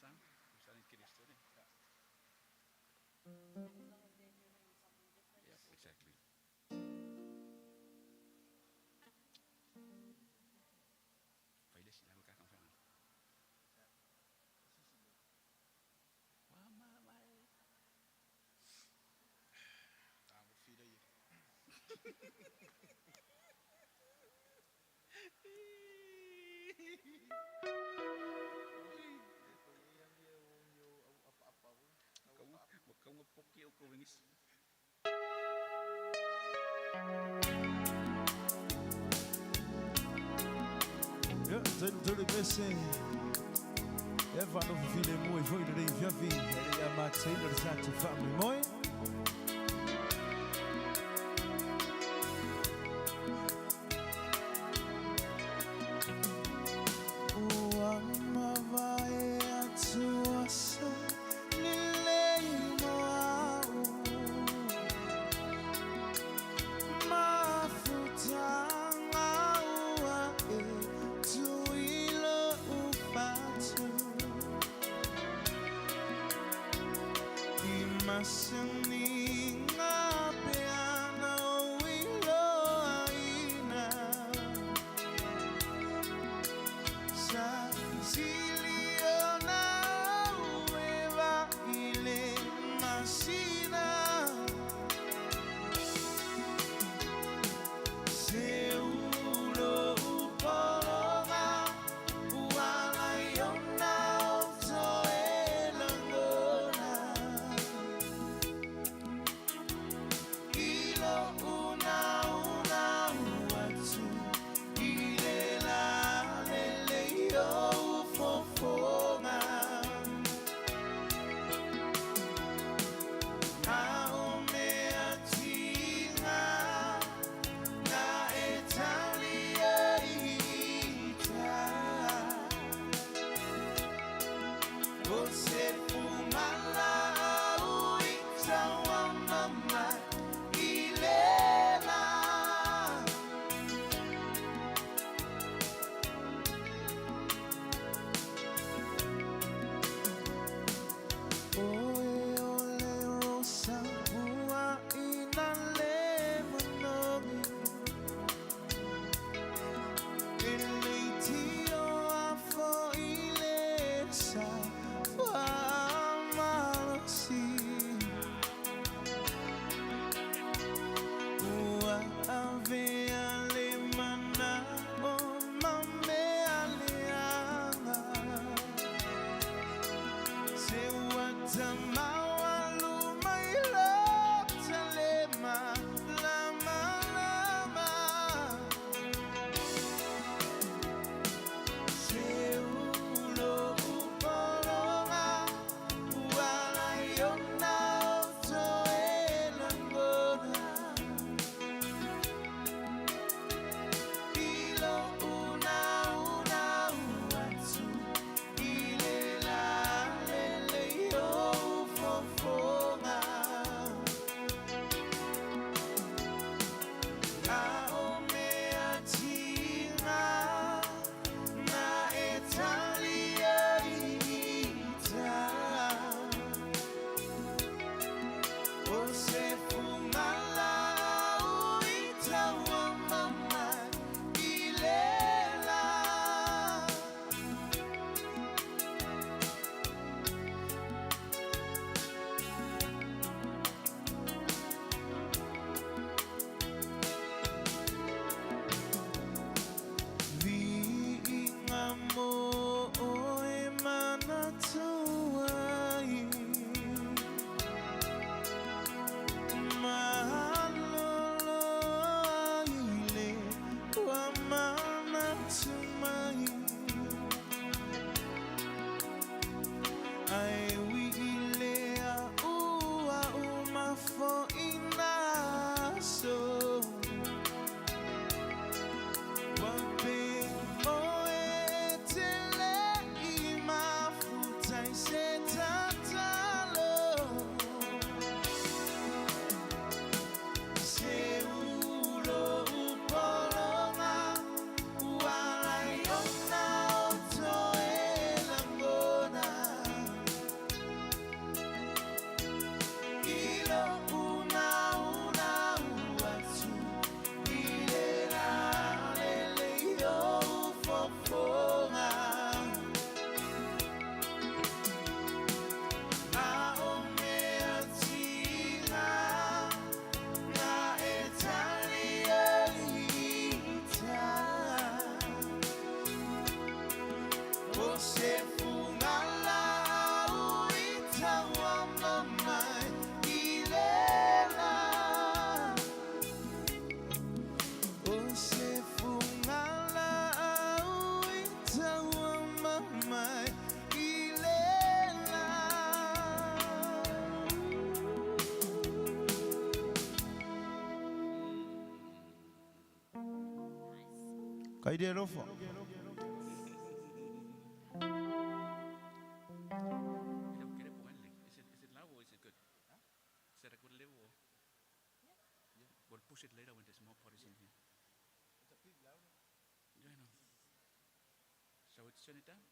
song. We're starting to get it started. And as long as they're doing something different. Yeah, exactly. Faile sila ka ka Wa ma ma. Ah, mo fira ia. Kau kau ngopoki o ko wingis. Ia, tolu pese. E whanau file mo i foi rei fiafi. E rei a Mark Taylor sa te whamui moi. Ua mavae atu asa lelei mo au. Mafutanga ua e tuilo ufatu. I masani ngā peana o ilo aina. Sa siliona ueva ile masina. Se ulo upologa uala iona o toe langona. Ilo una una uatu ile la lele yo fofo. Kai le alofa. Is it low or is it good? Is that a good level? Or? Yeah. We'll push it later when there's more parties in here. It's a bit louder. Yeah, I know. Shall we turn it down?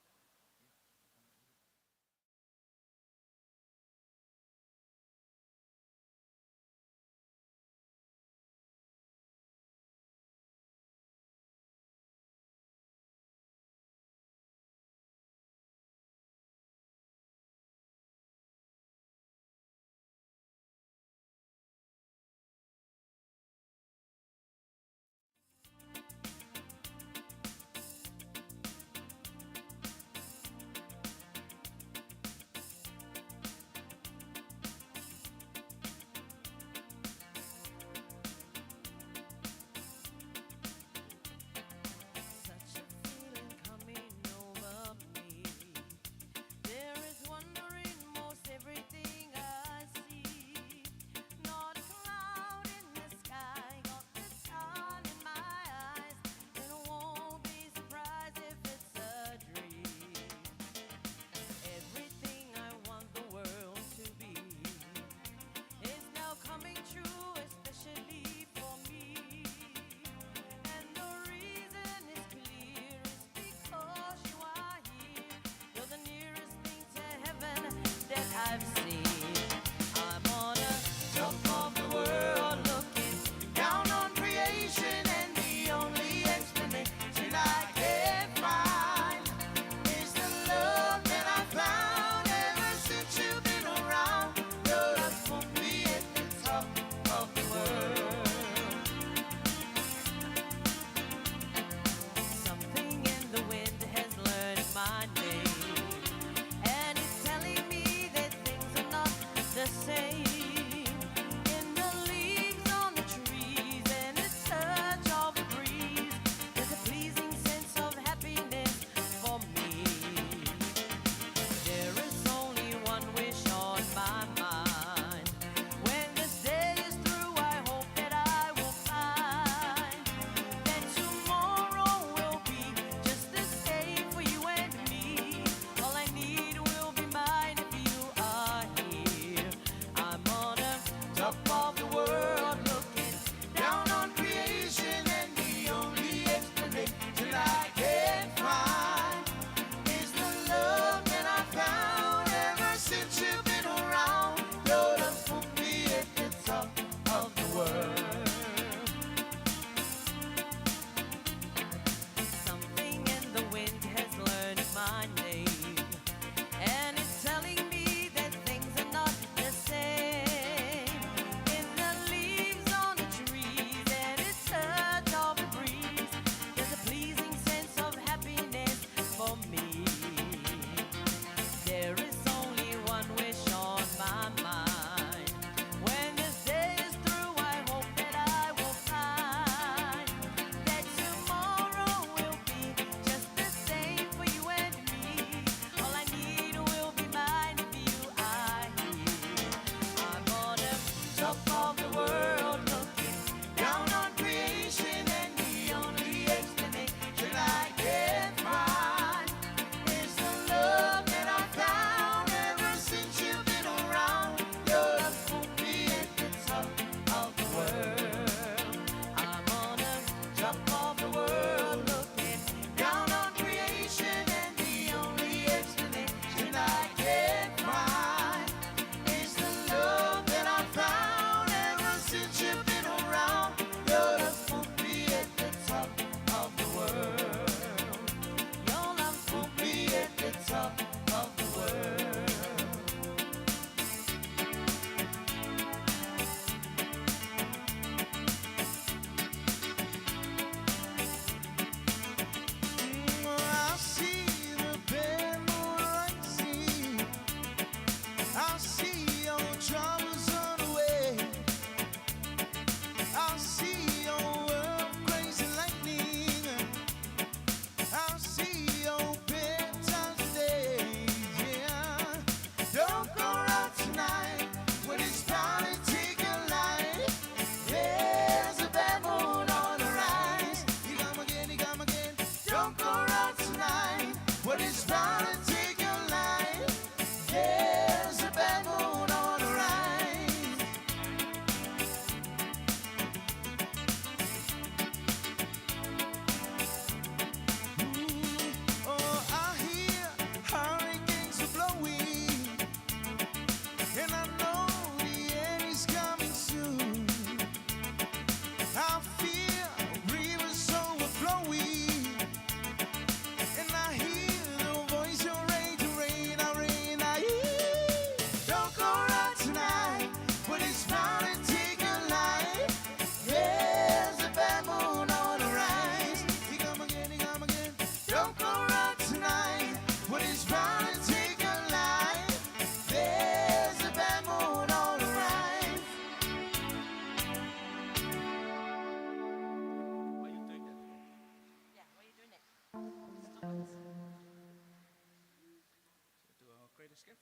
greatest gift.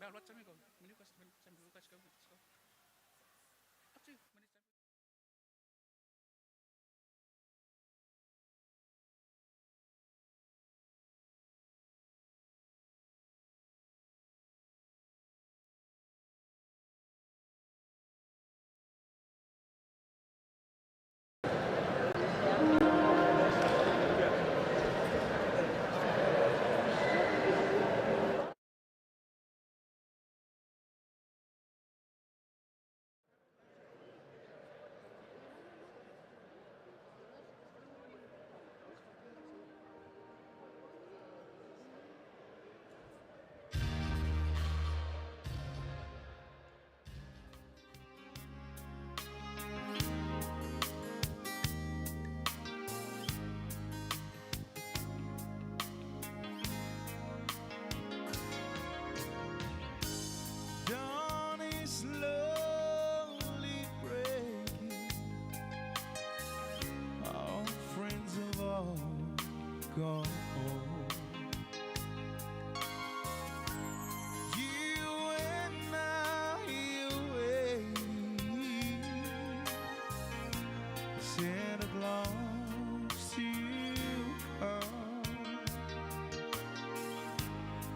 Mel, what time you go? When you guys, when time you guys go? Let's go. Up to you. When it's time. Dawn is slowly breaking. Our friends have all gone home. You and I away. Santa Claus to come.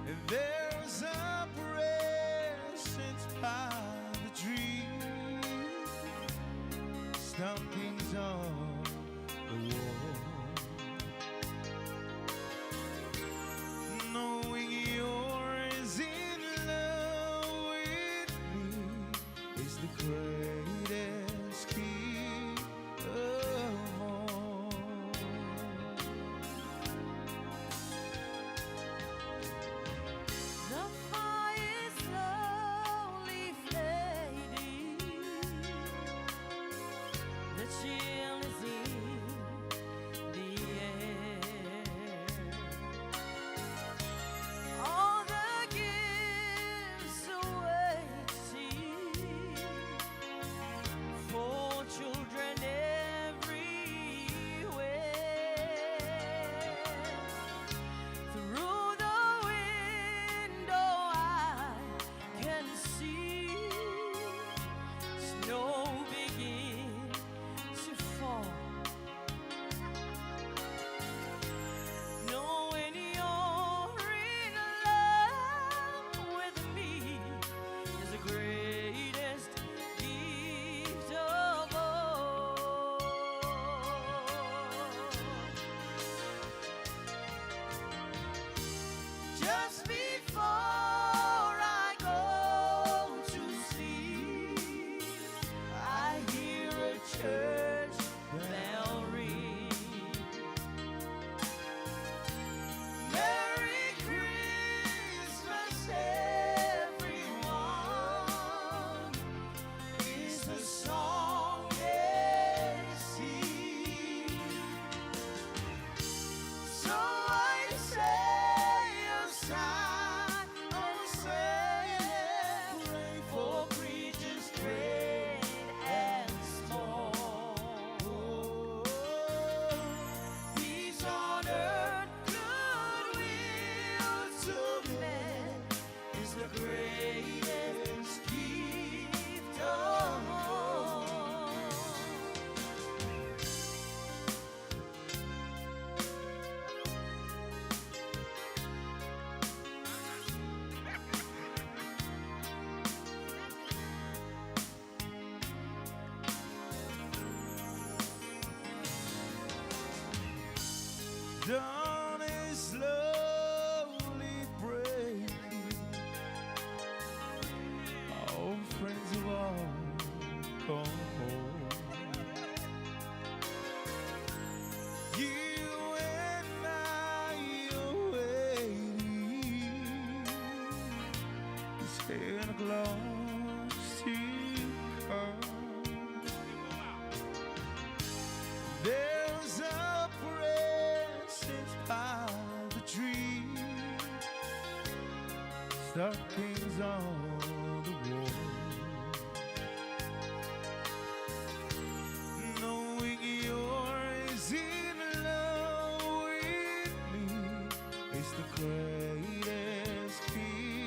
And there's a present by the tree. Stockings on the wall. Knowing you're is in love with me is the greatest key of all. The fire is slowly fading. The chill is in the air. All the gifts awaiting for children everywhere. Through the window, I can see snow begin to fall. Knowing you're in love with me is the greatest gift of all. Just before I go to sleep, I hear a church bell ring. Merry Christmas, everyone, is the song they sing. So I say a sign, oh, say pray for preachers great and small. Peace on earth, goodwill to men is the greatest gift of all. Dawn is slowly breaking. Our friends have all gone home. You and I are waiting. Santa Claus to come. There's a present by the tree. Stockings on the wall. Knowing you're is in love with me is the greatest gift.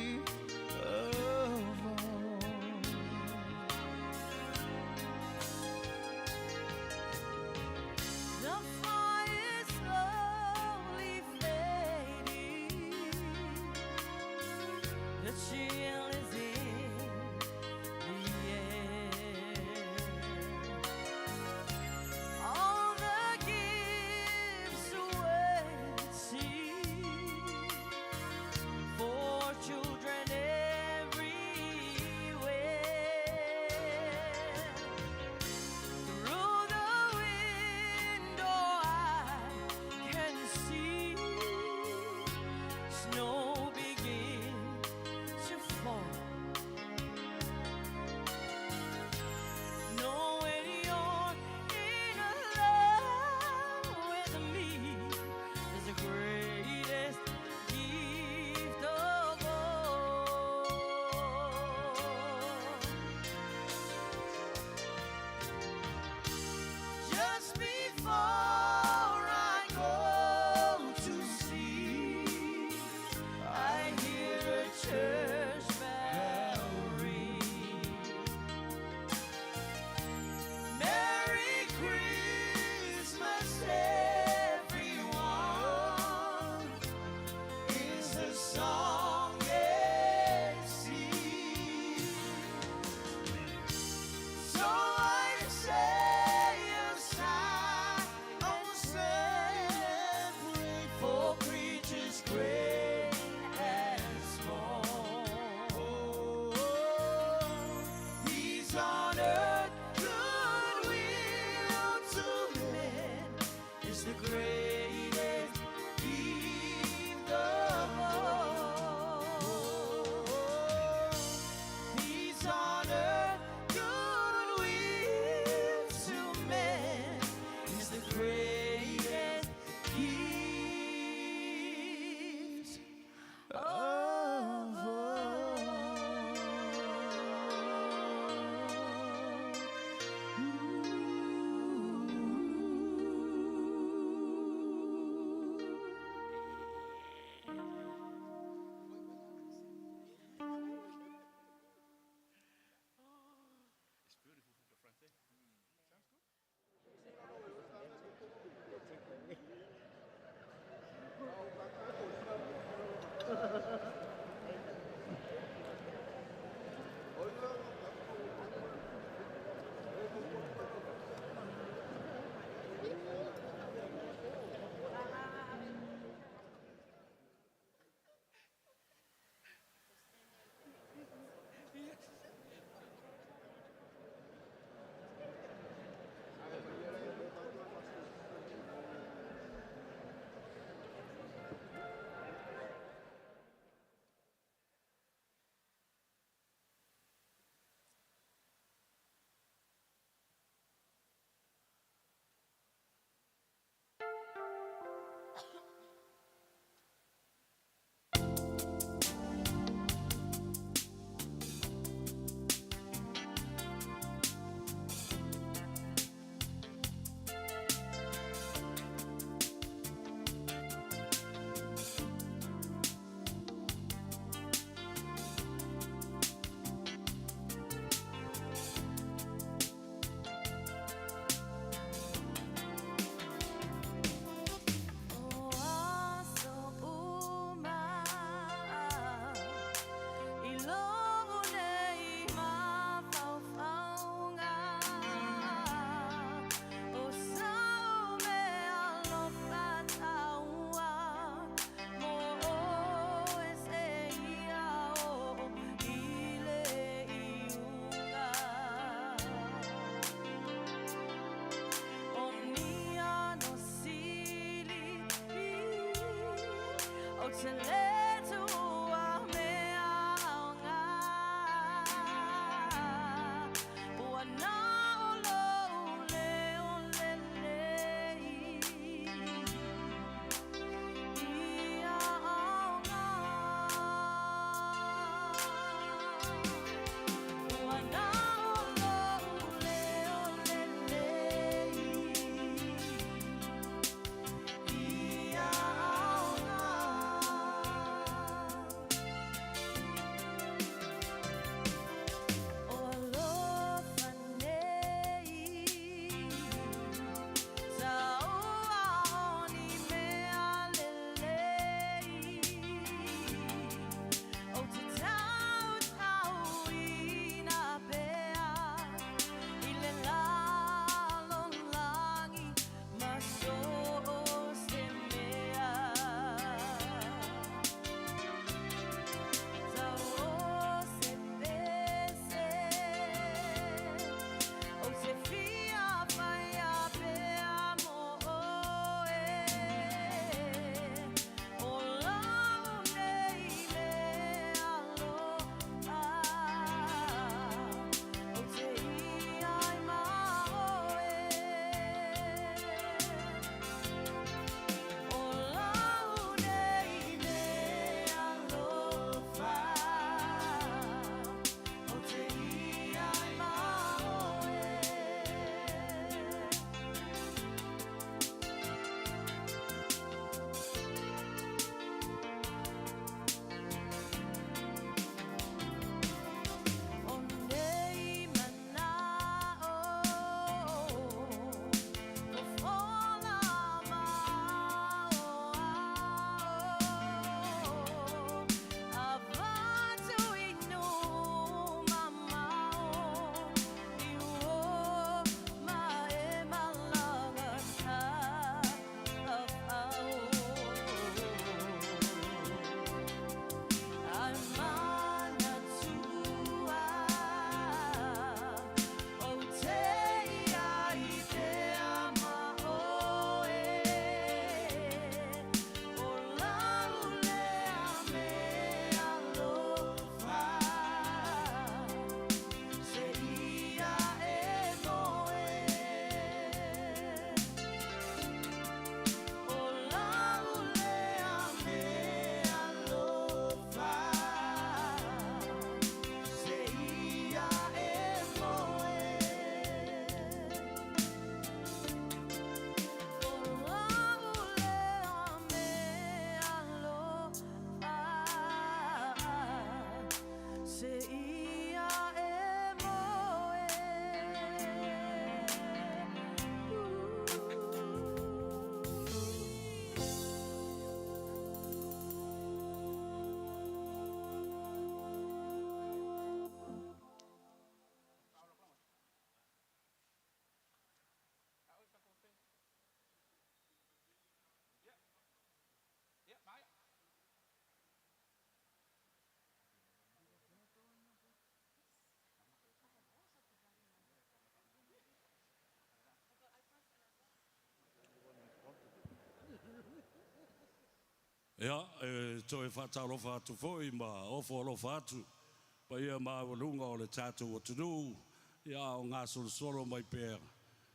chill is in the air. All the gifts waiting for children everywhere. Through the window, I can see snow begin to fall. Knowing you're in love with me is the greatest gift of all. Just before I go to sleep, I hear a church bell ring. Merry Christmas, everyone, is the song they sing. So I say a silent prayer for creatures great and small. Peace on earth, goodwill to men is the greatest gift of all. Peace on earth, goodwill to men is the greatest gift of all. It's beautiful from the front, eh? Ia, e toe faatalofa atu foi ma ofo alofa atu paia maualuga o le tatou atunuu, ia a o gasolosolo mai pea,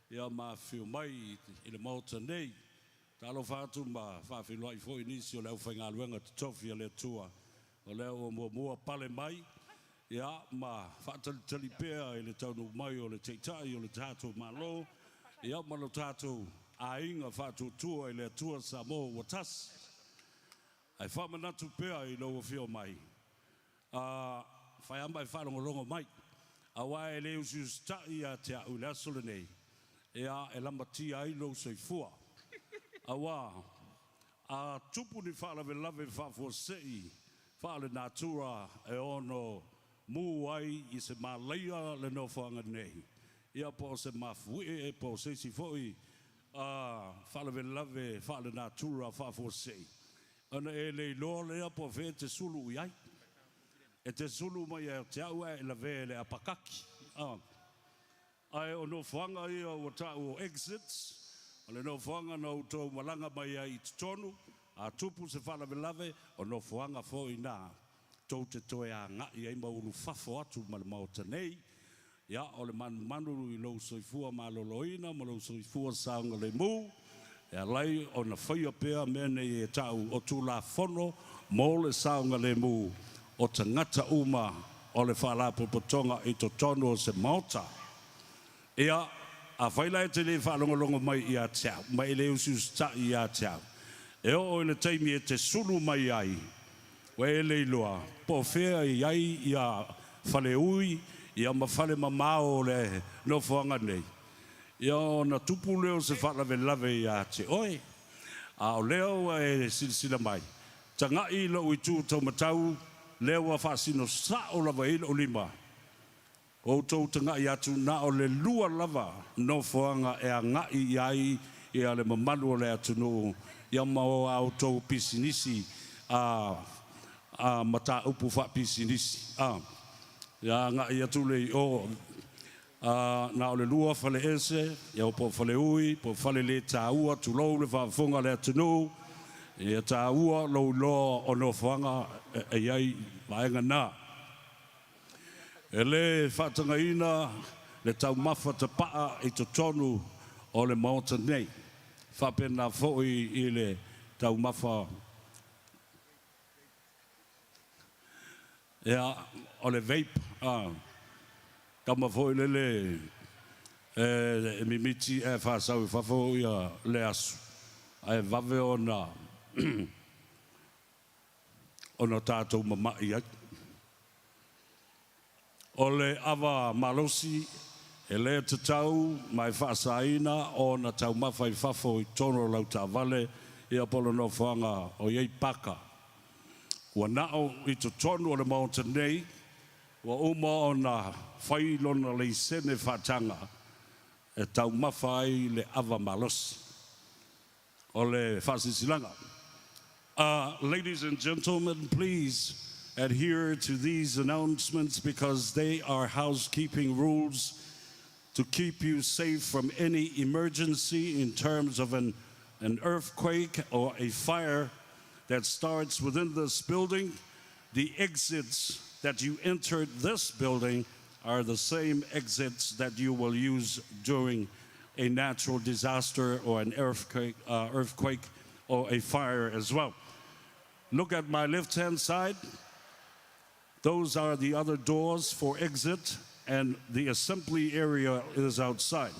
ia ma afifio mai i le Maota nei. Talofa atu ma faafeiloai foi nisi o le aufaigaluega totofi a le Atua o lea ua muamua pale mai, ia ma faatalitali pea i le taunuu mai o le Taitai o le tatou Malo, ia ma lo tatou aiga faatuatua i le Atua Samoa ua tasi. Ae faamanatu pea i lou afio mai, a fai lava ma e faalogologo mai, aua e le usiusitai ia te au i le aso lenei, ia e lamatia ai lou soifua. Aua a tupu ni faalavelave faafuasei faale-natura e ono mu ai i se malaia le nofoaga nei, ia po o se mafuie po o se isi foi faalavelave faale-natura faafuasei, ona e le iloa lea po o fea e te sulu i ai. E te sulu mai ia te au ae e lavea i le apakaki. Ae o nofoaga ia ua ta'u o exits, o le nofoaga na outou malaga mai ai i totonu, a tupu se faalavelave, o nofoaga foi na tou te toe agai ai ma ulufafo atu ma le Maota nei. Ia, o le manumanu i lou soifua maloloina ma lou soifua saogalemu, e ala ai ona faia pea mea nei e ta'u o Tulafono mo le saogalemu o tagata uma o le Faalapotopotoga i totonu o se Maota. Ia, afai la e te le faalogologo mai ia te au, ma e le usiusitai ia te au, e oo i le taimi e te sulu mai ai, ua e le iloa po o fea e i ai ia faleui ia ma fale mamao o le nofoaga nei, ia ona tupu lea o se faalavelave ia te oe. A o lea ua e silasila mai, taga'i i lou itu taumatau, lea ua faasino sa'o lava i ai lou lima, Outou taga'i atu na o le lua lava nofoaga e aga'i i ai ia le mamalu o le atunuu ia ma o a outou pisinisi a a mataupu faapisinisi a ia aga'i atu le i o a na o le lua fale ese ia po o faleui po o fale le taua tulou le faafofoga a le atunuu ia taua lou iloa o nofoaga e i ai vaega na. E le faatagaina le taumafa tapaa i totonu o le Maota nei, faapena foi i le taumafa ia o le vape a tama foi lele e mimiti ae faasau i fafo ia le asu ae vave ona ona tatou mama'i ai. O le ava malosi e le tatau ma e faasaina ona taumafa i fafo i totonu o lau taavale ia po o le nofoaga o i ai paka. Ua na'o i totonu o le Maota nei ua uma ona fai lona laisene faataga e taumafa ai le ava malosi. O le faasilasilaga. Ladies and gentlemen, please adhere to these announcements because they are housekeeping rules to keep you safe from any emergency in terms of an, an earthquake or a fire that starts within this building. The exits that you entered this building are the same exits that you will use during a natural disaster or an earthquake, earthquake or a fire as well. Look at my left-hand side. Those are the other doors for exit, and the assembly area is outside.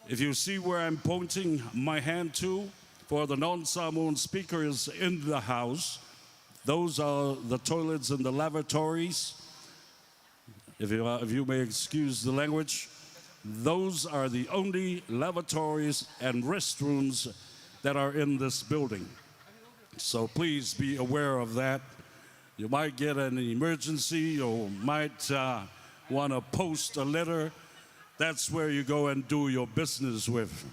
If you see where I'm pointing my hand to, for the non-Samoan speakers in the house, those are the toilets and the lavatories. If you, if you may excuse the language, those are the only lavatories and restrooms that are in this building. So please be aware of that. You might get an emergency or might want to post a letter. That's where you go and do your business with.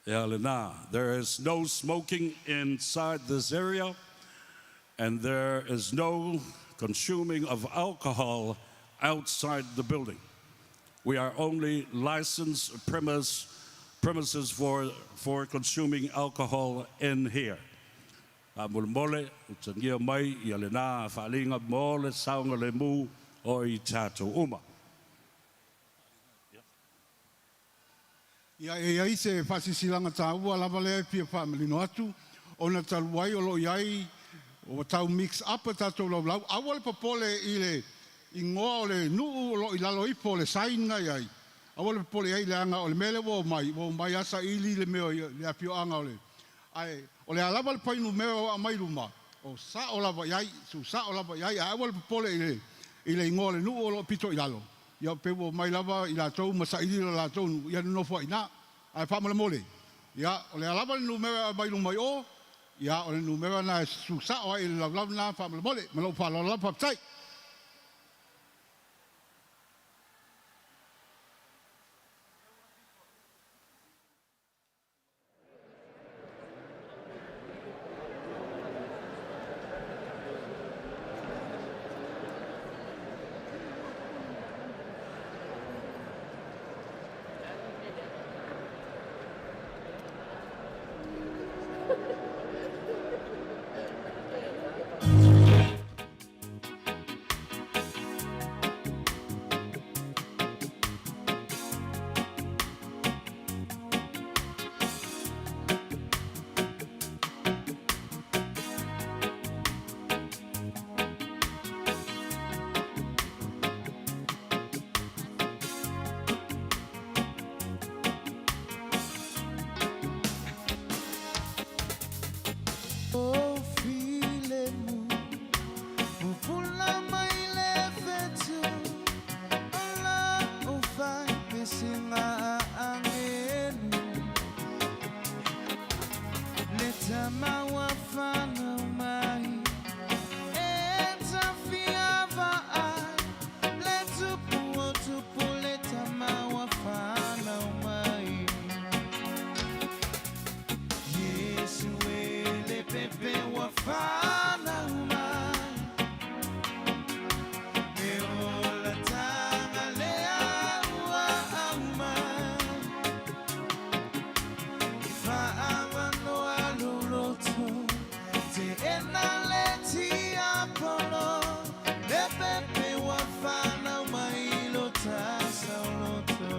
Ia lena, there is no smoking inside this area, and there is no consuming of alcohol outside the building. We are only licensed premise premises for, for consuming alcohol in here. Faamolemole, utagia mai ia lena faaaliga mo le saogalemu o i tatou uma. Ia, e i ai se faasilasilaga taua lava lea e fia faamanino atu, ona talu ai o lo o i ai, ua tau mix up a tatou laulau, aua le popole i le igoa o le nuu o lo o i lalo ifo o le sign na i ai, aua le popole i ai leaga o le mea lea ua omai, ua omai lava saili le mea o le afioaga o le, ae o le a lava le fuainumera ua aumai i luma, o sao lava i ai, susao lava i ai, ae aua le popole i le i le igoa o le nuu o lo o pito i lalo. Ia pei ua omai lava i latou ma saili lo latou nuu, ia nonofo ai i ina. Ae faamolemole, ia, o le a lava le numera e aumai i luma i o, ia, o le numera lena e susao ai i le laulau lena faamolemole. Ma lou faaaloalo lava, faafetai. O filemu, pupula mai le fetu, ola o fai pesinga a angelu. Le tama ua whanau mai, e tawhia ai, le tupu o tupu le tama ua whanau mai. Yesu e le pepe ua whanau mai, e ola tanga le aua au mai. I whaamanoa loloto, te ena le tiapolo, le pepe ua whanau mai lo tasa o loto.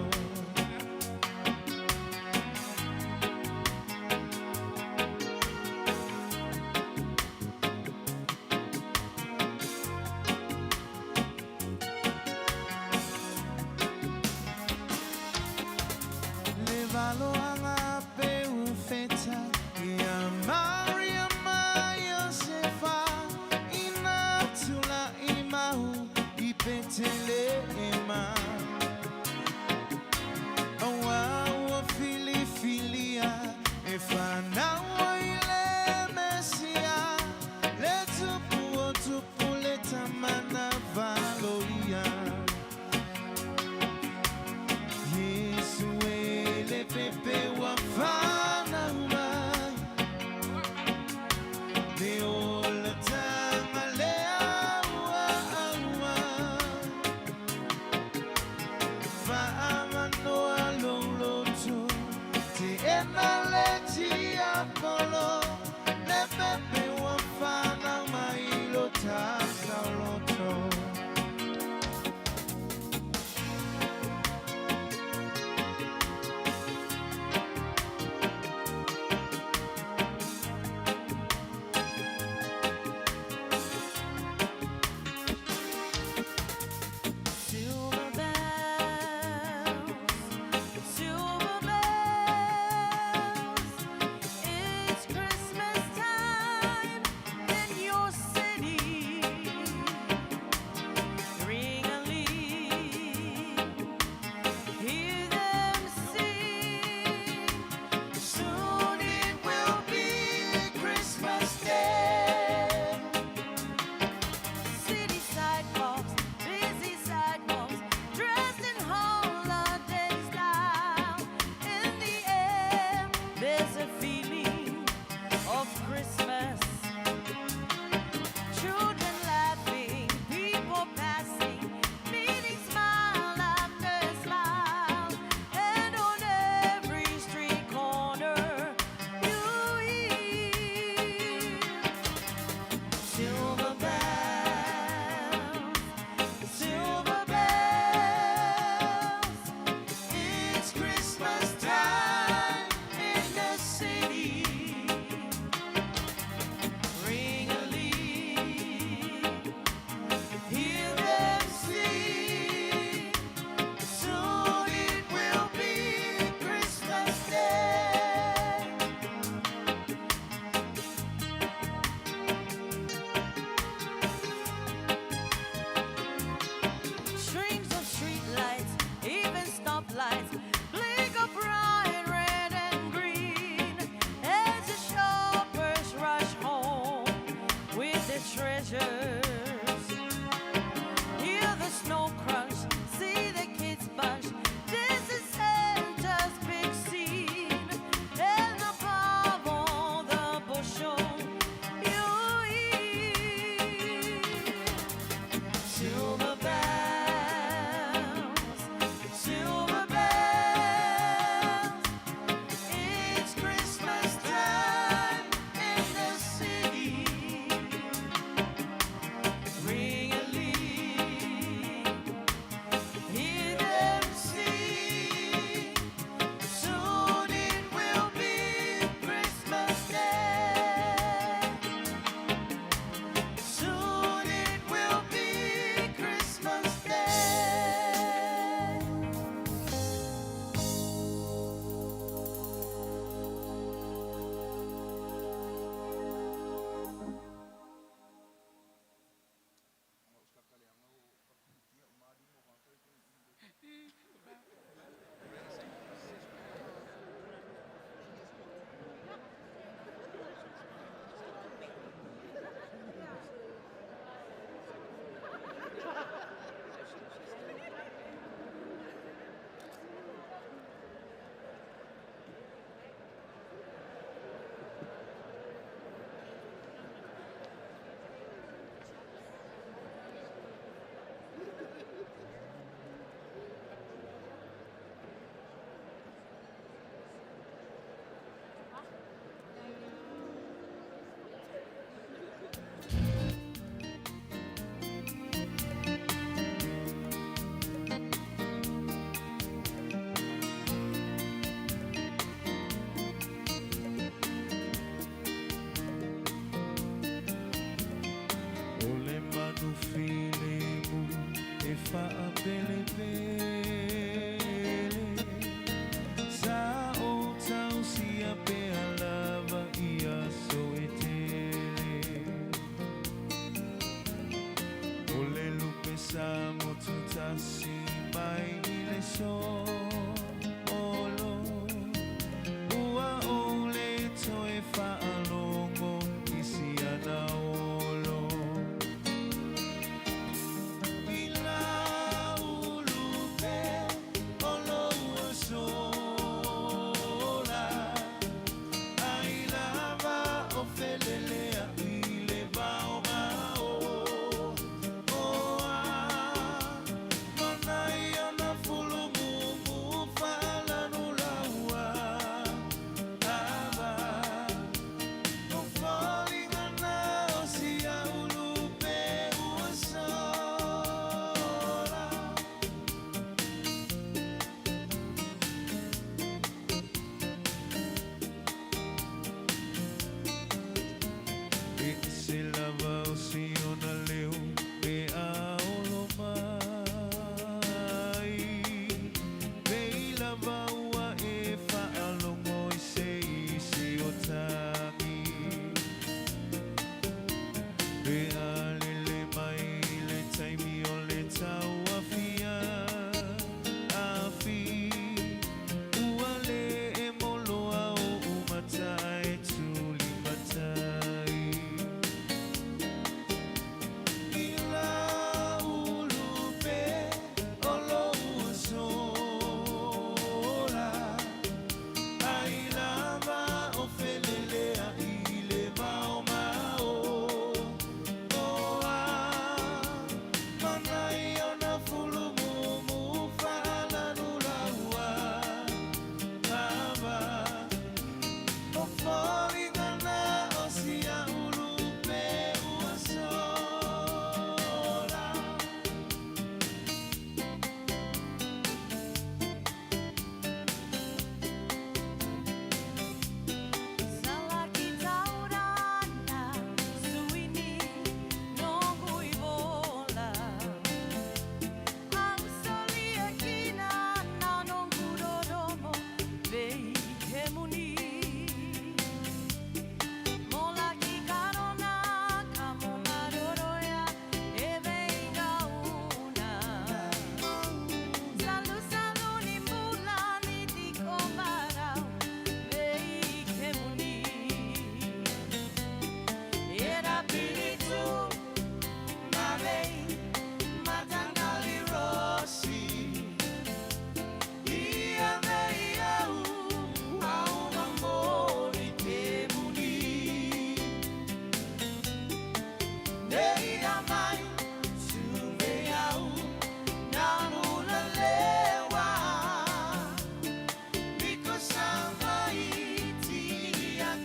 Le valoanga pe ufeta ia Maria ma Iosefa ina tula i mau i Petelema. Aua ua filifilia e whanau ai le Mesia, le tupu o tupu le tamana valoia. Yesu e le pepe ua whanau mai, le ola tanga le aua aua. Whaamanoa loloto, te ena le tiapolo, le pepe ua whanau mai lo tasa o loto. Silver bells, silver bells, it's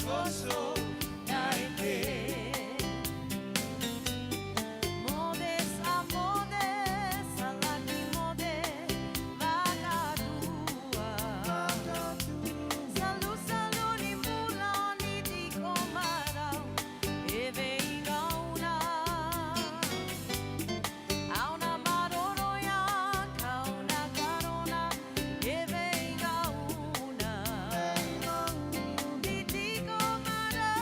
gozo naike. Modes a modes, alaki mode, vakatua. Salu salu ni mula ni di komarau, e veinga una. Auna maroro ya kauna karona, e veinga una. Di di komarau,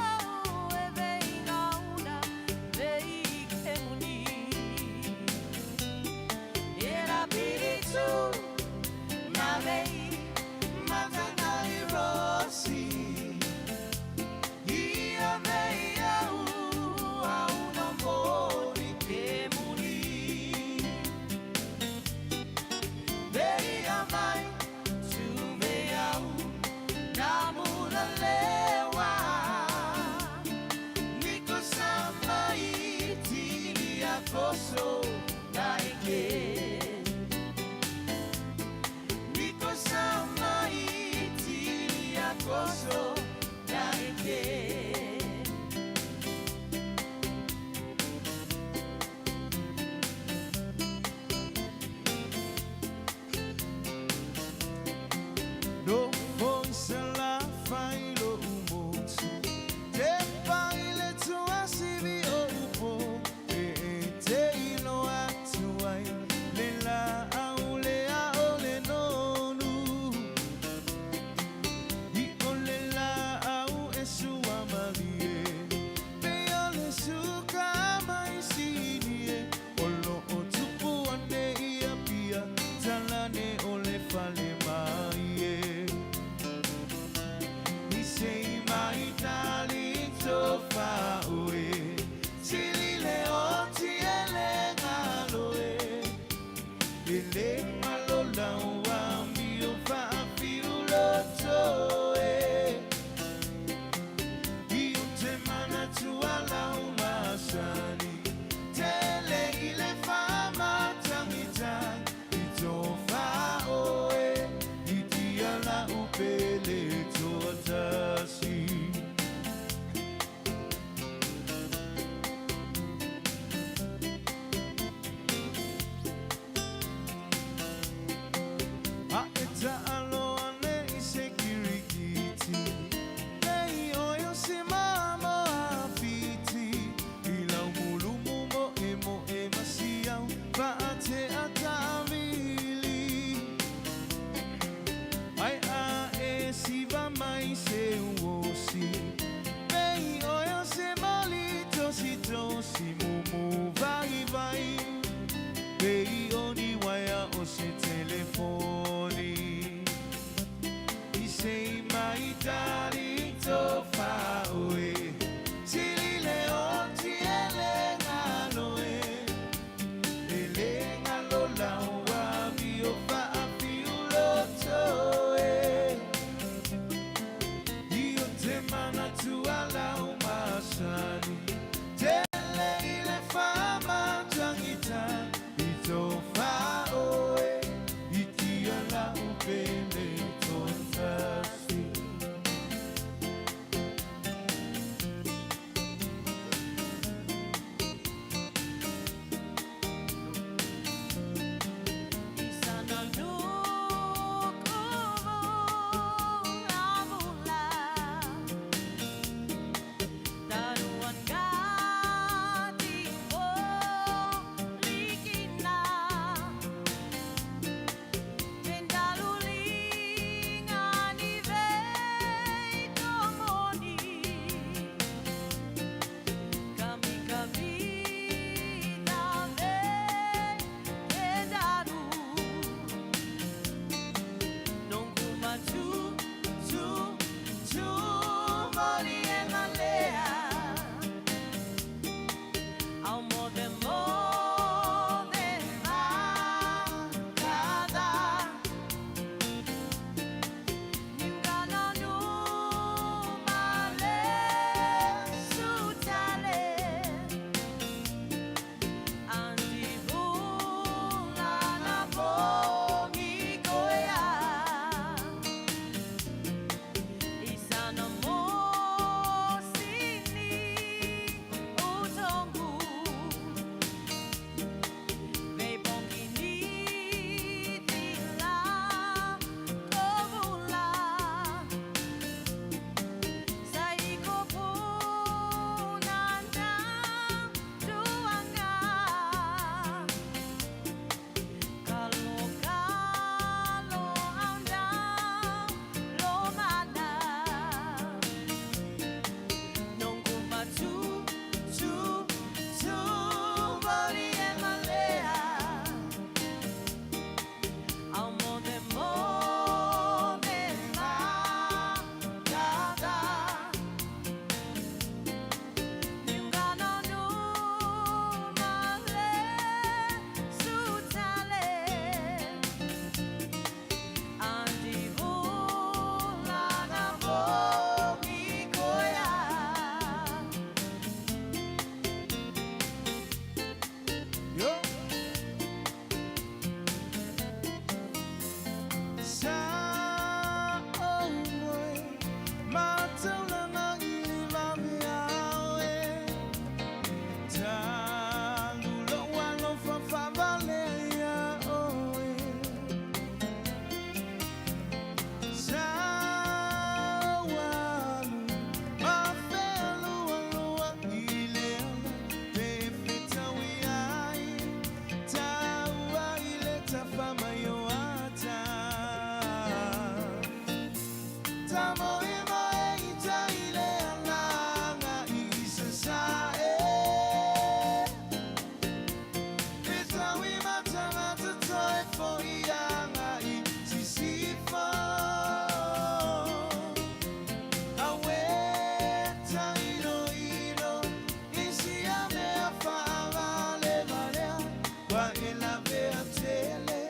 Ua e lavea tele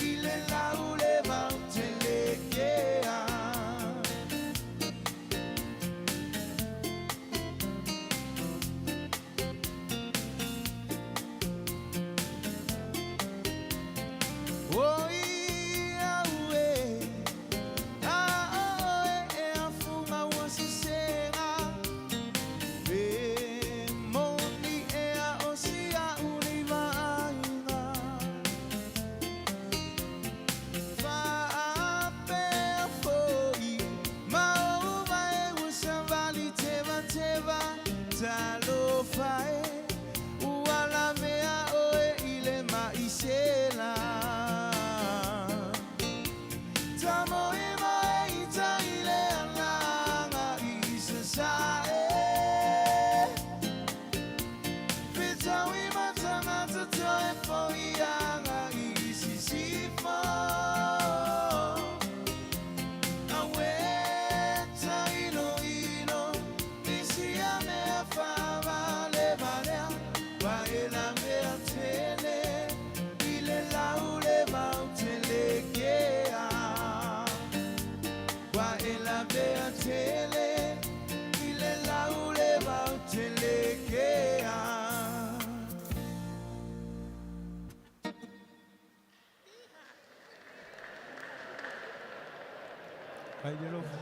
i le lau le vao tele kea. O ia ue, a oe e afunga ua sesega. E moni ea o si a'u nei vaaiga. Faapea foi ma ou vae ua savali tevateva. Talofa e, ua lavea oe i le ma'i sela. Tamoemoe i tai i le alaga i Sasae. Fetaui ma tagata toe foi aga i Sisifo. Auē ta'ilo'ilo nisi a mea faavalevalea, ua e lavea tele i le lau le vao tele kea. Ua e lavea tele i le lau le vao tele kea. Ai le lofu.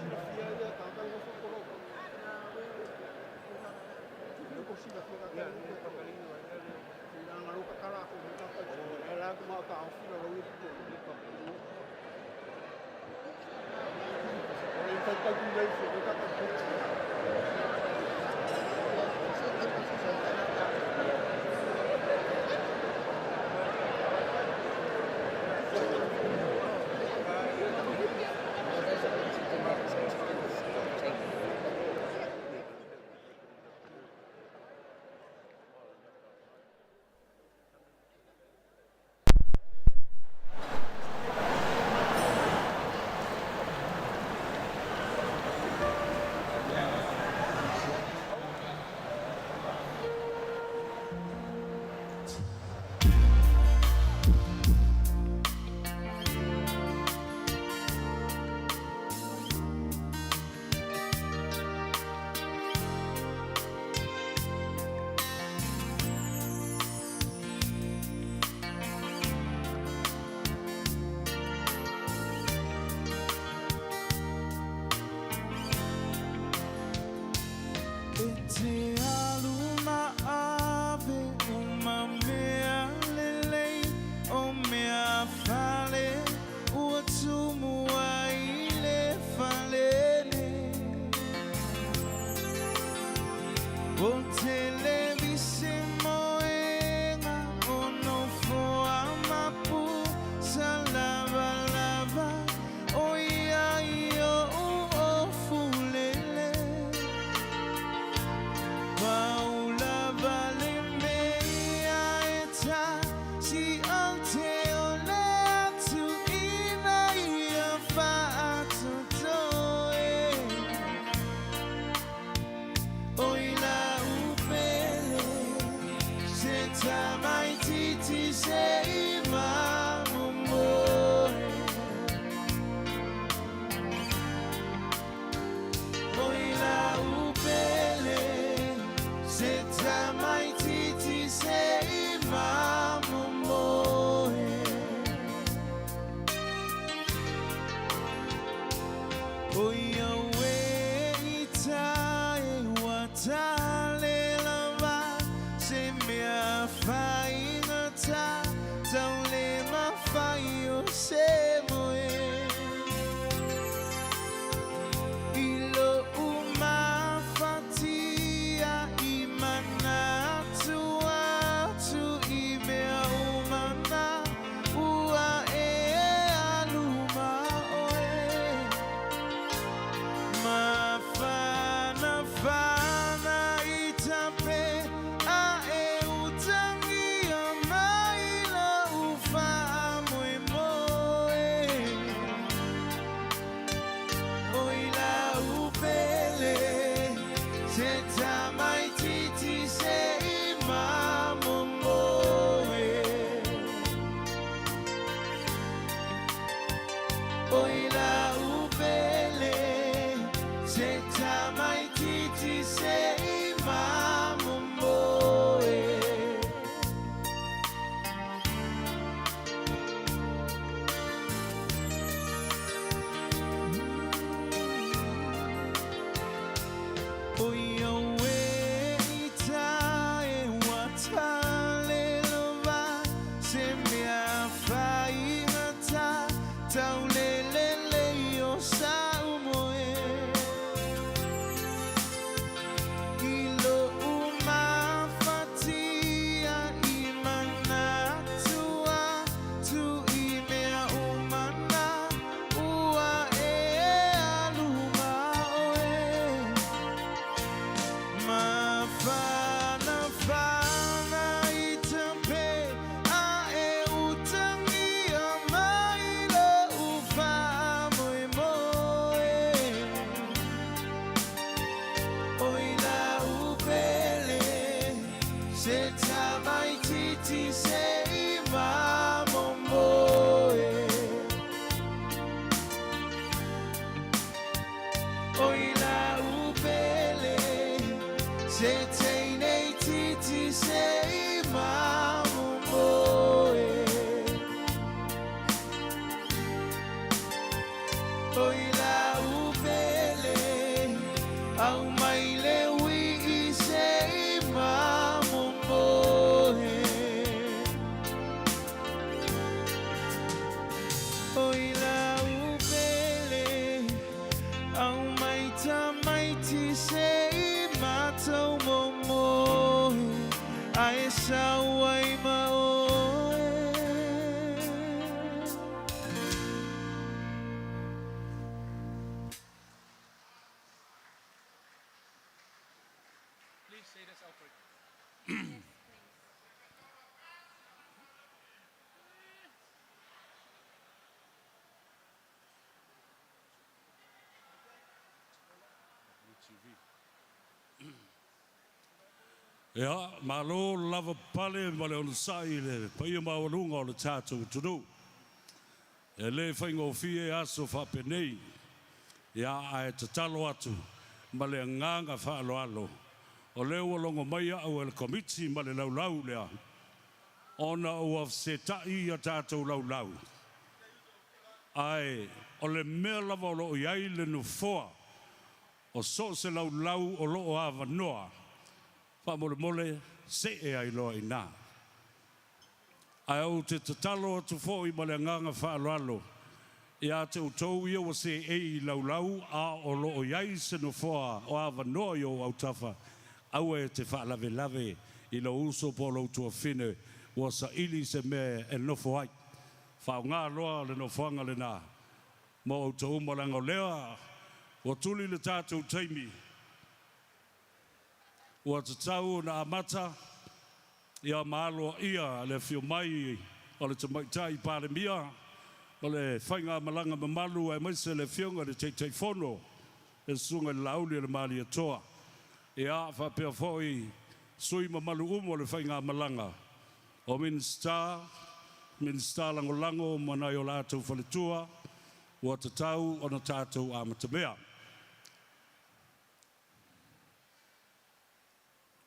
E te alu ma ave uma mea lelei o mea fale ua tumu ai le fale nei. O televise moega o nofoa mapu sa lavalava o ia i o'u ofulele. Pau lava le mea e tasi ou te ole atu ina ia fa'atotoe. O i la'u pele se tamaitiiti se i mamomoe. O i la'u pele se tamaitiiti se i mamomoe. O ia ue i tae ua tale lava se mea faigata tau le mafai o se moe. I lo'u mafatia i manatu atu i mea uma na ua e alu ma oe. Mafanafana i tape a e utagia mai la'u fa'amoemoe. O i la'u pele se tamaitiiti se i mamomoe. tamaiti se i mamomoe. Oi lau pele, se teinei titi se i mamomoe. Oi lau pele, au mai le ui se i mamomoe. Oi lau pele, au mai tamaiti se i matau momoe, ae sau ai ma oe. Please say this, Alfred. Ia, malo le lava pale ma le onosai i le paia maualuga o le tatou atunuu. E le faigofie aso faapenei, ia ae tatalo atu ma le agaga faaaloalo, o lea ua logo mai au e le Komiti ma le laulau lea, ona ua fesetai a tatou laulau, ae o le mea lava o lo o i ai le nofoa o so o se laulau o lo o avanoa, faamolemole see ai loa i ina. Ae ou te tatalo atu foi ma le agaga faaaloalo ia te outou ia ua seei i laulau a o lo o i ai se nofoa o avanoa i ou autafa, aua e te faalavelave i lou uso po o lou tuafafine ua saili se mea e nofo ai. Faaaoga loa le nofoaga lena mo outou uma leaga o lea ua tuli le tatou taimi ua tatau ona amata ia ma aloaia le afio mai o le Tamaitai Palemia ma le faigamalaga mamalu aemaise le Afioga i le Taitaifono le Susuga i le Laauli o le Malietoa, ia faapea foi sui mamalu uma o le faigamalaga, o Minisita, Minisita Lagolago ma nai o latou faletua, ua tatau ona tatou amatamea.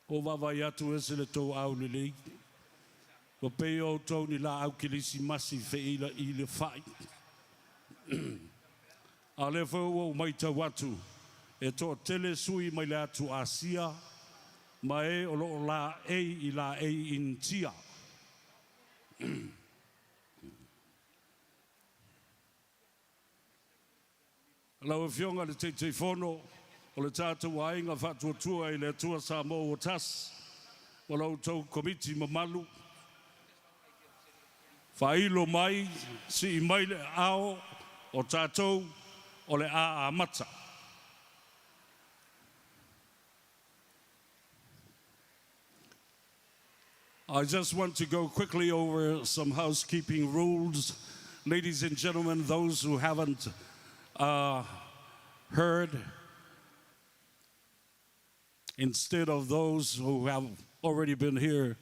Ua ou vaavaai atu e ese le tou aulelei. Ua pei o outou ni laau kerisimasi feilailafai. A o lea foi ua ou matau atu, e toatele sui mai le atu Asia ma e o lo o laei i laei Initia. Lau Afioga i le Taitaifono o le tatou Aiga Faatuatua i le Atua Samoa ua Tasi ma la outou Komiti mamalu, faailo mai, sii mai le aao o tatou o le a amata. I just want to go quickly over some housekeeping rules. Ladies and gentlemen, those who haven't heard, instead of those who have already been here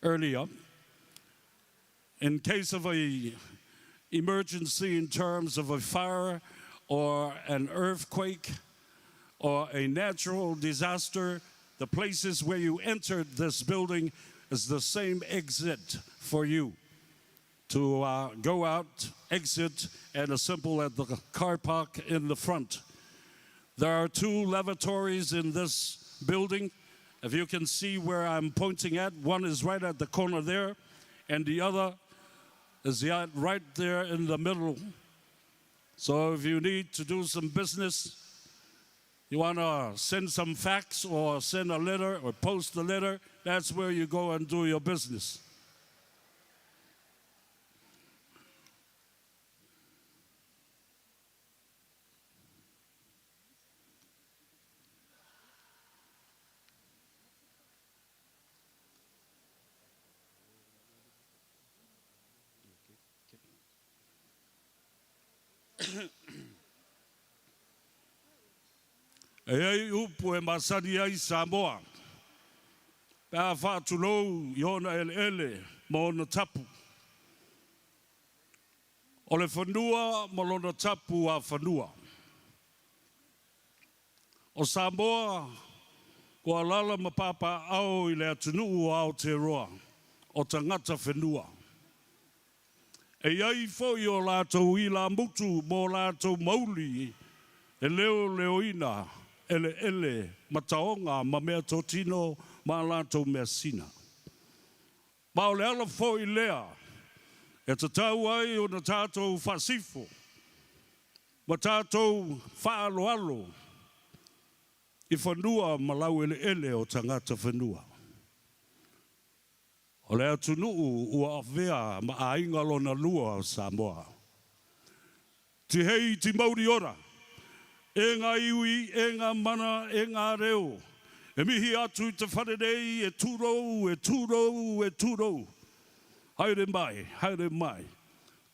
earlier, in case of a emergency in terms of a fire or an earthquake or a natural disaster, the places where you entered this building is the same exit for you to go out, exit, and assemble at the car park in the front. There are 2 lavatories in this building. If you can see where I'm pointing at, one is right at the corner there, and the other is right there in the middle. So if you need to do some business, you want to send some fax or send a letter or post a letter, that's where you go and do your business. E i ai upu e masani ai Samoa pe a faatulou i ona eleele ma ona tapu. O le fanua ma lona tapu ā-fanua. O Samoa, kua alaala ma papaaao i le atunuu o Aotearoa, o tagata whenua. E i ai foi o latou ilamutu ma o latou mauli e leoleoina eleele ma taoga ma meatotino ma a latou measina. Ma o le ala foi lea e tatau ai ona tatou faasifo ma tatou faaaloalo i fanua ma laueleele o tagata whenua. O le atunuu ua avea ma aiga lona lua o Samoa. Tihei ti mauri ora, e ngā iwi, e ngā mana, e ngā reo, e mihi atu i te whare nei e tūrou, e tūrou, e tūrou. Haere mai, haere mai.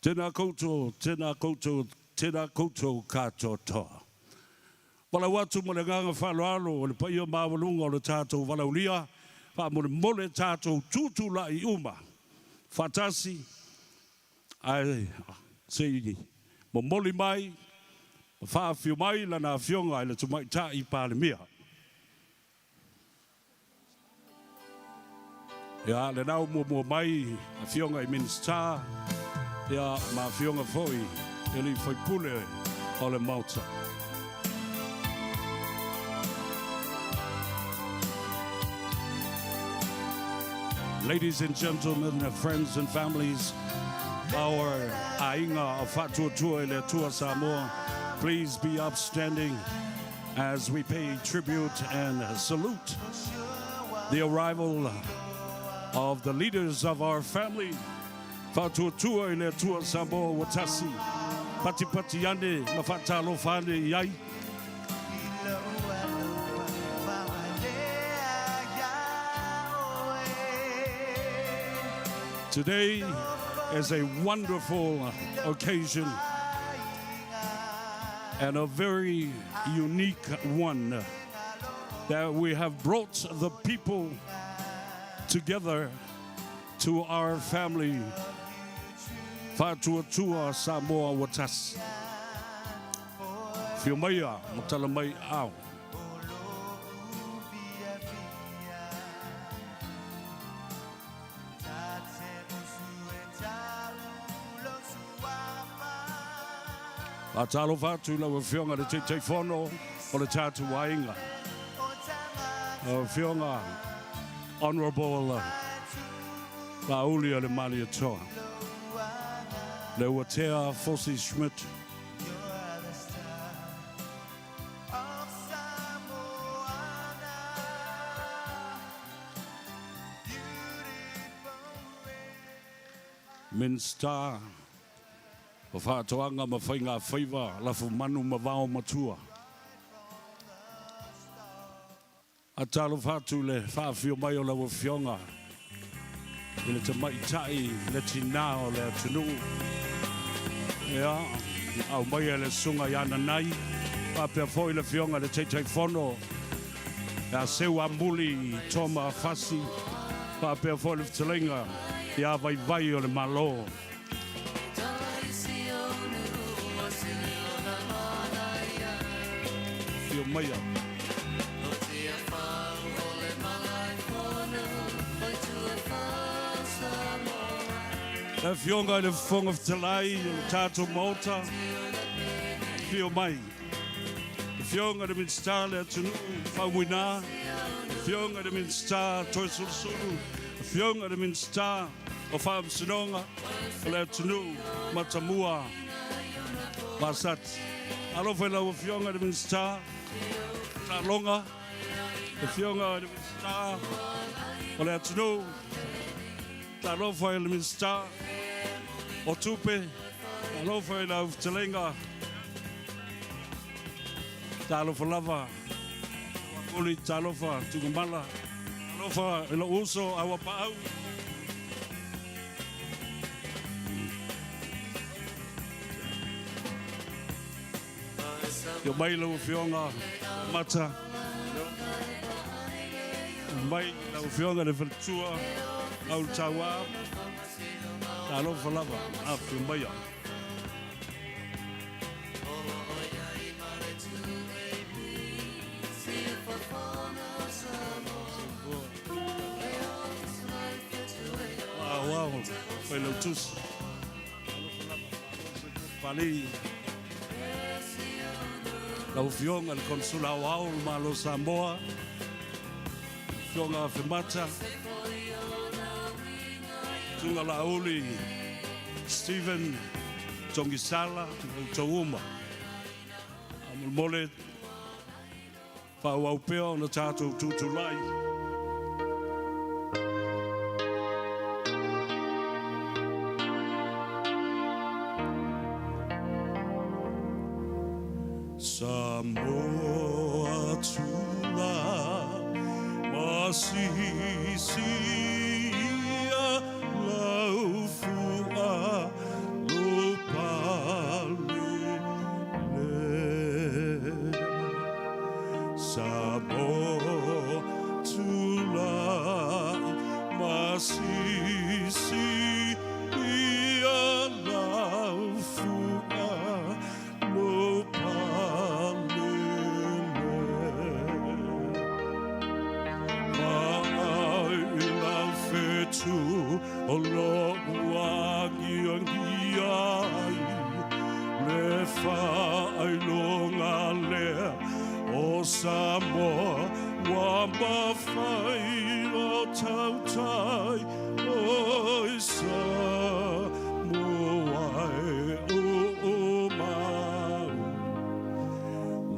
Tēnā koutou, tēnā koutou, tēnā koutou katoatoa. Walau atu ma le agaga faaaloalo o le paia maualuga o le tatou valaulia, faamolemole tatou tutulai uma faatasi ae se i momoli mai ma faafio mai Lana Afioga i le Tamaitai Palemia. Ia, lena ua muamua mai Afioga i Minisita, ia, ma Afioga foi i alii faipule o le Maota. Ladies and gentlemen, friends and families, our aiga of Faatuatua i le Atua Samoa, please be upstanding as we pay tribute and salute the arrival of the leaders of our family. Faatuatua i le Atua Samoa ua tasi, patipati ane ma faatalofa ane i ai. Today is a wonderful occasion and a very unique one that we have brought the people together to our family. Faatuatua Samoa ua tasi. Whio maia ma tala mai ao. Faatalofa atu lau Afioga i le Taitaifono o le tatou aiga. Lau Afioga Honourable Laauli o le Malietoa. Leuatea Fosi Schmidt. Minista o Faatoaga ma Faiga Faiva, Lafumanu ma Vao Matua. Faatalofa atu i le faafio mai o lau Afioga i le tamaitai le tinā o le atunuu. Ia, aumaia le Susuga ia Nanai, faapea foi le Afioga i le Taitaifono ia Seuamuli Toma Fasi, faapea foi le fetalaiga ia Vaivai o le Malo. Whio maia. Le Afioga i le Fofoga Fetalai o le tatou Maota, whio mai. Le Afioga i le Minisita o le Atunuu, Faumuina, Afioga i le Minisita Toeolesulusulu, Afioga i le Minisita o Faamasinoga o le Atunuu, Matamua Vasati. Alofa i lau Afioga i le Minisita Taaloga, Afioga i le Minisita o le Atunuu, Talofa i le Minisita o Tupe, talofa i lau fetalaiga, talofa lava, Uli, talofa Tugamala, talofa i lou uso Auapaau. Ia mai lau Afioga Mata. Mai lau Afioga i le Faletua Aulutaua, talofa lava, afifio maia. Wow, wow, Failautusi. Talofa lava, malo soifua papalii. Lau Afioga i le Konesula Aoao o le Malo o Samoa, Afioga Afemata, Susuga Laauli Stephen Togisala ma outou uma. Faamolemole, faaauau pea ona tatou tutulai. Samoa tula ma sisi ia lau fua lo pale le. Samoa tula ma sisi ia lau fua lo pale le. Ma ai lau fetu o lo'u agiagi ai le faailoga lea o Samoa ua mafai o tautai oi Samoa e o mau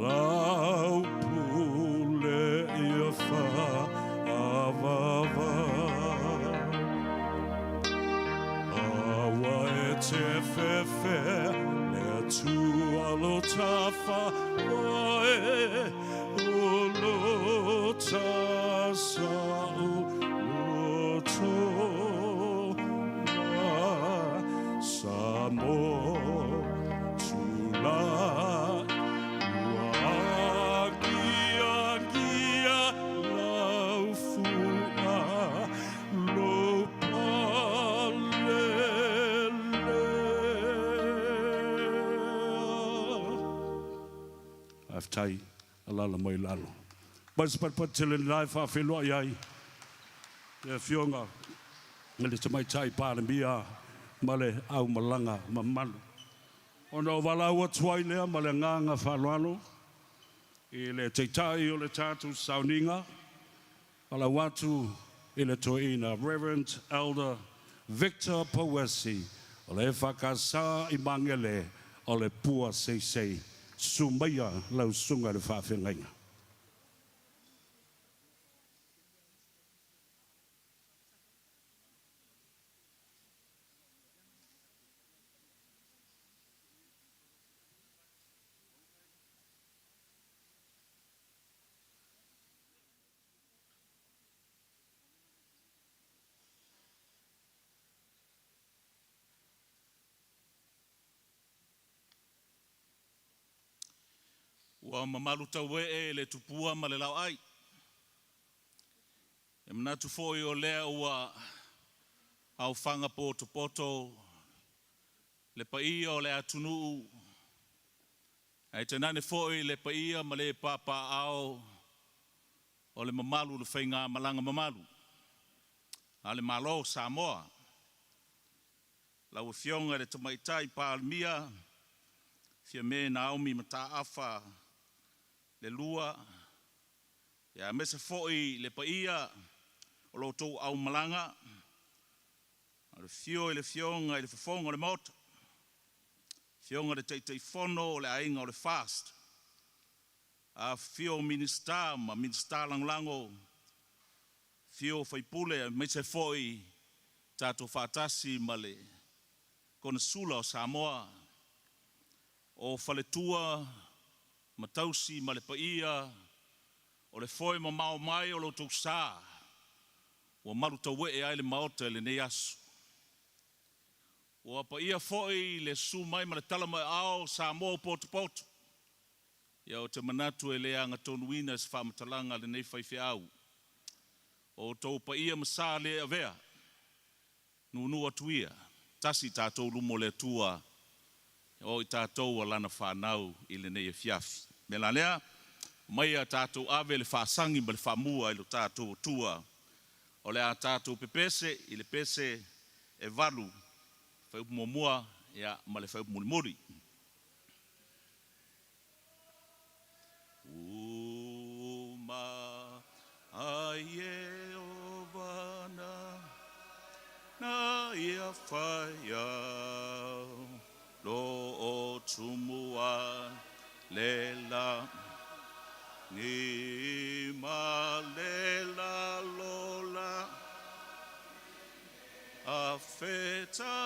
lau pule ia faavava. Aua e te fefe le Atua lo tafa oe o lo ta sa'o loto la Samoa tula ua agiagia lau fua lo palele. Faafetai, alaala mai lalo. Mai se patupatu tele lena e faafeiloai ai le Afioga i le Tamaitai Palemia ma le aumalaga mamalu. Ona ou valaau atu ai lea ma le agaga faaaloalo i le Taitai o le tatou sauniga, valaau atu i le Toeaina Reverend Elder Victor Pouesi o le EFKS i Magele o le Pua Seisei. Susu maia lau susuga i le faafeagaiga. Ua mamalu tauee le tupua ma le laoai. E manatu foi o lea ua aofaga potopoto le paia o le atunuu, ae tainane foi le paia ma le papaaao o le mamalu o le faigamalaga mamalu a le Malo o Samoa. Lau Afioga i le Tamaitai Palemia, Fiame Naomi Mataafa le Lua, aemaise foi le paia o lo outou aumalaga, o le afio i le Afioga i le Fofoga o le Maota, Afioga i le Taitaifono o le Aiga o le FAST, afifio Minisita ma Minisita Lagolago, afifio sui usufono aemaise foi tatou faatasi ma le Konesula o Samoa, o faletua ma tausi ma le paia o le foe mamao mai o lo outou sa ua malu tauee ai le Maota i lenei aso. Ua paia foi le susu mai ma le tala mai o aao o Samoa ua potopoto. Ia ou te manatu e le agatonuina se faamatalaga a lenei faifeau. O outou paia ma sa le avea, nūnū atu ia, tasi tatou luma o le Atua, o i tatou o Lana fanau i lenei afiafi. O le mea la lea, omai tatou ave le faasagi ma le faamua i lo tatou Atua. O le a tatou pepese i le pese e 8, fuaiupu muamua ia, ma le fuaiupu mulimuli. Uma a Ieova na ia whaia lo o tumua le la ni ma le la lo la a feta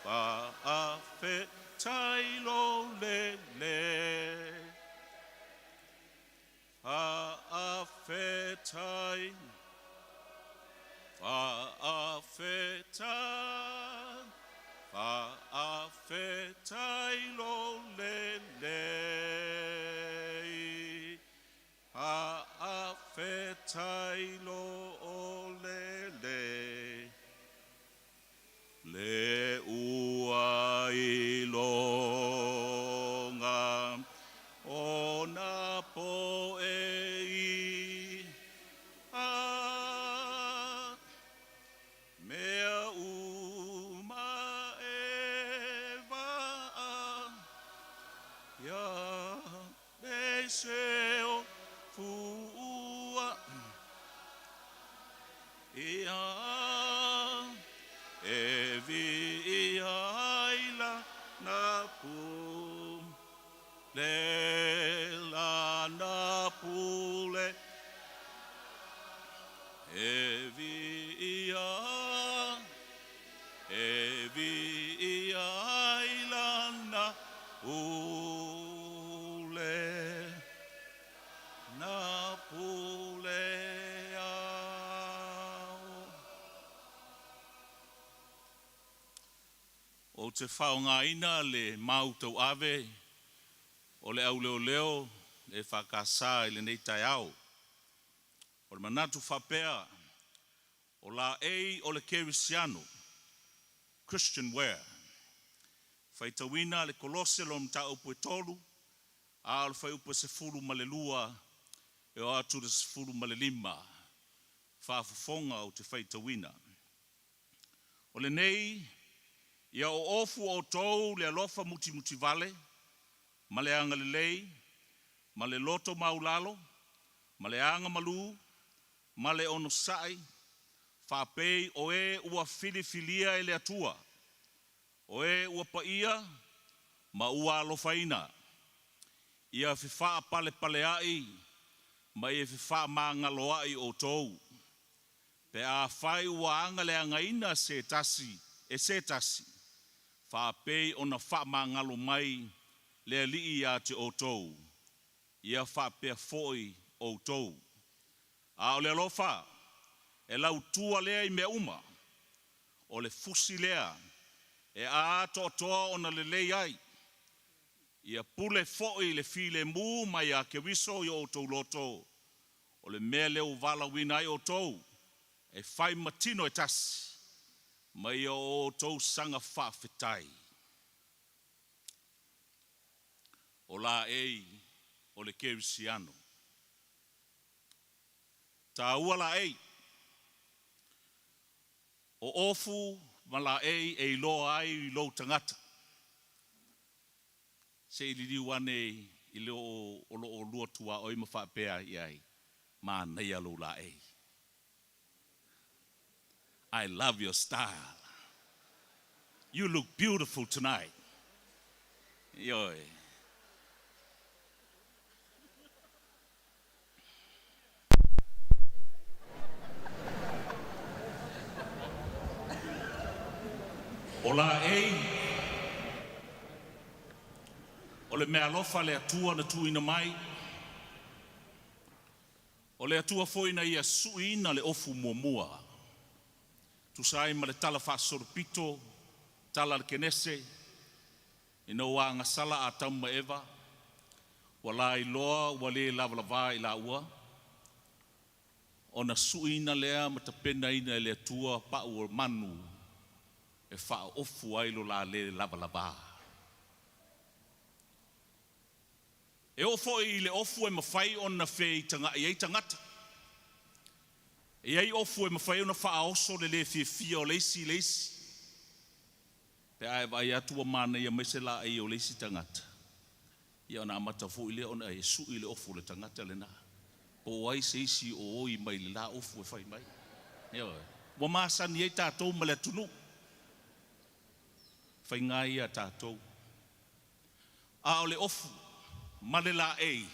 pa a fe tai lo le le a fe tai a fe tai a fe tai lo le le a fe tai lo o le le le ua i longa o na po e i a mea uma e va ia le seo fua ia e vi ai la na pu le la na pule e vi ia e vi ai la na ule na pule ao. Ou te faaaogaina le mau tauave o le auleoleo le EFKS i lenei taeao. O le manatu faapea, o laei o le kerisiano, Christian wear. Faitauina le Kolose lona mataupu e 3, a o le fuaiupu e 12 e oo atu i le 15, faafofoga ou te faitauina. O lenei, ia o ofu outou le alofa mutimutivale, ma le agalelei, ma le loto maulalo, ma le agamalu, ma le onosai, faapei o e ua filifilia e le Atua, o e ua paia ma ua alofaina, ia fefaapalepaleai ma ia fefaamagaloai outou. Pe afai ua agaleagaina se tasi e se tasi, faapei ona faamagalo mai le Alii ia te outou, ia faapea foi outou. A o le alofa, e lautua lea i mea uma, o le fusi lea e atoatoa ona lelei ai. Ia pule foi le filemu mai ia Keriso i o outou loto, o le mea lea ua valaauina ai outou, e fai ma tino e tasi, ma ia o outou saga faafetai. O laei o le kerisiano. Taua laei. O ofu ma laei e iloa ai i lou tagata. Se i liliu ane i le o lo o lua tuaoi ma faapea i ai, manaia lou laei. I love your style. You look beautiful tonight. Ioe. O laei, o le meaalofa a le Atua na tuuina mai, o le Atua foi na ia suiina le ofu muamua. Tusa ai ma le tala faasolopito, tala a le Kenese, ina ua agasala Atamu ma Eva, ua lailoa ua le lavalava i laua. Ona suiina lea ma tapenaina e le Atua pau o manu e faaofu ai lo la le lavalava. E oo foi i le ofu e mafai ona feitaga'i ai tagata. E i ai ofu e mafai ona faaoso le le fiafia o le isi i le isi. Pe a e vaai atu ua manaia mai se laei o le isi tagata, ia ona amata foi lea ona e su'i le ofu o le tagata lena. Po o ai se isi o oi mai le la ofu e fai mai. Ioe. Ua masani ai tatou ma le atunuu. Faiga ia a tatou. A o le ofu ma le laei,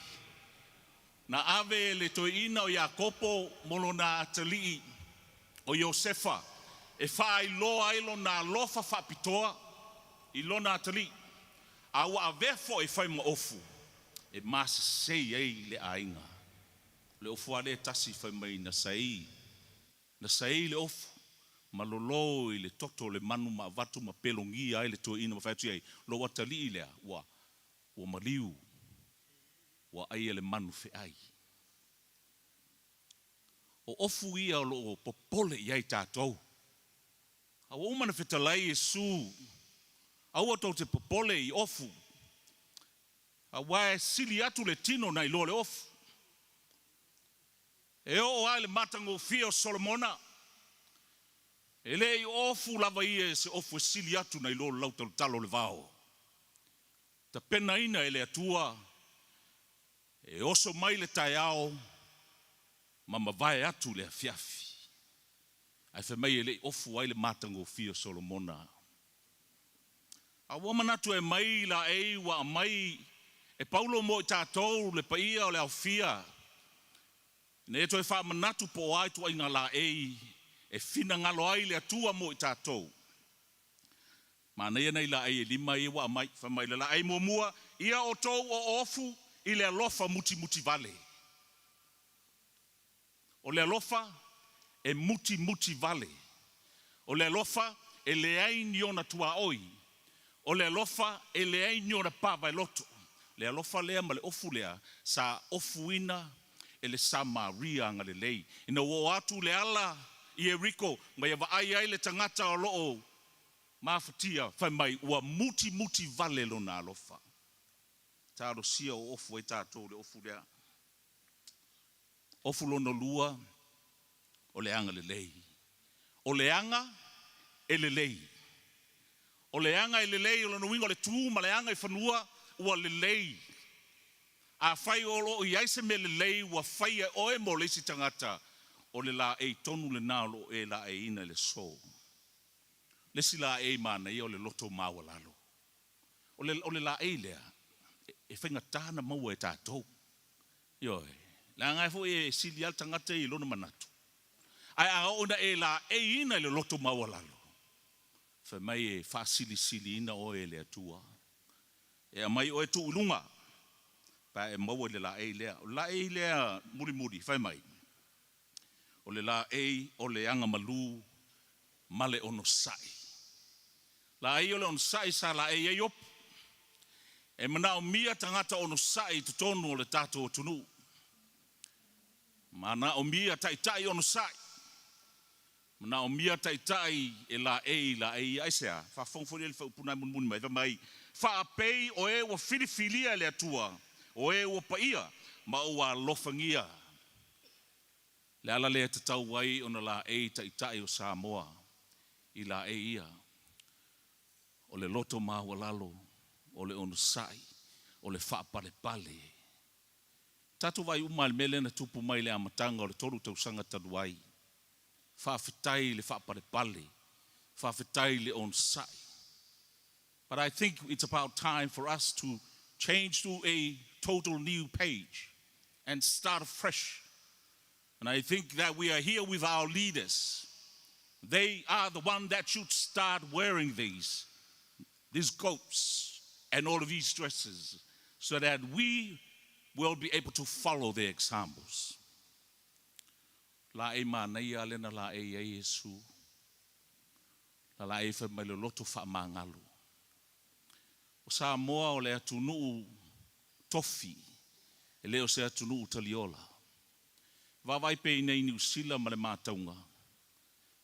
na ave e le toeaina o Iakopo mo lona atalii o Iosefa e faailoa ai lona alofa faapitoa i lona atalii, a ua avea foi e fai ma ofu e masesei ai le aiga. O le ofu lava lea e tasi fai mai na saei, na saei le ofu ma lolo i le toto o le manu ma avatu ma pelogia ai le toeaina ma fai atu i ai, Lou atalii lea ua ua maliu, ua ai e le manu feai. O ofu ia o lo o popole i ai tatou. A ua uma ona fetalai Iesu, Aua tou te popole i ofu, aua e sili atu le tino nai lo le ofu. E oo lava i le matagofie o Solomona, e le i ofu lava ia i se ofu e sili atu nai lo le lautalotalo o le vao. Tapenaina e le Atua e oso mai le taeao ma mavae atu le afiafi. Ae fai mai e le i ofu ai le matagofie o Solomona. A ua manatu e aumai laei ua aumai e Paulo mo i tatou le paia o le aofia, ina ia toe faamanatu po o a ituaiga laei e finagalo ai le Atua mo i tatou. Manaia nai laei e lima ia ua aumai. Fai mai le laei muamua, Ia outou oofu i le alofa mutimutivale. O le alofa e mutimutivale. O le alofa e leai ni ona tuaoi. O le alofa e leai ni ona pavaeloto. Le alofa lea ma le ofu lea sa ofuina e le Samaria agalelei ina ua oo atu le ala i Ieriko ma ia vaai ai le tagata o lo o mafatia, fai mai ua mutimutivale lona alofa. Talosia o ofu ai tatou i le ofu lea. Ofu lona lua, o le agalelei. O le aga e lelei. O le aga e lelei, o lona uiga o le tu ma le aga i fanua ua lelei. Afai o lo o i ai se mea lelei ua faia e oe mo le isi tagata, o le laei tonu lena o lo o e laeiina i le aso. O le isi laei manaia o le loto maualalo. O le, o le laei lea, e faigata ona maua e tatou. Ioe. Leaga foi e sili lava le tagata ia i lona manatu. Ae a oo ina e laeiina i le loto maualalo, fai mai e faasilisiliina oe e le Atua. E aumai oe tuu i luga, pe a e maua i le laei lea. O le laei lea mulimuli, fai mai, o le laei o le agamalu ma le onosai. Laei o le onosai sa laei ai Iopu. E manaomia tagata onosai i totonu o le tatou atunuu. Manaomia taitai onosai. Manaomia taitai e laei laei ia. Aisea? Faafofoga foi lea i le faaupu na e mulimuli mai, fai mai, Faapei o e ua filifilia e le Atua, o e ua paia ma ua alofagia. Le ala lea e tatau ai ona laei taitai o Samoa i laei ia, o le loto maualalo, o le onosai, o le faapalepale. Tatou vaai uma lava i le mea lea na tupu mai i le amataga o le 3 tausaga talu ai. Faafetai i le faapalepale, faafetai i le onosai. But I think it's about time for us to change to a total new page and start afresh. And I think that we are here with our leaders. They are the one that should start wearing these coats and all of these dresses so that we will be able to follow their examples. Laei manaia le na laei ai Iesu. La laei fai mai le loto faamagalo. O Samoa o le atunuu tofi, e le o se atunuu taliola. Vaavaai pea i inei i Niu Sila ma le matauga,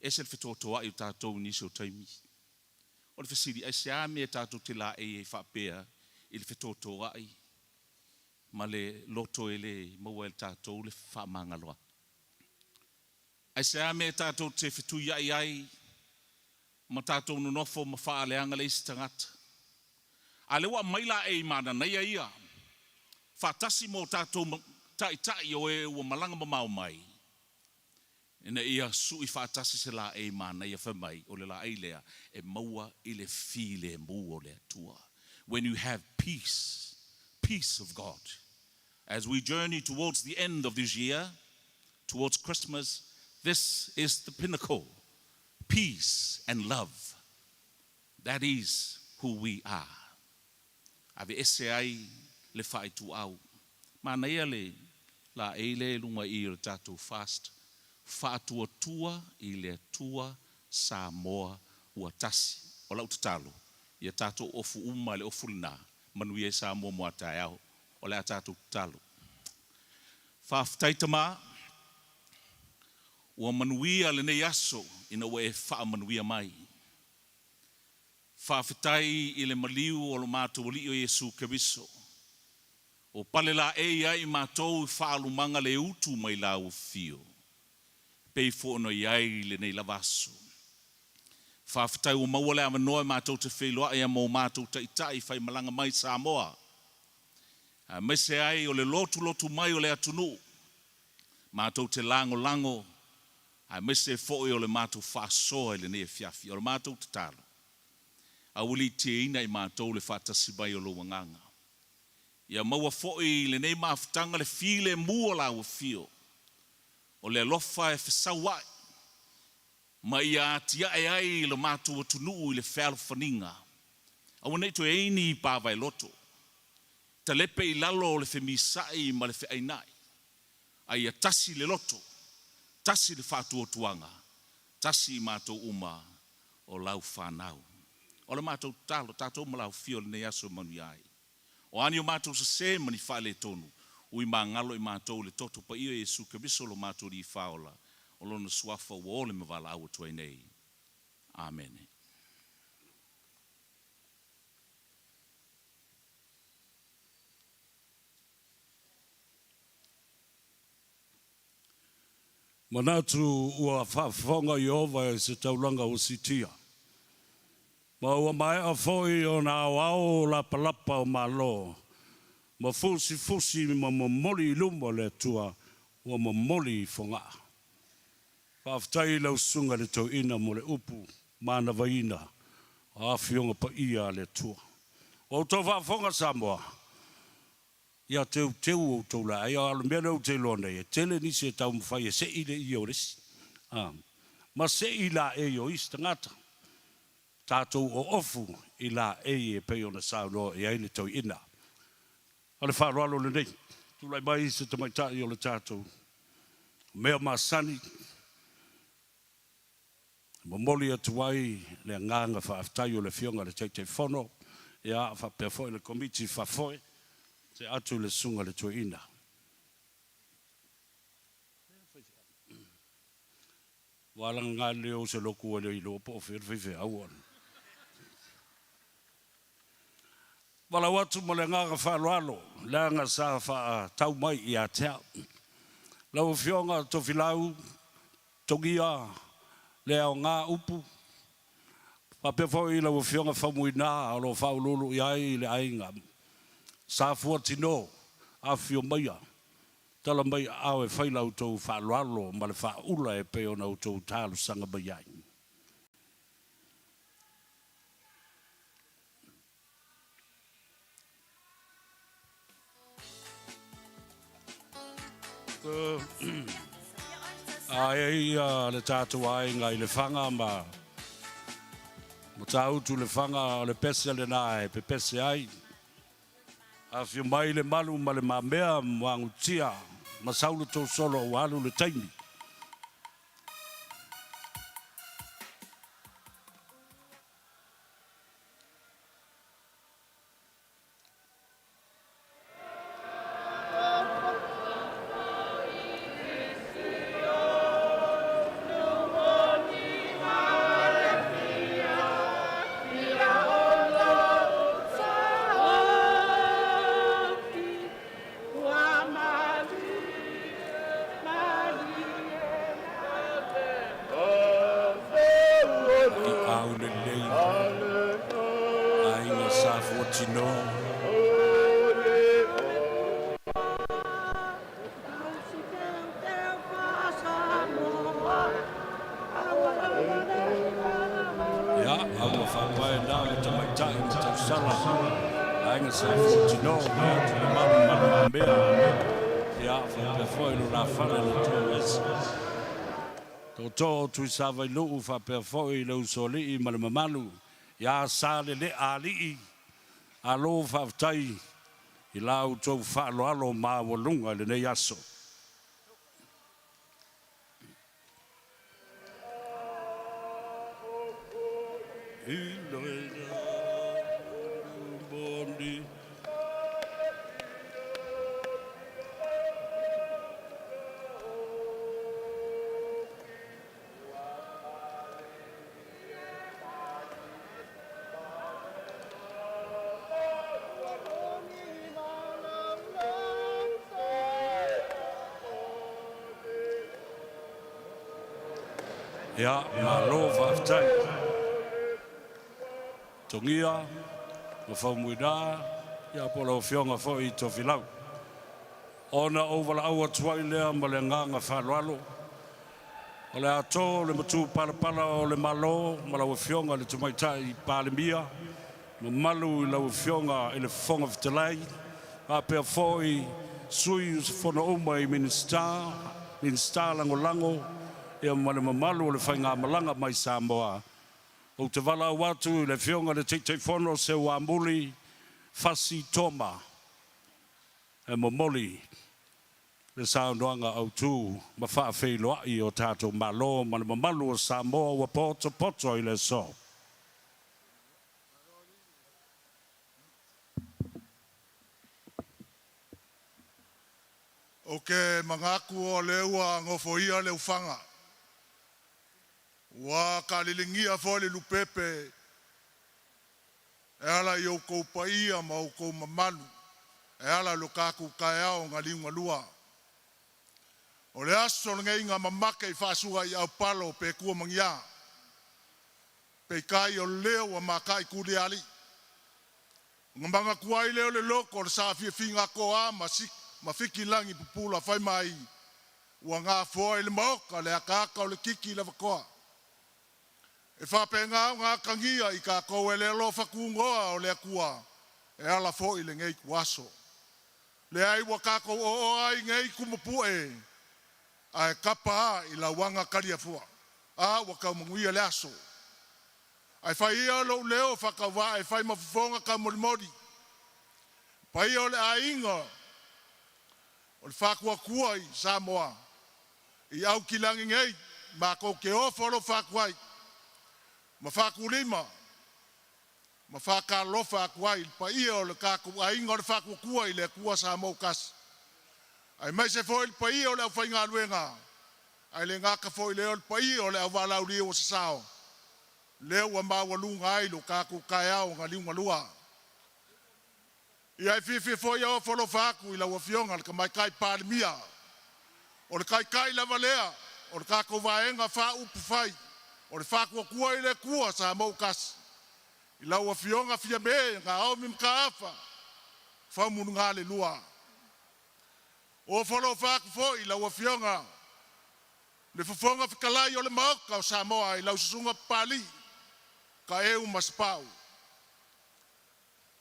ese le fetoatoa'i o tatou i nisi o taimi. O le fesili, aisea mea tatou te laei ai faapea i le fetoatoa'i ma le loto e le maua ai e tatou le fefaamagaloa'i? Aisea mea tatou te fetuia'i ai ma tatou nonofo ma faaleaga le isi tagata? A lea ua aumai laei mananaia ia faatasi ma o tatou taitai o e ua malaga mamao mai, ina ia sui faatasi se laei manaia fai mai o le laei lea e maua i le filemu o le Atua. When you have peace, peace of God. As we journey towards the end of this year, towards Christmas, this is the pinnacle. Peace and love. That is who we are. Aveese ai le faaituau. Manaia le laei lea i luga i i o le tatou fast, Faatuatua i le Atua Samoa ua tasi. O lau tatalo, ia tatou ofu uma i le ofu lena, manuia ai Samoa mo a taeao. O le a tatou tatalo. Faafetai Tama, ua manuia lenei aso ina ua e faamanuia mai. Faafetai i le maliu o lo matou Alii o Iesu Keriso, o palelaei ai i matou i faaalumaga le utu mai Lau Afio, pei foi ona i ai lenei lava aso. Faafetai ua maua le avanoa e matou te feiloai ai ma o matou Taitai faimalaga mai Samoa, aemaise ai o le lotulotu mai o le atunuu, matou te lagolago aemaise foi o le matou faasoa i lenei afiafi. O le matou tatalo, aualiitiaina i matou le faatasi mai o Lou Agaga. Ia maua foi i lenei mafutaga le filemu o Lau Afio, o le alofa e fesaua'i ma ia atia'e ai lo matou atunuu i le fealofaniga. Aua ne i toe ai ni pavaeloto, talepe i lalo o le femisa'i ma le fe'aina'i, a ia tasi le loto, tasi le faatuatuaga, tasi i matou uma o Lau fanau. O le matou tatalo, tatou ma Lau Afio i lenei aso e manuia ai. O a ni o matou sesē ma ni faaletonu, ui magalo i matou i le toto paia o Iesu Keriso lo matou Alii Faaola, o Lona Suafa ua ole ma valaau atu ai nei. Amene. Manatu ua faafofoga Ieova i se taulaga ua siitia, ma ua maea foi ona aoao lapalapa o malo, ma fusifusi ma momoli i luma o le Atua, ua momoli i Fogaa. Faafetai i lau Susuga i le Toeaina mo le upu manavaina o Afioga Paia a le Atua. Ua outou faafofoga Samoa, ia teuteu outou laei, a o le mea lea ou te iloa nei, e tele nisi e taumafai e sei le ie o le isi, a, ma sei laei o isi tagata. Tatou oofu i laei e pei ona saunoa i ai le Toeaina. O le faaaloalo lenei. Tulai mai se tamaitai o le tatou mea masani e momoli atu ai le agaga faafetai o le Afioga i le Taitaifono, ia faapea foi le Komiti Faafoe, se atu i le Susuga i le Toeaina. Ua alaga lelei o se lotu ua le iloa po o fea le faifeau ona. Valaau atu ma le agaga faaaloalo leaga sa faatau mai ia te au. Lau Afioga Tofilau Togia le aoga upu, faapea foi lau Afioga Faumuina o lo o faauluulu i ai le aiga Sa Fuatino, afifio maia, tala mai aao e fai la outou faaaloalo ma le faaula e pei ona outou talosaga mai ai. Ae ia le tatou aiga i Lefaga ma Matautu Lefaga, o le pese lena e pepese ai. Afio mai Lemalu ma Le Mamea, Muagututia ma Saulo Tousolo ua alu le taimi. Fuatino. Ia, a ua faapae na le tamaitai ma tausala. Aiga Sa Fuatino, ma atu le malu ma le mamea. Ia, faapea foi lo la fale le tō ese. Toto Tuisavailuu faapea foi le usoalii ma le mamalu ia Sa le Alii. Alo faafetai i la outou faaaloalo maualuga i lenei aso. Ia, malo faafetai. Togia, ma faumuina, ia po lau afioga foi i Tofilau. Ona ou valaau atu ai lea ma le agaga faaaloalo. O le ato le matu palapala o le Malo ma lau afioga le Tamaitai Palemia, mamalu i lau afioga i le Fofoga Fetalai, faapea foi sui usufono uma i Minisita, Minisita Lagolago, ia ma le mamalu o le faigamalaga mai Samoa. Ou te valaau atu i le afioga i le Taitaifono Seuamuli Fasi Toma e momoli le saunoaga autu ma faafeiloai o tatou Malo ma le mamalu o Samoa ua potopoto i le aso. O ke manatu o lea ua nofoia le ufaga, ua kaliligia foi le lupepe e ala i outou paia ma outou mamalu e ala i lo tatou taeao na liugalua. O le aso lenei na mamate ai faasua i aupalo o petua ma niā. Peitai o lea ua mataitu le alii, ona manatua ai lea o le loto o le saafiafiaga toa ma ma fiki lagi pupula fai mai, ua gafoa i le maota le ataata o le titi lavatoa. E faapena ona atagia i tatou e le alofa tunoa o le Atua e ala foi i lenei ituaso. Leai ua tatou oaoa ai nei i tumupue ae tapa a i lauaga taliafua. A ua tau manuia le aso. Ae fai ia lou leo faatauvaa e fai ma fofoga taumolimoli, paia o le aiga o le Faatuatua i Samoa i Aukilani nei, matou te ofo alofa atu ai ma faatulima ma faatalofa atu ai i le paia o le tatou aiga o le Faatuatua i le Atua Samoa ua Tasi, aemaise foi le paia o le aufaigaluega, ae le gata foi i lea o le paia o le auvalaaulia ua sasao, lea ua maualuga ai lo tatou taeao na liugalua. Ia e fiafia foi e ofo alofa atu i lau Afioga i le Tamaitai Palemia, o le Taitai lava lea o le tatou Vaega Faaupufai o le Faatuatua i le Atua Samoa ua Tasi, i lau Afioga Fiame Naomi Mataafa Faumulugalelua. Ofo alofa atu foi i lau Afioga i le Fofoga Fetalai o le Maota o Samoa i lau Susuga Papalii Taeu Masepau.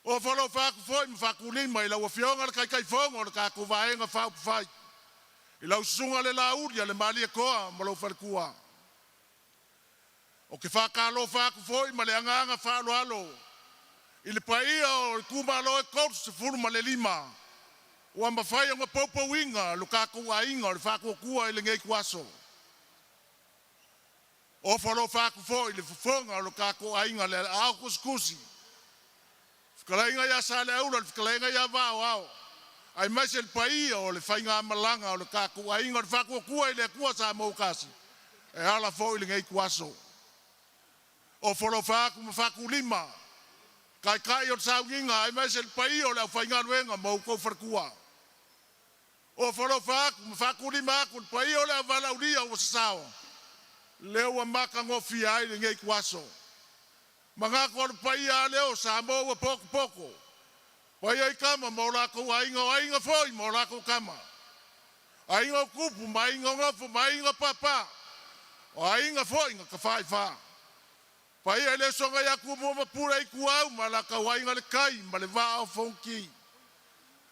Ofo alofa atu foi ma faatulima i lau Afioga i le Taitaifono o le tatou Vaega Faaupufai, i lau Susuga le Laaulialemalietoa ma lou faletua. Ou te faatalofa atu foi ma le agaga faaaloalo i le paia o itumalo e 35 ua mafai ona poupouina lo tatou aiga o le Faatuatua i lenei ituaso. Ofo alofa atu foi i le fofoga o lo tatou aiga le Aotusitusi, fetalaiga ia Saleaula, le fetalaiga ia Vao Ao, aemaise le paia o le faigamalaga o le tatou aiga o le Faatuatua i le Atua Samoa ua Tasi e ala foi i lenei ituaso. Ofo alofa atu ma faatulima taitai o le sauniga aemaise le paia o le aufaigaluega ma outou faletua. Ofo alofa atu ma faatulima atu le paia o le auvalaaulia ua sasao, lea ua matagofie ai lenei ituaso. Mangaku o le paia a lea o Samoa ua potopoto. Paia i Tama ma o latou Aiga, o Aiga foi ma o latou Tama. Aiga o Tupu ma Aiga o Nofo ma Aiga o Papa, o Aiga foi na Tafaifa. Paia i le usoga ia Tumua ma Pule, Ituau ma Alataua, Aiga i le Tai ma le Vaa o Fonoti.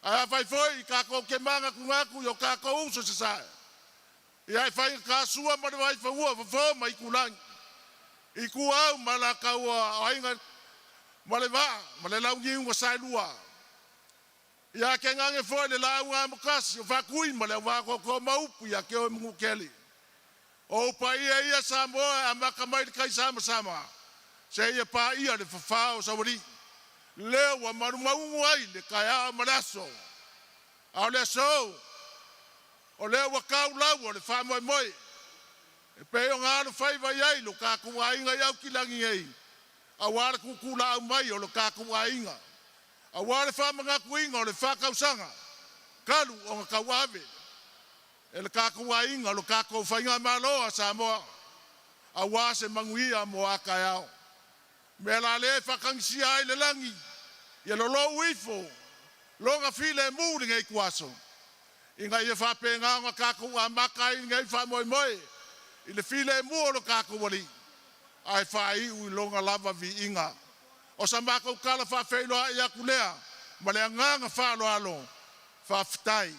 Ae afai foi tatou te manatunatu i o tatou uso i sasae, ia e faigata Sua ma le Vaifanua, Fofo ma Aitulagi, Ituau ma Alataua, Aiga ma le Vaa ma le Launiu na Saelua. Ia tainane foi le Laau na Amotasi, o Faatui ma le Auvaa ma upu ia te oe Manuatele. O ou paia ia Samoa e amata mai i le taisamasama seia paia le fafao o Saualii, lea ua malumaunu ai le taeao ma le aso. A o le aso, o lea ua tau lau o le faamoemoe e pei ona alofaiva i ai lo tatou aiga i Aukilani nei, aua le tutulaau mai o lo tatou aiga, aua le faamanatuina o le 4 tausaga talu ona tauave e le tatou aiga lo tatou Faigamalo a Samoa, aua se manuia mo a taeao. O le mea la lea e faatagisia ai le lagi, ia lolou ifo Lona filemu i lenei ituaso, ina ia faapena ona tatou amata ai lenei faamoemoe i le filemu o lo tatou Alii, ae faaiu i Lona lava viiga. O sa matou tala faafeiloai atu lea ma le agaga faaaloalo. Faafetai.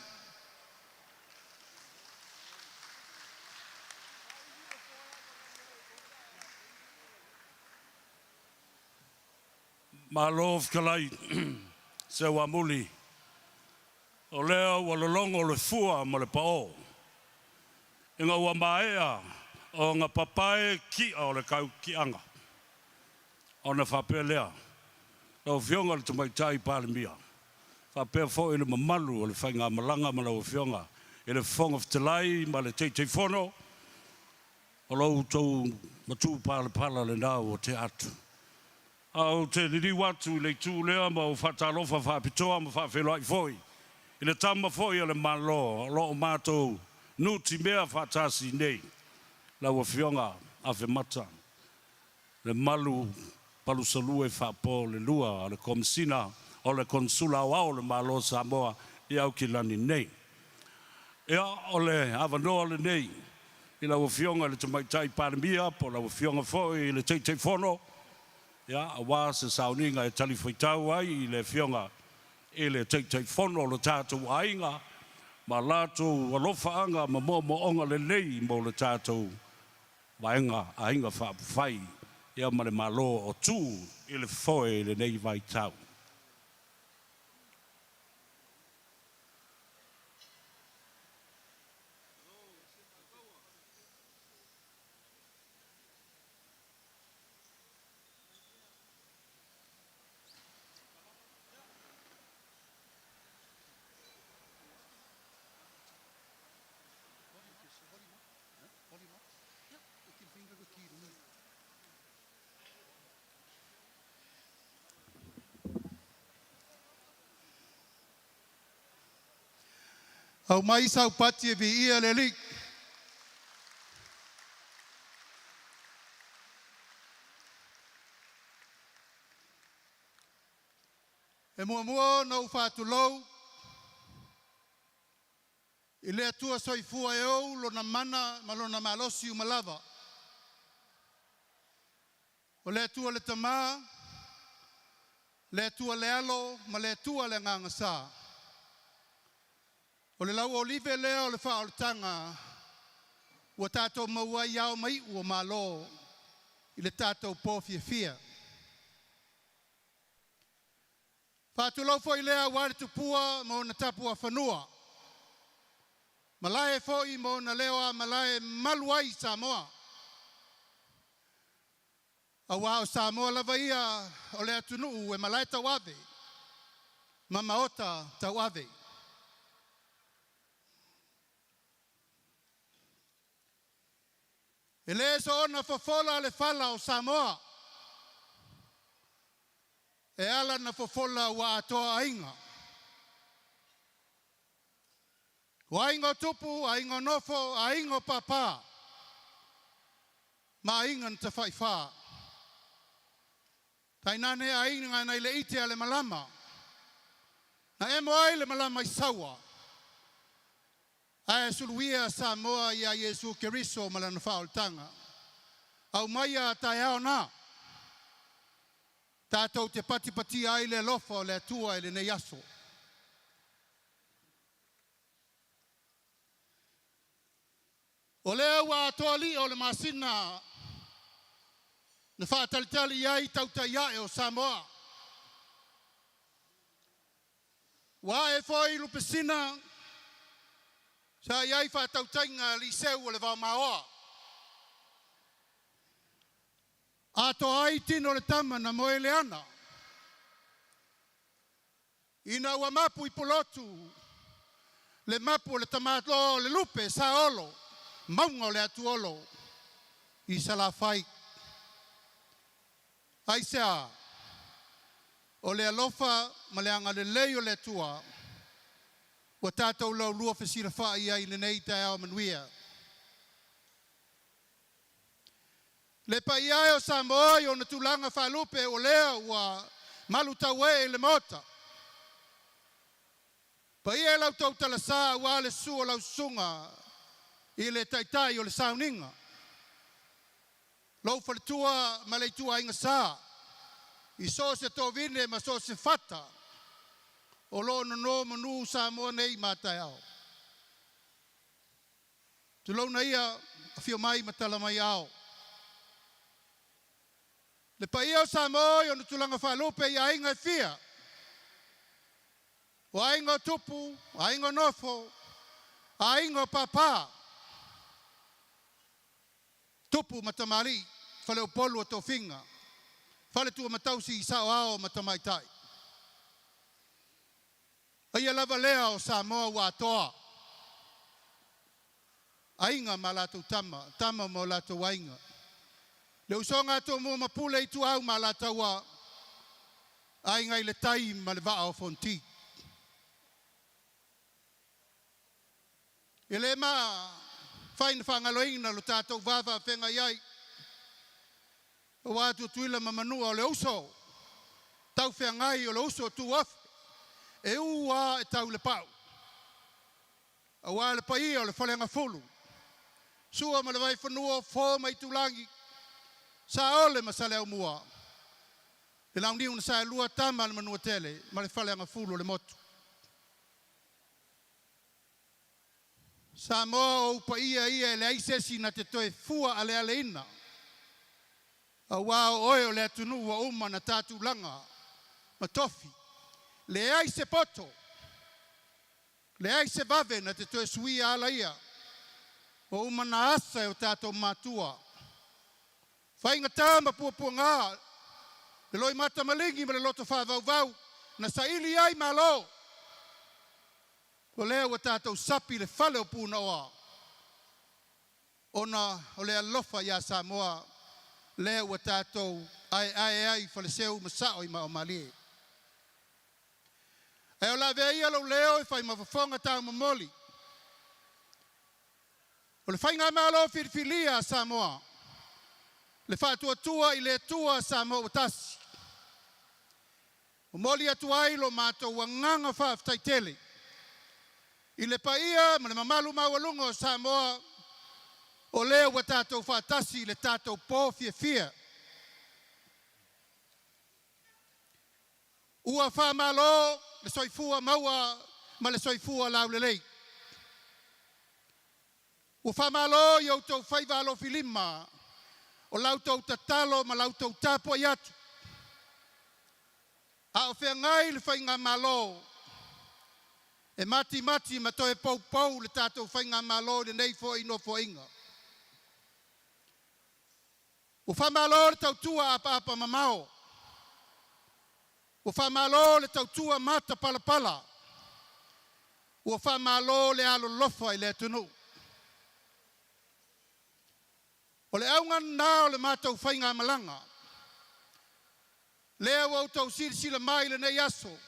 Malo fetalai Seuamuli, o lea ua lologo le fua ma le pao. Ina ua maea ona papae ki'a o le tauki'aga. Ona faapea lea, lau Afioga i le Tamaitai Palemia, faapea foi le mamalu o le faigamalaga ma lau Afioga i le Fofoga Fetalai ma le Taitaifono, o lo outou matupalapala lena ua tea atu. Ae ou te liliu atu i le itu lea ma ou faatalofa faapitoa ma faafeiloai foi i le tama foi a le Malo o lo o matou nutimea faatasi nei, lau Afioga Afemata Lemalu Palusalue Faapo le lua o le Komesina o le Konesula Aoao o le Malo o Samoa i Aukilani nei. Ia, o le avanoa lenei i lau Afioga i le Tamaitai Palemia po o lau Afioga foi i le Taitaifono, ia, aua se sauniga e talifuaitau ai i le Afioga i le Taitaifono o lo tatou aiga ma latou alofaaga ma moomooga lelei mo le tatou vaega Aiga Faaupufai ia ma le Malo o tu i le foe i lenei vaitau. Aumai sau pati e viia le Alii. E muamua ona ou faatulou i le Atua Soifua e ou lona mana ma lona malosi uma lava. O le Atua le Tama, le Atua le Alo ma le Atua le Agaga Sa. O le lauolive lea o le faaolataga ua tatou maua ai ao ma iu o malo i le tatou po fiafia. Faatulou foi lea aua le tupua ma ona tapuafanua, malae foi ma ona leoa malae e mamalu ai Samoa. Aua o Samoa lava ia o le atunuu e malae tauave ma maota tauave. E le soona fofola le fala o Samoa, e ala ona fofola ua atoa aiga. O aiga o tupu, o aiga o nofo, o aiga o papa ma aiga na tafaifa. Tainane aiga nai le ite a le malama. Na emo ai le malama i saua. Ae suluia Samoa ia Iesu Keriso ma lana faaolataga. Aumaia taeao na. Tatou te patipatia ai le alofa o le Atua i lenei aso. O lea ua atoa lio o le masina na faatalitali ai tautai ae o Samoa. Ua ae foi lupesina sa i ai faatautaiga a alii seu o le vaomaoa. Atoa ai tino o le tama na moe le ana. Ina ua mapu i Pulotu le mapu o le tamaloa o le lupe Saolo, mauga o le atuolo i Salafai. Aisea? O le alofa ma le agalelei o le Atua ua tatou laulua fesilafai ai i lenei taeao manuia. Le paia e o Samoa i ona tulaga faalupe o lea ua malutauee i le Maota, paia i la outou talasa aua le susu o lau susuga i le Taitai o le Sauniga, lou faletua ma le ituaiga Sa i so o se tovine ma so o se fata o lo o nonomanu Samoa nei ma a taeao. Tulouna ia, afio mai ma tala mai ao. Le paia o Samoa i ona tulaga faalupe i aiga e fia, o aiga o Tupu, aiga o Nofo, aiga o Papa, Tupu ma Tamalii, Faleupolu o Tofiga, Faletuamatausi, Saoao ma Tamaitai. Paia lava lea o Samoa ua atoa, Aiga ma latou Tama, Tama ma o latou Aiga, le usoga a Tumua ma Pule, Ituau ma Alataua, Aiga i le Tai ma le Vaa o Fonoti. E le mafai ona faagaloina lo tatou va faafeagai ai aua Tutuila ma Manua, o le uso taufeagai o le uso tuafe, e u lava e tau i le pau, aua le paia o le Faleagafulu, Sua ma le Vaifanua, Fofo ma Aitulagi, Saole ma Saleaaumua, le Launiu na Saelua, Tama a le Manuatele ma le Faleagafulu o le motu. Samoa o ou paia ia e leai se isi na te toe fua alealeina, aua o oe o le atunuu ua uma ona ta tulaga ma tofi, leai se poto, leai se vave na te toe suia ala ia, ua uma ona asa e o tatou matua. Faigata ma puapuaga, le loimata maligi ma le loto faavauvau na saili ai malo. O lea ua tatou sapi i le fale o Punaoa ona o le alofa ia Samoa lea ua tatou aeae ai i faleseu ma sao i maaomalie. Ae o le a avea ia lou leo e fai ma fofoga taumomoli o le Faigamalo Filifilia a Samoa, le Faatuatua i le Atua Samoa ua Tasi. Momoli atu ai lo matou agaga faafetai tele i le paia ma le mamalu maualuga o Samoa o lea ua tatou faatasi i le tatou po fiafia. Ua faamalo le soifua maua ma le soifua laulelei. Ua faamalo i outou faiva alofilima o la outou tatalo ma la outou tapuai atu a o feagai le faigamalo e matimati ma toe poupou le tatou faigamalo i lenei foi Nofoaiga. Ua faamalo le tautua apaapamamao, ua faamalo le tautua matapalapala, ua faamalo le alolofa i le atunuu. O le auga lena o le matou faigamalaga lea ua outou silasila mai i lenei aso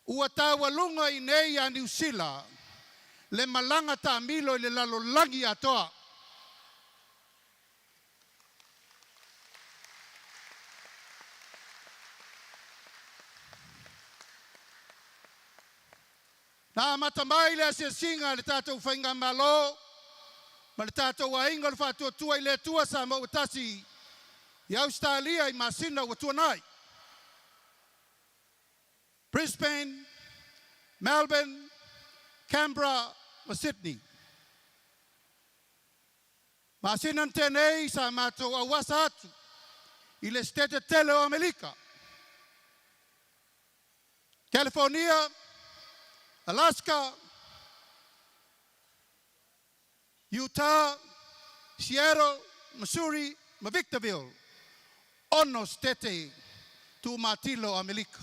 ua taualuga i inei a Niu Sila le malaga taamilo i le lalolagi atoa. Na amata mai le asiasiga a le tatou Faigamalo ma le tatou aiga o le Faatuatua i le Atua Samoa ua Tasi i Ausetalia i masina ua tuanai. Brisbane, Melbourne, Canberra ma Sydney. Masina na tea nei sa matou auasa atu i le Setete tele o Amerika, California, Alaska, Utah, Seattle, Missouri ma Victorville, 6 setete tumatila o Amerika.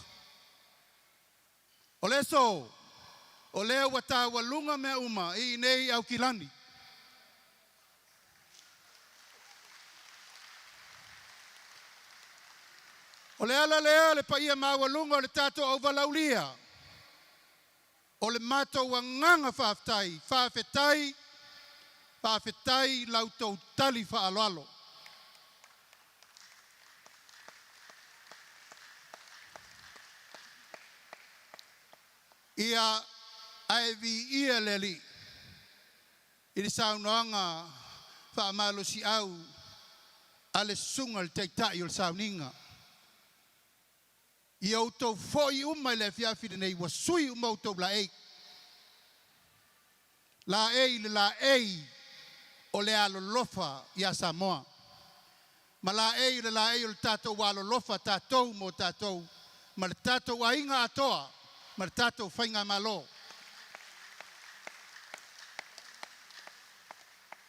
O le aso, o lea ua taualuga mea uma i inei i Aukilani. O le ala lea le paia maualuga o le tatou auvalaaulia, o le matou agaga faafetai, faafetai, faafetai i la outou tali faaaloalo. Ia ae viia le Alii i le saunoaga faamalosiau a le susuga i le Taitai o le Sauniga. Ia outou foi uma i le afiafi lenei ua sui uma outou laei, laei i le laei o le alolofa ia Samoa ma laei i le laei o le tatou alolofa tatou mo tatou ma le tatou aiga atoa ma le tatou faigamalo.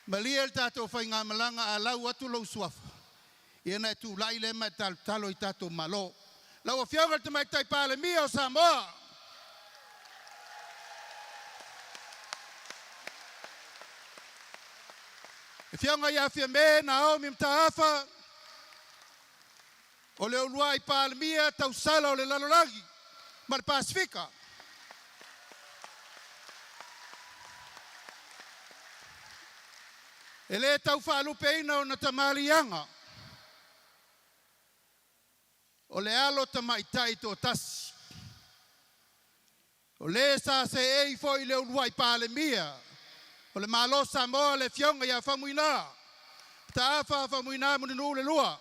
Malie le tatou faigamalaga a lau atu lou suafa ia ona e tulai lea ma e talotalo i tatou malo. Lau Afioga i le Tamaitai Palemia o Samoa. Afioga ia Fiame Naomi Mataafa, o le uluai Palemia tausala o le lalolagi ma le Pasefika. E le tau faalupeina ona tamaliiaga, o le alo tamaitai toatasi, o le sa seei foi i le uluai Palemia o le Malo o Samoa, le Afioga ia Faumuina Mataafa Faumuina Mulinuu II.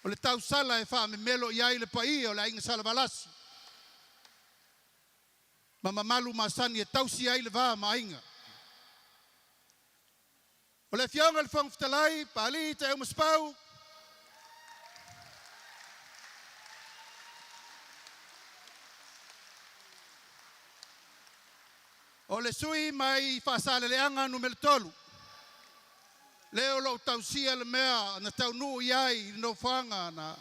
O le tausala e faamemelo i ai le paia o le Aiga Salevalasi ma mamalu masani e tausi ai le va ma Aiga. O le Afioga i le Fofoga Fetalai Papalii Teaumasepau, o le sui mai Faasaleleaga Nu.3, lea o lo o tausia le mea na taunuu i ai le nofoaga na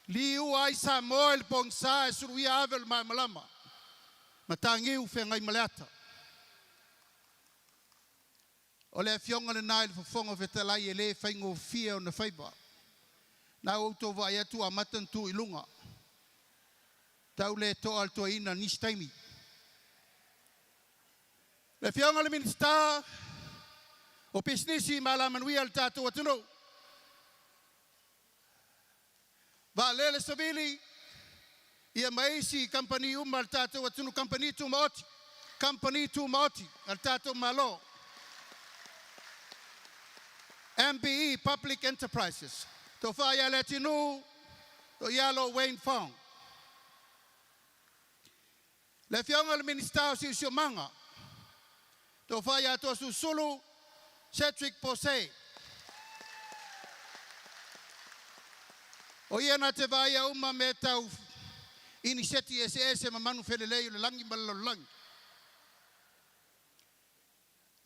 liua ai Samoa i le pogisa e suluia ave o le malamalama, Mataniu Feagaimaleata. O le afioga lena i le Fofoga Fetalai e le faigofie ona faiva. Na ua outou vaai atu ua amata ona tu i luga, tau le toa le toeaina i nisi taimi. Le Afioga i le Minisita o Pisinisi ma Alamanuia i le tatou atunuu, Vaalele Savili ia ma isi kamupani uma a le tatou atunuu, kamupani tumaoti a le tatou Malo. MBE Public Enterprises, Tofa ia Leatinuu Sooialo Wayne Fong. Le Afioga i le Minisita o Siosiomaga, Tofa ia Toasulesulu Cedric Pose. O ia na te vaaia uma mea tau iniseti eseese ma manu felelei o le lagi ma le lalolagi.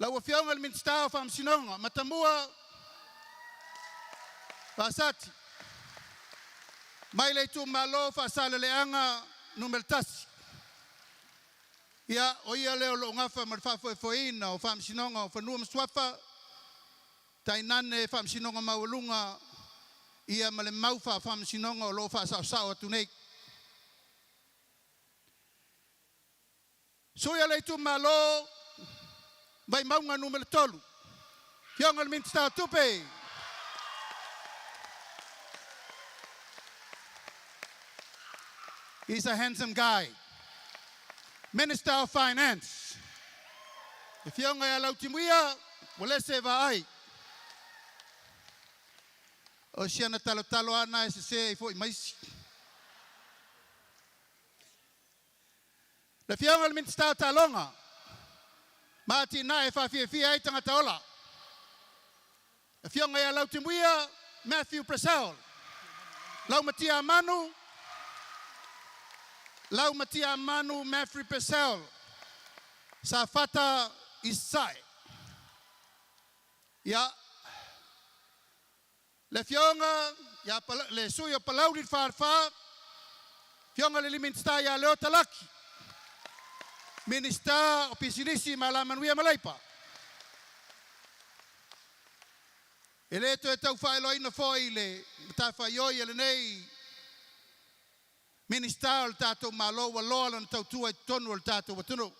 Lau Afioga i le Minisita o Faamasinoga, Matamua Vasati, mai le itumalo o Faasaleleaga Nu.1. Ia, o ia lea o lo o nafa ma le faafoefoeina o Faamasinoga o Fanua ma Suafa, tainane Faamasinoga Maualuga ia ma le mau faafaamasinoga o lo o faasaosao atu nei. Sui o le itumalo Vaimauga Nu.3, Afioga i le Minisita o Tupe. He's a handsome guy. Minister of Finance. Le Afioga ia Lautimuia Uelese Vaai. O si ana talotalo lava lena e sese ai foi ma isi. Le Afioga i le Minisita o Taaloga ma Atinae e Faafiafia ai Tagata Ola, le Afioga ia Lautimuia Matthew Purcell, Laumatiamanu, Laumatiamanu Matthew Purcell, Safata i Sasae. Ia, le Afioga ia le sui o Palauli le Falefa, Afioga i le Minisita ia Leota Laki, Minisita o Pisinisi ma Alamanuia ma Leipa. E le toe tau faailoaina foi le matafaioi a lenei Minisita o le tatou Malo ua loa lana tautua i totonu o le tatou atunuu.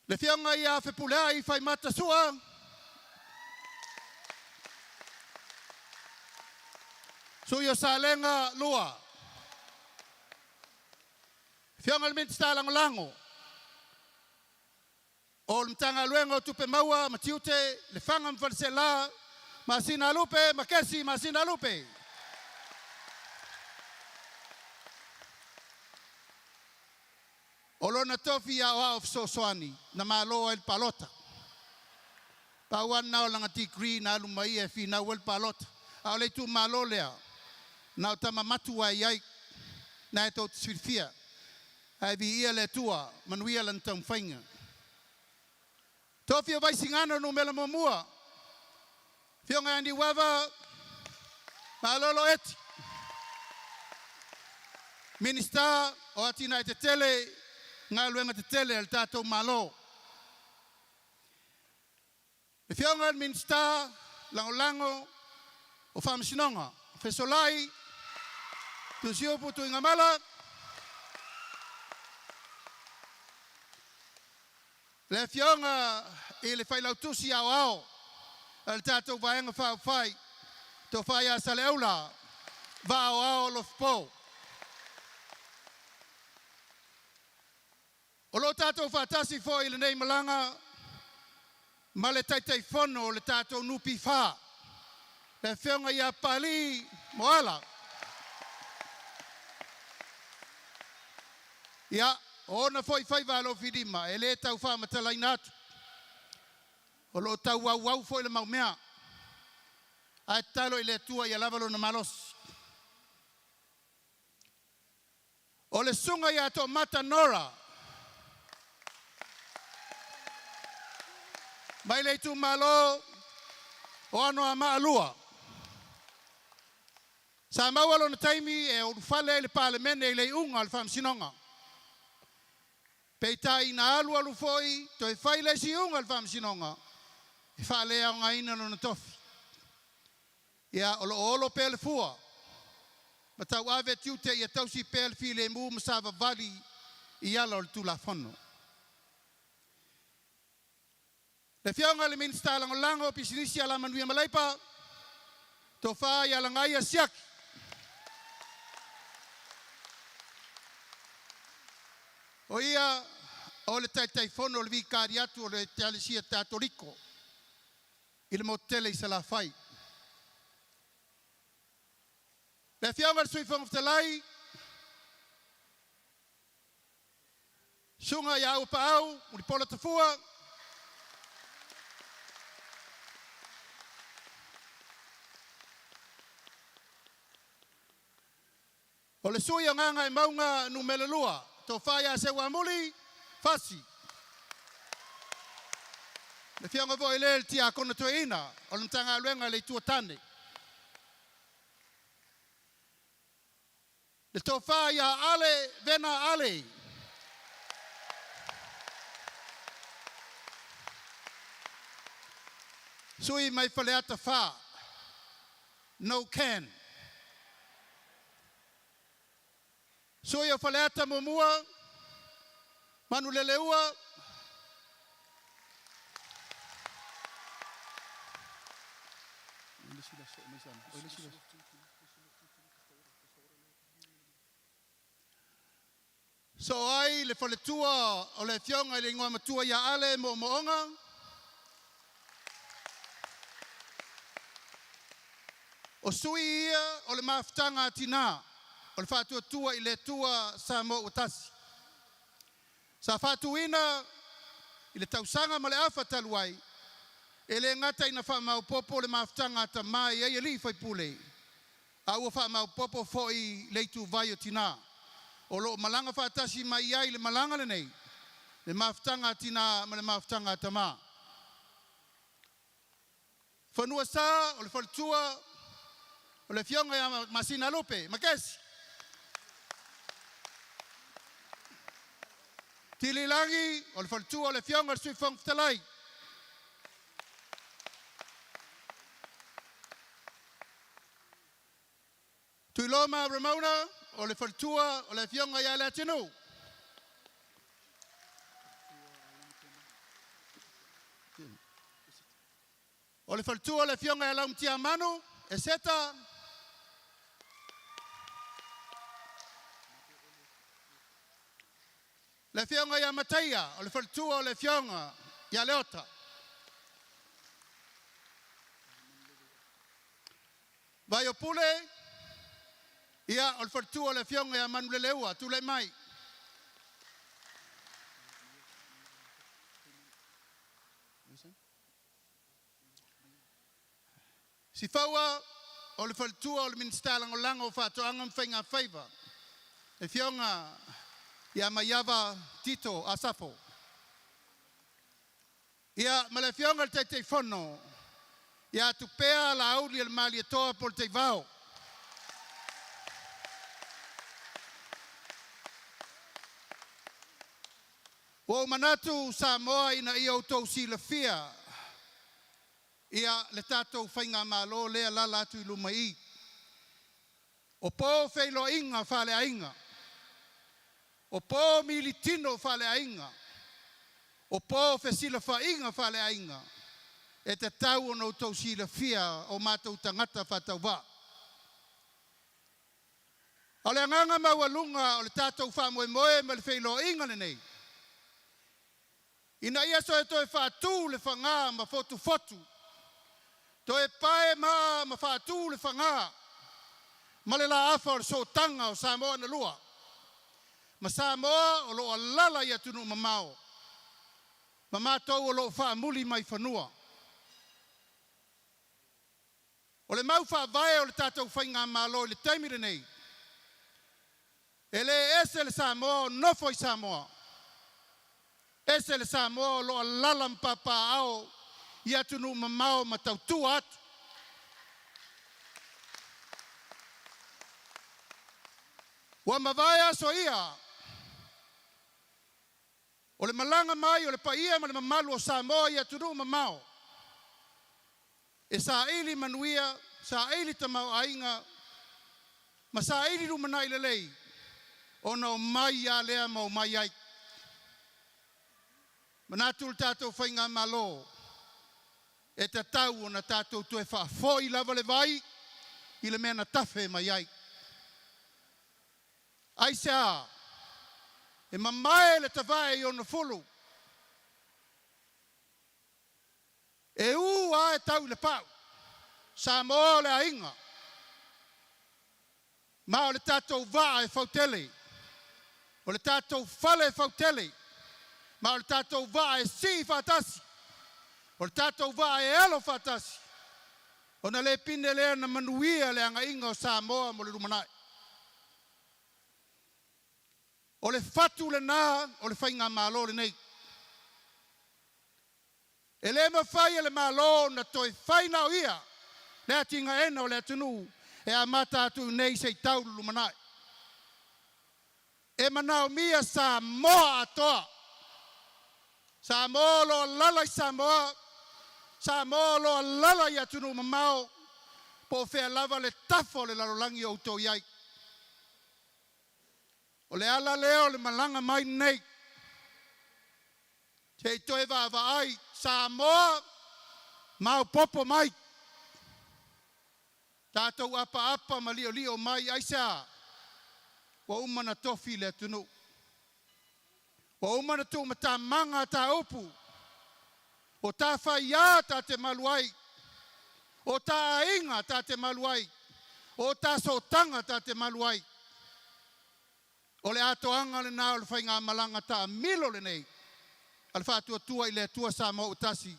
Le Afioga ia Fepuleai Faimata Sua, sui o Salega 2. Afioga i le Minisita Lagolago o le Matagaluega o Tupe Maua ma Tiute, Lefaga ma Faleaseela, Masina Lupe Makesi Masinalupe. O lona tofi aoao fesoasoani na malo ai le palota. Pau lava lena o lana degree na alu ma ia e finau ai le palota. A o le itumalo lea, na o tama matua e i ai, na e tou te silafia. Ae viia le Atua, manuia lana taumafaiga. Tofi o Vaisigano Nu.1, Afioga ia Niuava Malolo Eti, Minisita o Atinae Tetele, Galuega Tetele a le tatou Malo. Le Afioga i le Minisita Lagolago o Faamasinoga, Fesolai Tusiupu Tuigamala. Le Afioga i le Failautusi Aoao a le tatou Vaega Faaupufai, Tofa ia Saleaula Vaa o Ao Alofi. O lo o tatou faatasi foi i lenei malaga ma le Taitaifono o le tatou NPF, le Afioga ia Papalii Moala. Ia, o ona foi faiva alofilima e le tau faamatalaina atu, o lo o tau auau foi le mau mea, ae tatalo i le Atua ia lava lona malosi. O le susuga ia Toomata Nora mai le itumalo o Anoamaa 2. Sa maua lona taimi e ulufale ai i le Palemene i le iuga o le faamasinoga. Peitai na alu alu foi toe fai le isi iuga a le faamasinoga e faaleaogaina lona tofi. Ia, o lo o olo pea le fua ma tauave tiute ia tausi pea le filemu ma savavali i ala o le Tulafono. Le Afioga i le Minisita Lagolago o Pisinisi, Alamanuia ma Leipa, Tofa ia Lagaia Siaki. O ia o le Taitaifono o le Vikariatu a le Ekalesia Katoliko i le motu tele i Salafai. Le Afioga i le Sui Fofoga Fetalai, Susuga ia Auuapaau Mulipola Tafua, O le sui o Gagaemauga Nu.2, Tofa ia Seuamuli Fasi. Le afioga foi lea i le Tiakono Toeaina o le Matagaluega a le Itu o Tane. Le Tofa ia Ale Vena Ale. Sui mai Faleata 4, no can. Sui o Faleata 1, Manuleleua. Soo ai le faletua o le Afioga i le Igoamatua ia Ale Moomooga. O sui ia o le mafutaga a tinā o le Faatuatua i le Atua Samoa ua Tasi. Sa faatuina i le tausaga ma le afa talu ai, e le gata ina faamaopoopo le mafutaga a tamā e i ai alii faipule, a ua faamaopoopo foi le ituvai o tinā. O lo o malaga faatasi mai ai i le malaga lenei le mafutaga a tinā ma le mafutaga a tamā. Fanua sa o le faletua o le Afioga ia Masina Lupe Makesi. Tililagi o le faletua o le Afioga i le Sui Fofoga Fetalai. Tuiloma Ramona o le faletua o le Afioga ia Leatinuu. O le faletua o le Afioga ia Laumatiamanu Eseta. Le Afioga ia Mataia o le faletua o le Afioga ia Leota. Vaiopule, ia o le faletua o le Afioga ia Manuleleua, tulai mai. Sifaua, o le faletua o le Minisita Lagolago o Faatoaga ma Faiga Faiva, le Afioga ia Maiava Tito Asafo. Ia, ma le Afioga i le Taitaifono ia Tupea Laaulialemalietoa Polataivao. Ua ou manatu Samoa ina ia outou silafia ia le tatou faigamalo lea e alaala atu i luma i i. O po feiloaiga faaleaiga, o po militino faaleaiga, o po fesilafaiga faaleaiga, e tatau ona outou silafia o matou tagata faatauvaa. A o le agaga maualuga o le tatou faamoemoe ma le feiloaiga lenei, ina ia toe faatu le faga ma fotufotu, toe pae ma faatu le faga ma le laafa o le sootaga o Samoa na lua, ma Samoa o lo o alaala i atunuu mamao ma matou o lo o faamuli mai fanua. O le mau faavae o le tatou faigamalo i le taimi lenei, e le ese le Samoa o nofo i Samoa, ese le Samoa o lo o alaala ma papaaao i atunuu mamao ma tautua atu. Ua mavae aso ia o le malaga mai o le paia ma le mamalu o Samoa i atunuu mamao e saili manuia, saili tamaoaiga ma saili lumanai lelei ona omai lava lea ma omai ai. Manatu le tatou faigamalo e tatau ona tatou toe faafoi lava le vai i le mea na tafe mai ai. Aisea? E mamae le tavae i ona fulu, e u lava e tau i le pau. Samoa o le aiga, ma o le tatou vaa e fautele, o le tatou fale e fautele, ma o le tatou vaa e sii faatasi, o le tatou vaa e alo faatasi, ona le pine lea na manuia le agaiga o Samoa mo le lumanai. O le fatu lena o le faigamalo lenei. E le mafai e le Malo ona toe fai na o ia le atinaeina o le atunuu e amata atu i nei seia tau i le lumanai. E manaomia Samoa atoa. Samoa o lo o alaala i Samoa, Samoa o lo o alaala i atunuu mamao, po o fea lava le tafa o le lalolagi o outou i ai. O le ala lea o le malaga mai nei, se i toe vaavaai Samoa maopoopo mai, tatou apaapa ma liolio mai. Aisea? Ua uma ona tofi le atunuu. Ua uma ona tuumatamaga ta upu, o ta faiā ta te malu ai, o ta aiga ta te malu ai, o ta sootaga ta te malu ai. O le atoaga lena o le faigamalaga taamilo lenei a le Faatuatua i le Atua Samoa ua Tasi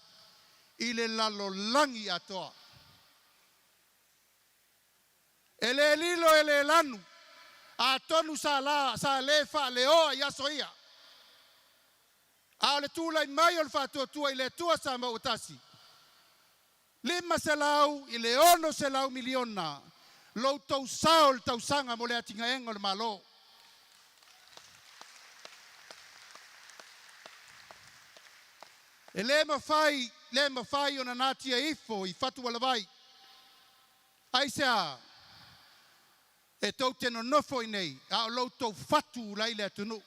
i le lalolagi atoa. E le lilo e le lanu, atonu sa la, sa le faaleoa i aso ia, a o le tulai mai o le Faatuatua i le Atua Samoa ua Tasi, 500 i le 600 miliona lo outou sao i le tausaga mo le atinaeina o le Malo. E le mafai, le mafai ona natia ifo i fatualavai. Aisea? E tou te nonofo i inei a o lo outou fatu la e i le atunuu.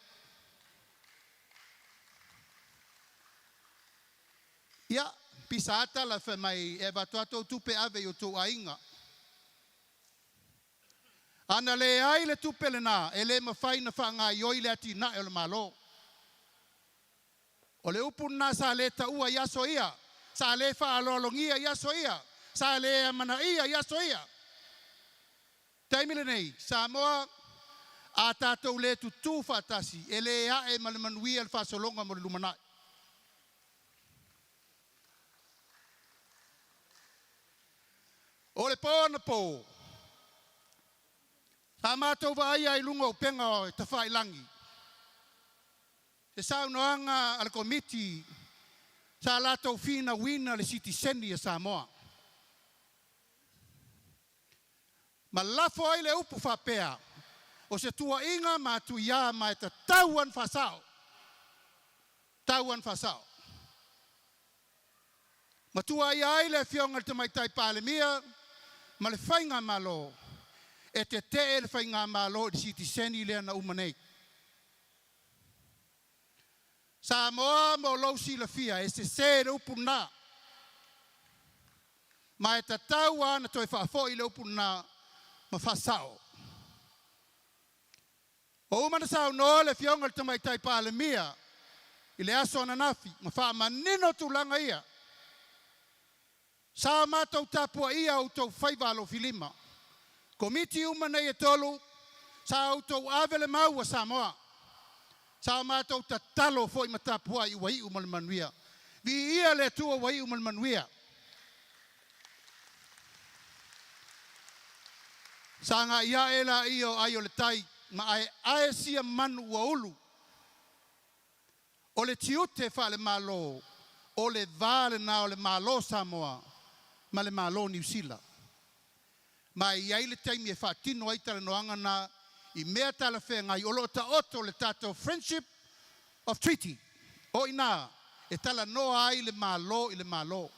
Ia, pisa lava tala fai mai e avatu lava tou tupe e ave i o outou aiga. A na leai le tupe lena, e le mafai ona faagaioi le atinae o le Malo. O le upu lena sa le taua i aso ia, sa le faaaloalogia i aso ia, sa le amanaia i aso ia. Taimi lenei, Samoa, a tatou le tutu faatasi, e le ae ma le manuia le faasologa mo le lumanai. O le po anapo, sa matou vaaia i luga o upega tafailagi se saunoaga a le Komiti sa latou finauina le sitiseni a Samoa. Ma lafo ai le upu faapea, o se tuuaiga matuia ma e tatau ona faasao, tatau ona faasao. Ma tuuaia ai le Afioga i le Tamaitai Palemia ma le Faigamalo e tete'e le Faigamalo i le sitiseni lea na uma nei. Samoa mo lou silafia e sese le upu lena, ma e tatau lava ona toe faafoi le upu lena ma faasao. Ua uma ona saunoa le Afioga i le Tamaitai Palemia i le aso ananafi ma faamanino tulaga ia. Sa matou tapuaia outou faiva alofilima, Komiti uma nei e tolu, sa outou ave le mau a Samoa. Sa matou tatalo foi ma tapuai ua iu ma le manuia. Viia le Atua ua iu ma le manuia. Sagai ae laia o ai o le tai ma aeae sia manu ua ulu. O le tiute faale-Malo, o le va lena o le Malo o Samoa ma le Malo o Niu Sila. Ma e i ai le taimi e faatino ai talanoaga na i mea talafeagai o lo o taoto le tatou Friendship of Treaty. O i ina e talanoa ai le Malo i le Malo.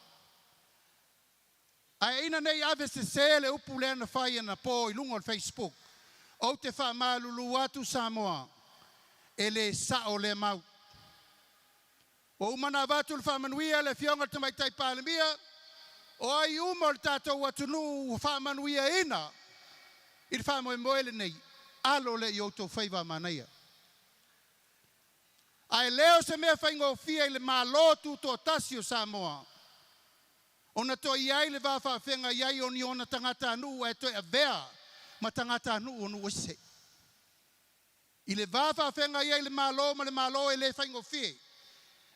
Ae ina ne i ave sese le upu lea na fai anapo i luga o le Facebook, ou te faamalulu atu Samoa, e le sao lea mau. Ua uma ona avatu le faamanuia a le Afioga i le Tamaitai Palemia, o ai uma o le tatou atunuu ua faamanuiaina i le faamoemoe lenei, alo lea i outou faiva a manaia. Ae le o se mea faigofie i le Malo Tutoatasi o Samoa ona toe i ai le va faafeagai ai o ni ona tagatanuu ae toe avea ma tagatanuu o nuu ese. I le va faafeagai ai le Malo ma le Malo e le faigofie,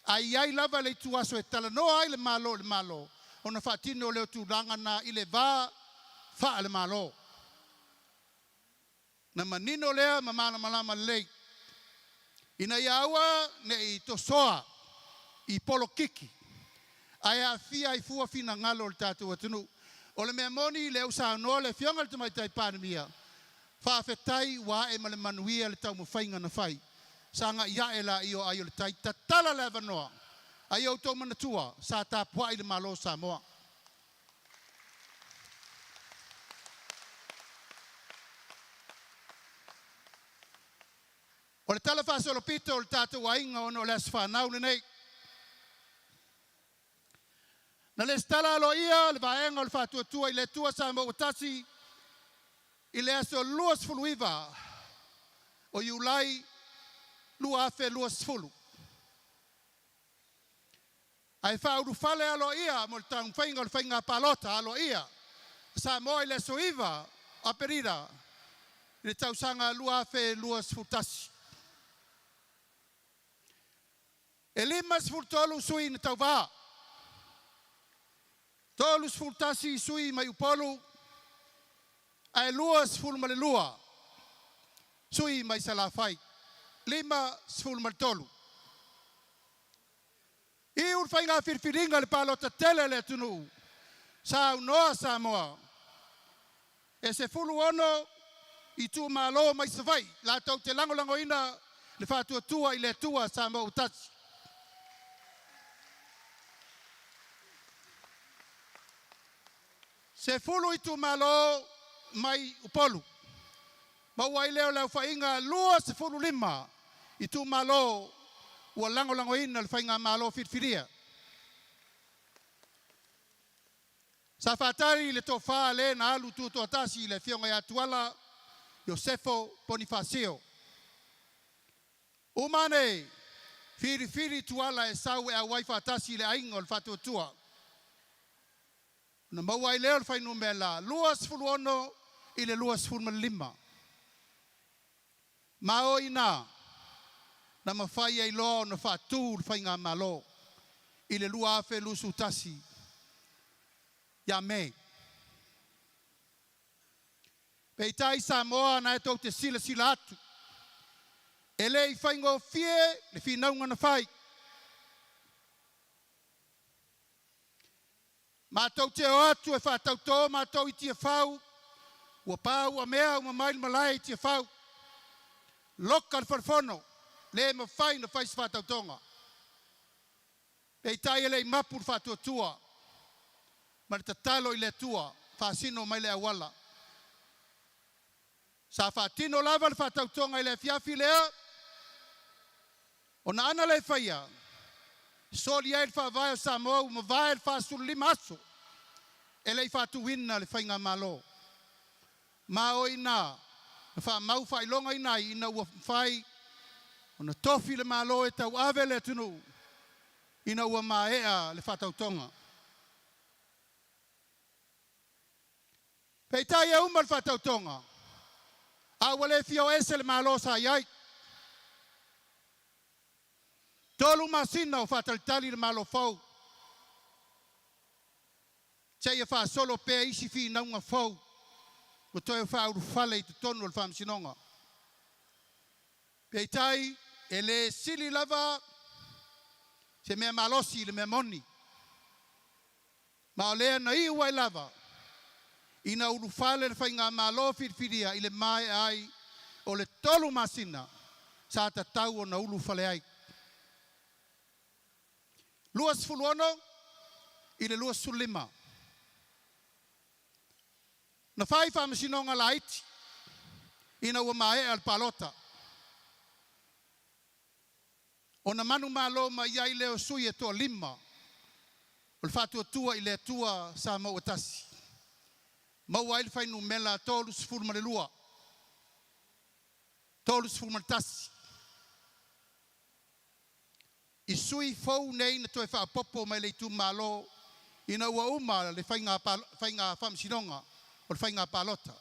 ae i ai lava le ituaso e talanoa ai le Malo i le Malo ona faatino lea o tulaga na i le va faale-Malo. Na manino lea ma malamalama lelei ina ia aua ne i tosoa i polokiki ae aafia ai fua finagalo o le tatou atunuu. O le mea moni, lea ua saunoa le Afioga i le Tamaitai Palemia, faafetai ua ae ma le manuia le taumafaiga na fai. Sagai ae laia o ai o le tai, tatala le avanoa, a ia outou manatua sa tapuai le Malo o Samoa. O le talafaasolopito o le tatou aiga ona o le aso fanau lenei, na resitala aloaia le vaega o le Faatuatua i le Atua Samoa ua Tasi i le aso 29 o Iulai 2020. Ae faaulufale aloaia mo le taumafaiga o le faiga palota aloaia a Samoa i le aso 9 o Aperila i le tausaga 2021. E 53 sui na tauvā, 31 sui mai Upolu ae 22 sui mai Salafai. 53. Iu le faiga filifiliga i le palota tele a le atunuu, saunoa Samoa e 16 itumalo mai Savaii latou te lagolagoina le Faatuatua i le Atua Samoa ua Tasi. 10 itumalo mai Upolu. Maua ai lea o le aofaiga 25 itumalo ua lagolagoina le faigamalo filifilia. Sa faatali le tofa a le na alu tutoatasi le afioga ia Tuala Iosefo Ponifasio. Uma ane, filifili Tuala e sau e auai faatasi i le aiga o le Faatuatua. Na maua ai lea o le fuainumera 26 i le 25. Ma o i ina na mafai ai loa ona faatu le Faigamalo i le 2021 ia Me. Peitai Samoa na e tou te silasila atu, e le i faigofie le finauga na fai. Matou te o atu e faatauto matou i Tiafau, ua pauaamea uma mai le malae i Tiafau, loka le falefono, le mafai ona fai se faatautoga. Peitai e le i mapu le faatuatua ma le tatalo i le Atua, faasino mai le auala. Sa faatino lava le faatautoga i le afiafi lea, o na ana le faia, soli ai le faavae o Samoa ua mavae le 45 aso e le i faatuina le faigamalo. Ma o i ina na faamau faailogaina ai ina ua mafai ona tofi le Malo e tauave le atunuu ina ua maea le faatautoga. Peitai e uma le faatautoga, a ua le fia o ese le Malo sa i ai. 3 masina o faatalitali le Malo fou seia faasolo pea isi finauga fou ua toe faaulufale i totonu o le Faamasinoga. Peitai, e le sili lava se mea malosi i le mea moni, ma o lea na iu ai lava ina ulufale le faigamalo filifilia i le maea ai o le 3 masina sa tatau ona ulufale ai. 26 i le 25. Na fai faamasinoga laiti ina ua maea le palota, ona manumalo mai ai lea o sui e toalima o le Faatuatua i le Atua Samoa ua Tasi, maua ai le fuainumera 32, 31. I sui fou nei na toe faaopoopo mai le itumalo ina ua uma le faiga faamasinoga o le faiga palota.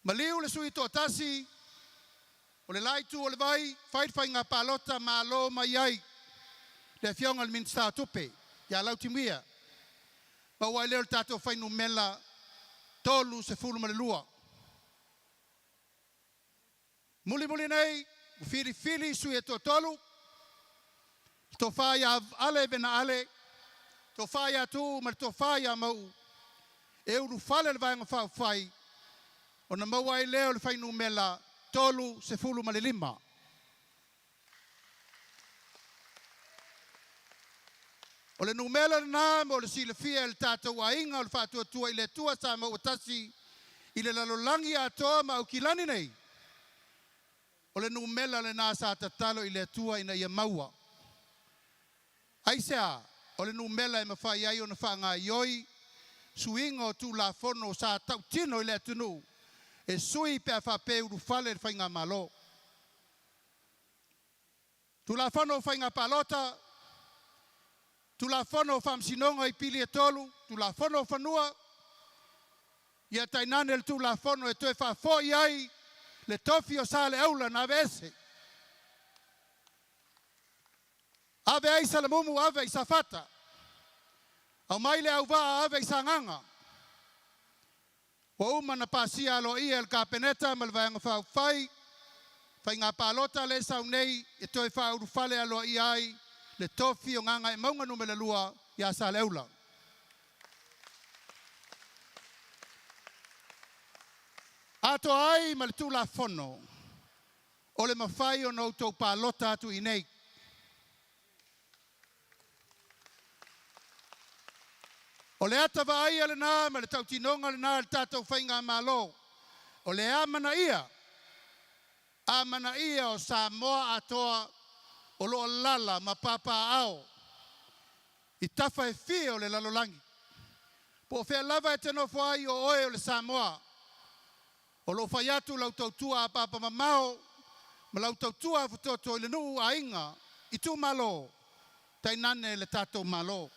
Maliu le sui toatasi o le la itu o le vai, fai le faiga palota, malo mai ai le afioga i le Minisita o Tupe ia Lautimuia, maua ai lea o le tatou fuainumera 32. Mulimuli nei, ua filifili sui e toatolu, le tofa ia Ale Vena Ale, tofa ia Tuuu ma le tofa ia Mauu e ulufale le Vaega Faaupufai, ona maua ai lea o le fuainumera 35. O le numera lena mo le silafia e le tatou aiga o le Faatuatua i le Atua Samoa ua Tasi i le lalolagi atoa ma Aukilani nei, o le numera lena sa tatalo i le Atua ina ia maua. Aisea? O le numera e mafai ai ona faagaioi suiga o Tulafono sa tautino i le atunuu e sui pe a faapea e ulufale le faigamalo. Tulafono o Faiga Palota. Tulafono o Faamasinoga i pili e tolu, Tulafono o Fanua, ia tainane le Tulafono e toe faafoi ai le tofi o Saleaula na aveese. Ave ai Salamumu ave i Safata. Aumai Leauvaa ave i Sagaga. Ua uma ona pasia aloaia e le Kapeneta ma le Vaega Faaupufai faiga palota lea e sau nei e toe faaulufale aloaia ai le tofi o Gagaemauga Nu.2 ia Saleaula. Atoa ai ma le Tulafono, o le mafai ona outou palota atu i inei. O le ata vaaia lena ma le tautinoga lena a le tatou faigamalo, o le amanaia, amanaia o Samoa atoa o lo o alaala ma papaaao i tafa e fia o le lalolagi. Po o fea lava e te nofo ai, o oe o le Samoa. O lo o fai atu lau tautua apaapamamao ma lau tautua afutoto i le nuu, aiga, itumalo, tainane le tatou Malo.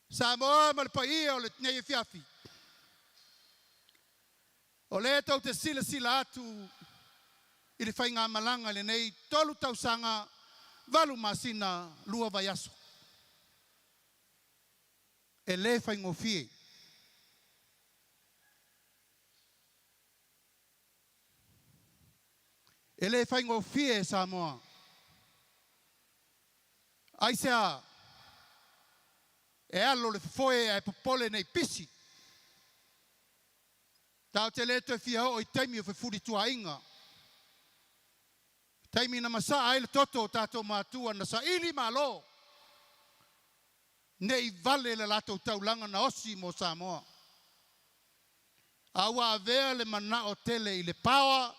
Samoa ma le paia o lenei afiafi, o lea tou te silasila atu i le faigamalaga i lenei 3 tausaga, 8 masina, 2 vaiaso. E le faigofie. E le faigofie Samoa. Aisea? E alo le fofoe ae popole ne i pisi. Tatou te le toe fia oo i taimi o fefulituaaiga, taimi na masaa ai le toto o tatou matua na saili malo ne i vale le latou taulaga na osi mo Samoa. A ua avea le manao tele i le power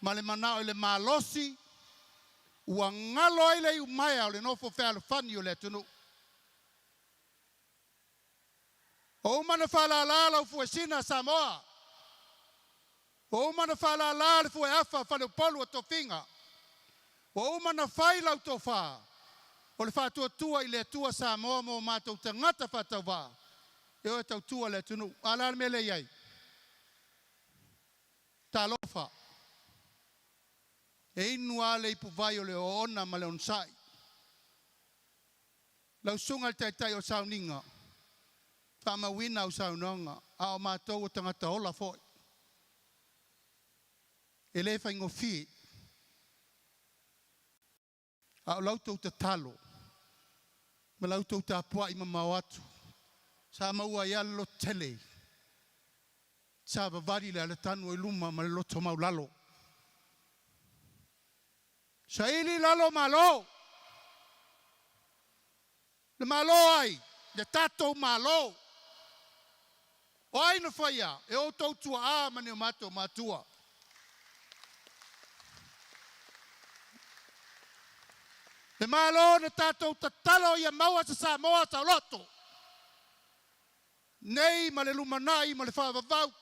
ma le manao i le malosi, ua galo ai le iumaea o le nofo fealofani o le atunuu. Ua uma ona faalala lau fuesina Samoa, ua uma ona faalala le fueafa a faleupolu o tofiga, ua uma ona fai lau tofa o le faatuatua i le Atua Samoa ma o matou tagata faatauvaa e o e tautua le atunuu. A o le a le mea lea e i ai? Talofa, e inu lava le ipuvai o le oona ma le onosai. Lau Susuga i le Taitai o Sauniga, faamauina au saunoaga, a o matou o tagata ola foi. E le faigofie, a o la outou tatalo ma la outou tapuai mamao atu sa maua ai lava le lototele, savavali le alatanu ai luma ma le loto maualalo. Saili i lalo Malo! Le Malo o ai? Le tatou Malo. O ai na faia? E outou tuaa ma ni o matou matua. Le Malo na tatou tatalo ia maua se Samoa saoloto nei ma le lumanai ma le faavavau.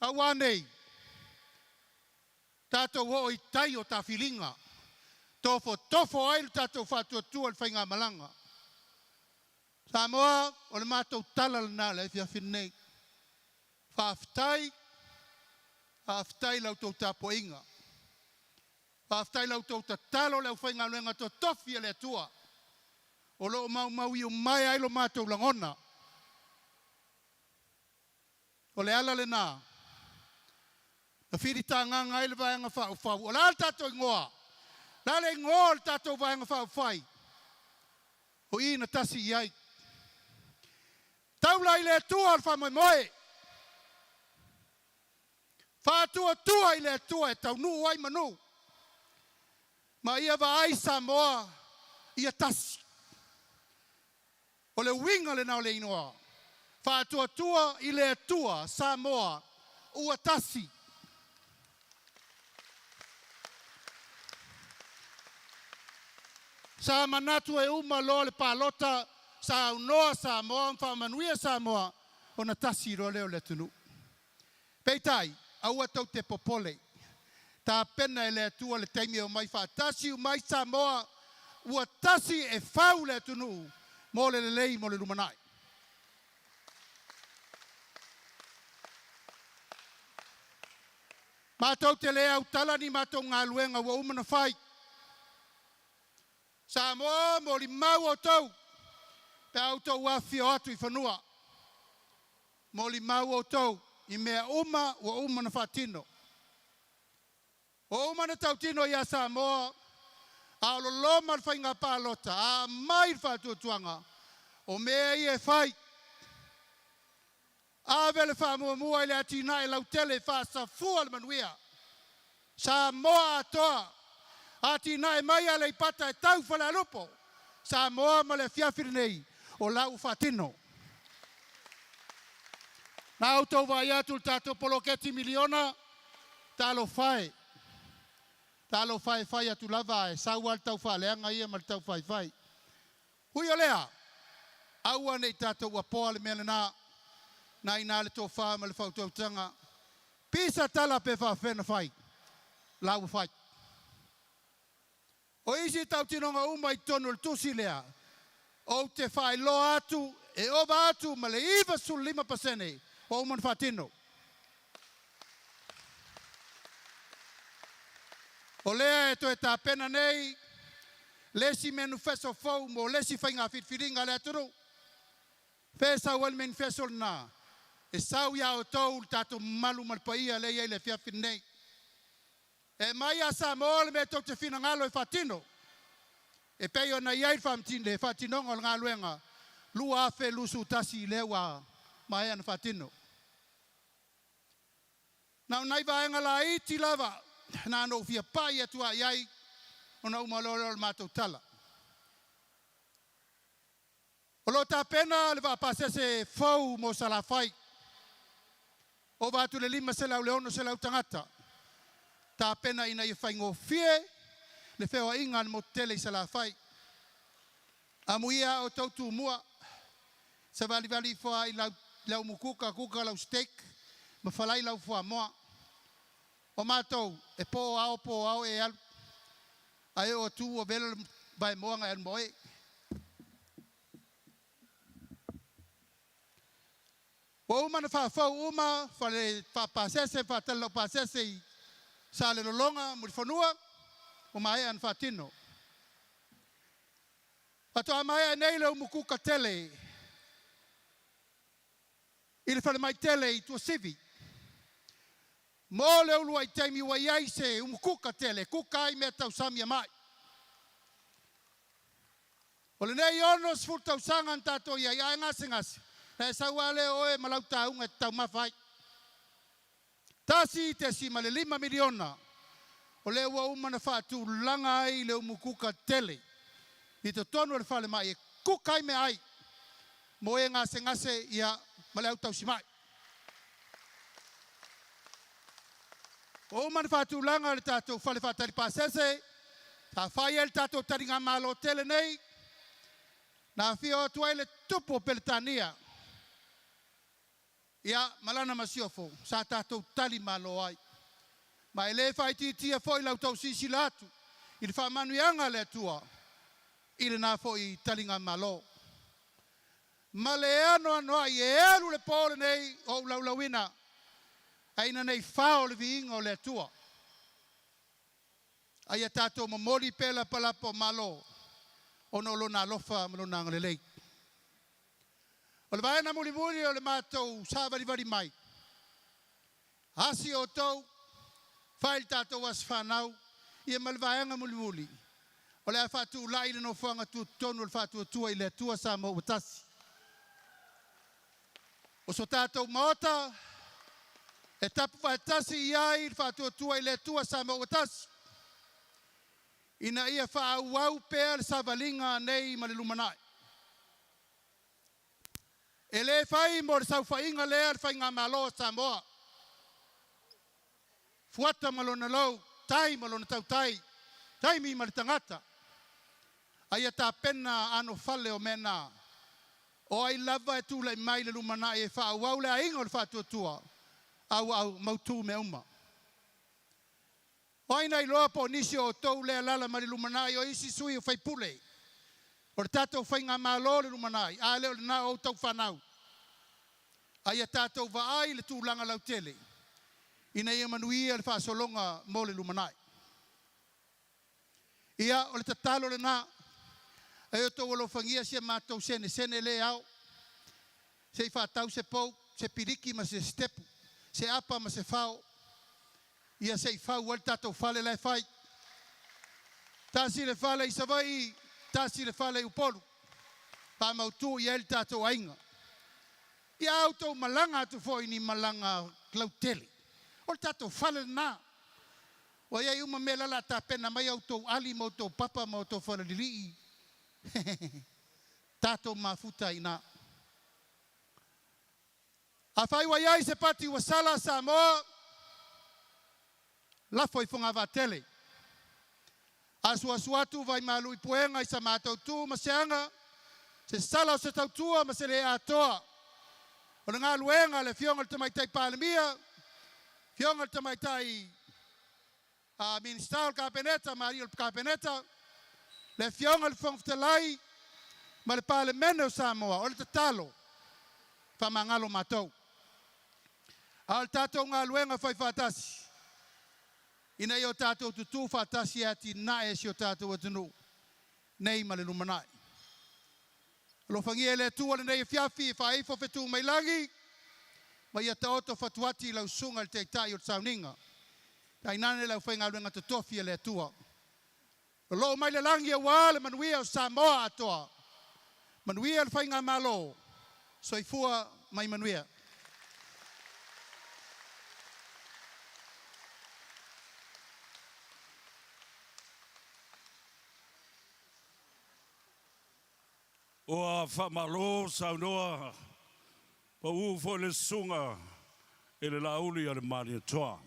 Aua nei tatou oo i tai o tafiliga, tofotofo ai lo tatou faatuatua i le faigamalaga. Samoa, o le matou tala lena i le afiafi lenei. Faafetai, faafetai i la outou tapuaiga. Faafetai i la outou tatalo le aufaigaluega totofi a le Atua o lo o maumau iumaea ai lo matou lagona. O le ala lena na filitagaga ai le Vaega Faaupufai. O le a le tatou igoa? O le a le igoa o le tatou Vaega Faaupufai? O i na tasi i ai. Taula i le Atua le faamoemoe, faatuatua i le Atua e taunuu ai manu, ma ia vaai Samoa ia tasi. O le uiga lena o le igoa, Faatuatua i le Atua Samoa ua tasi. Sa manatu e uma loa le palota, saunoa Samoa ma faamanuia Samoa, ona tasi loa lea o le atunuu. Peitai, aua tou te popole. Tapena e le Atua le taimi e omai faatasi uma ai Samoa ua tasi e fau le atunuu mo le lelei mo le lumanai. Matou te le autala ni matou galuega ua uma ona fai. Samoa molimau outou pe a outou afifio atu i fanua. Molimau outou i mea uma ua uma ona faatino. Ua uma ona tautino ia Samoa a o loloma le faiga palota, a aumai le faatuatuaga, o mea ia e fai. Ave le faamuamua i le atinae lautele e faasafua le manuia. Samoa atoa, atinae mai Aleipata e tau i Falealupo, Samoa ma le afiafi lenei, o la ua faatino. Na outou vaai atu i le tatou poloketi miliona, talofa e, talofa e fai atu lava ae sau lava le taufaaleaga ia ma le taufaifai. Ui o lea, aua ne i tatou apoa le mea lena, na i ina le tofa ma le faautautaga. Pisa tala pe faafefea ona fai, o la ua fai. O isi tautinoga uma i totonu o le tusi lea, ou te faailoa atu e ova atu ma le 95% ua uma ona faatino. O lea e toe tapena nei le isi menifeso fou mo le isi faiga filifiliga a le atunuu. Fea e sau ai le menifeso lena? E sau ia outou le tatou mamalu ma le paia lea e i ai i le afiafi lenei. E aumai ia Samoa le mea tou te finagalo e faatino e pei ona i ai le faatinoga o le galuega 2021 lea ua maea ona faatino. Na o nai vaega laiti lava na ona ou fia pai atu lava i ai ona uma loa lea o le matou tala. O lo o tapena le vaapasese fou mo Salafai, ova atu i le 500 i le 600 tagata, tapena ina ia faigofie le feoaiga a le motu tele i Salafai. Amuia a outou Tumua, savalivali ifo lava i lau umukuka, kuka lau steak ma falai lau fuamoa. O matou, e po ao po ao e alu, ae oo atu ua vela le vaemoa na e alu ma oe. Ua uma ona faafou uma fale faapasese, faatali laupasese i Salelologa, Mulifanua, ua maea ona faatino. Faatoa maea nei le umukuka tele i le falemai tele i Tuasivi. Mo le uluai taimi ua i ai se umukuka tele e kuka ai mea tausami a mai. O lenei 60 tausaga na tatou i ai, a e gasegase, ona e sau lava lea o oe ma lau tauga e te taumafa ai. $1.5 miliona o lea ua uma ona faatulaga ai le umukuka tele i totonu o le falemai e kuka ai meaai mo e gasegase ia ma le au tausimai. Ua uma ona faatulaga le tatou fale faatali pasese sa fai ai le tatou taligamalo tele nei, na afio atu ai le tupu o Peretania ia ma lana masiofo sa tatou talimalo ai. Ma e le faaitiitia foi la outou silasila atu i le faamanuiaga a le Atua i lena foi taligamalo. Ma le anoanoai e alu le po lenei o ou laulauina, ae ina nei fao le viiga o le Atua. A ia tatou momoli pea lapalapa o malo ona o Lona alofa ma Lona agalelei. O le vaega mulimuli o le matou savalivali mai, asi outou, fai le tatou aso fanau, ia ma le vaega mulimuli, o le a faatulai le nofoaga tutotonu o le Faatuatua i le Atua Samoa ua Tasi. O so tatou Maota e tapuvaetasi i ai le Faatuatua i le Atua Samoa ua Tasi, ina ia faaauau pea le savaliga a nei ma le lumanai. E le fai mo le saofaiga lea a le Faigamalo a Samoa, fuata ma lona lou, tai ma lona tautai, taimi ma le tagata, a ia tapena anofale o mea na, o ai lava e tulai mai i le lumanai e faaauau le aiga o le Faatuatua, a ua mautu mea uma. O ai na iloa po o nisi o outou lea e alaala mai le lumanai o isi sui o faipule o le tatou faigamalo le lumanai, a le o lena o outou fanau. A ia tatou vaai i le tulaga lautele ina ia manuia le faasologa mo le lumanai. Ia, o le tatalo lena, e outou alofagia si a matou senesene lea e ao se i faatau se pou, se piliki ma se sitepu, se apa ma se fao, ia se i fau ai le tatou fale la e fai. Tasi le fale i Savaii, tasi le fale i Upolu, faamautu i ai le tatou aiga. Ia a outou malaga atu foi i ni malaga lautele, o le tatou fale lena. Ua i ai uma mea la o le a tapena mai a outou ali ma outou papa ma outou falalilii, tatou mafuta ai i ina. Afai ua i ai se pati ua sala Samoa, lafo i fogavaa tele. Asuasu atu vai malu i puega i sa matou tu ma se aga, se sala o se tautua ma se le atoa o le galuega a le Afioga i le Tamaitai Palemia, Afioga i le Tamaitai Minisita o le Kapeneta ma alii o le Kapeneta, le Afioga i le Fofoga Fetalai ma le Palemene o Samoa, o le tatalo, faamagalo matou. A o le tatou galuega faifaatasi, ina ia o tatou tutu faatasi e atinae si o tatou atunuu nei ma le lumanai. Alofagia e le Atua lenei afiafi e faaifo fetu mai lagi ma ia taoto fatuati lau susuga i le Taitai o le Sauniga, tainane le aufaigaluega totofi a le Atua. O lo o mai le lagi aua le manuia o Samoa atoa. Manuia le faigamalo, soifua ma ia manuia. Ua faamalo saunoa, pau foi le susuga i le Laauli a le Malietoa.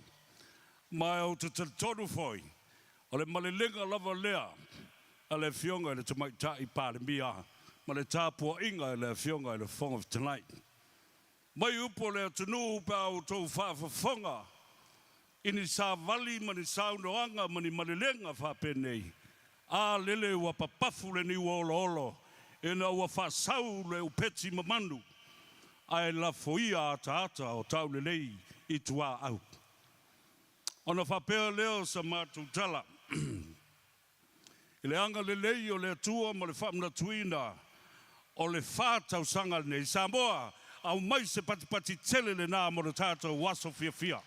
Ma ou te talitonu foi, o le malelega lava lea a le Afioga i le Tamaitai Palemia ma le tapuaiga i le Afioga i le Fofoga Fetalai. Mai upu a le atunuu pe a outou faafofoga i ni savali ma ni saunoaga ma ni malelega faapenei, a lele ua papafu le niu olaola ina ua faasau le upeti mamanu, ae lafoia ataata o taulelei i tuaau. Ona faapea lea o sa matou tala, I le agalelei o le Atua ma le faamanatuina o le 4 tausaga lenei, Samoa, aumai se patipati tele lena mo le tatou aso fiafia.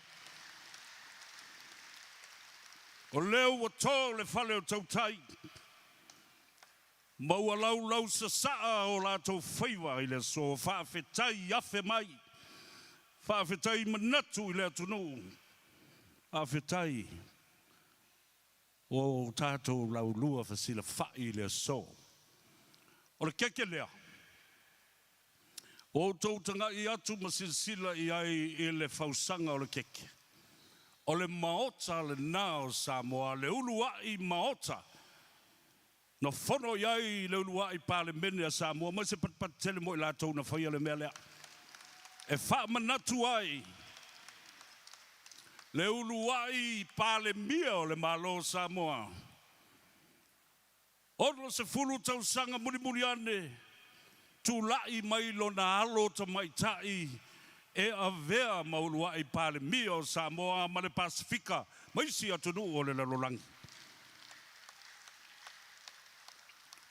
O lea ua to le fale o tautai, ma ua laulau sasaa o latou faiva i le aso faafetai afe mai, faafetai manatu i le atunuu, faafetai o tatou laulua fesilafai i le aso. O le keke lea, o outou tagai atu ma silasila i ai i le fausaga o le keke. O le maota lena o Samoa, le uluai maota, na fono i ai le uluai Palemene a Samoa, mai se patipati tele mo i latou na faia le mea lea. E faamanatu ai le uluai Palemia o le Malo o Samoa. 60 tausaga mulimuli ane, tulai mai lona alo tamaitai e avea ma uluai Palemia o Samoa ma le Pasefika ma isi atunuu o le lalolagi.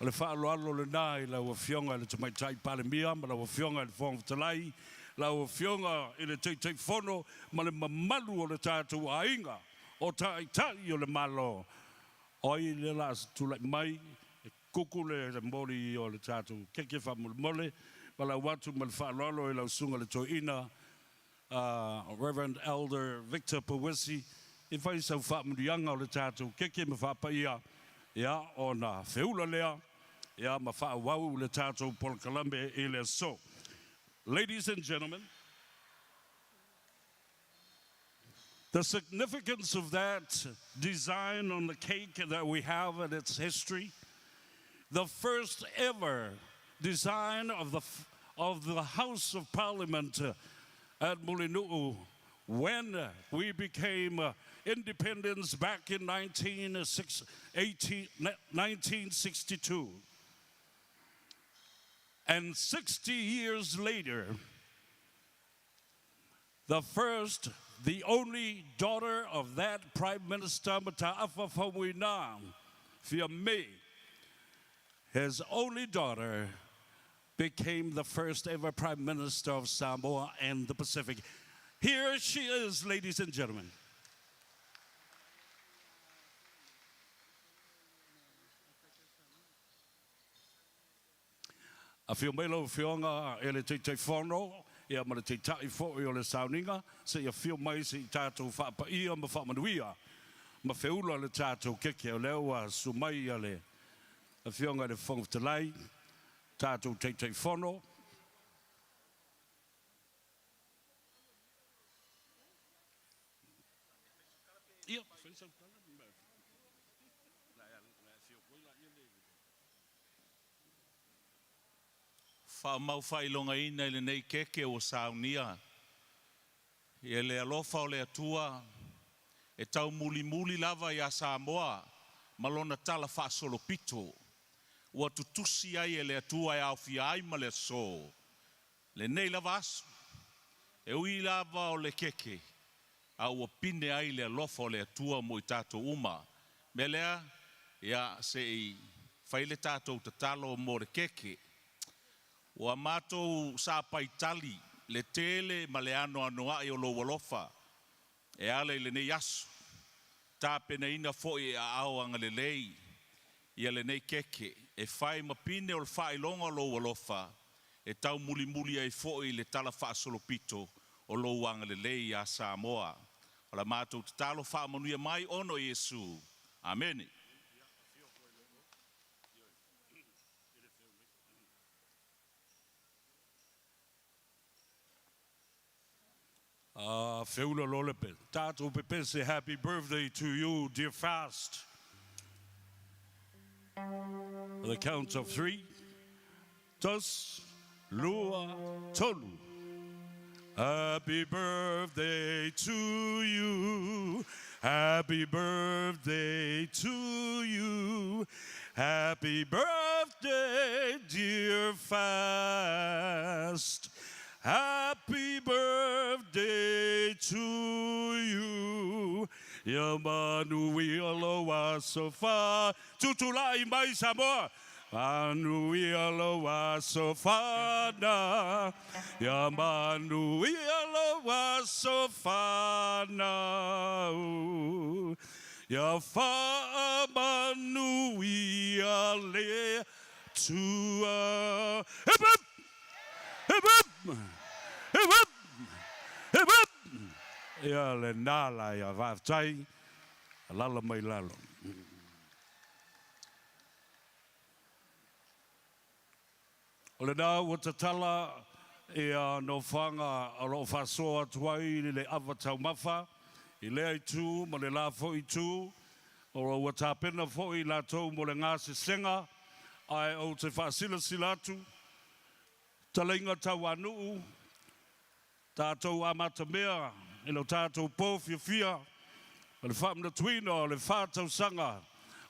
O le faaaloalo lena i lau Afioga i le Tamaitai Palemia ma lau Afioga i le Fofoga Fetalai, lau Afioga i le Taitaifono ma le mamalu o le tatou aiga o Taitai o le Malo. O ai le la tulai mai e kuku le moli o le tatou keke faamolemole ma lau atu ma le faaaloalo i lau susuga le Toeaina Reverend Elder Victor Pawisi e fai sau faamanuiaga o le tatou keke ma faapaia ia ona feula lea ia ma faaauau le tatou polokalame i le aso. Ladies and gentlemen, the significance of that design on the cake that we have and its history, the first ever design of the House of Parliament at Mulinu'u when we became independence back in 1962. And 60 years later, the first, the only daughter of that Prime Minister, Mata'afa Faumuina, Fiame, his only daughter, became the first ever Prime Minister of Samoa and the Pacific. Here she is, ladies and gentlemen. Afio mai lau Afioga e le Taitaifono ia ma le Taitai foi o le sauniga, se i afio mai se i tatou faapaia ma faamanuia ma feula le tatou keke. O lea ua susu mai ia le Afioga i le Fofoga Fetalai, tatou Taitaifono. Faamau faailogaina i lenei keke ua saunia e le alofa o le Atua e taumulimuli lava iā Samoa ma lona tala faasolopito ua tutusi ai e le Atua e aofia ai ma le aso lenei lava aso. E ui lava o le keke, a ua pine ai le alofa o le Atua mo i tatou uma. O le mea lea, ia se i fai le tatou tatalo mo le keke. Ua matou sapaitali le tele ma le anoanoai o lou alofa e ala i lenei aso, tapenaina foi e aao agalelei ia lenei keke e fai ma pine o le faailoga o lou alofa e taumulimuli ai foi le tala faasolopito o lou agalelei iā Samoa. O la matou tatalo faamanuia mai ona o Iesu. Amene. Feula loa le tatou pepese, happy birthday to you, dear Fast. The count of three. Tasi, lua, tolu. Happy birthday to you. Happy birthday to you. Happy birthday, dear Fast. Happy birthday to you. Ia manuia lou aso fa. Tutulai mai Samoa. Manuia lou aso fanau. Ia manuia lou aso fanau. Ia faamanuia le Atua. Hip hip! Hip hip! Hip hip! Hip hip! Ia lena la ia faafetai, alala mai lalo. O lena ua tatala ia nofoaga o lo o faasoa atu ai le ava taumafa i lea itu ma le la foi itu, o lo ua tapena foi i latou mo le gasesega, ae ou te faasilasila atu, Talaiga Tauanuu, tatou amatamea i lo tatou po fiafia o le faamanatuina o le fa tausaga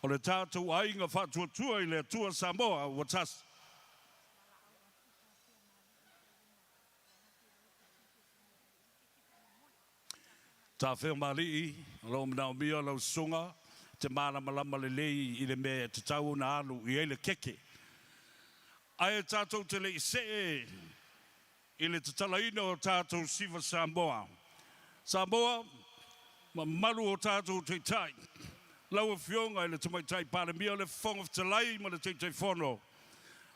o le tatou aiga faatuatua i le Atua Samoa ua tasi. Tafeomalii, o lo o manaomia lau susuga te malamalama lelei i le mea e tatau ona alu i ai le keke. Ae tatou te le i see i le tatalaina o tatou siva Samoa. Samoa, ma mamalu o tatou Taitai, lau Afioga i le Tamaitai Palemia, le Fofoga Fetalai ma le Taitaifono,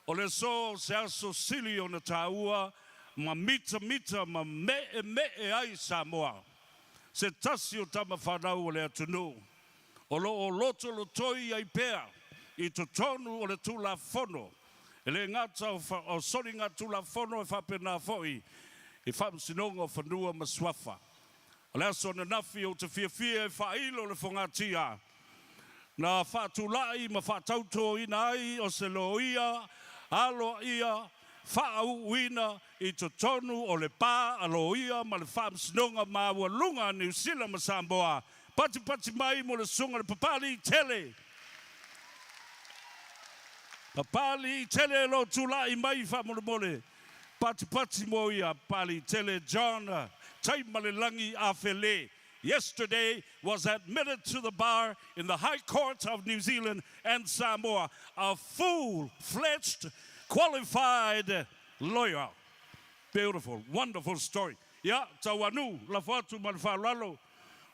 o le aso o se aso sili ona taua ma mitamita ma meemee ai Samoa, se tasi o tama fanau o le atunuu o lo o lotolotoi ai pea i totonu o le Tulafono, e le gata o soligatulafono e faapena foi i Faamasinoga o Fanua ma Suafa. O le aso ananafi ou te fiafia e faailo le fogatia na faatulai ma faatautoina ai o se loia aloaia faauuina i totonu o le pa a loia ma le Faamasinoga Maualuga a Niu Sila ma Samoa. Patipati mai mo le susuga le Papalii Tele. Papalii Tele lo tula'i mai faamolemole. Patipati mo ia Papalii Tele John Taimalelagi Afele. Yesterday was admitted to the bar in the High Court of New Zealand and Samoa, a full-fledged, qualified lawyer. Beautiful, wonderful story. Ia, Tauanu, lafo atu ma le faaaloalo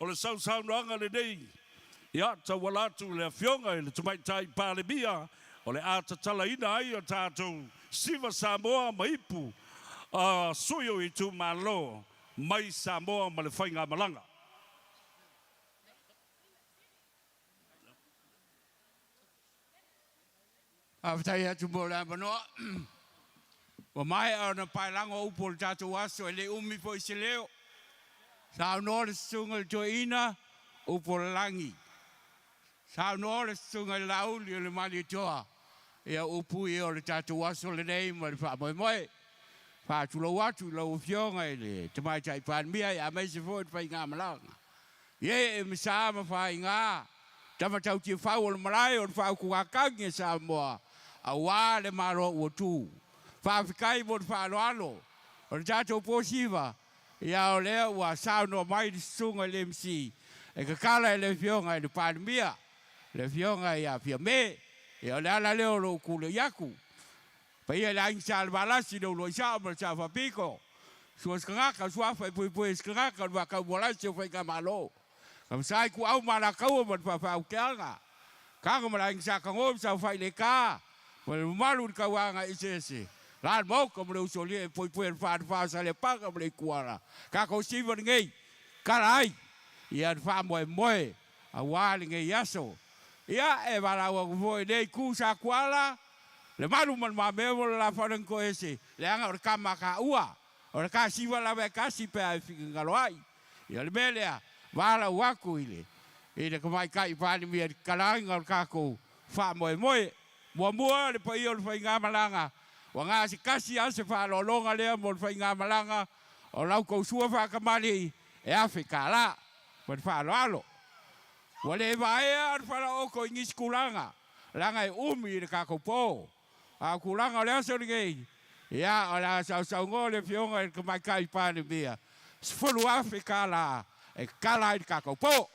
o le sausaunoaga lenei. Ia, tauala atu i le Afioga i le Tamaitai Palemia o le a tatalaina ai a tatou siva Samoa ma ipu a sui o itumalo mai Samoa ma le faigamalaga. Faafetai atu mo le avanoa. Ua maea ona paelago upu o le tatou aso e le umi foi se leo. Saunoa le susuga i le toeaina, upu o le lagi. Saunoa le susuga i le Laauli o le Malietoa, ia upu ia o le tatou aso lenei ma le faamoemoe. Faatulou atu i lau Afioga i le Tamaitai Palemia aemaise foi le faigamalaga. Ie e ma sa ma faiga, tama tau tiafau o le malae o le faautugatagi a Samoa, auā le Malo ua tu. Faafetai mo le faaaloalo o le tatou posiva, ia o lea ua saunoa mai le susuga i le MC e tatala e le Afioga i le Palemia, le Afioga ia Fiame. Ia o le ala lea o lou tulai atu. Paia i le aiga Sa Levalasi, le Uluai Sao ma le Sao Faapito, Sua se tagata, o Suafa e puipui ai se tagata, o le Vaataumoalasi o Faigamalo. Ka masai Ituau ma Alataua ma le Faafeaukeaga, Taga ma le aiga Sa Tanoa ma Saofai-le-ta, ma le mamalu i le tauaga eseese. La le maota ma le usolia e puipui e le falefa o Saleapaga ma le Ituala. Tatou siva lenei, tala ai, ia le faamoemoe, auā lenei aso. Ia, e valaau atu foi i lenei itu sa tuala, le malu ma le mamea mo le la faaulagi leaga o le tama taua. O le tasiva lava e tasi pe a e finagalo ai. Ia o le mea lea, valaau atu i le tamaitai Palemia i le tatalaina o le tatou faamoemoe. Muamua le paia o le faigamalaga, ua gasikasi lava se faaaloaloga lea mo le faigamalaga o lau tausua faatamalii e $1,000 ma le faaaloalo. Ua le vaea le falaoto i nisi tulaga, leaga e umi i le tatou po. A o tulaga o le aso lenei, ia o le a sausaunoa le Afioga i le Tamaitai Palemia, $10,000 e tatala ai le tatou po.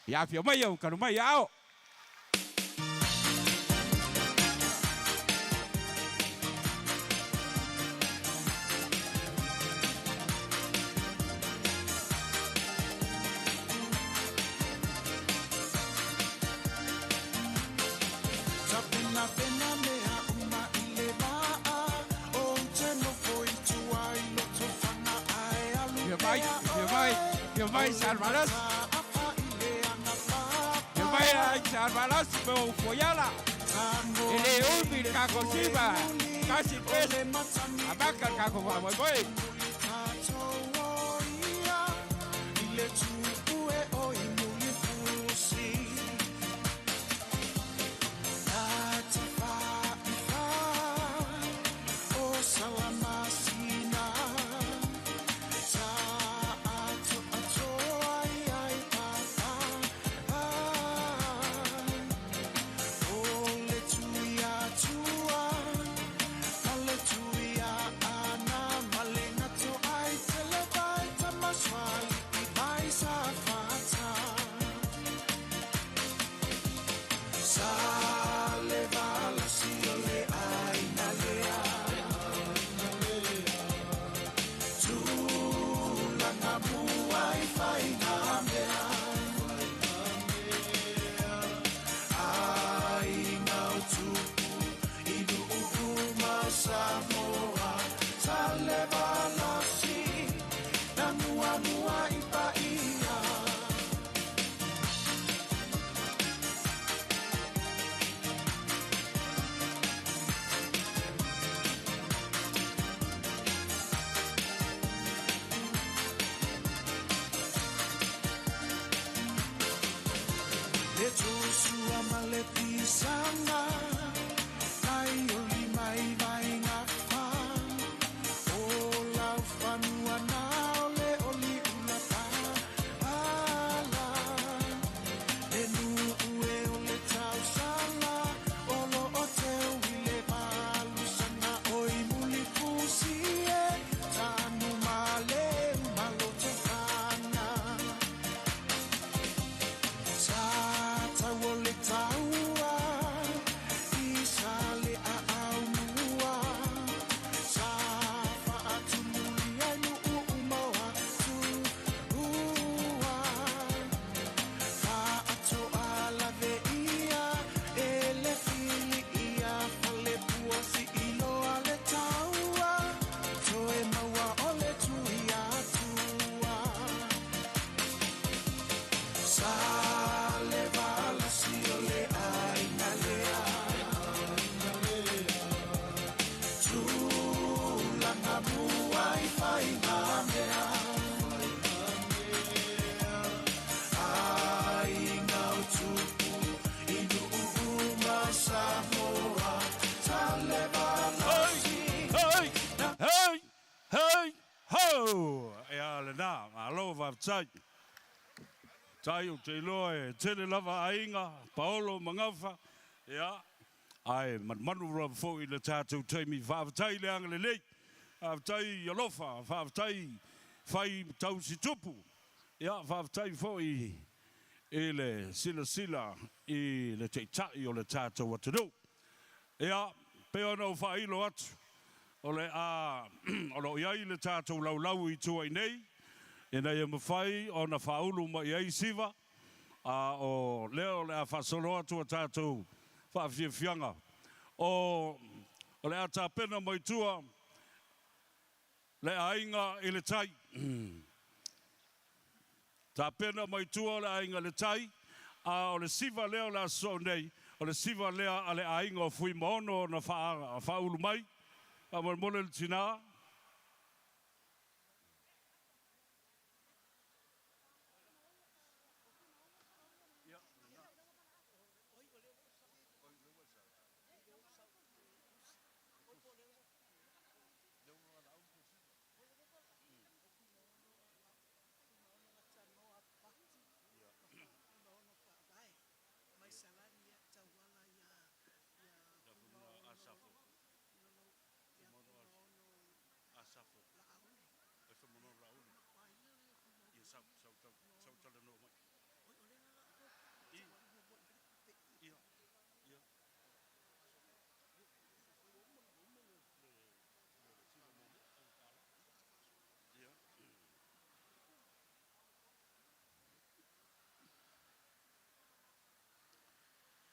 Ia afio mai au tanu mai ao. Fia mai, fia mai, fia mai Salevalasi. Fia mai ai Salevalasi me o Foiala. E le umi le tatou siva. Kasi pesi. Amaka le tatou faamoemoe. Faafetai. Tai ou te iloa e tele lava aiga, Paolo ma Gafa, ia, ae manumanu lava foi i le tatou taimi. Faafetai le agalelei, faafetai alofa, faafetai fai tausi tupu, ia, faafetai foi i le silasila i le Taitai o le tatou atunuu. Ia, pei ona ou faailo atu, o le a o lo o i ai le tatou laulau i tua i nei, ina ia mafai ona faaulu mai i ai siva, a o lea o le a faasolo atu a tatou faafiafiaga. O o le a tapena mai tua le aiga i le tai. Tapena mai tua le aiga i le tai, a o le siva lea o le aso nei, o le siva lea a le aiga o Fuimaono na faaulu mai. Faamolemole le tinā.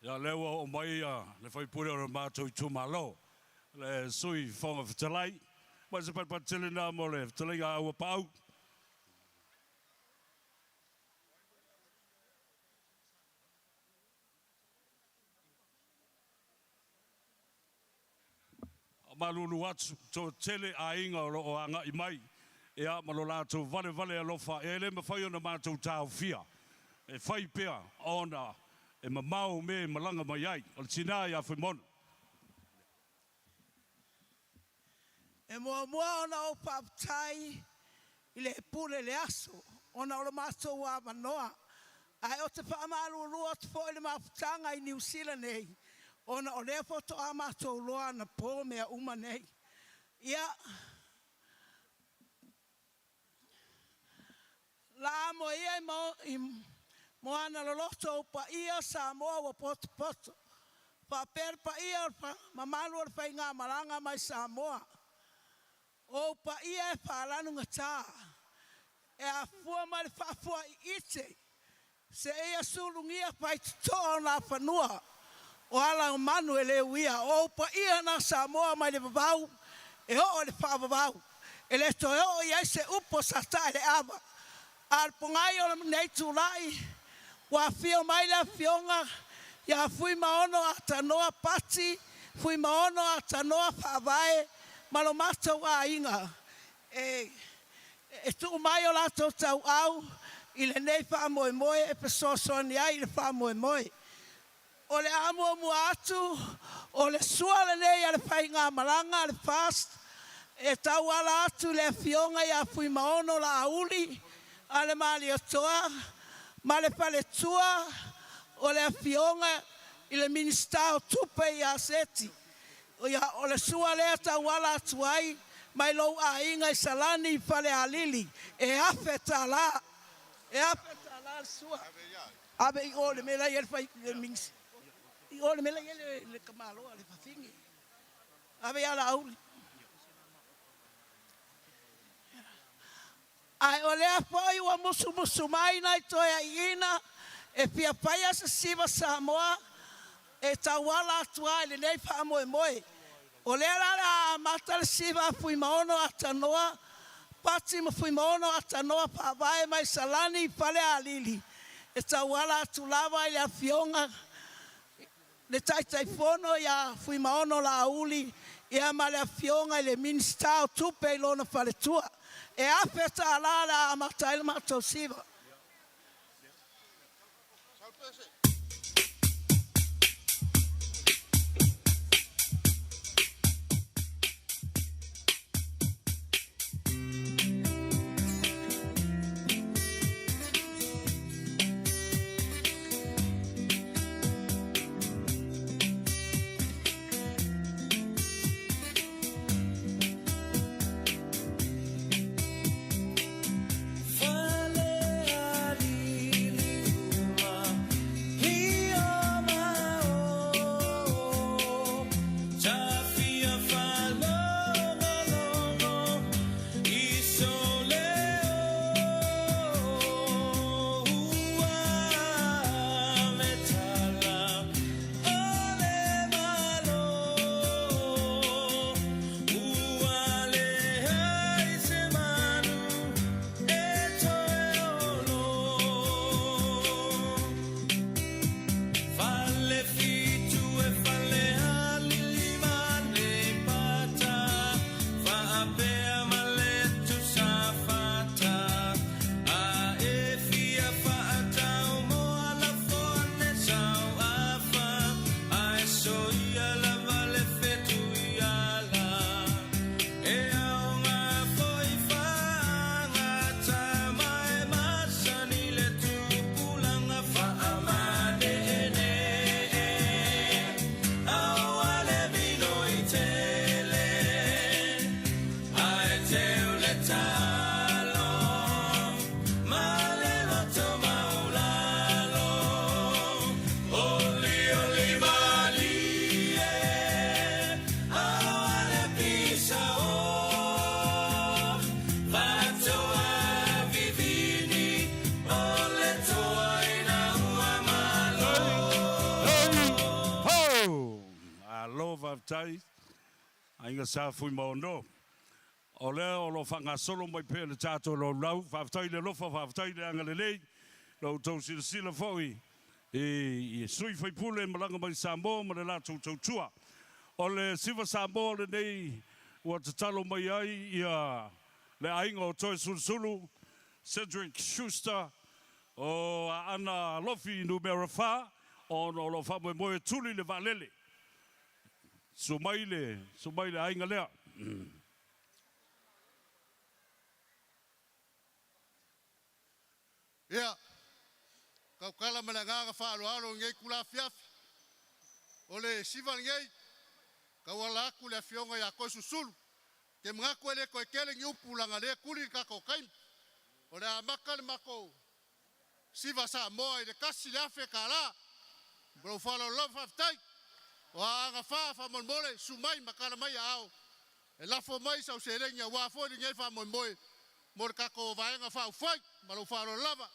Ia, lea ua oo mai le sui usufono o le matou itumalo, le Sui Fofoga Fetalai. Ma se paepae tele na mo le fetalaiga a Auapaau. Malulu atu, toatele aiga o lo o agai mai, ia, ma lo latou valevale alofa, e le mafai ona matou taofia, e fai pea ona e mamao mea e malaga mai ai. O le tinā ia Fuimaono. E muamua ona ou faafetai i le pule le aso ona o lo matou avanoa. Ae ou te faamalulu atu foi i le mafutaga i Niu Sila nei, ona o lea faatoa matou iloa anapo mea uma nei. Ia, la mo ia i moana loloto ou paia Samoa ua potopoto. Faapea le paia o le mamalu o le faigamalaga mai Samoa. O ou paia e faalanugata, e afua mai le faafuaiite, seia sulugia faitotoa o Nafanua, o ala o manu e le uia. O ou paia na Samoa mai le vavau e oo i le faavavau, e le toe oo i ai se upu a Sataeleava. A o le pogai o lenei tulai, ua afio mai le afioga ia Fuimaono Atanoa Pati, Fuimaono Atanoa Faavae ma lo matou aiga e tuu mai o latou tauau i lenei faamoemoe e fesoasoani ai i le faamoemoe. O le a muamua atu o le sua lenei a le faigamalaga a le FAST e tauala atu i le afioga ia Fuimaono Laauli a le Malietoa ma le faletua o le afioga i le Minisita o Tupe ia Seti. O le sua lea tauala atu ai mai lou aiga i Salani i Falealili e $1,000. E $1,000 le sua. Ave i o le mea la e i ai le fai i o le mea la e i ai le tamaloa le fafine. Ave ia Laauli. Ae o lea foi ua musumusu mai nai toeaiina e fia faia se siva Samoa e tauala atu ai i lenei faamoemoe. O lea la o le a amata le siva a Fuimaono Atanoa Pati ma Fuimaono Atanoa Faavae mai Salani i Falealili e tauala atu lava i le afioga le Taitaifono ia Fuimaono Laauli ia ma le afioga i le Minisita o Tupe i lona faletua. E $1,000 le a amata ai le matou siva. Faafetai aiga Sa Fuimaono. O lea o lo o faagasolo mai pea le tatou laulau. Faafetai i le alofa, faafetai i le agalelei, lo outou silasila foi i sui usufono malaga mai Samoa ma le latou tautua. O le Siva Samoa lenei ua tatalo mai ai ia le aiga o Toesulusulu, Cedric Schuster o Aana Alofi Numera 4, ona o lo o faamoemoe e tuli le vaalele. Susu mai le, susu mai le aiga lea. Ia, tautala ma le agaga faaaloalo i lenei itula afiafi. O le siva lenei, tauala atu i le afioga ia Toesulusulu. Ou te manatu e le toe tele ni upu leaga o lea e tuli le tatou taimi. O le a amata le matou Siva Samoa i le $1,000. Ma lou faaaloalo lava faafetai. O Aana 4 faamolemole susu mai ma tala mai aao e lafo mai sau seleni aua foi lenei faamoemoe mo le tatou Vaega Faaupufai. Ma lou faaaloalo lava.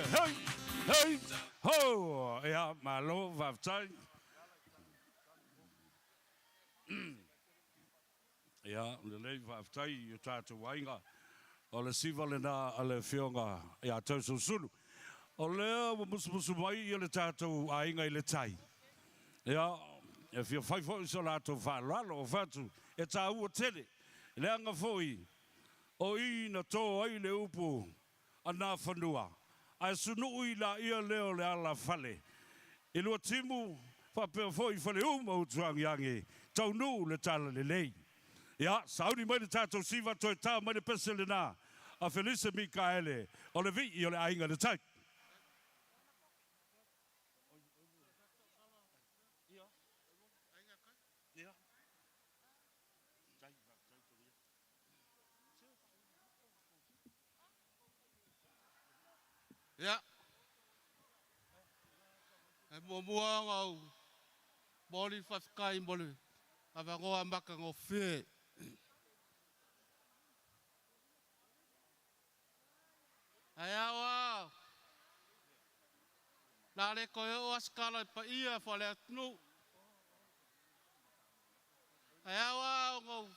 Hei! Hei! Ho! Ia, malo, faafetai. Ia, lelei, faafetai i o tatou aiga. O le siva lena a le Afioga ia Toesulusulu. O lea ua musumusu mai ia le tatou aiga i le tai. Ia, e fia fai foi so latou faaaloalo, o fatu e taua tele. Leaga foi o i na to ai le upu a Nafanua, ae sunui laia lea o le ala fale i Luatimu faapea foi i Faleu ma Utuagiagi, taunuu le talalelei. Ia, sauni mai le tatou siva toe ta mai le pese lena a Felise Mikaele o le vii o le aiga i le tai. Ia, e muamua ona ou momoli le faafetai mo le avanoa matagofie. Ae ao lava, o le a le toe oo lava se tala i paia faale-atunuu. Ae ao lava ona ou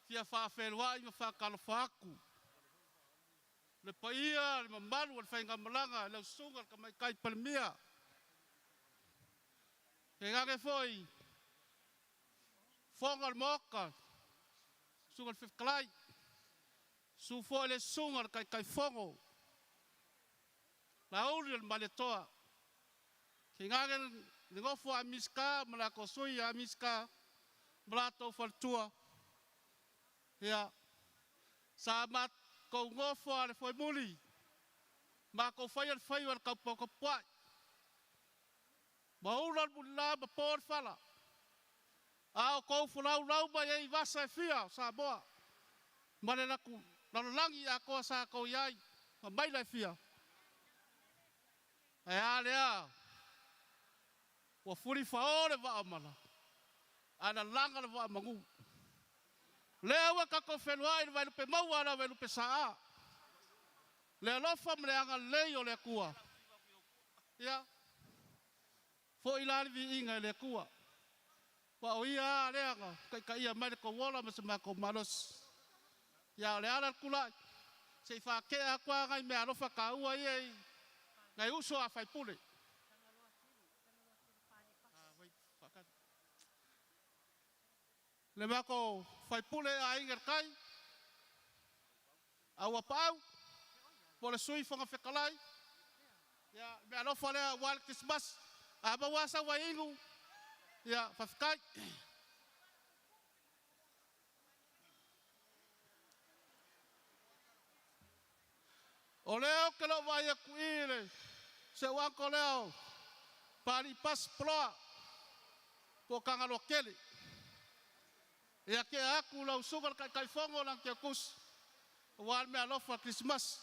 fia faafeiloai ma faatalofa atu i le paia, le mamalu o le faigamalaga i lau susuga i le Tamaitai Palemia. Tainane foi fofoga o le Maota, susuga i le Fofoga Fetalai, susu foi le susuga i le Taitaifono, Laauli o le Malietoa, tainane le nofo a Minisita ma latou Sui a Minisita ma latou faletua. Ia, sa matou nofo lava i le foemuli, matou faia le faiva i le tau tapuai, ma ula le mulila ma po le fala, a o outou folaulau mai ai i vasa e fia o Samoa ma le lalolagi atoa sa outou i ai ma maila e fia. Ae a lea ua fulifao le vaa o mala ae lalaga le vaa o manu. O lea ua tatou feiloai i le vaelupe maua a le auvaelupe sa. Le alofa ma le agalelei o le Atua, ia foi la le viiga i le Atua, aua o Ia lava lea na taitaia mai le tou ola ma se matou malosi. Ia, o le ala o le tulai, se i faatea atu lava nai meaalofa taua ia i nai uso a sui usufono. Le matou sui usufono Aiga i le Tai, Auapaau po o le Sui Fofoga Fetalai, ia, le meaalofa lea aua le Kerisimasi. A maua lava sau vaiinu, ia faafetai. O lea ou te le o vaai atu i i si ou uncle lea o Papalii Pasi Poloa po o Tagaloa Tele. Ia tea atu lau susuga i le Taitaifono Lagati Tusi aua le meaalofa Kerisimasi.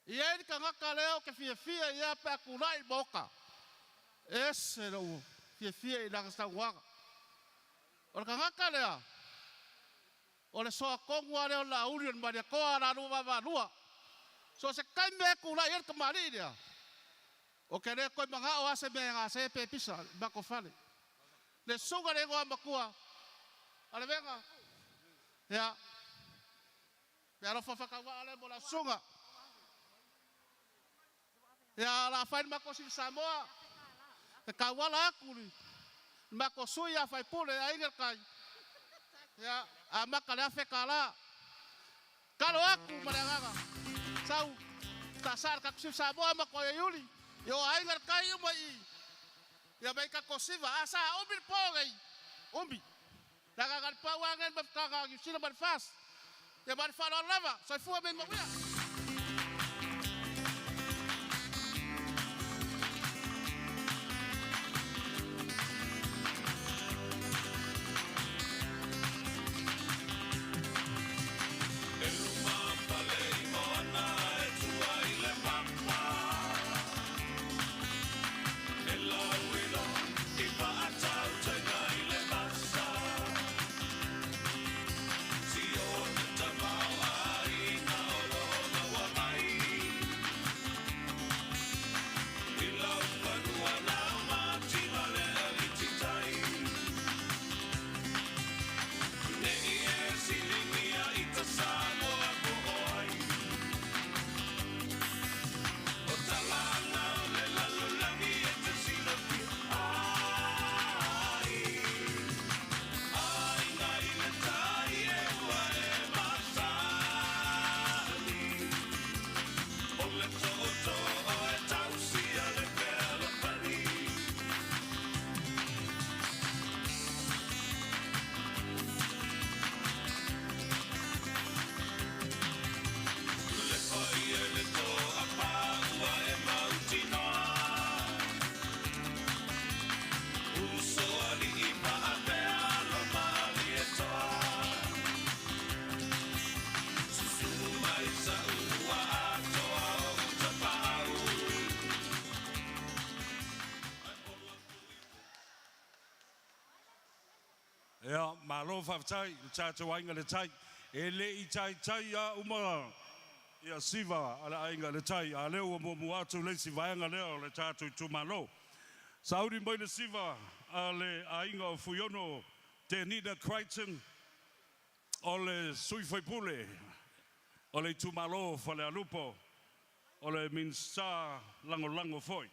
E i ai le tagata lea ou te fiafia i ai pe a tulai i le Maota, e ese lou fiafia i lana saunoaga. O le tagata lea, o le soa tonu lava lea o Laauli o le Malietoa a lua Vaavaalua. So o se taimi lava e tulai ai le tamalii lea, ou te le toe manao lava se mea e gase pe pisa i le matou fale. Le susuga i le Igoamatua a Levega, ia, meaalofa faatauvaa lea mo lau susuga. Ia, o le a fai le matou sini Samoa e tauala atu i le matou sui usufono Aiga i le Tai, ia, amata i le $1,000. Tatalo atu ma le agaga, sau saasaa le tatou siva Samoa ma matou Iuli, ia o Aiga i le Tai uma i i, ia mai tatou siva. A sa umi le po nei, umi. Leaga na o le pau lava lenei o le mafutaga a Niu Sila ma le FAST. Ia ma le faaaloalo lava. Soifua ma ia manuia. Ia, malo faafetai i le tatou Aiga i le Tai. E le i taitai lava uma ia siva a le Aiga i le Tai, a o lea ua muamua atu le isi vaega lea o le tatou itumalo. Sauni mai le siva a le aiga o Fuiono Tenina Crichton, o le sui faipule o le itumalo o Falealupo. O le Minisita Lagolago foi.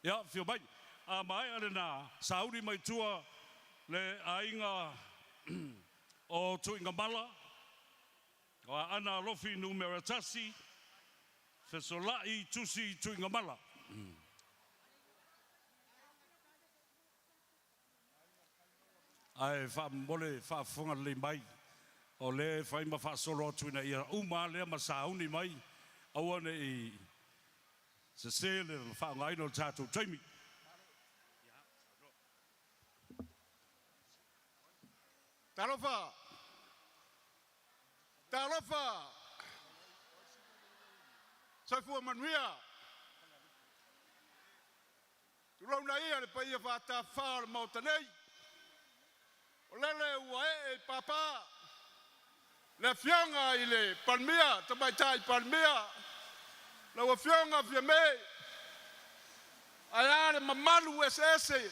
Ia, afio mai. A maea lena, sauni mai tua le aiga o Tuigamala, o Aana Alofi Numera 1, Fesolai Tusi Tuigamala. Ae faamomole faafofoga lelei mai, o lea e fai ma faasolo atu ina ia uma lava lea ma sauni mai, aua ne i sese le faaaogaina o le tatou taimi. Talofa! Talofa! Soifua manuia. Tulouna ia le paia faatafafa o le Maota nei, o lele ua ee i papa le Afioga i le Palemia, Tamaitai Palemia, lau Afioga Fiame, ae a le mamalu eseese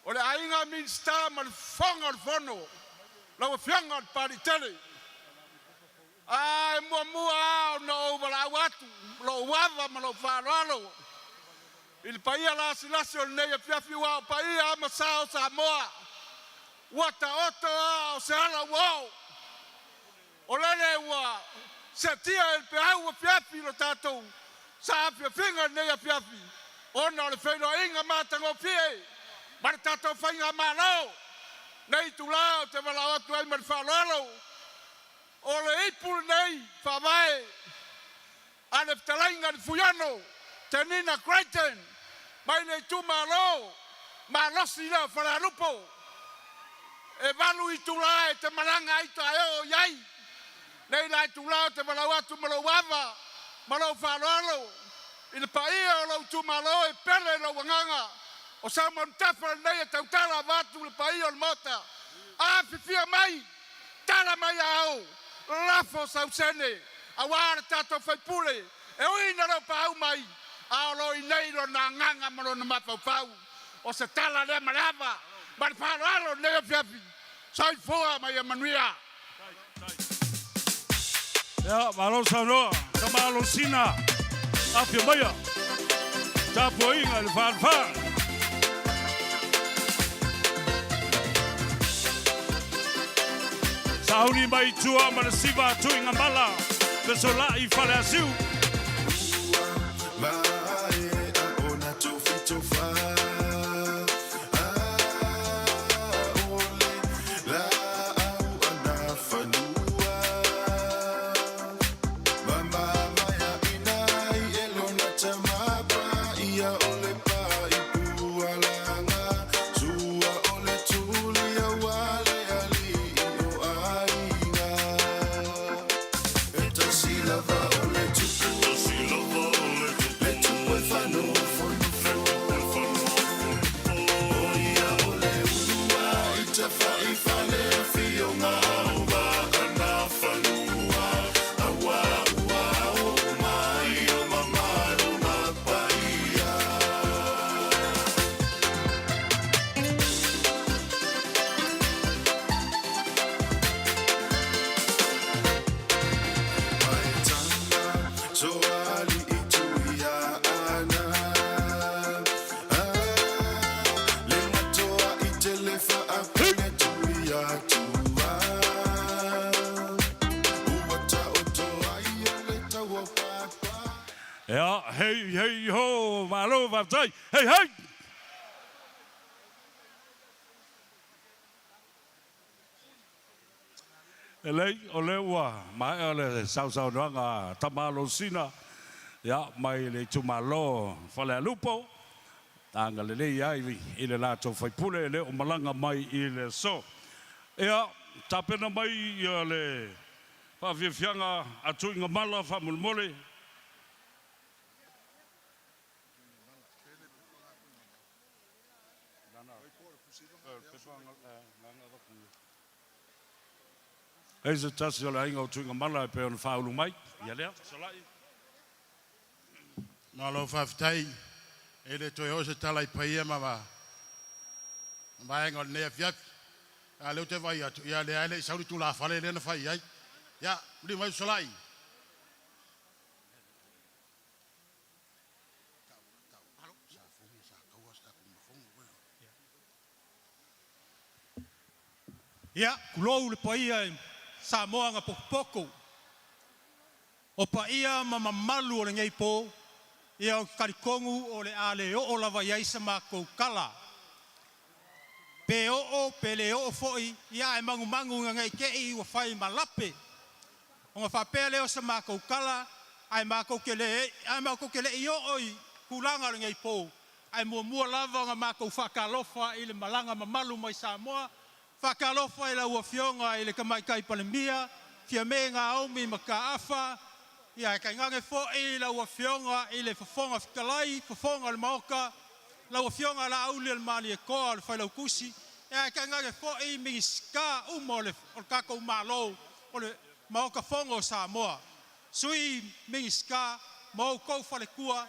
o le aiga Minisita ma le Fofoga o le Fono, lau Afioga i le Papaliitele. Ae muamua lava ona ou valaau atu i lou ava ma lou faaaloalo i le paia lasilasi o lenei afiafi, aua o paia lava ma sa o Samoa ua taoto a o se ala ua oo. O lele ua seatia e le peau afiafi lo tatou saafiafiga i lenei afiafi ona o le feiloaiga matagofie ma le tatou Faigamalo. Nei itula ou te valaau atu ai ma le faaaloalo, o le ipu lenei faavae a le fetalaiga i le Fuiono Tenina Crichton mai le itumalo malosi lea o Falealupo. E 8 itula e te malaga ai ta e oo i ai. Nei la itula ou te valaau atu ma lou ava ma lou faaaloalo i le paia o lou itumalo e pele i lou agaga. O Saumanutafa lenei e tautala vaeatu le paia o le Maota. Afifio mai, tala mai ao, lafo sau sene aua le tatou faipule e ui ina le o paau mai, a o lo o i inei lona agaga ma lona mafaufau. O se tala lea ma le ava ma le faaaloalo i lenei afiafi. Soifua ma ia manuia. Ia, malo saunoa, Tama Alosina, afio maia, tapuaiga i le Falefa. Sauni mai tua ma le siva a Tuigamala, Fesolai Faleasiu. Ua maea ona tofitofa O le laau anafanua Mamamae ina i elona tamapaia O le paipualaga Sua o le tuli aua le alii o aiga E tasi lava o le tupu Le tupu e fanofonofo O ia o le ulua i tafaifale Afioga o Vaanafanua Aua ua oo mai o mamalu ma paia. Ia, hei, hei, ho, malo, faafetai, hei, hei! E lei, o lea ua maea le sausaunoaga a Tama Alosina, ia, mai le itumalo o Falealupo, agalelei ai i le latou faipule e le o malaga mai i le aso. Ia, tapena mai ia le faafiafiaga a Tuigamala faamolemole. Eia se tasi o le aiga o Tuigamala e pei ona faaulu mai. Ia lea, Salai. Malo faafetai. E le toe oo se tala i paia ma vaega o lenei afiafi. A o lea ou te vaai atu, ia lea e le i sau le tulafale lea na fai i ai. Ia, muliu mai Salai. Ia, tulou le paia i Samoa na potopoto, o paia ma mamalu o lenei po, ia ou te talitonu o le a le oo lava i ai sa matou tala. Pe oo pe le oo foi, ia ae manumanu ina ne i te i ua fai ma lape ona faapea lea o sa matou tala, ae matou te le ae matou te le i oo i tulaga o lenei po, ae muamua lava ona matou faatalofa i le malaga mamalu mai Samoa. Faatalofa i lau Afioga i le Tamaitai Palemia, Fiame Naomi Mataafa, ia ae tainane foi lau Afioga i le Fofoga Fetalai, Fofoga o le Maota, lau Afioga Laaulialemalietoa o le Failautusi, ae tainane foi Minisita uma o le tatou Malo o le Maota Fono o Samoa, Sui Minisita ma outou faletua,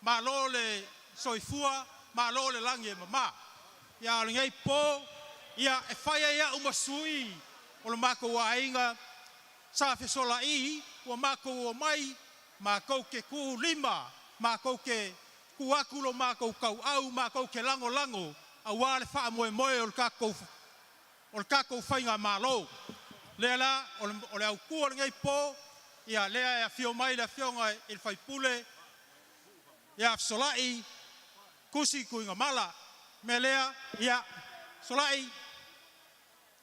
malo le soifua, malo le lagi e mama. Ia a o lenei po, ia e fai ai au ma sui o le matou aiga sa Fesola'i, ua matou omai matou te tuulima, matou te tuu atu lo matou tauau, matou te lagolago aua le faamoemoe o le tatou o le tatou faigamalo. Lea la o le autu o lenei po, ia lea e afio mai le Afioga i le sui usufono ia Fesolai Tusi Tuigamala. O le mea lea, ia Fesolai,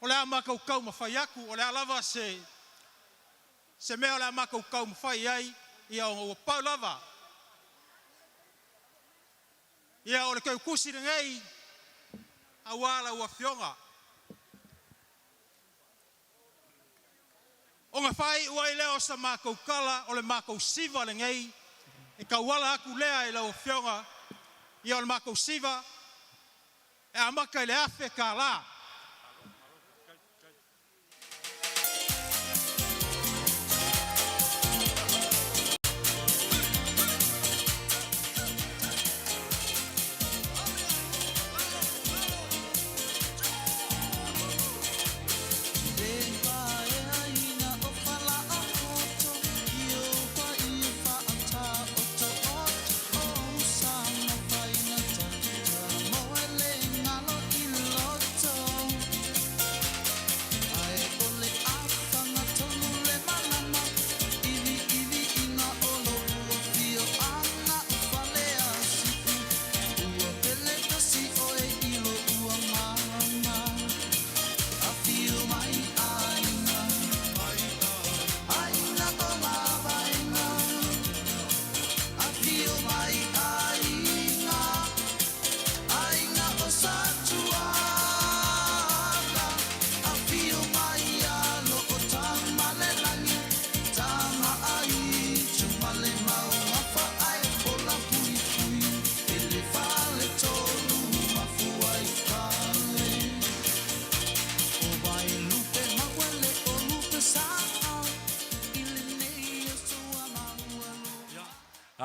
o le a matou taumafai atu, o le a lava se mea o le a matou taumafai i ai, ia ona ua pau lava ia o le teutusi lenei aua lau Afioga, ona faaiu ai lea o sa matou tala, o le matou siva lenei e tauala atu lea i lau Afioga. Ia o le matou siva e amata i le $1,000.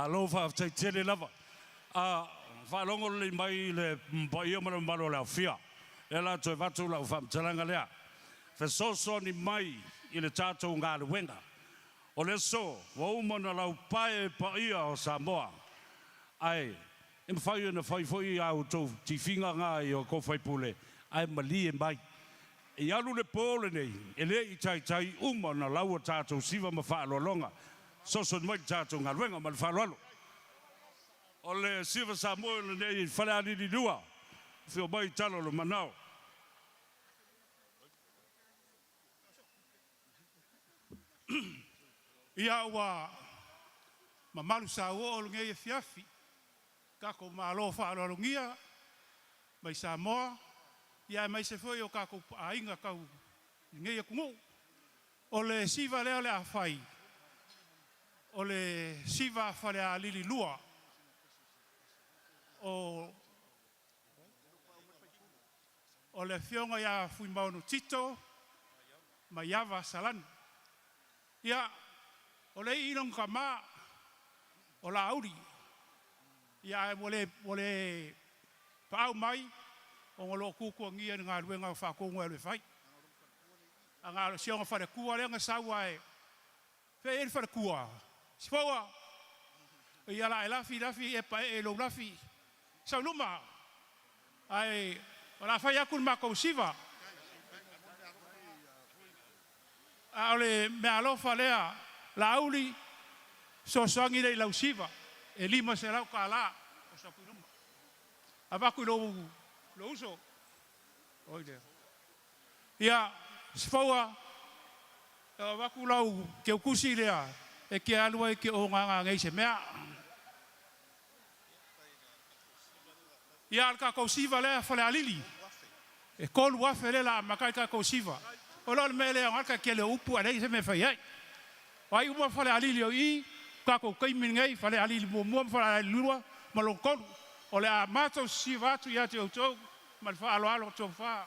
Malo faafetai tele lava. A faalogo lelei mai le paia ma le mamalu o le aofia, lea la toe avatu lau faamatalaga lea, fesoasoani mai i le tatou galuega. O le aso, ua uma ona laupae paia o Samoa, ae e mafai ona fai foi a outou tifiga na i outou sui usufono, ae malie mai. I alu le po lenei, e le i taitai uma ona lau a tatou siva ma faaaloaloga. Fesoasoani mai i le tatou galuega. Ma le faaaloalo. O le siva Samoa lenei i Falealili 2, afio mai Tala Lomanao. Ia ua mamalu sauoo lenei afiafi, tatou malo faaaloalogia mai Samoa, ia aemaise foi o tatou aiga tau i lenei atunuu. O le siva lea o le a fai, o le siva a Falealili 2, o le Afioga ia Fuimaono Tito Maiava Salani. Ia, o le alii lona tama o Laauli, ia ae ua le ua le paau mai ona o lo o tuatuagia i le galuega faatonu e alu e fai. Ae na o si ona faletua lea na sau ae fea o i ai le faletua? Sifoa, ia o le a e lafi lafi e paee i lou lafi. Sau i luma, ae o le a fai atu le matou siva. A o le meaalofa lea Laauli, fesoasoani lea i lau siva e $500 oso atu i luma. Avatu i lou lou uso. Oi lea. Ia, Sefoua, e avatu lau teutusi lea e te alu ai e te ogaga nei i se mea. Ia, a o le tatou siva lea Falealili, e 3,000 lea o le a amata ai le tatou siva. O le mea lea e aoga le ta tele o upu ae leai se mea e fai ai. O ai uma Falealili o i i, tatou taimi lenei, Falealili 1 ma Falealili 2 ma lona 3. O le a matou sisiva atu ia te outou ma le faaaloalo. Tofa.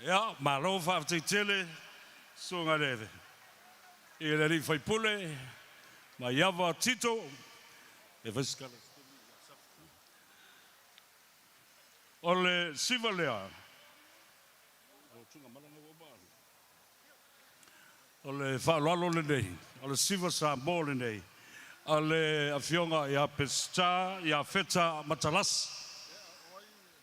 Ia, malo faafetai tele susuga le i le alii faipule Maiava Tito e fai se tala. O le siva lea, o le faaaloalo lenei, o le siva Samoa lenei a le Afioga ia Peseta Iafeta Matalasi.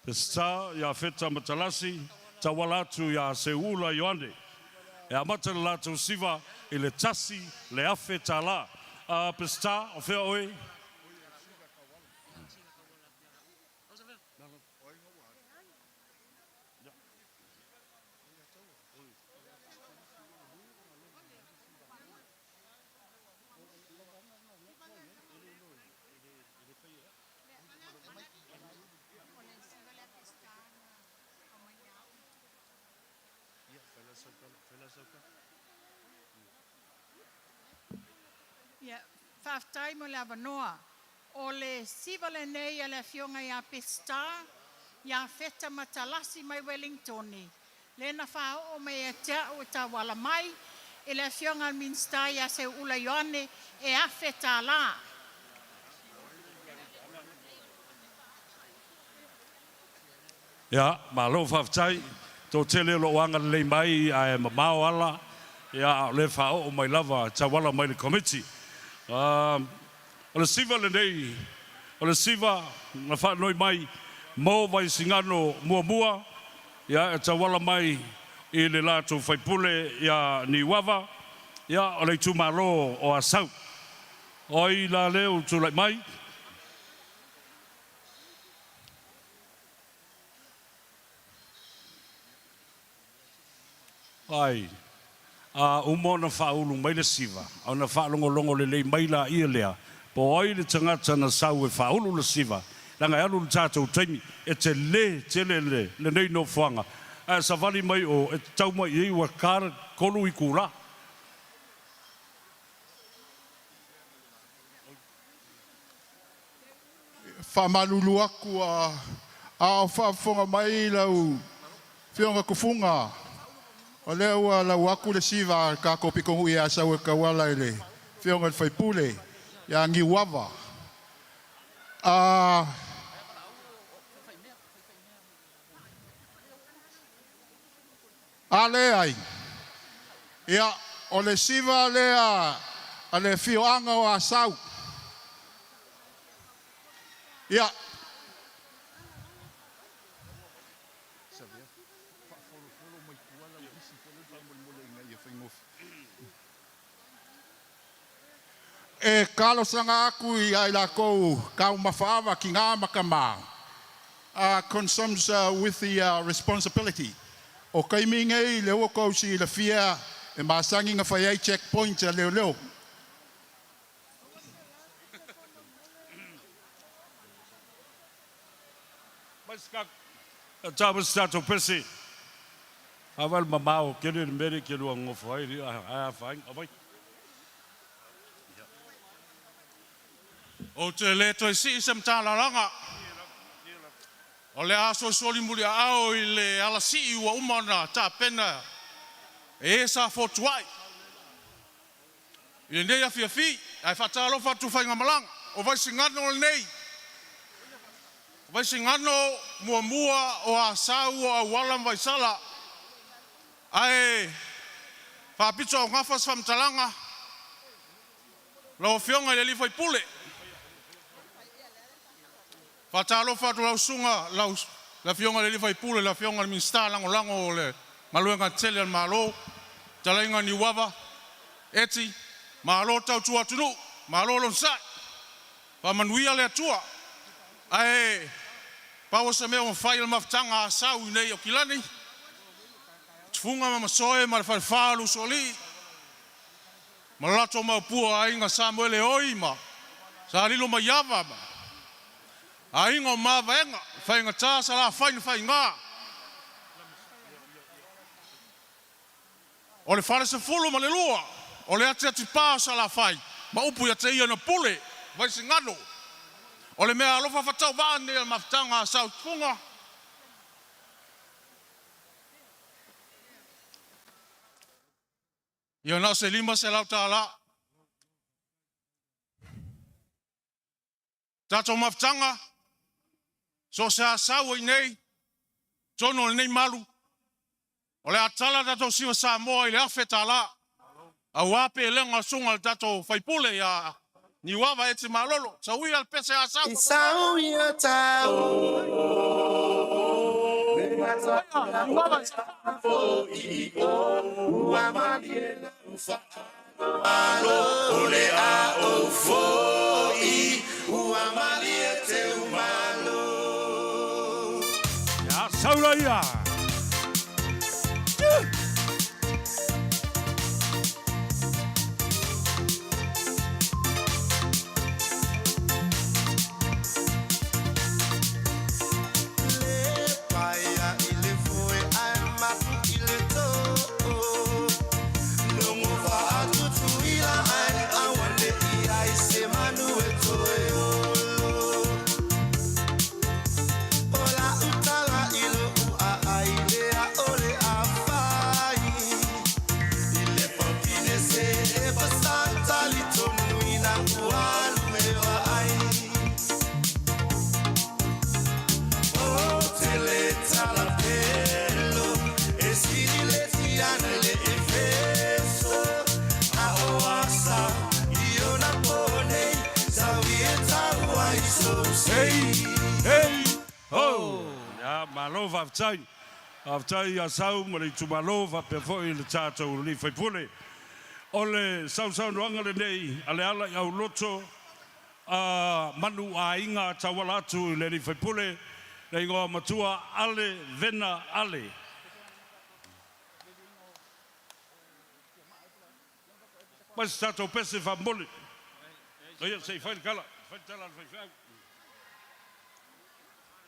Peseta Iafeta Matalasi, tauala atu iā Seuula Ioane. E amata le latou siva i le $1,000. A Peseta, o fea oe? Ia, faafetai mo le avanoa. O le siva lenei a le Afioga ia Peseta Iafeta Matalasi mai Ueligitone, lea na faaoo mai ia te au e tauala mai i le Afioga i le Minisita ia Seuula Ioane e $1,000. Ia, malo faafetai. Toatele o lo o agalelei mai ae mamao ala, ia, a o lea e faaoo mai lava e tauala mai i le Komiti. O le siva lenei, o le siva na faanoi mai mo Vaisigano muamua, ia, e tauala mai i le latou faipule ia Niuava, ia, o le itumalo o Asau. O ai la lea ua tulai mai? Ai, a uma ona faaulu mai le siva, ona faalogologo lelei mai laia lea, po o ai le tagata na sau e faaulu le siva, leaga e alu le tatou taimi, e tele tele le lenei nofoaga, ae savali mai o, e tau mai i ai ua ta le 3 itula. Faamalulu atu a o faafofoga mai lau Afioga Tufuga, o lea ua lau atu le siva a le tatou pitonuu i Asau e tauala i le Afioga i le sui usufono ia Niuava. A leai, ia, o le siva lea a le afioaga o Asau. Ia. E talosaga atu ia i lakou taumafa ava tinā ma tamā consumes with the responsibility. O taimi nei lea ua tou silafia e masani ona fai ai check points a leoleo. Tau se tatou pese. Awa le mamao kele le mea lea e te lua nonofo ai alii ae a faaina. Aumai. Ou te le toe sii se matalalaga. O le a solisoli muliaao i le alasii ua uma ona tapena e e sa fotuai i lenei afiafi. Ae faatalofa atu i faigamalaga. O Vaisigano lenei, o Vaisigano muamua o Asau o Auala ma Vaisala. Ae faapitoaugafa se faamatalaga, lau Afioga i le sui usufono, faatalofa atu i lau susuga le Afioga i le sui usufono, le Afioga i le Minisita Lagolago o le Galuega Tetele a le Malo, fetalaiga Niuava Eti. Malo tautua atunuu, malo le onosai, faamanuia le Atua. Ae pau o se mea ua mafai o le mafutaga a Asau i inei i Aukilani, Tufuga ma Masoe ma le Falefa o le Usoalii ma le latou Maopu o Aiga Samoeleoi ma Salilo Maiava ma Aiga o Mavaega, Faigata Salafai na faiga. O le falesefulu ma le lua, o le atiatipa o Salafai ma upu ia te ia na pule, Vaisigano. O le meaalofa faatauvaa lenei a le Mafutaga a Sau i Tufuga. Ia na o se $500. Tatou mafutaga, so o se Asau o i nei, totonu o lenei malu, o le a tala tatou siva Samoa i le $1,000 aua pelega o le susuga i le tatou faipule ia Niuava Eti Malolo. Tauia le pese Asau. Ia sau laia! Hey! Hey! Ho! Ia, malo faafetai. Faafetai ia Sau ma le itumalo faapea foi le tatou alii faipule. O le sausaunoaga lenei a Leala i Auloto a Manu Aiga tauala atu i le alii faipule, le igoa matua Ale Vena Ale. Mai se tatou pese faamomoli. Ia, se i fai le tala, fai le tala a le faifeau.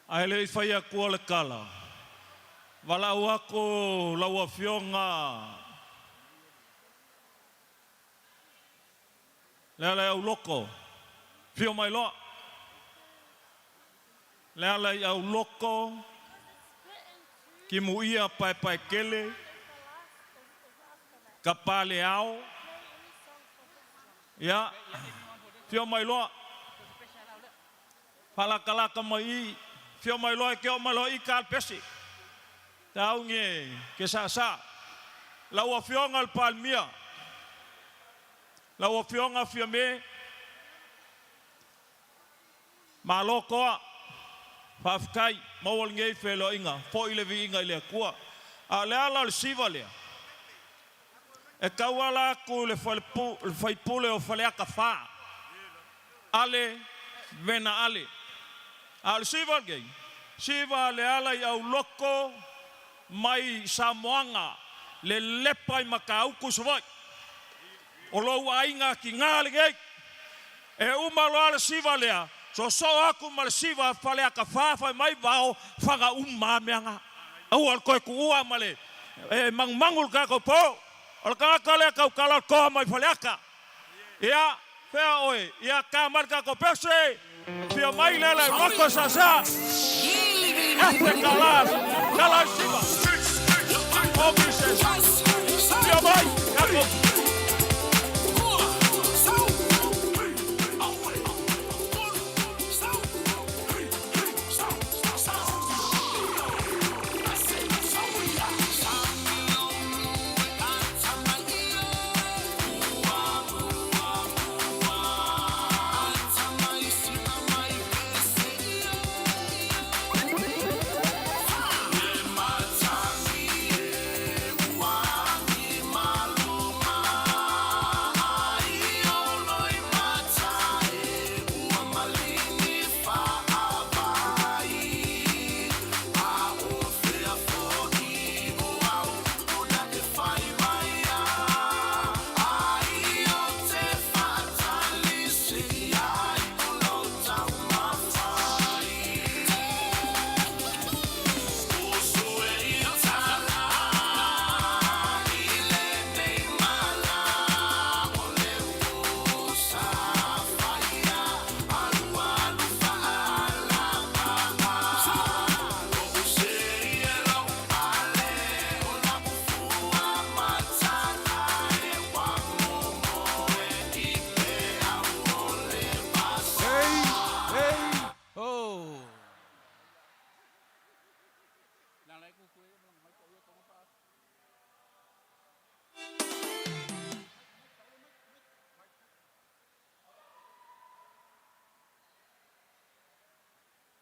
Ae le i fai atua le tala, valaau atu lau Afioga Lealaiauloto, afio mai loa. Lealaiauloto, Timuia Paepaetele, Kapaleao, ia, afio mai loa. Faalatalata mai i, afio mai loa e te oo mai loa i ta le pese. Tauni e ke saasaa. Lau Afioga i le Palemia, lau Afioga Fiame, Malo toa, faafetai, maua lenei feiloaiga, foi le viiga i le Atua. A o le ala o le siva lea, e tauala atu i le faipule o Faleata 4. Ale vena ale. A o le siva lenei, siva le ala i auloko mai Samoaga, le lepa i Matautu i Savaii. O lou aiga tiga lenei. E uma loa le siva lea, soosoo atu ma le siva a Faleata 4 fai mai vao faga uma a mea na. Aua le toe tuua ma le e manumanu i le tatou po. O le tagata lea tautala o le toa mai Faleata. Ia, fea oe, ia ta mai le tatou pese, fia mai le ala i loto e sasa. Afe tala, tala i siva. O Mrs. Fia mai, tatou.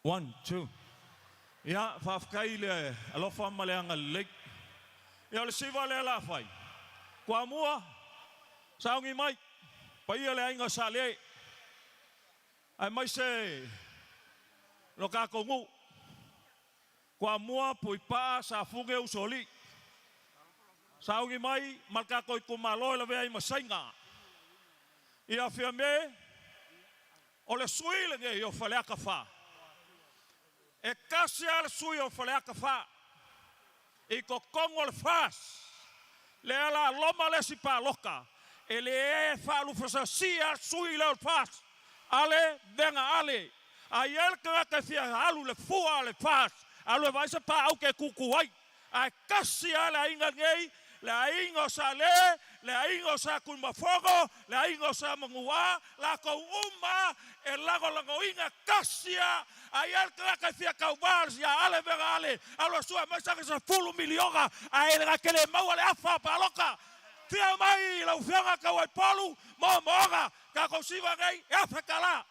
One, two. Ia, faafetai i le alofa ma le agalelei. Ia, o le siva lea la fai. Toamua, sauni mai, paia le aiga sa le, aemaise lo tatou nuu. Toamua, Puipaa, Safune, Usoalii. Sauni mai ma le tatou itumalo e lavea ai ma Saina. Ia, Fiame, o le sui lenei o Faleata 4. E tasi lava le sui o Faleata 4 i totonu o le FAS. Lea la loma le isi palota, e le faaluafesasia le sui lea o le FAS. Ale, vega ale. A i ai le tagata e fia alu i le fua a le FAS, alu e vaai se paau te tutu ai. Ae tasi lava le aiga lenei, le aiga o Sa Le, le aiga o Sa Tuimafono, le aiga o Sa Manuā, latou uma e lagolagoina tasi lava. A i ai le tagata e fia tauva ia Ale vega ale, alu e sue mai sana 10 miliona, ae na te le maua le afa palota. Fia mai lau Afioga Tauaipolu, moomooga, tatou siva nei e $1,000.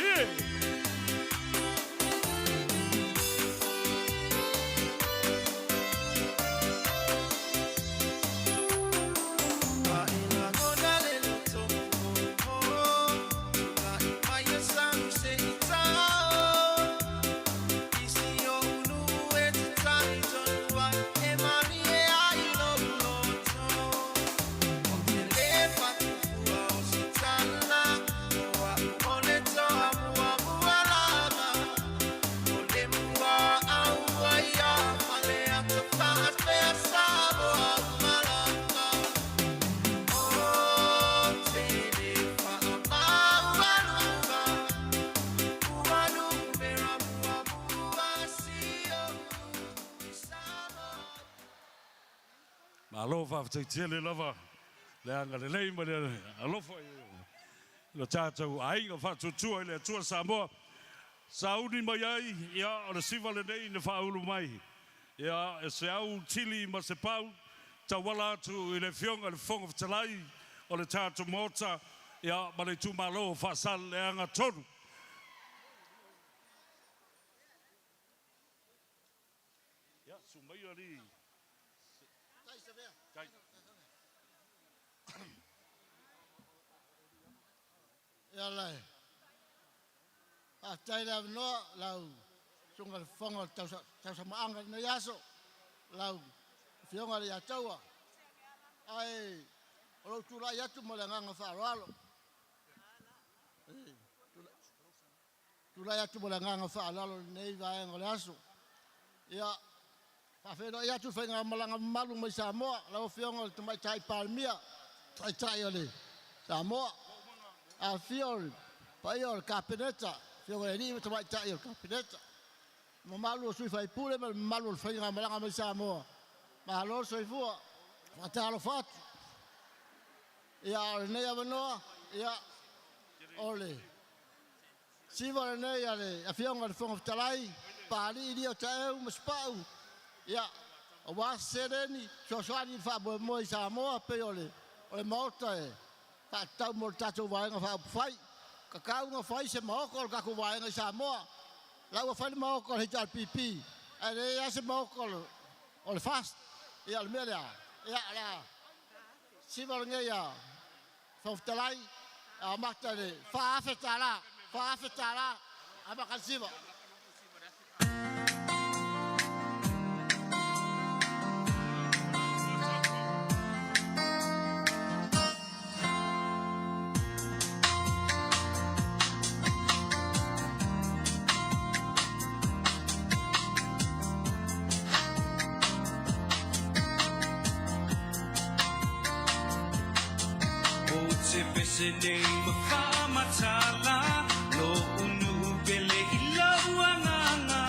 Yeah. Malo faafetai tele lava le agalelei ma le alofa i lo tatou aiga faatuatua i le Atua Samoa. Sauni mai ai, ia, o le siva lenei na faaulu mai, ia, e se au tili ma se pau, tauala atu i le Afioga i le Fofoga Fetalai o le tatou Maota, ia, ma le itumalo o Faasaleleaga 3. Ia, susu mai alii. Ia lai. Faafetai le avanoa lau susuga i le Fofoga o le Tausamaaga i lenei aso, lau Afioga i le Leiataua. Ae o lou tulai atu ma le agaga faaaloalo. Tulai atu ma le agaga faaaloalo i lenei vaega o le aso. Ia, faafeiloai atu i le faigamalaga mamalu mai Samoa, lau Afioga i le Tamaitai Palemia, Taitai o le Samoa. Afifio le paia o le Kapeneta, afioga i alii ma tamaitai o le Kapeneta, mamalu o sui usufono ma le mamalu o le faigamalaga mai Samoa, malo le soifua. Faatalofa atu. Ia, o lenei avanoa, ia, o le siva lenei a le Afioga i le Fofoga Fetalai, Papalii Lio Taeu ma Sipau, ia, aua se seleni fesoasoani i le faamoemoe i Samoa pei o le Maota e faatatau mo le tatou Vaega Faaupufai. Tatau ona fai se maota o le tatou Vaega i Samoa. La ua fai le maota o le HRPP, ae leai lava se maota o le FAST. Ia, o le mea lea, ia, o le a siva lenei a Fofoga Fetalai, amata i le $4,000, $4,000, amata le siva. Ou te pese nei ma faamatala Lo'u nu'u pele i lou agaga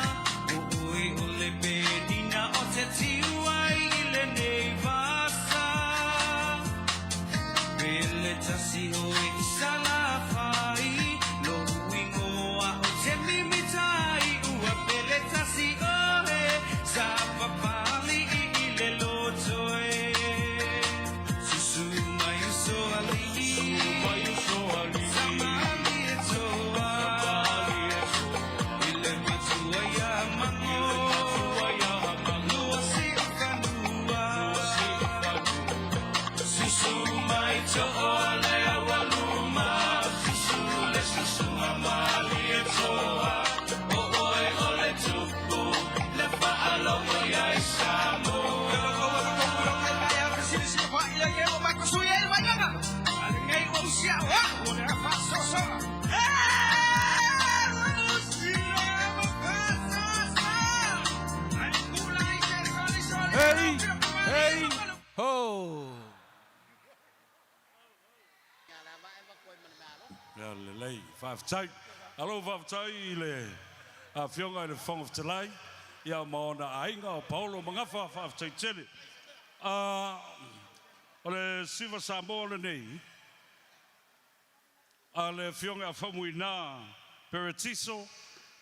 O oe o le penina o te tiu ai i lenei vasa Pele tasi oe i Salafai Lo'u igoa o te mimitai Ua pele tasi oe Sa papali'i i le loto e Susu mai uso ali'i Sa malie toa I le matua ia Mago Lua siufanua Susu mai to'o le aualuma Susu le susuga malie toa O oe o le tupu Le faalogo iai Samoa. Hey, hey, ho! Ia lelei, faafetai. Alo faafetai i le Afioga i le Fofoga Fetalai ia ma ona aiga o Paolo ma Gafa, faafetai tele. O le siva Samoa lenei a le Afioga ia Faumuina Peretiso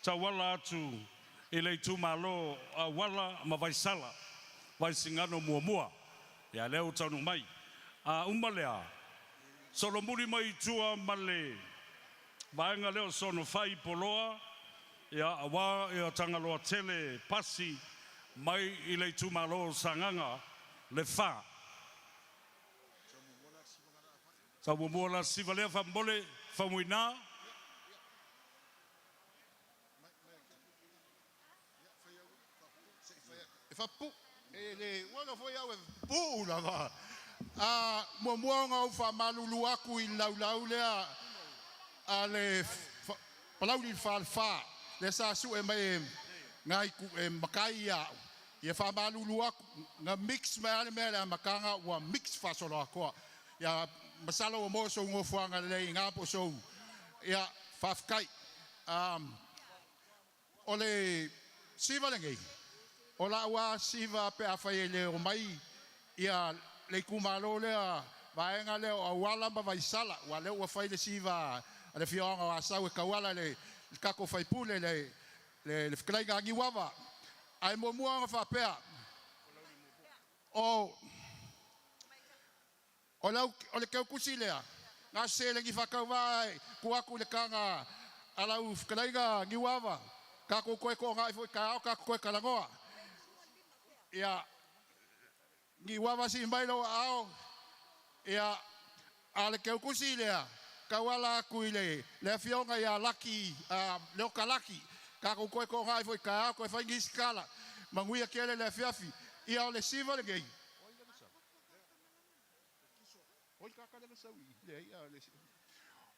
tauala atu i le itumalo Auala ma Vaisala, Vaisigano muamua. Ia lea ua taunuu mai. A uma lea, solomuli mai i tua ma le vaega lea o Sonofai Poloa, ia aua ia Tagaloa Tele Pasi mai i le itumalo o Sagaga le Fa. Sau muamua la siva lea faamolemole Faumuina. E faapupuu, e le ua foi au e pupuu lava. A muamua ona ou faamalulu atu i le laulau lea a le Palauli le Falefa, lea sa sue mai e nai e matai ia au. Ia faamalulu atu, na mix mai lava le mea i le amataga ua mix faasoloatoa. Ia masalo ua maua sou nofoaga lelei i ina po o sou. Ia faafetai. O le siva lenei, o lau lava siva pe afai e le omai ia le itumalo lea, vaega lea o Auala ma Vaisala, aua o lea ua fai le siva a le afioaga o Asau e tauala i le tatou faipule le fetalaiga a Niuava. Ae muamua ona faapea, o o le teutusi lea, na o se seleni faatauvaa e tuu atu i le taga a lau fetalaiga Niuava, tatou toe toonai foi taeao tatou toe talanoa. Ia, Niuava sii mai lou aao ia a le keukusi lea tauala atu i le le afioga ia Laki Leota Laki tatou toe togai foi taeao toe fai nisi tala manuia tele le afiafi ia o le siva lenei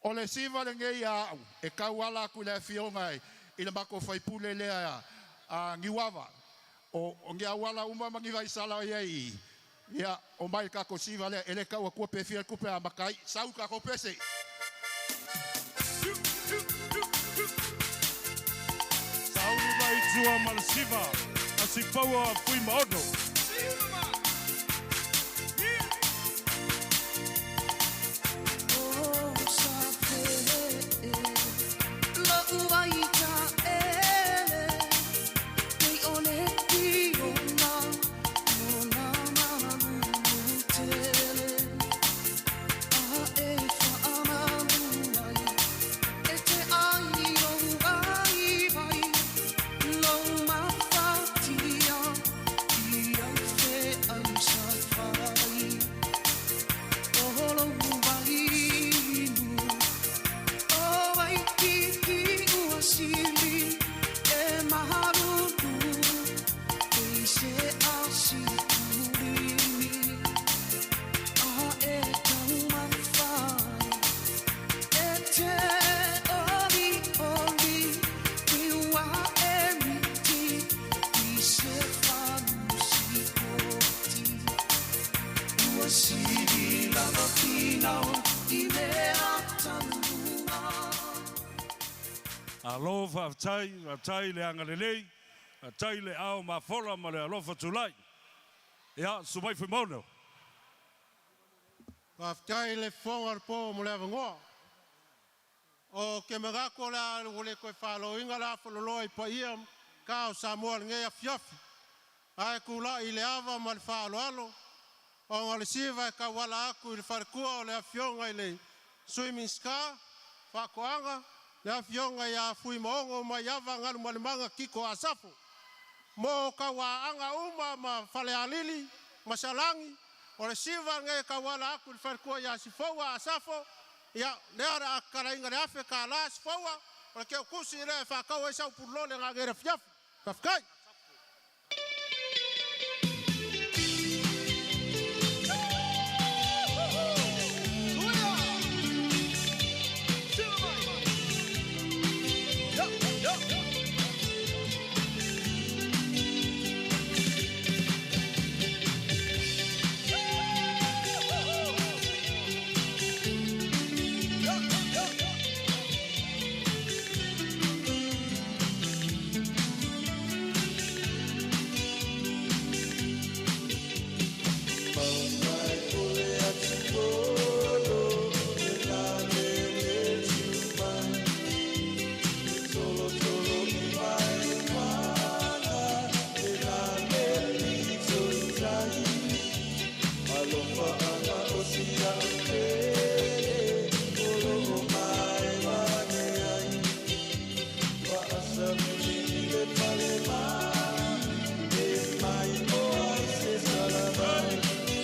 O le siva lenei a a'u e tauala atu i le afioga i le matou faipule lea a Niuava. O ni auala uma ma ni vaisala o i ai i i, ia omai i le tatou siva lea, e le tau atua pe fia le tupe e amata ai. Sau le tatou pese! Sauni mai tua ma le siva a Sipaua Fuimaono. Alo faafetai, faafetai le agalelei, faafetai le ao mafola ma le alofa tulai. Ia, susu mai Fuimaono. Faafetai le fofoga o le po mo le avanoa. O ke manatu o le a ua le toe faloina le afaloloa i paia ma sa o Samoa i lenei afiafi, ae tula'i i le ava ma le faaaloalo ona o le siva e tauala atu i le faletua o le Afioga i le Sui Minisita o Faatoaga, le Afioga ia Fuimaono Maiava Galumalemana Tito Asafo, mo tauaaaga uma ma Falealili ma Salani. O le siva lenei e tauala atu i le faletua ia Sifoua Asafo. Ia, lea o le a tatalaina le $1,000 Sifoua, o le teutusi lea e faatau ai sau pulole nanei i le afiafi. Faafetai.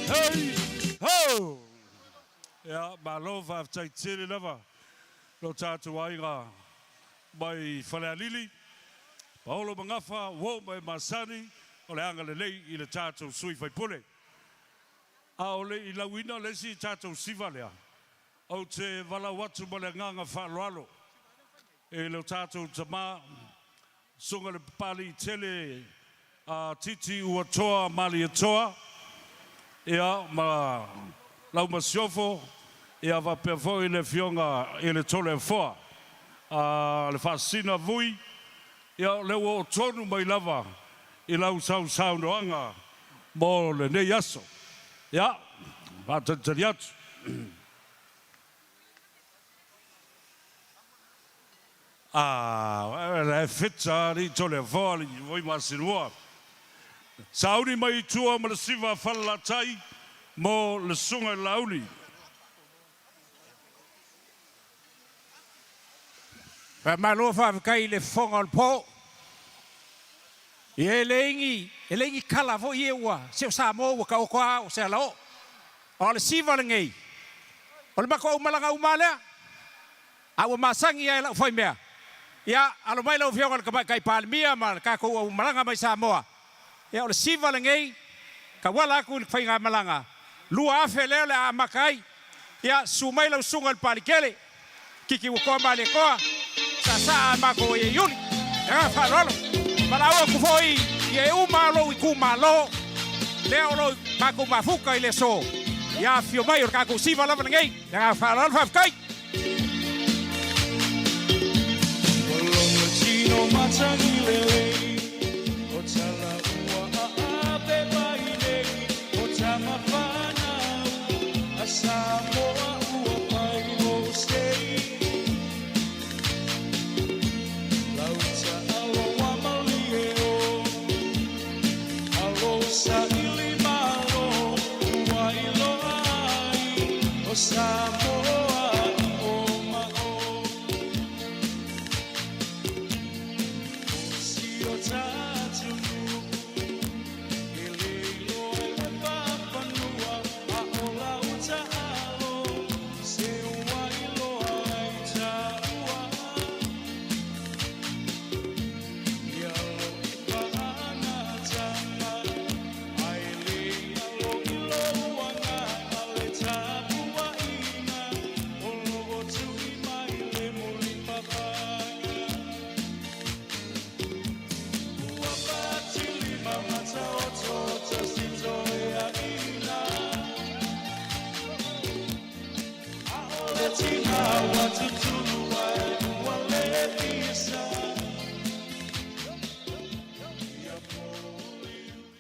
Hey! Ho! Ia, malo faafetai tele lava lo tatou aiga mai Falealili, Paolo Magafa, uo ma e masani o le agalelei i le tatou sui faipule. A o le i lauina le isi tatou siva lea, ou te valaau atu ma le agaga faaaloalo i lo tatou tama, Susuga i le Papalii tele a Titi Uatoa Malietoa, ia, ma lau Masiofo, ia faapea foi le Afioga i le Toleafoa a le Faasisina Vui, ia, o lea ua oo tonu mai lava i lau sausaunoaga mo lenei aso. Ia, faatalitali atu. A, la e feta alii Toleafoa, alii voi Masinua. Sauni mai i tua ma le siva a Falelatai mo le Susuga i le Laauli. Faamalo faafetai i le fofoga o le po. Ia e leai ni, e leai ni kala foi ia ua, se o Samoa ua taoto a o se alaoo. A o le siva lenei, o le matou aumalaga uma lava lea, a ua masani lava e lau faimea. Ia, alo mai lau Afioga i le Tamaitai Palemia ma le tatou aumalaga mai Samoa, ia o le siva lenei, tauala atu i le faigamalaga 2000 lea o le a amata ai. Ia, susu mai lau Susuga i le Palikele, Titi ua toa Malietoa, saasaa a matou ai e Iuli. Le agaga faaaloalo. Valaau atu foi i e uma o lou itumalo lea o lo o matou mafuta i le aso, ia afifio mai o le tatou siva lava lenei. Le agaga faaaloalo, faafetai. Ua logo tino matagi lelei o tala ua aape mai nei o tama fanau a Samoa ua pai mo sei lau taalo ua malie o alo saili malo ua iloa ai o Samoa i o ma o o si o tatou nuu e le iloa e le papanua a o lau taalo se ua iloa ai taua ia lo i faanatama ae le alo i lou agaga le tapuaiga o loo tui mai le mulipapaga ua patilima mataoto tasi toeaina a o le tina ua tutulu ai ua le isa ia pouliuli.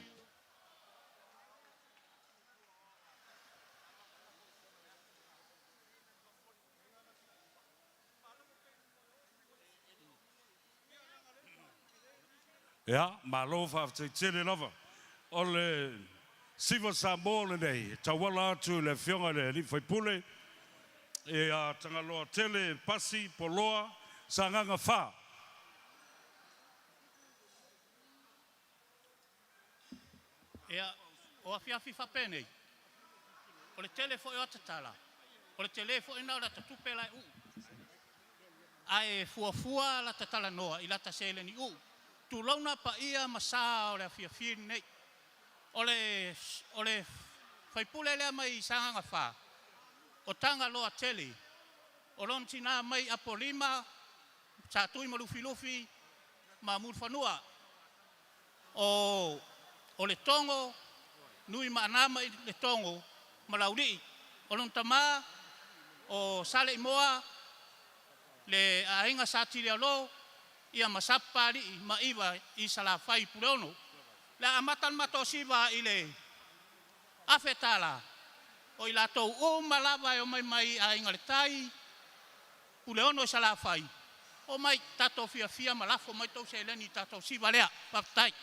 Ia, malo faafetai tele lava. O le Siva Samoa lenei e tauala atu i le Afioga i le Alii Faipule ia Tagaloa Tele Pasi Poloa Sagaga 4. Ia, o afiafi faapenei, o le tele foi o ata tala, o le tele foi lena o le ata tupe la e uu. Ae fuafua lata talanoa i lata seleni uu. Tulouna paia ma sa o le afiafi lenei. O le, o le faipule lea mai Sagaga 4, o Tagaloa Tele, o lona tina mai Apolima, Satui ma Lufilufi ma Mulifanua. O, o Letogo, nui ma anama i Letogo ma Laulii. O lona tama, o Saleimoa, le aiga Sa Tilialo, ia ma Sapapalii ma Iva i Salafai i Puleono. Le a amata le matou siva i le $1,000. O i latou uma lava e omai mai Aiga i le Tai, Puleono i Salafai, omai tatou fiafia ma lafo mai tou seleni i tatou siva lea. Faafetai.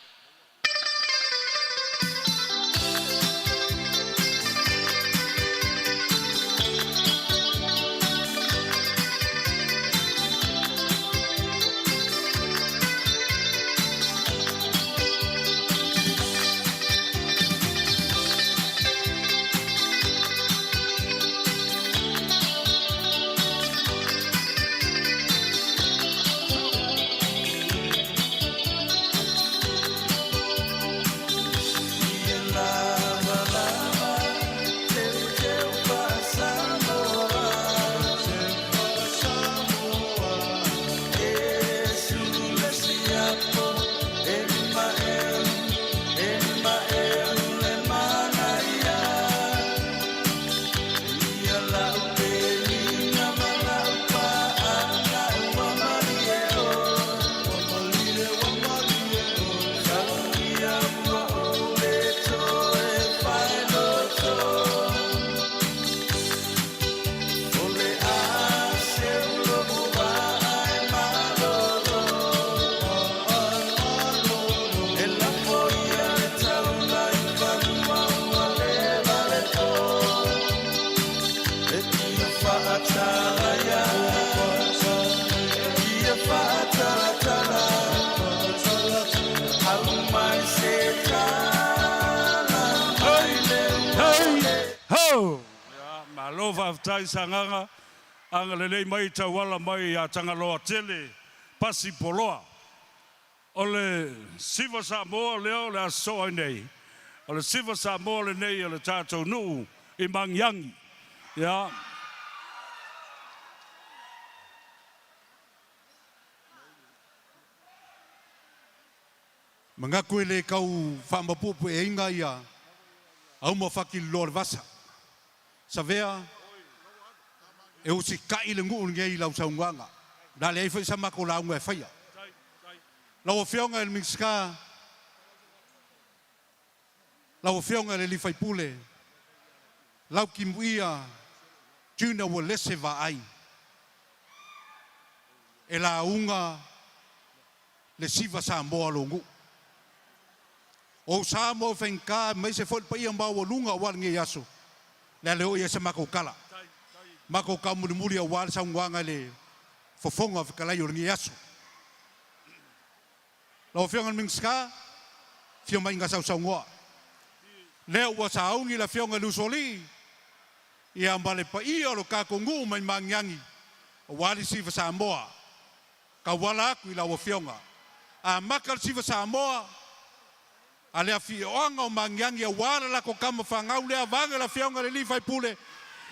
Malo! Ia, malo faafetai Sagaga, agalelei mai tauala mai ia Tagaloa tele, pasi poloa. O le Siva Samoa lea o le a sosoo ai nei, o le Siva Samoa lenei o le tatou nuu i Magiagi. Ia. Manatu e le tau faamapuepueina ia auma fakiloloa o le vasa. Savea, e usitai le nuu lenei i lau saunoaga. O le a leai foi sa matou lauga e faia. Lau Afioga i le Minisita, lau Afioga i le sui usufono, Lautimuia Junior Uelese Vaai, e lauga le siva Samoa o lou nuu. O ou sa ma ou faigata aemaise foi le paia maualuga aua lenei aso, le a le oo i ai sa matou tala. Matou taumulimuli aua le saunoaga i le fofoga fetalai o lenei aso. Lau Afioga i le Minisita, afio mai ina sausaunoa. Lea ua sauni le Afioga i le Usoalii, ia ma le paia o le tatou nuu mai Magiagi aua le siva Samoa. Tauala atu i lau Afioga. Amata le siva Samoa a le afioaga o Magiagi aua le latou tama fanau lea vaeane le Afioga i le alii faipule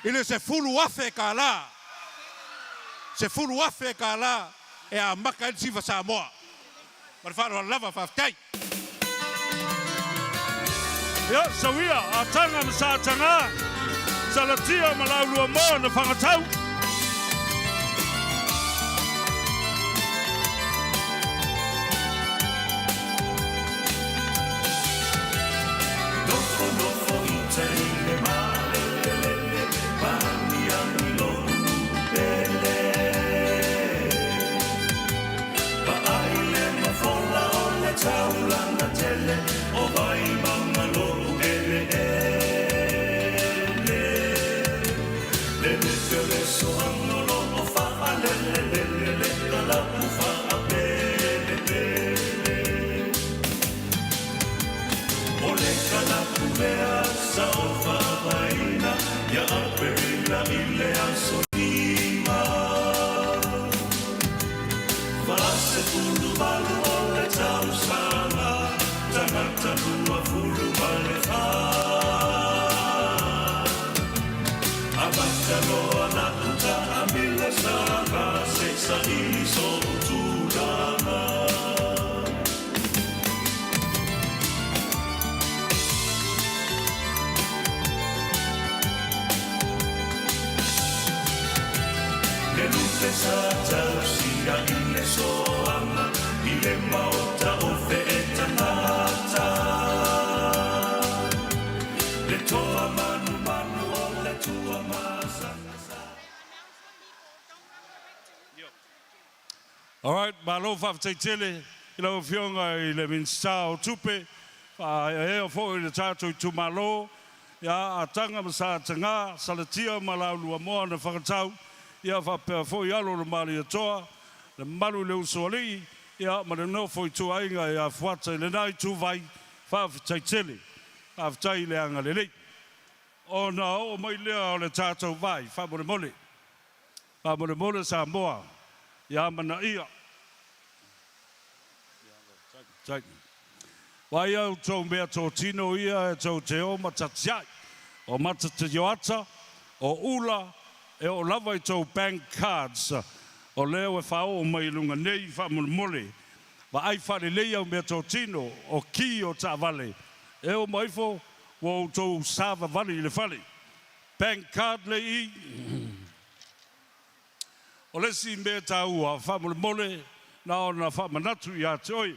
i le $10,000 tala. $10,000 tala e amata ai le siva Samoa. Ma le faaaloalo lava, faafetai. Ia, sauia, a Taga ma Sa Taga, Salatia ma Laulua moa na Fangatau. Nofonofo i tai le malelelele Magiagi lo'u nuu pele Vaai le mafola o le taulaga tele O Vaimauga lo'u eleele Lele pea o le soaga o lo'o faalelelele Le kalapu faapelepele O le kalapu lea sa ou faavaeina Ia Aperila i le aso 5 48 o le tausaga Tagata 24 Amata loa la'u taamilosaga Se i saili so'u tulaga. Le lupe sa tausia i le soaga i le maota o Feetagata. Le toa manumanu o le Tuamasaga. Alright, malo faafetai tele i lau Afioga i le Minisita o Tupe, faaeaea foi i le tatou itumalo, ia Ataga ma Sa Ataga, Salatia ma Lauluamoa na Fangatau, ia faapea foi alo o le Malietoa, le mamalu i le Usoalii, ia ma le nofo ituaiga ia Fuata i lena ituvai, faafetai tele. Faafetai i le agalelei. Ona oo mai lea o le tatou vai, faamolemole. Faamolemole Samoa ia amanaia. Vaai a outou mea totino ia e tou te o matatiai, o matatioata, o ula, e oo lava i tou bank cards, o lea ua faaoo mai i luga nei, faamolemole, vaai faalelei au mea totino, o ki o taavale, e oo mai ifo ua outou savavali i le fale. Bank card le i. O le isi mea taua, faamolemole na ona faamanatu ia te oe,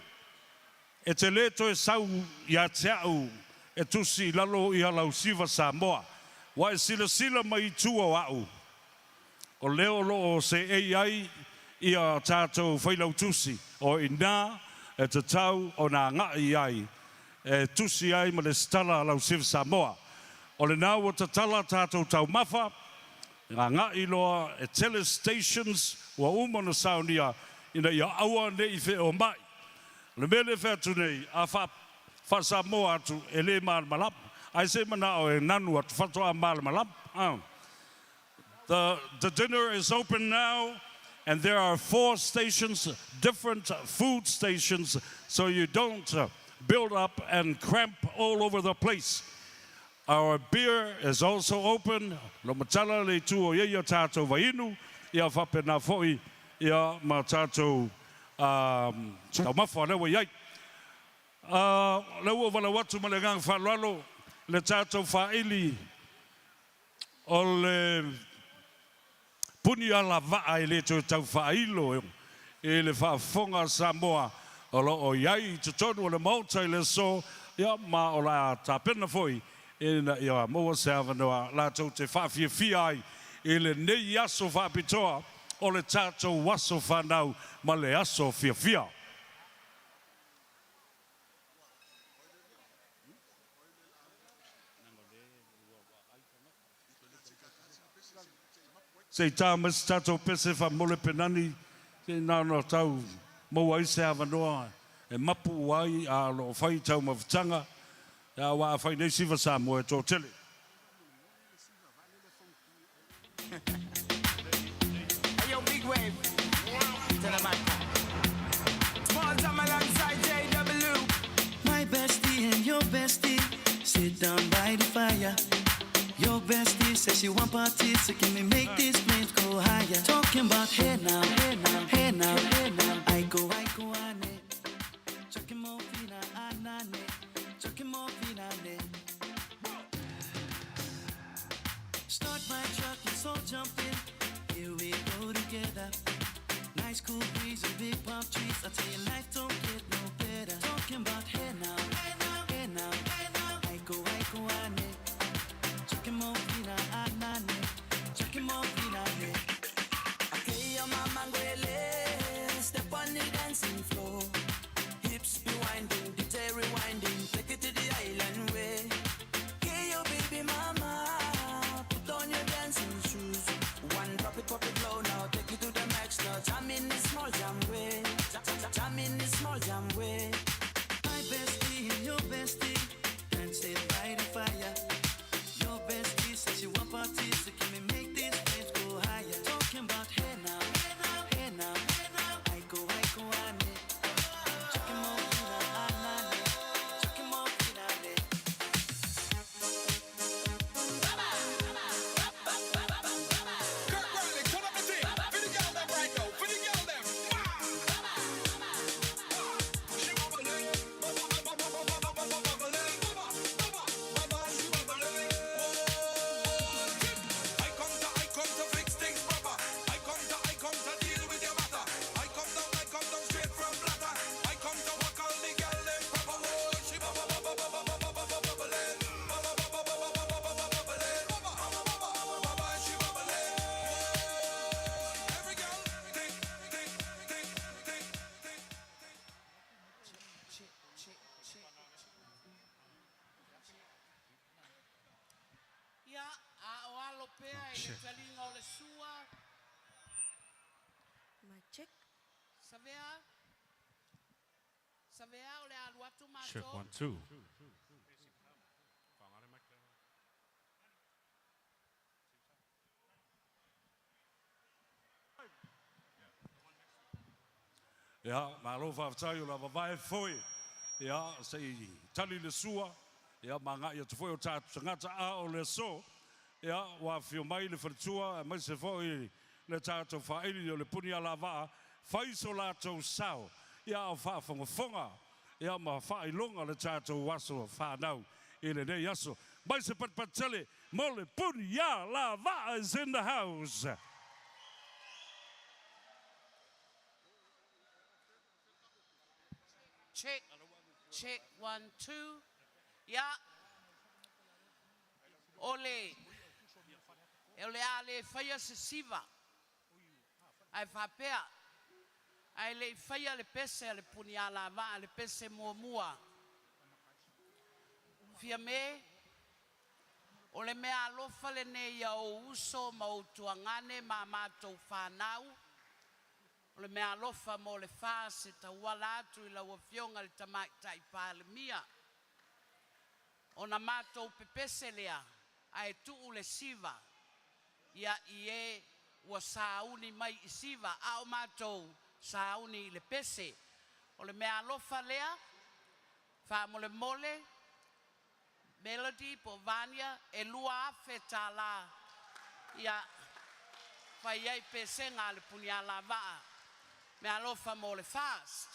e te le toe sau ia te au e tusi i lalo ia lau siva Samoa, ua e silasila mai i tua o au, o lea o lo o seei ai ia tatou failautusi, o i ina e tatau ona agai i ai e tusi ai ma lesitala lau siva Samoa. O lena ua tatala tatou taumafa, Agai loa e tele stations ua uma ona saunia ina ia aua ne i feomai. O le mea lea e fai atu nei, a faa, faa-Samoa atu, e le malamalama. Ae se i manao e nanu atu faatoa malamalama. A. The, the dinner is open now and there are four stations, different food stations, so you don't build up and cramp all over the place. Our beer is also open, lo matala le itu o ia tātou vainu, ia faapena foi ia ma tātou taumafa lea ua i ai. Lea ua ou valaau atu ma le agaga faaaloalo le tātou faaili o le puni alavaa e le toe tau faailo i le faafofoga a Samoa o lo o i ai i totonu o le Maota i le aso, ia, ma o le a tapena foi ina ia maua se avanoa latou te faafiafia ai i lenei aso faapitoa o le tatou aso fanau ma le aso fiafia. Se i tā mai se tatou pese faamole penani, se i na ona tau maua ai se avanoa e mapu ai a o lo o fai taumafataga, aua a fai nei siva Samoa e toatele. Hey yo, big wave. Tell them I Small time alongside JW. My bestie and your bestie sit down by the fire. Your bestie says she want parties, so can we make these flames go higher? Talking about hey now, hey now, hey now, hey now. I go, I go, ane. Chucking more fina, anane. Chucking more fina, ne. Start my truck, let's all jump in. Here we go together. Nice cool breeze and big palm trees. I tell you, life don't get no better. Talking about hey now, hey now, hey now, hey now. I go, I go, ane. Chucking more fina, anane. Chucking more fina, ne. Okay, your mama ngwele. Step on the dancing floor. Hips be winding, DJ rewinding. Take it to the island way. Okay, your baby mama. Put on your dancing shoes. One drop it, pop it low now. Take it to the max now. Jam in the small jam way. Jam, jam, jam in the small jam way. My bestie and your bestie dancing by the fire. Your bestie says she want parties, so can we make these flames go higher? Talking about hey now, hey now, hey now, hey now. I go, I go, ane. Chucking more fina, anane. Chucking more fina, ne. Kirk Riley, turn up the thing. For the girl them right now. For the girl them. She bubbling, bubble, bubble, bubble, bubble, bubble, bubbling, bubble, bubble, bubble, she bubbling. I come to, I come to fix things proper. I come to, I come to deal with your matter. I come down, I come down straight from platter. I come to work on the girl them proper. Oh, she bubble, bubble, bubble, bubble, bubble, bubbling, bubble, bubble, bubble, bubble, bubble, bubbling, bubble, bubble, bubble, bubble, she bubbling. Every girl, tick, tick, tick, tick, tick. Check, check, check. Ia, a o alo pea i le taliga o le sua. Mic check. Savea. Savea o le alu atu Check matou. one, two. Ia, malo faafetai o le a vavae foi. Ia, se i tali le sua, ia, ma agai atu foi o tatou tagata a o le aso. Ia, ua afifio mai le faletua, aemaise foi le tatou faaili o le puni alavaa, fai so latou sao, ia, a o faafogafoga, ia, ma faailoga le tatou aso fanau i lenei aso. Mai se patupatu tele mo le puni alavaa is in the house. Check, check, one, two. Ia, o le, o le a le faia se siva. Ae faapea, ae le i faia le pese a le puni alavaa, le pese muamua. Fiame, o le mea alofa lenei ia ou uso ma ou tuagane ma a matou fanau, o le mea alofa mo le FAS e tauala atu i lau Afioga i le Tamaitai Palemia. Ona matou pepese lea ae tuu le siva ia i e ua sauni mai i siva, a o matou sauni i le pese. O le meaalofa lea, faamolemole, Melody po o Vania, e $2,000 ia fai ai pesega a le Punialavaa. Meaalofa mo le FAST.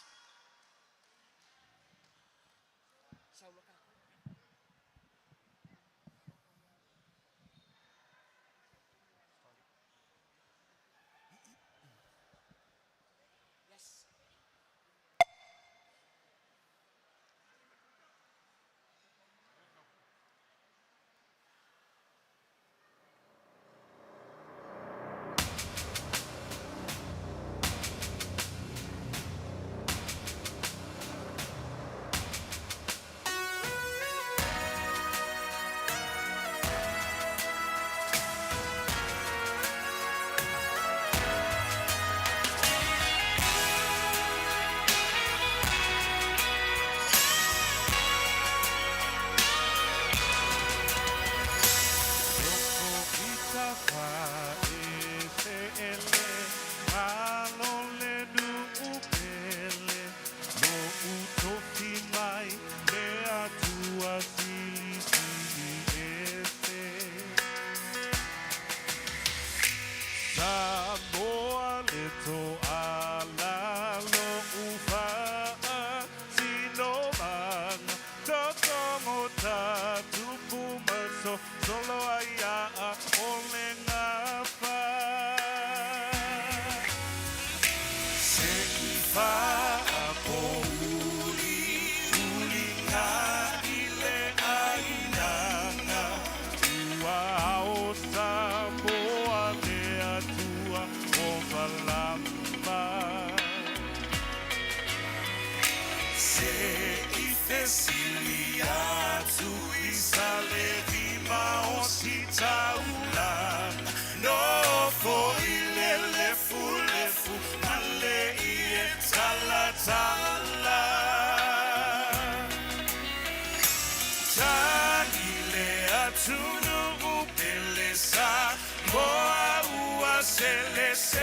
Yes.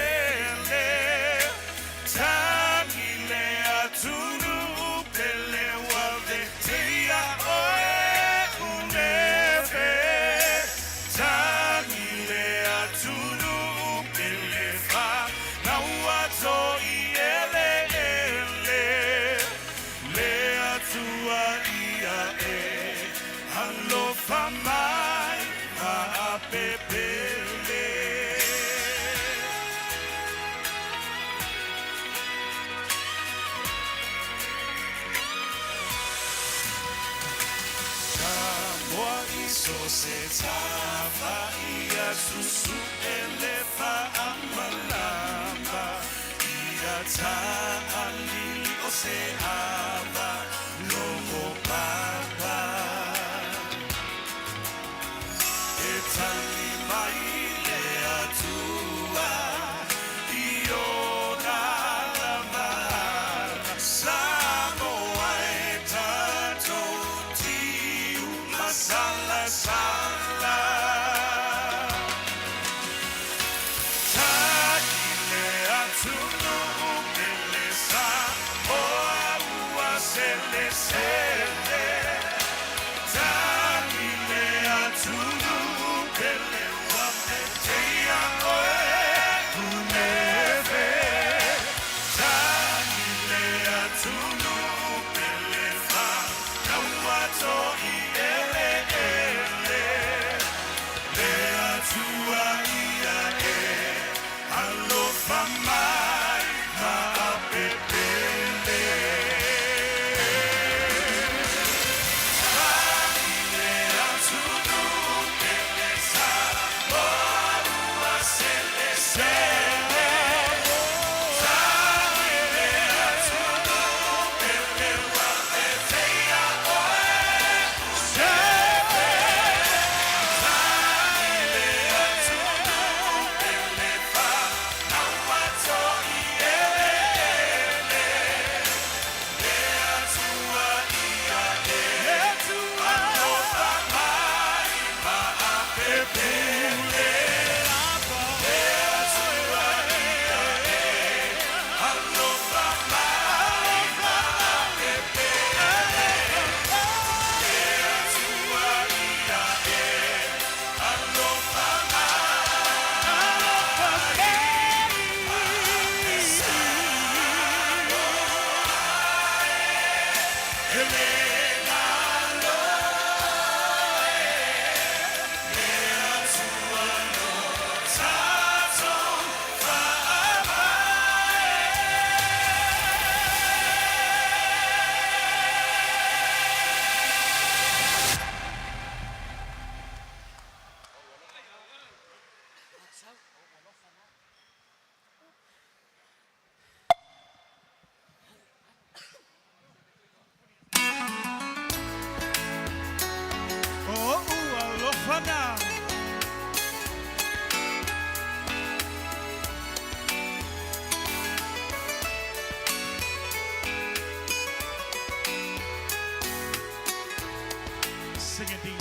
Sing it deep.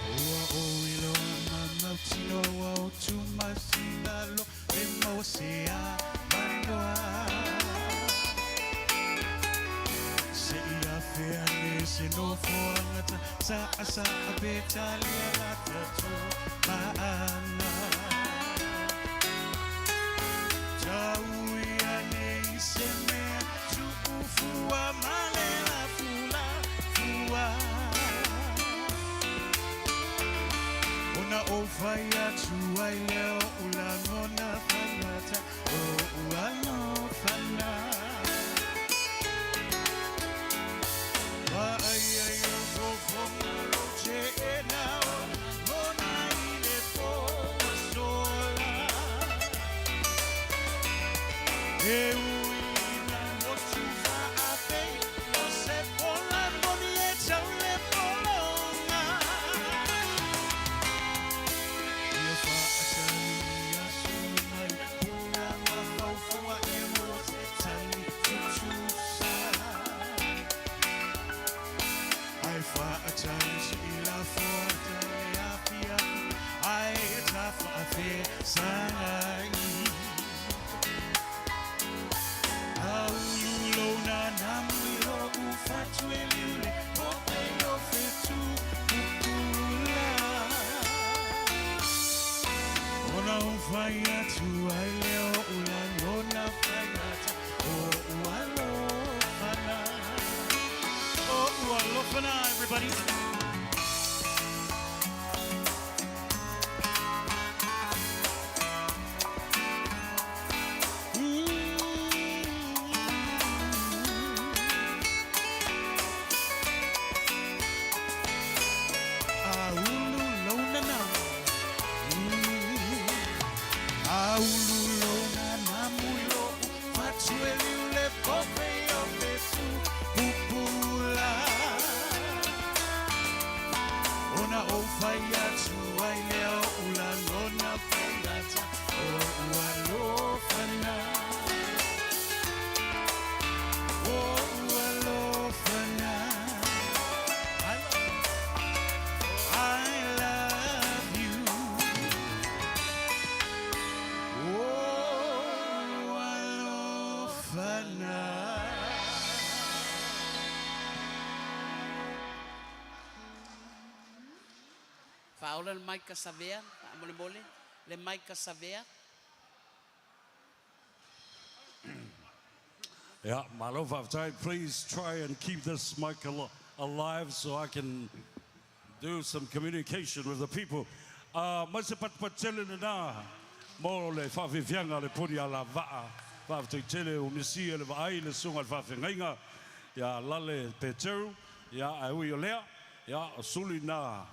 Ua o iloa mamautino ua o tumasina lo e maua se a manoa. Se ia fea ne se nofo angata sa asa a petalia la tatu maanga. Tau ia nei se mea tuufua malela fula fua. Ona o whai atu ai leo ula ngona whangata o ualo whana. Wa ai ai o fofonga lo te e nao ngona i le po sola. E ui na motu whaape o se pola moni e tau le polonga. Ia whaatali ia sungai puna mawhauwhaua e mo te tali tutusa. Ai whaatali se i la fuata e apia ai e ta whaawhe sangai. Aulu lona namui o ufatu e liule o pe o fetu pupula. Ona o whai atu ai leo ula lona whangata o ualo whana. O ualo whana, everybody. Aulu lona na. Aulu lona namulo fatu e liule pope o fetu pupula. Ona o whai atu ai leo ula lona whangata o ualo whana. O ualo whana. I love you. Oh, alofana. Faaola le maika savea, faamolemole, le maika savea. Yeah, malo whaftai. Please try and keep this mic alive so I can do some communication with the people. Mai se patupatele le nā mo le whaawhiwhianga le puni a la vaa. Whaftai tele o misia le vaai le sunga le whaawhengaiga. Ia lale Peteru, ia ai ui o lea, ia o suli nā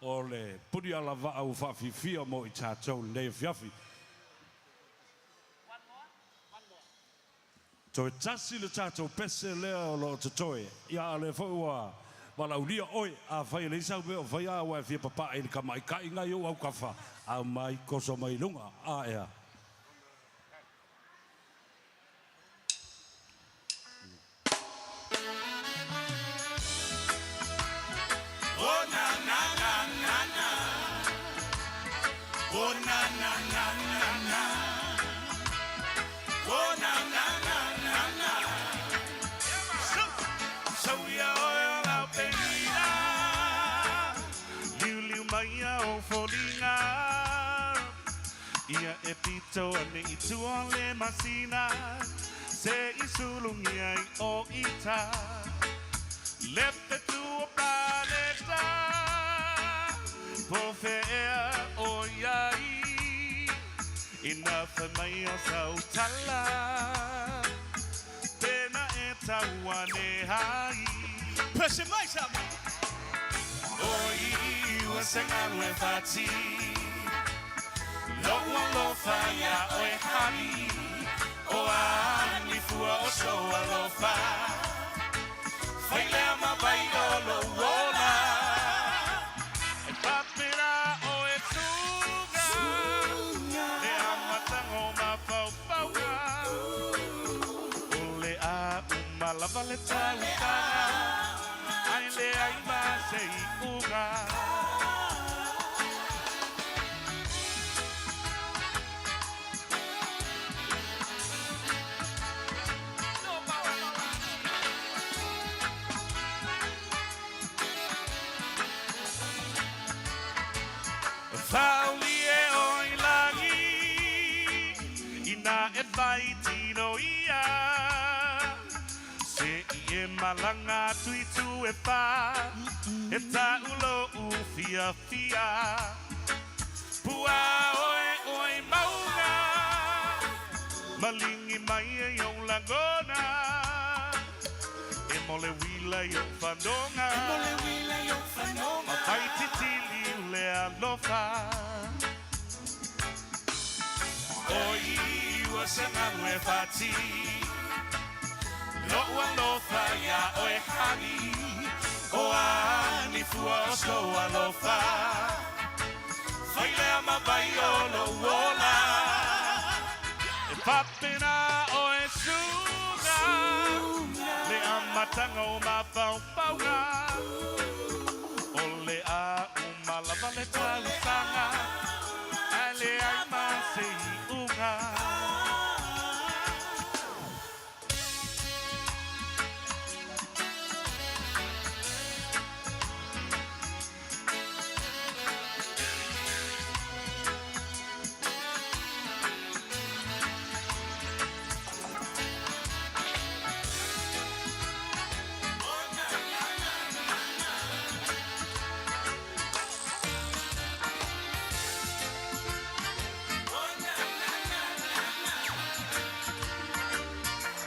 o le puni a la vaa u whaawhiwhia mo i tātou nei fiafi. Toe tasi le tātou pese lea o lo te toe. Ia a le fo ua walaulia oi a whai le isau me o whai a ua e fia papa e le kamaikai ngai o au kawha. A mai koso mai lunga. A ea. Oh na na na na na. Oh na na na na na. Oh na na na na na. So ya o la penina. Liu liu mai o folinga. Ia e pito ane i tua le masina. Se i sulungia i o ita. Lepte tua planeta. Po whea o iai. Ina whai mai o sautala. Tēnā e taua ne hai. Push it mai, Samu. O i ua se ngalu e whati. Lo ua lofa ia o e hani. O ani fua o so alofa. Whai lea ma vai o lo ola. E papera o e tunga. Le amatango ma paupauga. O le a umalava le tautanga. Fauli e oi lagi Ina e vai tino ia Se i e malanga tui tu e wha E taulo u fia fia Pua oe oi maunga Malingi mai e iau langona E mole wila i o whanonga E mole wila i o whanonga. Ma whai titili ule alofa O i ua sangalu e whati Lo alofa ia oe hani O ani fua o so alofa Whai lea ma vai o lo uola E papena o e suga Le amatanga o mafaufauga O le a umalava le tausaga Ae leai ma se iuga.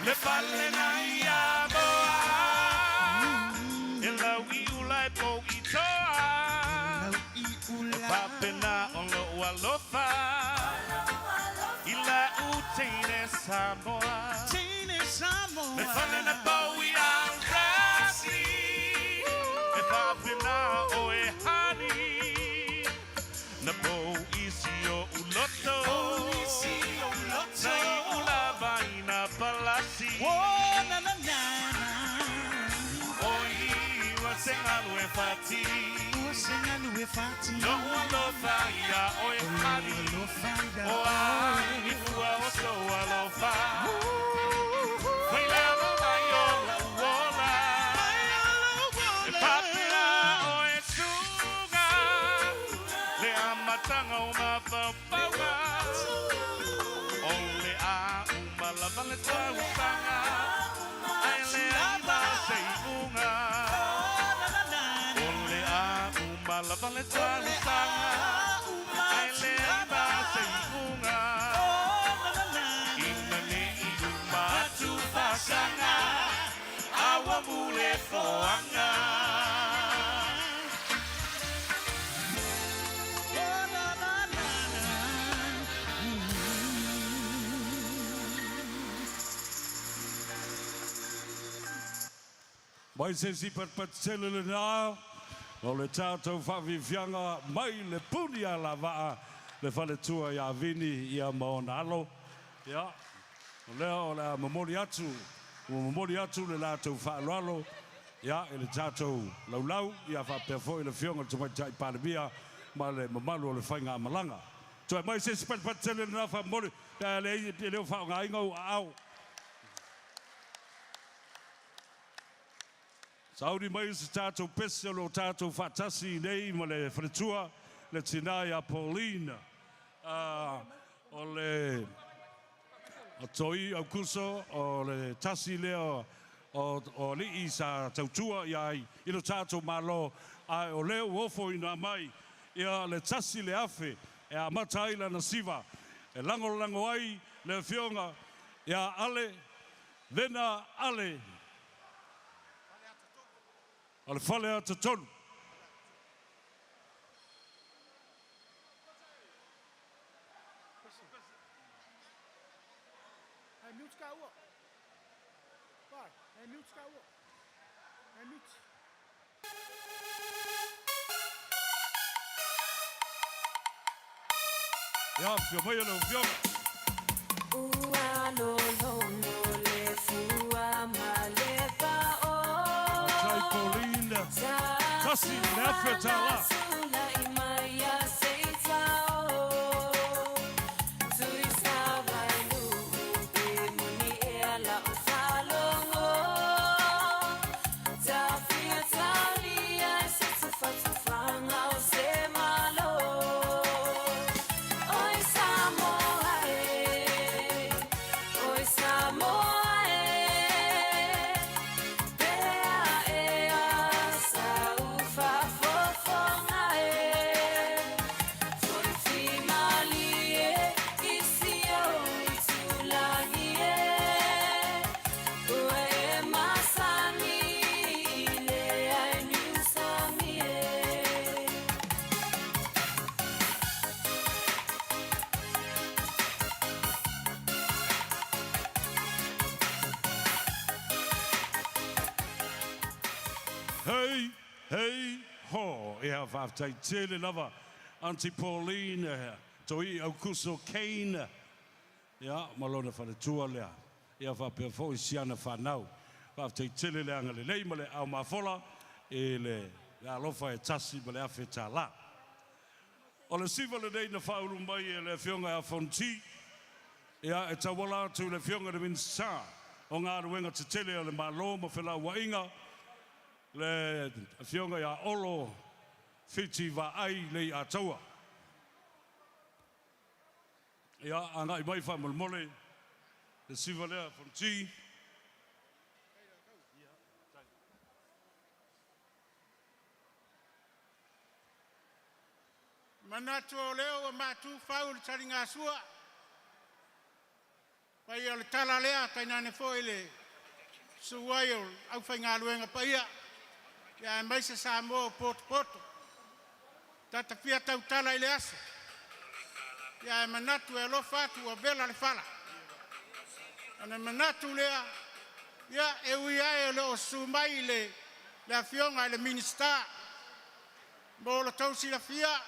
Le fale na ia moa E lau i ula e pou i toa E papena o lou alofa I la u teine Samoa Le fale na pau i Aurasi E papena o e hani Na pou isi o uloto Na i ula vai na palasi Oh, na na na na. O i ua sengalu e fati Ua sengalu e fati. No alofa ia oe hani O a i fua o so alofa Whai lea mo mai o lau ola E papea o e suga Le amatanga o mafaufauga O le a umalava le tausaga Ae le ai ma se iuga O le a umalava le tausaga Ae le ai ma se iuga Ina ne i uma atu fasaga Aua mule foaga. Mai se isi patupatu tele lena o le tatou faafiafiaga mai le puni alavaa le faletua ia Vini ia ma ona alo. Ia, o lea o le a momoli atu, ua momoli atu le latou faaaloalo ia i le tatou laulau ia faapea foi le Afioga i le Tamaitai Palemia ma le mamalu o le faigamalaga. Toe mai se isi patupatu tele lena faamomoli pe a leai e le o faaaogaina ou aao. Sauni mai se tatou pese o lo o tatou faatasi nei ma le faletua, le tina ia Pauline, o le Toi Aukuso, o le tasi lea o alii sa tautua i ai i lo tatou Malo, ae o lea ua ofoina mai ia le 1000 e amata ai lana siva e lagolago ai le Afioga ia Ale Vena Ale o le Faleata 3. Ia, afio mai lau Afioga. Ua lolono le fua ma le pao. Tai Pauline, 1000 tālā. Hei, hei, ho. Ia, faafetai tele lava Aunty Pauline, Toii Aukuso Kane, ia, ma lona faletua lea. Ia faapea foi si ana fanau. Faafetai tele le agalelei ma le aao mafola i le alofa e tasi ma le $1,000. O le siva lenei na faaulu mai e le Afioga ia Fonti, ia, e tauala atu i le Afioga i le Minisita o Galuega Tetele a le Malo ma Felauaiga, le Afioga ia Olo Fiti Vaai Leiataua. Ia, agai mai faamolemole le siva lea Fonti. Manatu o lea ua matu fau i le taligasua, paia o le tala lea, tainane foi le susu ai o le aufaigaluega paia, aemaise Samoa ua potopoto. Ta fia tautala i le aso, ae manatu e alofa atu ua vela le fala. Ona manatu lea, ia e ui lava e le o susu mai le Afioga i le Minisita. Mo lo outou silafia,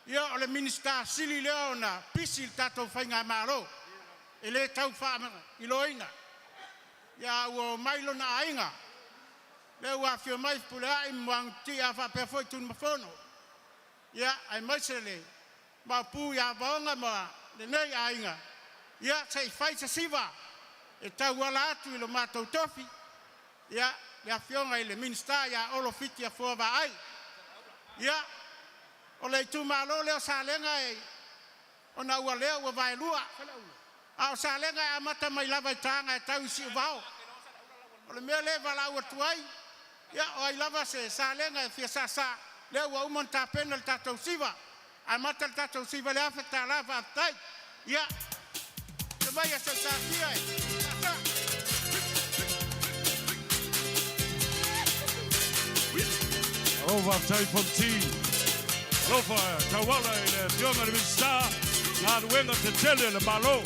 ia o le Minisita sili lea ona pisi i le tatou faigamalo, e le tau faailoaina. Ia ua omai lona aiga, lea ua afio mai Fepuleai ma Muagututia faapea foi Tunumafono, ia aemaise le Maopu ia Vaoga ma lenei aiga, ia se i fai se siva e tauala atu i lo matou tofi, ia le Afioga i le Minisita ia Olo Fiti Afoa Vaai. Ia, o le itumalo lea o Salega e ona ua lea ua vaelua, a o Salega e amata mai lava i Taga e tau i Siuvao. O le mea lea e valaau atu ai, ia o ai lava se Salega e fia saasaa, lea ua uma ona tapena le tatou siva, amata le tatou siva i le $1,000. Faafetai. Ia, maia se taatia e saasaa. Alofa faafetai Fonti. Alofa tauala i le Afioga i le Minisita Galuega Tetele a le Malo.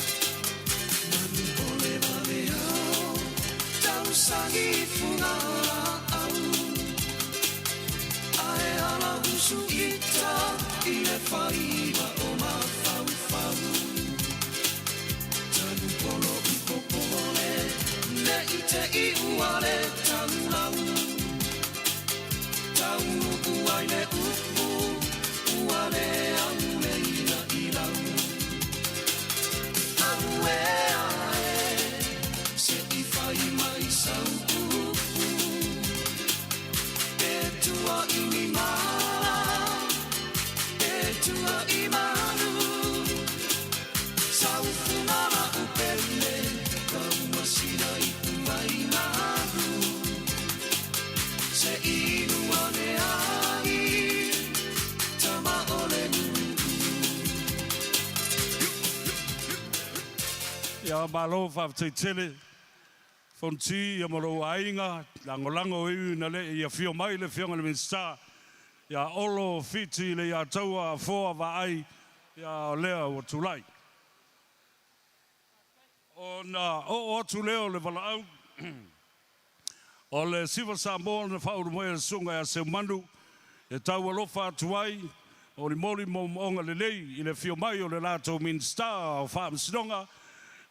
Ia malo faafetai tele Fonti ia ma lou aiga, lagolago e ui ina le i afio mai le Afioga i le Minisita ia Olo Fiti Leiataua Afoa Vaai ia o lea ua tulai. Ona oo atu lea o le valaau o le Siva Samoa na faaulu mai e le Susuga ia Seumanu e tau alofa atu ai o ni moli moomooga lelei i le afio mai o le latou Minisita o Faamasinoga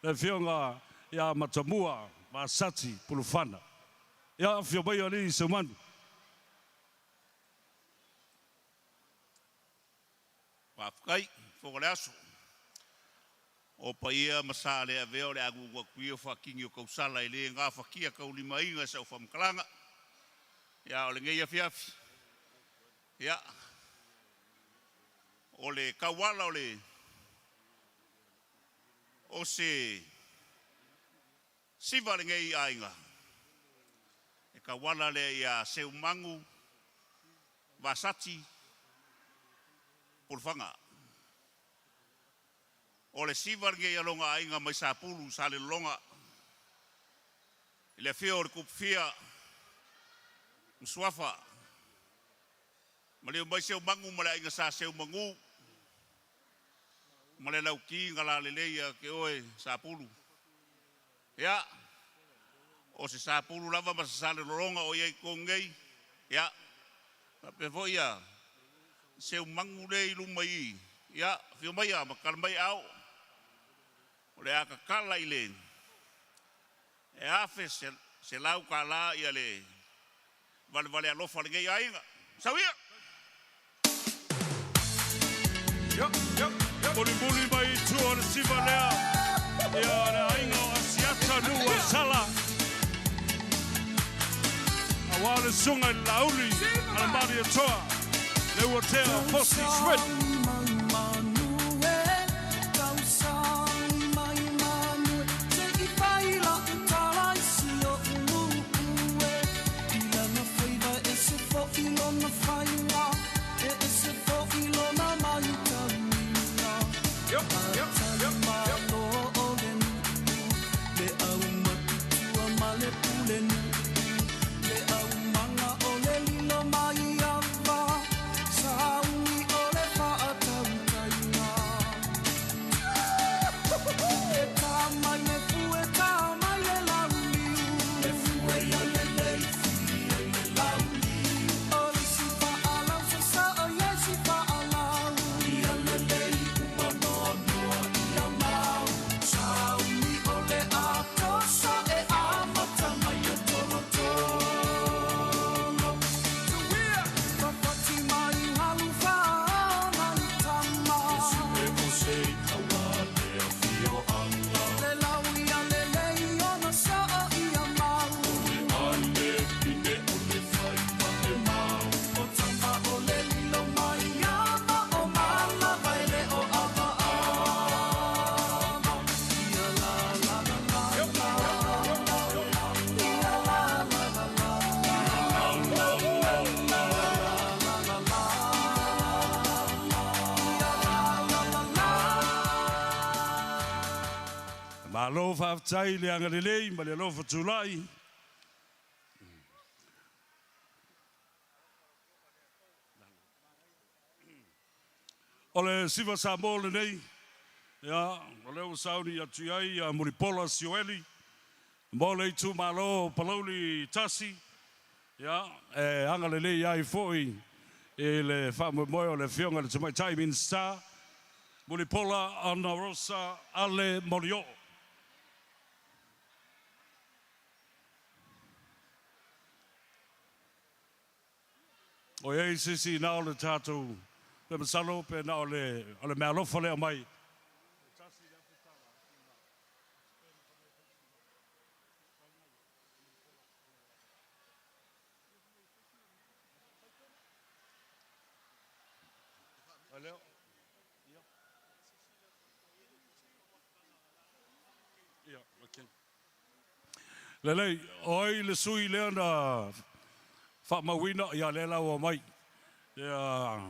le Afioga ia Matamua Vasati Pulufana. Ia afio mai alii Seumanu. Faafetai, fofoga o le aso. O paia ma sa le avea o le a nuunuu atu ia o faatini o tausala e le gafatia taulimaina e sau faamatalaga. Ia, o lenei afiafi, ia, o le tauala o le o se siva a lenei aiga, e tauala lea ia Seumanu Vasati Pulufana. O le siva lenei a lona aiga mai Sapulu Salelologa i le afio o le Tupufia ma Suafa, maliu mai Seumanu ma le aiga Sa Seumanu ma le Lauti na lalelei ia te oe Sapulu. Ia, o se Sapulu lava ma se Salelologa o i ai i totonu nei, Ia, faapea foi ia Seumagu lea i luma i i, ia afio maia ma tala mai aao. O le a tatala i le e $1,100 ia le valevale alofa o lenei aiga. Sau ia! Mulimuli mai i tua o le siva lea, ia le aiga o Asiata nuu o Sala. Aua le susuga i le Laauli a le Malietoa, Leuatea Fosi Schmidt. Malo faafetai le agalelei ma le alofa tulai. O le siva Samoa lenei, ia, o lea ua sauni atu i ai ia Mulipola Sioeli mo le itumalo o Palauli 1, ia, e agalelei ai foi i le faamoemoe o le Afioga i le Tamaitai Minisita, Mulipola Anarosa Ale Molioo. O i ai se isi na o le tatou, pe masalo pe na o le, o le meaalofa lea aumai. Lelei, o ai le sui lea na faamauina, ia lea la ua omai. Ia,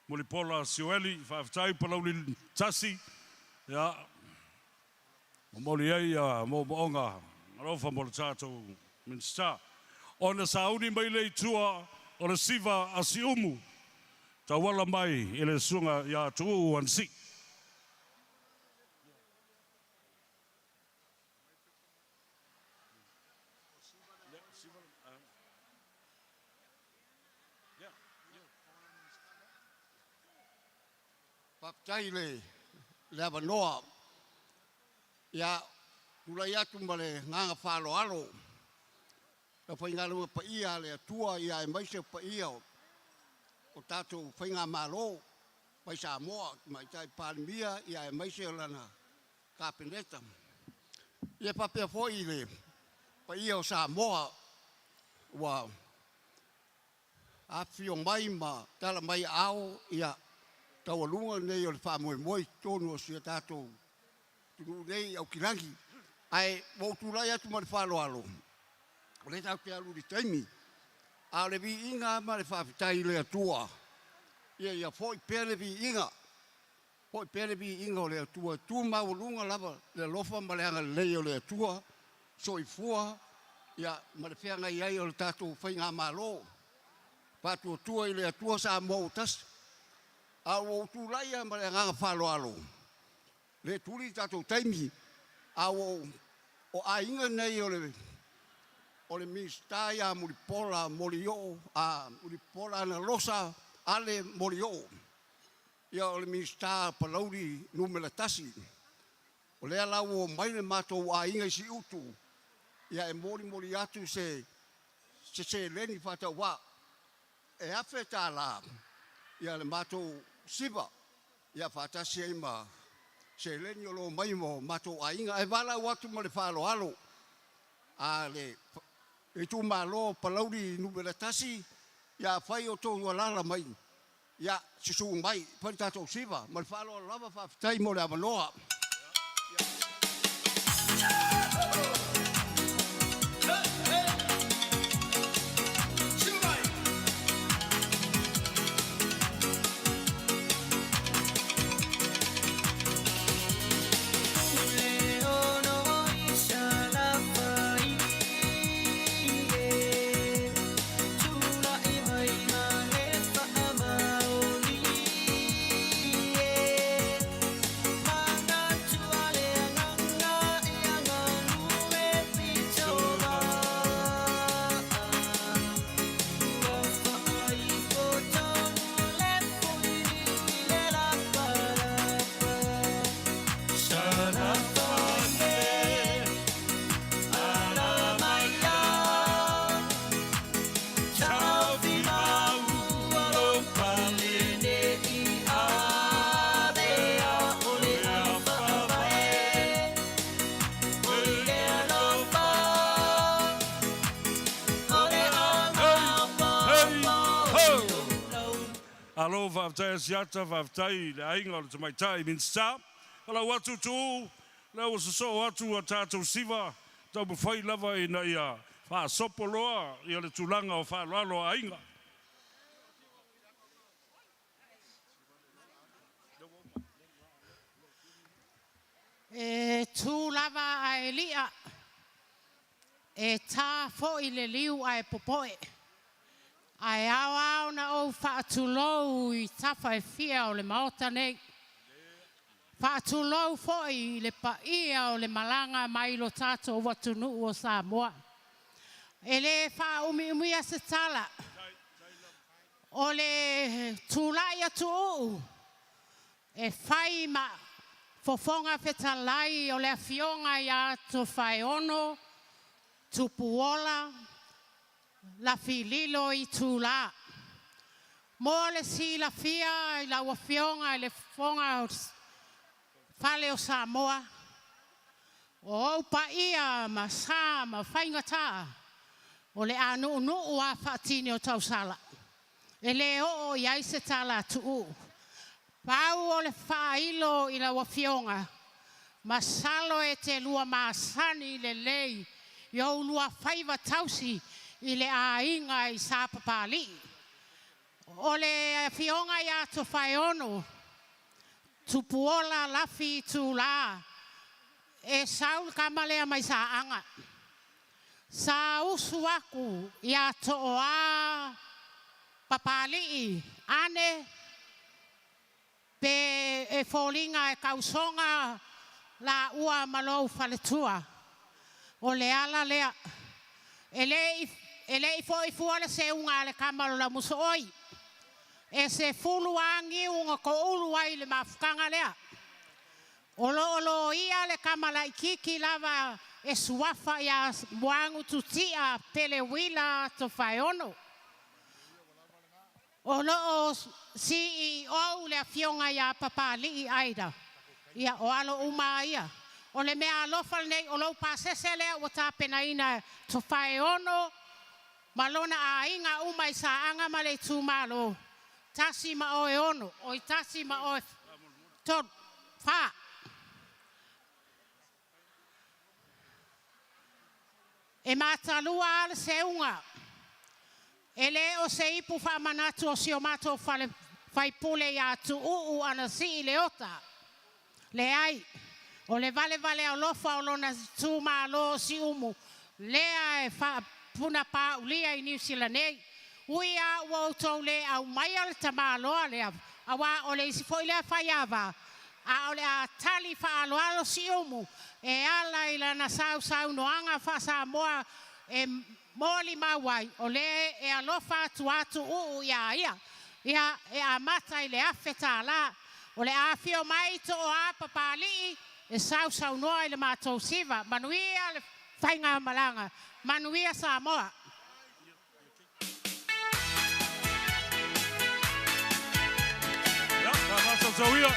Mulipola Sioeli, faafetai Palauli 1, ia, momoli ai ia moomooga alofa mo le tatou Minisita. Ona sauni mai lea i tua o le siva a Siumu, tauala mai i le Susuga ia Tuuu Anasii. Faafetai i le avanoa. Ia, tulai atu ma le agaga faaaloalo, le aufaigaluega paia a le Atua, ia aemaise o paia o tatou faigamalo mai Samoa, Tamaitai Palemia, ia aemaise o lana Kapeneta. Ia faapea foi le paia o Samoa ua afifio mai ma tala mai aao ia taualuga nei o le faamoemoe i totonu o si o tatou atunuu nei Aukilagi. Ae ua ou tulai atu ma le faaaloalo, o lea tatou te alu i le taimi, a o le viiga ma le faafetai i le Atua, ia foi pea le viiga, foi pea le viiga o le Atua, e tu maualuga lava le alofa ma le agalelei o le Atua, soifua ia ma le feagai ai o le tatou faigamalo. Faatuatua i le Atua Samoa ua tasi. A ua ou tulai lava ma le agaga faaaloalo, le tuli le tatou taimi, a ua o aiga nei o le O le Minisita ia Mulipola Molioo, a Mulipola Anarosa Ale Molioo. Ia o le Minisita Palauli Nu.1. O lea la ua omai le matou aiga i Siutu, ia e molimoli atu se se seleni faatauvaa e $1,000 ia le matou siva ia faatasi ai ma seleni o lo o omai mo matou aiga. Ae valaau atu ma le faaaloalo a le itumalo o Palauli 1, ia afai o outou alaala mai, ia susuu mai fai le tatou siva. Ma le faaaloalo lava, faafetai mo le avanoa. Malo faafetai Asiata, faafetai i le aiga o le Tamaitai Minisita. Falau atu Tuuu, lea ua sosoo atu a tatou siva, taumafai lava ina ia faasopo loa ia le tulaga o faaaloalo a aiga. E tu lava ae li'a, e ta foi le liu ae popoe, ae ao lava ona ou faatulou i tafa e fia o le Maota nei. Faatulou foi i le paia o le malaga mai lo tatou atunuu o Samoa. E le faaumiumia se tala, o le tulai a Tuuu e fai ma fofoga fetalai o le Afioga ia Tofaeono Tupuola Lafililo Itula. Mo le silafia i lau Afioga i le Fofoga o Fale o Samoa, o ou paia ma sa ma faigata o le a nuunuu a faatini o tausala. E le oo i ai se tala a Tuuu. Pau o le faailo i lau Afioga, masalo e te lua masani lelei i ou lua faiva tausi i le aiga i Sapapalii. O le Afioga ia Tofaeono, Tupuola Lafi Itula, e sau le tama lea mai Saaga. Sa usu aku iā Tooa Papalii ane pe e foliga e tausoga laua ma lou faletua. O le ala lea. E le i e le i foi fua le seuga a le tama o le laumusooi. E 10 a niu na toulu ai i le mafutaga lea. O lo o loia le tama laitiiti lava e suafa ia Moagu Tutia Pele Uila Tofaeono. O lo o CEO le Afioga ia Papalii Aida. Ia, o alo uma a ia. O le mea alofa lenei, o lou pasese lea ua tapenaina e Tofaeono ma lona aiga uma i Saaga ma le itumalo, tasi ma oe ono, oi tasi ma oe tolu, fa. E matalua lava le seuga, e le o se ipu faamanatu o si o matou fale faipule ia Tuuu Anasii Leota. Leai, o le valevale alofa o lona itumalo o Siumu lea e faapunapaulia i Niu Sila nei. Ui lava ua outou le aumaia le tamaloa lea, aua o le isi foi lea faiava, a o le a tali faaaloalo Siumu e ala i lana sausaunoaga faa-Samoa e molimau ai o lē e alofa atu a Tuuu iā ia. Ia, e amata i le $1,000. O le a afio mai Tooa Papalii e sausaunoa i le matou siva. Manuia le faigamalaga. Manuia Samoa. Ia, faamasausau ia.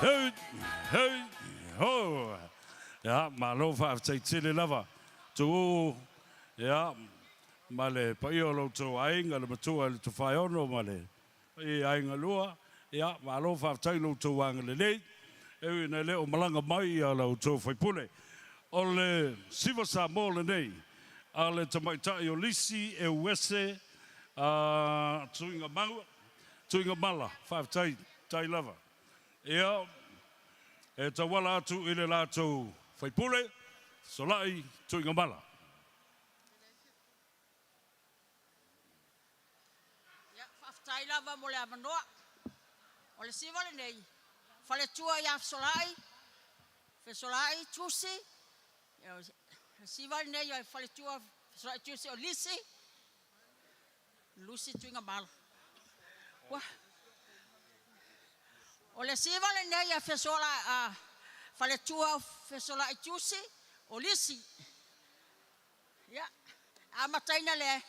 Hei, hei, ho! Ia, malo faafetai tele lava. Tuuu, ia, ma le paia o lo outou aiga, le matua i le Tofaeono ma le paia i aiga lua, ia, malo faafetai i lo outou agalelei. E ui ina e le o malaga mai ia la outou faipule. O le siva Samoa lenei a le tamaitai o Lisi Euese a Tuigamau, Tuigamala, faafetai tai lava. Ia, e tauala atu i le latou faipule, Fesolai Tuigamala. Ia, faafetai lava mo le avanoa. O le siva lenei, faletua ia Fesolai, Fesolai Tusi, le siva lenei o faletua Fesolai Tusi o Lisi, Lusi Tuigamala. Ua. O le siva lenei a Fesola a faletua Fesolai Tusi o Lisi. Ia, amataina le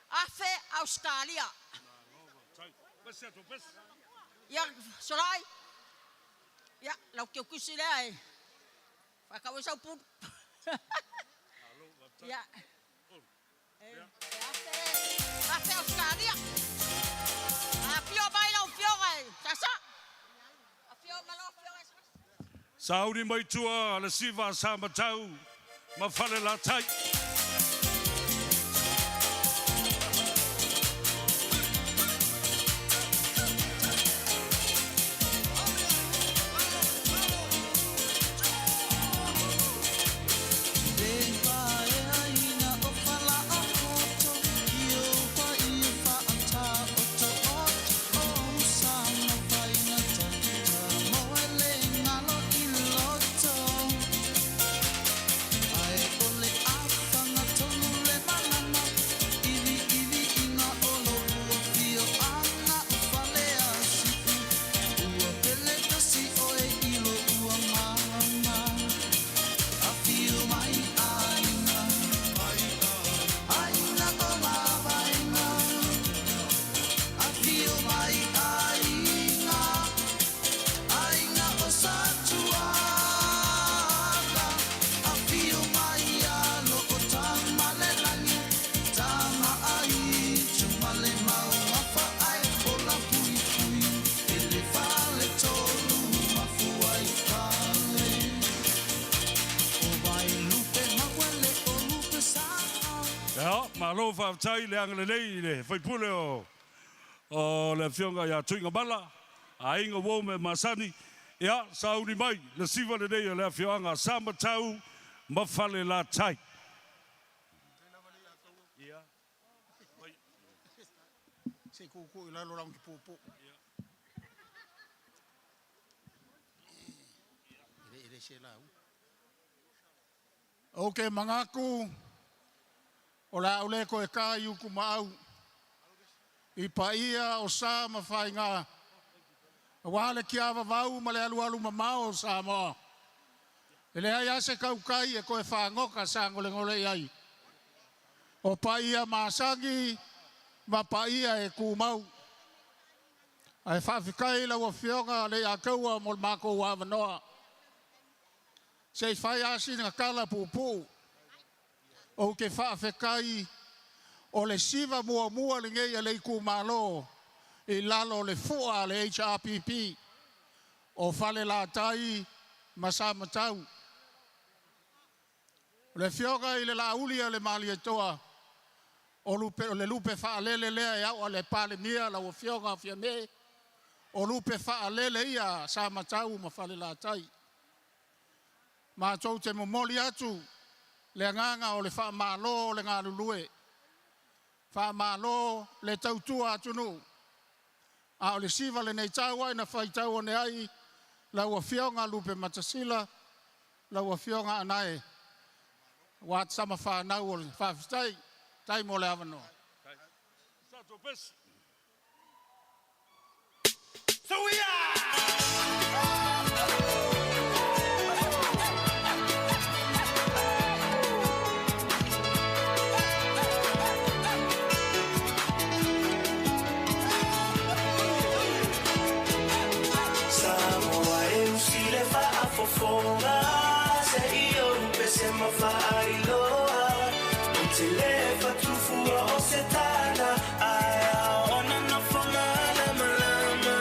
afe Ausetalia. Ia, Fesolai, ia, lau keukusi lea e whakau e sau pulu. Ia, e afe Ausetalia. Afio mai lau afioga e Sasa. Afio mai lau afioga e Sasa. Sauni mai tua le siva a Samatau ma Falelatai. Ia, malo faafetai le agalelei i le faipule o o le Afioga ia Tuigamala, aiga uo me masani. Ia, sauni mai le siva lenei o le afioaga a Samatau ma Falelatai. Se i tuutuu i lalo lau puupuu. E le se lau. Ou te manatu o le a ou le toe ta i utumaau i paia o sa ma faiga aua le tiavavau ma le alualu mamao o Samoa. E leai lava se tautai e toe fagota sagolegole i ai. O paia masani ma paia e tumau. Ae faafetai i lau Afioga Leiataua mo le matou avanoa. Se i fai lava sina tala puupuu. Ou te faafetai o le siva muamua lenei a le itumalo i lalo o le fua a le HRPP o Falelatai ma Samatau. O le afioga i le Laauli a le Malietoa, o le lupe faalele lea e ao a le Palemia lau Afioga Fiame, o lupe faalele ia a Samatau ma Falelatai. Matou te momoli atu le agaga o le faamalo le galulue, faamalo le tautua atunuu, a o le siva lenei tau na faitau ane ai lau Afioga Lupematasila, lau Afioga Anae, aua tama fanau o le faafetai. Faafetai mo le avanoa. Samoa e usi le faafofoga se i ou pese ma faailoa ou te le fatufua o se tala ae ao ona nofoga lamalama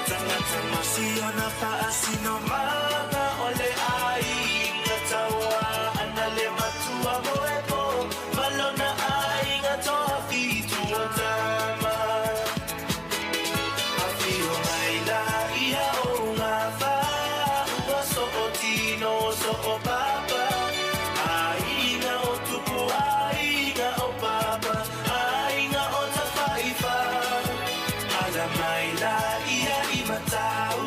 tagata ma siona faasinomaga o le aiga taua ana le matua moepo ma lona aiga toafitu o tama. Afio mai la ia o ngā whaua so o tino so o papa Aiga o tupu, aiga o papa, aiga o tawhaifa Ala mai la ia i matau,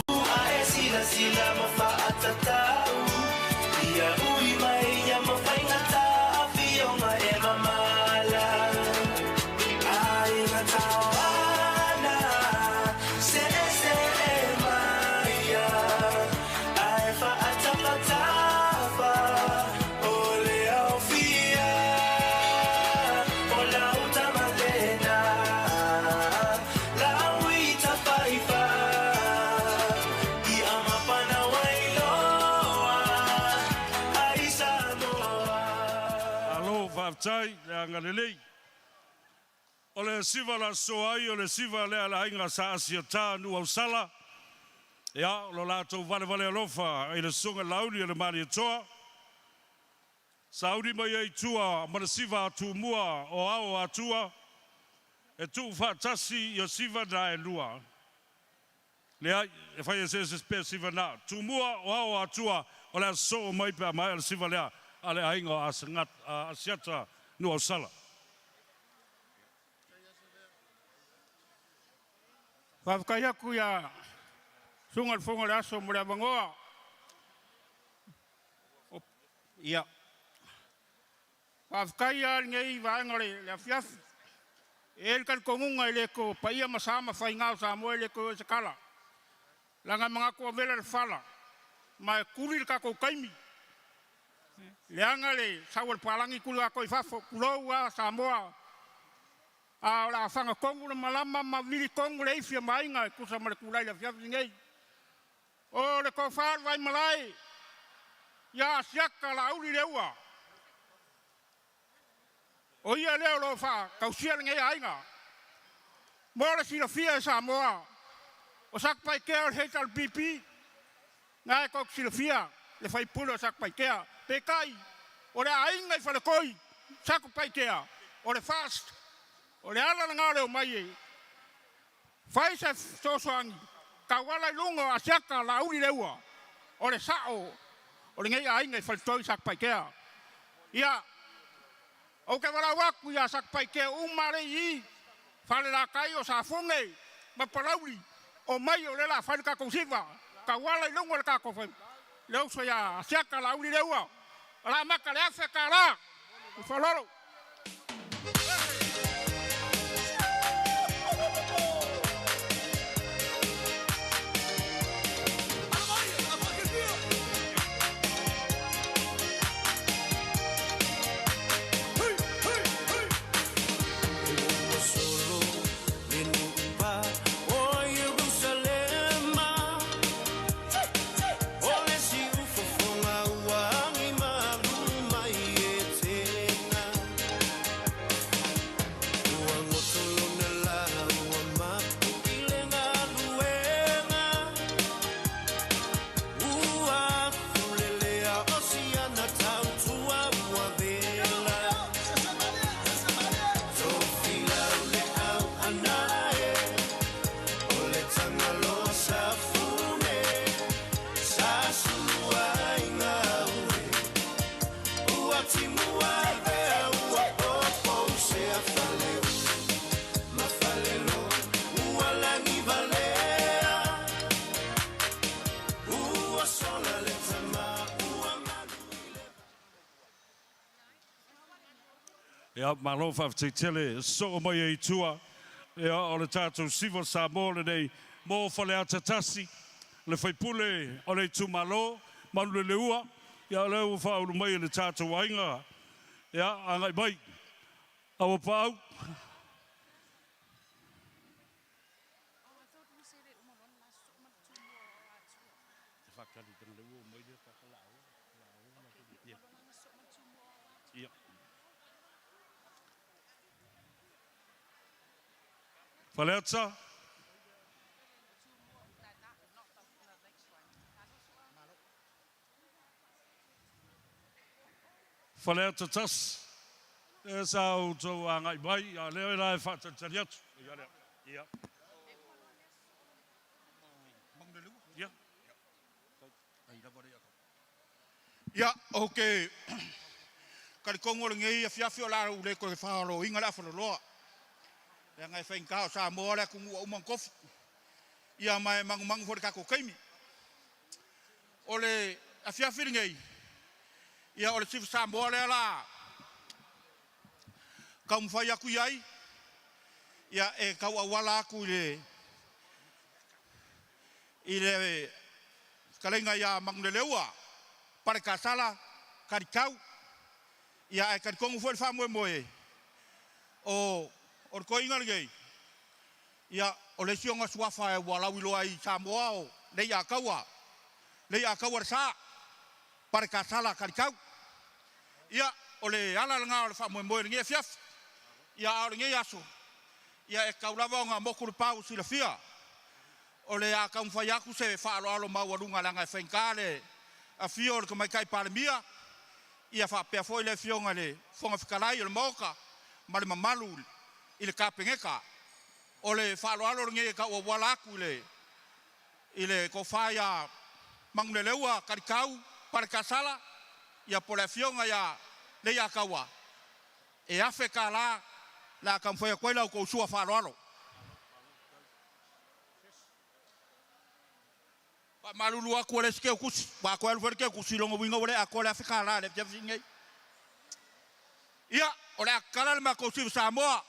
a e sila sila ma whaatatau Ia ui mai ia mawhaingata, afionga e mamala Aiga tauana, se se e maia, ae whaatapatafa, o le aufia, o lau tamalena, lau i tawhaifa, i amapana wailoa, ai Samoa. Alo, faafetai le agalelei. O le siva la soa ai, o le siva lea a le aiga sa Asiata Nuuausala. Ia, o lo latou valevale alofa i le susuga Laauli o le Malietoa. Sauni mai ai tua ma le siva a Tumua o Ao o Atua, e tuufaatasi ia siva na e lua. Leai, e fai eseese pea siva na. Tumua o Ao o Atua o le a sosoo mai pe a maea le siva lea a le aiga o Asiata Nuuausala. Faafetai atu ia susuga i le Fofoga o le Aso mo le avanoa. Ia. Faafetai lava i lenei vaega o le afiafi. E i ai le talitonuga e le toe paia ma sa ma faiga o Samoa e le toe oo i ai se tala. Leaga e manatu ua vela le fala ma e tuli le tatou taimi. Leaga le sau a le palagi tuli atoa i fafo, tulou lava Samoa. A o le a faga tonu le malama ma vili tonu le ifi a Maaiga e tusa ma le tulai i le afiafi lenei. O le tofa o le Vaimalae ia Asiata Laauli Leua. O ia lea o lo o faatausia lenei aiga. Mo le silafia e Samoa, o Satupaitea o le HRPP, na e tou te silafia le faipule o Satupaitea. Peitai, o le aiga i Faletoi, Satupaitea, o le FAST, o le ala lena o le omai e fai se fesoasoani tauala i luga o Asiata Laauli Leua, o le sao o lenei aiga i Faletoi Satupaitea. Ia, ou te valaau atu ia Satupaitea uma lea i i, Falelatai o Safuge ma Palauli, omai o lea o le a fai le tatou siva, tauala i luga o le tatou fai, le uso ia Asiata Laauli Leua, o le a amata i le $1,000. Ma le faaaloalo. Ia, malo faafetai tele, sosoo mai ai i tua. Ia, o le tatou Siva Samoa lenei mo Faleata 1, le faipule o le itumalo, Manuleleua. Ia, o lea ua faaulu mai e le tatou aiga. Ia, agai mai, Auapaau. Faleata. Faleata 1. Lea sa outou agai mai, a o lea la e faatalitali atu. Ia lea. Ia. Ia. Ia, ou te talitonu o lenei afiafi o le a ou le toe faaoloina le afaloloa, leaga e faigata o Samoa le atunuu ua uma ona tofi. Ia ma e manumanu foi i le tatou taimi. O le afiafi lenei, ia o le Chief Samoa lea la taumafai atu i ai, ia e tauauala atu i le i le fetalaiga ia Manuleleua, Palekasala, Kalikau. Ia ae talitonu foi le faamoemoe o o le toeaina lenei, ia o le isi ona suafa ua lauiloa ai i Samoa o Leiataua, Leiataua le Sa, Palekasala Kalikau. Ia o le ala lena o le faamoemoe i lenei afiafi. Ia a o lenei aso, ia e tatau lava ona motu le pau silafia o le a taumafai atu se faaaloalo maualuga leaga e faigata le afio o le Tamaitai Palemia, ia faapea foi le Afioga i le Fofoga Fetalai o le Maota ma le mamalu i le Kapeneta. O le faaaloalo lenei e tauauala atu i le tofa ia Manuleleua Kalikau Palekasala, ia po o le Afioga ia Leiataua, e $1,000 le a taumafai atu ai la outou sua faaaloalo. Faamalulu atu ua leai se teutusi, aua a toe alu foi le teutusi, lona uiga ua le atoa le $1,000 i le afiafi lenei. Ia, o le a tatala le matou Siva Samoa,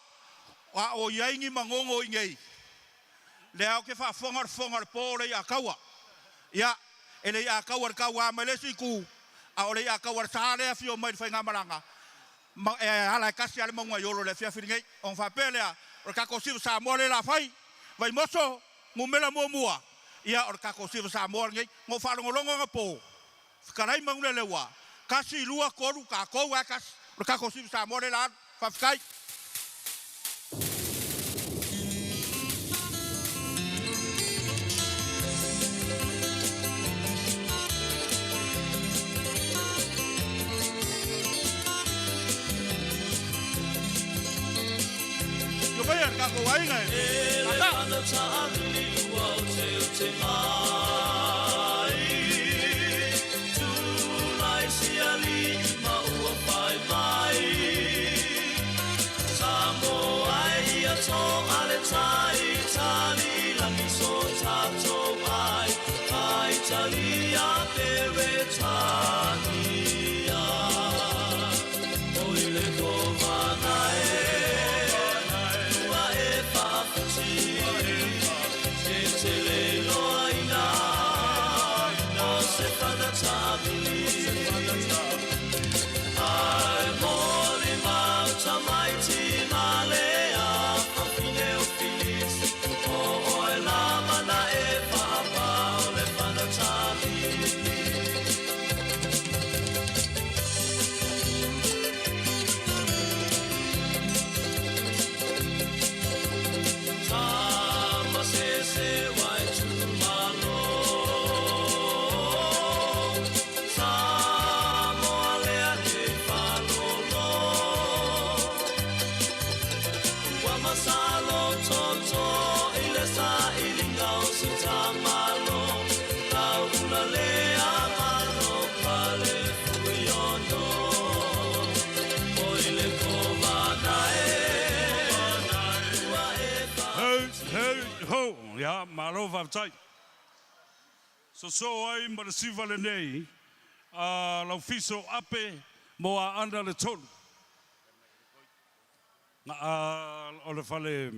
a o i ai ni manono i inei, lea ou te faafofoga o le fofoga o le po o Leiataua. Ia, e Leiataua i le tauā mai le isi itu, a o Leiataua le Sa lea e afio mai i le faigamalaga, ma e ala e tasi lava le mauga i Olo i le afiafi lenei. Ona faapea lea, o le tatou Siva Samoa lea o le a fai, Vaimoso, numera muamua, ia o le tatou Siva Samoa lenei. Na ou faalogologo anapo, fetalai Manuleleua, tasi, lua, tolu, tatou lava e tasi, o le tatou Siva Samoa lea o le a alu. Faafetai. Io mai le tatou aiga e. Hei, ho, ia, malo faafetai. Soso ai ma le siva lenei a Laufiso Ape mo Aana le Tolu. Na a o le fale,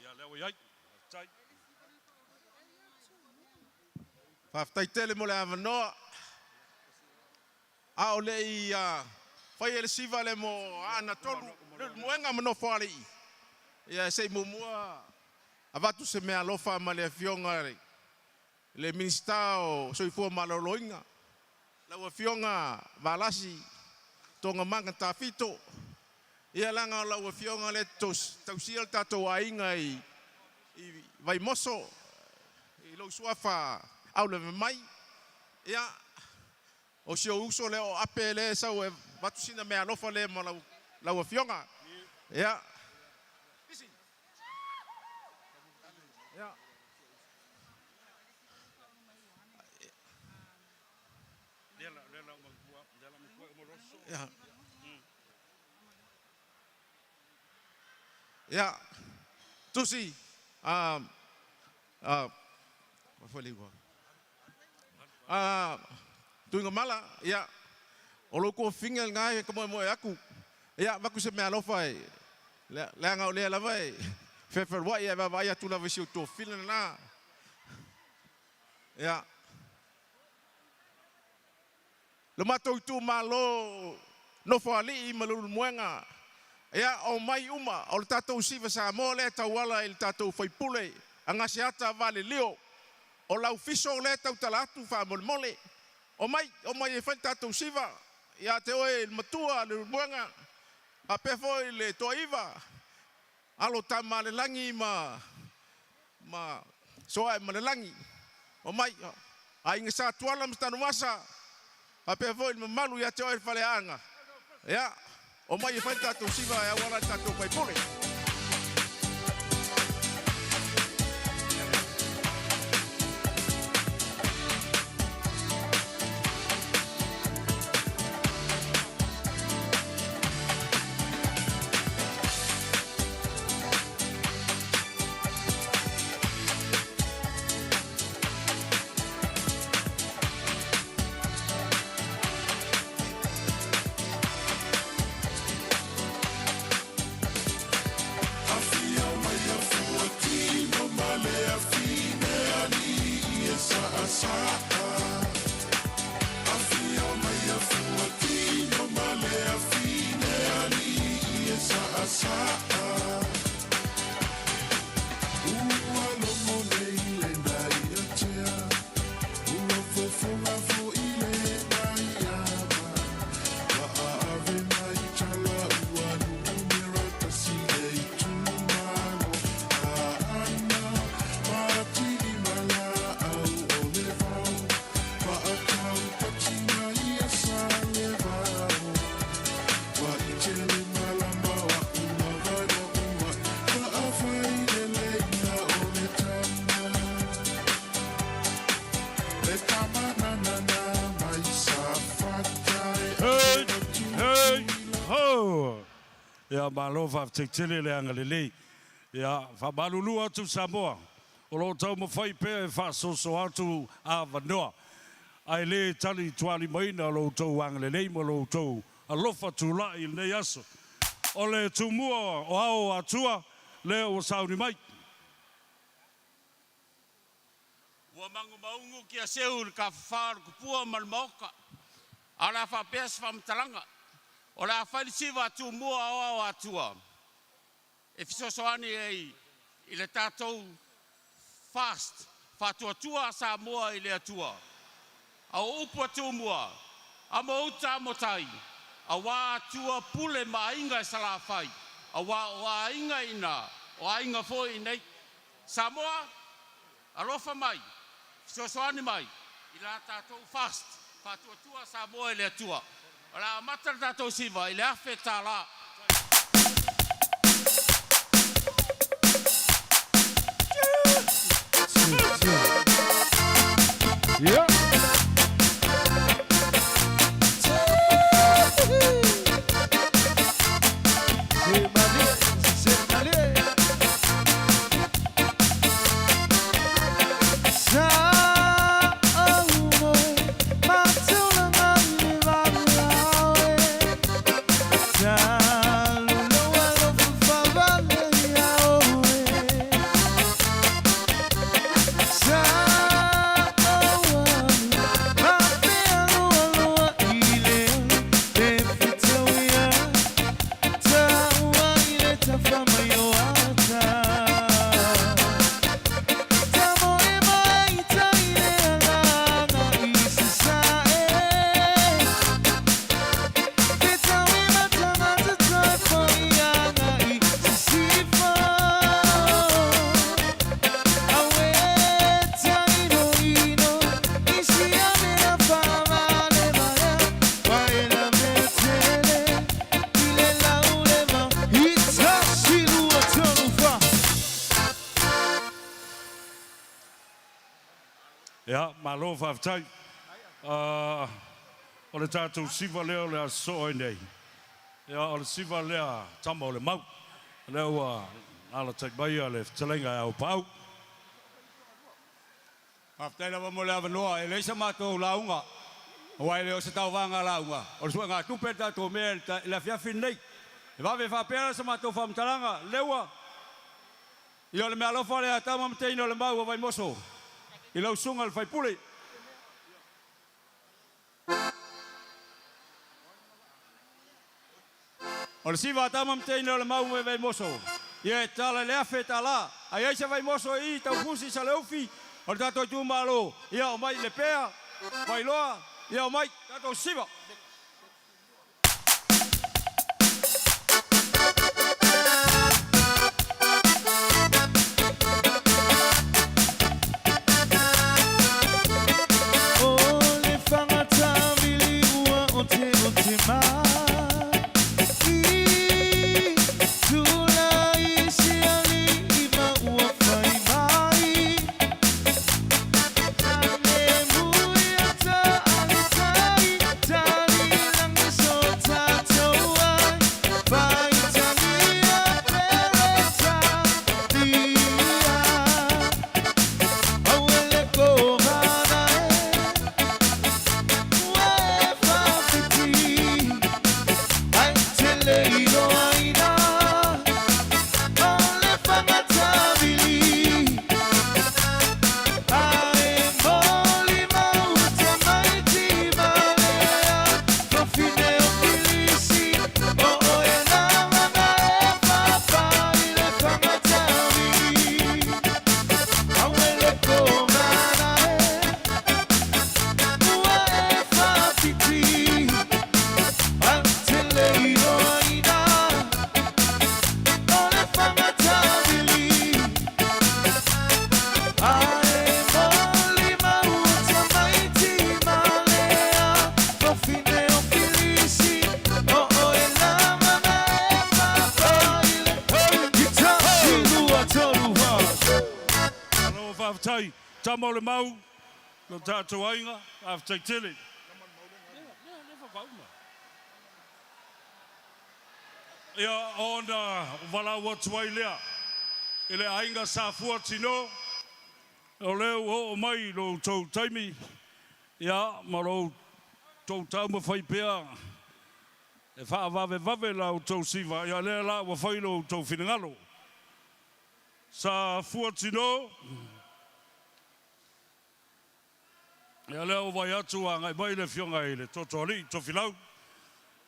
ia lea ua i ai. Faafetai. Faafetai tele mo le avanoa. A o le i faia le siva lea mo Aana Tolu, Leulumoega ma Nofoalii, ia se i muamua avatu se meaalofa ma le Afioga i le Minisita o Soifua Maloloina, lau Afioga Valasi Toogamaga Tafito. Ia leaga o lau Afioga lea e tausia le tatou aiga i Vaimoso i lou suafa Aulavemai. Ia, o si ou uso lea o Ape lea e sau e avatu sina meaalofa lea mo lau Afioga. Ia. Ia, Tusi, a, a, a, Tuigamala, ia, o lou tuafafine lena e moemoe atu, ia, avatu se meaalofa e, leaga o lea lava e fefeluai ae vaavaai atu lava i si ou tuafafine lena. Ia. Lo matou itumalo Nofoalii ma Leulumoega, ia, omai uma, o le tatou siva Samoa lea e tauala i le tatou faipule Agaseata Valelio. O lau fiso lea e tautala atu faamolemole. Omai, omai e fai le tatou siva ia te oe le matua Leulumoega, faapea foi le Toaiva, alo Tamalelagi ma ma Soaemalelagi. Omai, Aiga Sa Tuala ma Tanuvasa, faapea foi le mamalu ia te oe le Faleaana. Ia, omai e fai le tatou siva e auala i le tatou faipule. Hei, hei, ho! Ia, malo faafetai tele le agalelei. Ia, faamalulu atu Samoa, o lo o taumafai pea e faasoasoa atu avanoa, ae le tali tualimaina lo outou agalelei ma lo outou alofa tulai i lenei aso. O le Tumua o Ao o Atua lea ua sauni mai. Ua magumaugu kia seu i le tafafā o le tupua ma le maota, a o le a faapea se faamatalaga. O le a fai le siva a Tumua o Ao o Atua e fesoasoani ai I le tatou fast, faatuatua a Samoa i le Atua. A o upu a Tumua, amo uta amo tai, auā Atua pule ma aiga e Salafai, auā o aiga ina, o aiga foi inei. Samoa, alofa mai, fesoasoani mai i la tatou fast, faatuatua Samoa i le Atua. O le a amata le tatou siva i le $1,000. Yeah. Ia, malo faafetai. O le tatou siva lea o le a sosoo ai nei, ia, o le siva lea tama o le mau. O lea ua alatai mai le fetalaiga e Aupaau. Faafetai lava mo le avanoa. E leai sa matou lauga, aua e le o se tauvaga lauga, o le suegatupe le tatou mea i le afiafi lenei. E vave faapea la sa matou faamatalaga, Leua, ia o le meaalofa lea a Tama ma Teine o le Mau a Vaimoso i lau susuga i le Faipule. O le siva a Tama ma Teine o le Mau mai Vaimoso, ia e tala i le $1,000. A i ai se Vaimoso i Taufusi, Saleufi, o le tatou itumalo, ia omai i Lepea, Vailoa, ia omai, tatou siva. Malo faafetai, tama o le mau, lo tatou aiga, faafetai tele. Ia ona valaau atu ai lea i le aiga Safua Tino, o lea ua oo mai lo outou taimi, ia ma lo outou taumafai pea e faavavevave la outou siva, ia lea la ua fai lo outou finagalo. Safua Tino. Ia lea ua vaai atu ua agai mai le Afioga i le Totoalii Tofilau,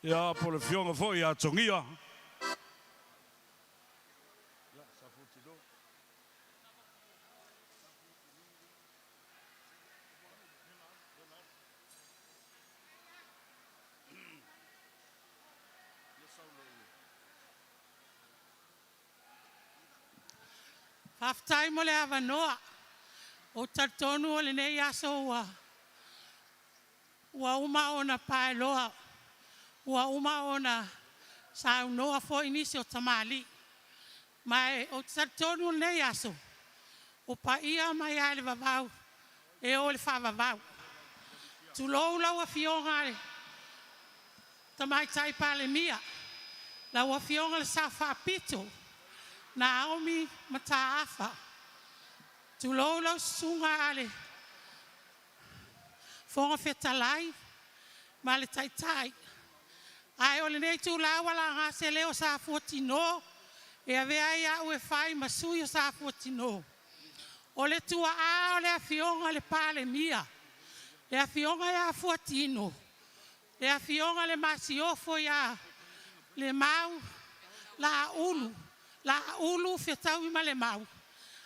ia po o le Afioga foi ia Togia. Faafetai mo le avanoa. Ou te talitonu o lenei aso ua ua uma ona paeloa, ua uma ona saunoa foi nisi o tamalii. Ma e ou te talitonu o lenei aso, ua paia mai lava i le vavau e oo i le faavavau. Tulou lau Afioga i le Tamaitai Palemia, lau Afioga i le Sao Faapito, Naomi Mataafa. Tulou lau Susuga a le Fofoga Fetalai ma le Taitai. Ae o lenei itula ua laga se leo o Safuatino e avea ai au e fai ma sui o Safuatino. O le tuaa o le Afioga i le Palemia, le Afioga ia Fuatino, le Afioga i le Masiofo ia Lemau Laulu, Laulu Fetauimalemau,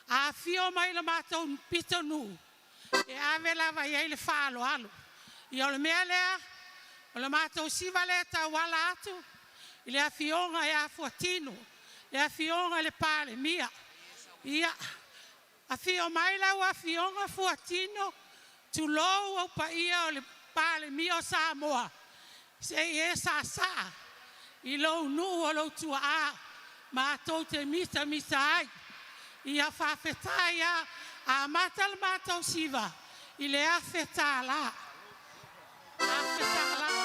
afifio mai i le matou pitonuu e ave lava i ai le faaaloalo. Ia o le mea lea, o le matou siva lea e tauala atu i le Afioga ia Fuatino, le Afioga i le Palemia. Ia, afio mai lau Afioga Fuatino, tulou ou paia o le Palemia o Samoa, se i e saasaa i lou nuu o lou tuaa matou te mitamita ai. Ia faafetai lava. Amata le matou siva i le $1,000. $1,000.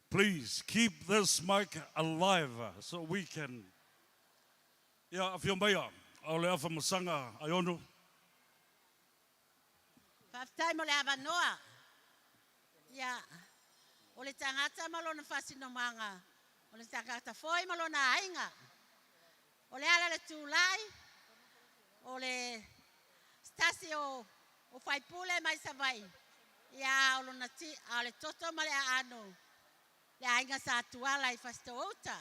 Please keep this mic alive so we can Ia, afio maia, o le afa masaga Aiono. Faafetai mo le avanoa. Ia, o le tagata ma lona faasinomaga, o le tagata foi ma lona aiga. O le ala le tulai, o le se tasi o o faipule mai Savaii, ia a o lona ti, a o le toto ma le aano, le aiga Sa Tuala i Fasitoo-uta.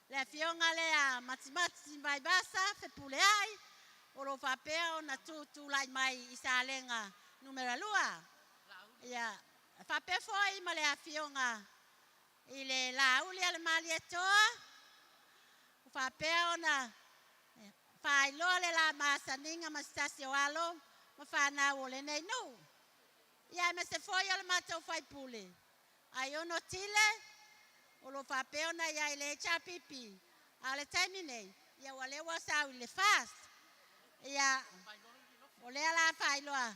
Le afioga lea Matimati Vaivasa Fepuleai, o lo o faapea ona tu tulai mai i Salega numera lua. Ia, faapea foi ma le afioga i le Laauli a le Malietoa, ua faapea ona faailoa le la masaniga ma se tasi o alo ma fanau o lenei nuu. Ia aemaise foi o le matou faipule, Aiono Tile, o lo o faapea ona i ai i le HRPP, a o le taimi nei, ia ua lea ua sau i le FAST. Ia, o lea la faailoa,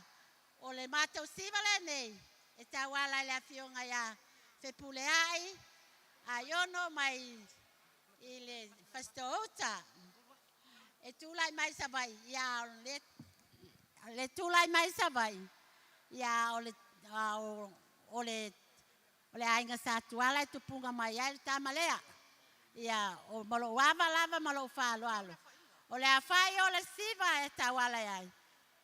o le matou siva lenei, e tauala i le afioga ia Fepuleai Aiono mai i le Fasitoo-uta. E tulai mai Savaii, ia o le le tulai mai Savaii, ia o le o le o le aiga Sa Tuala e tupuga mai ai le tama lea. Ia o ma lou ava lava ma lou faaaloalo, o le aofai o le siva e tauala ai,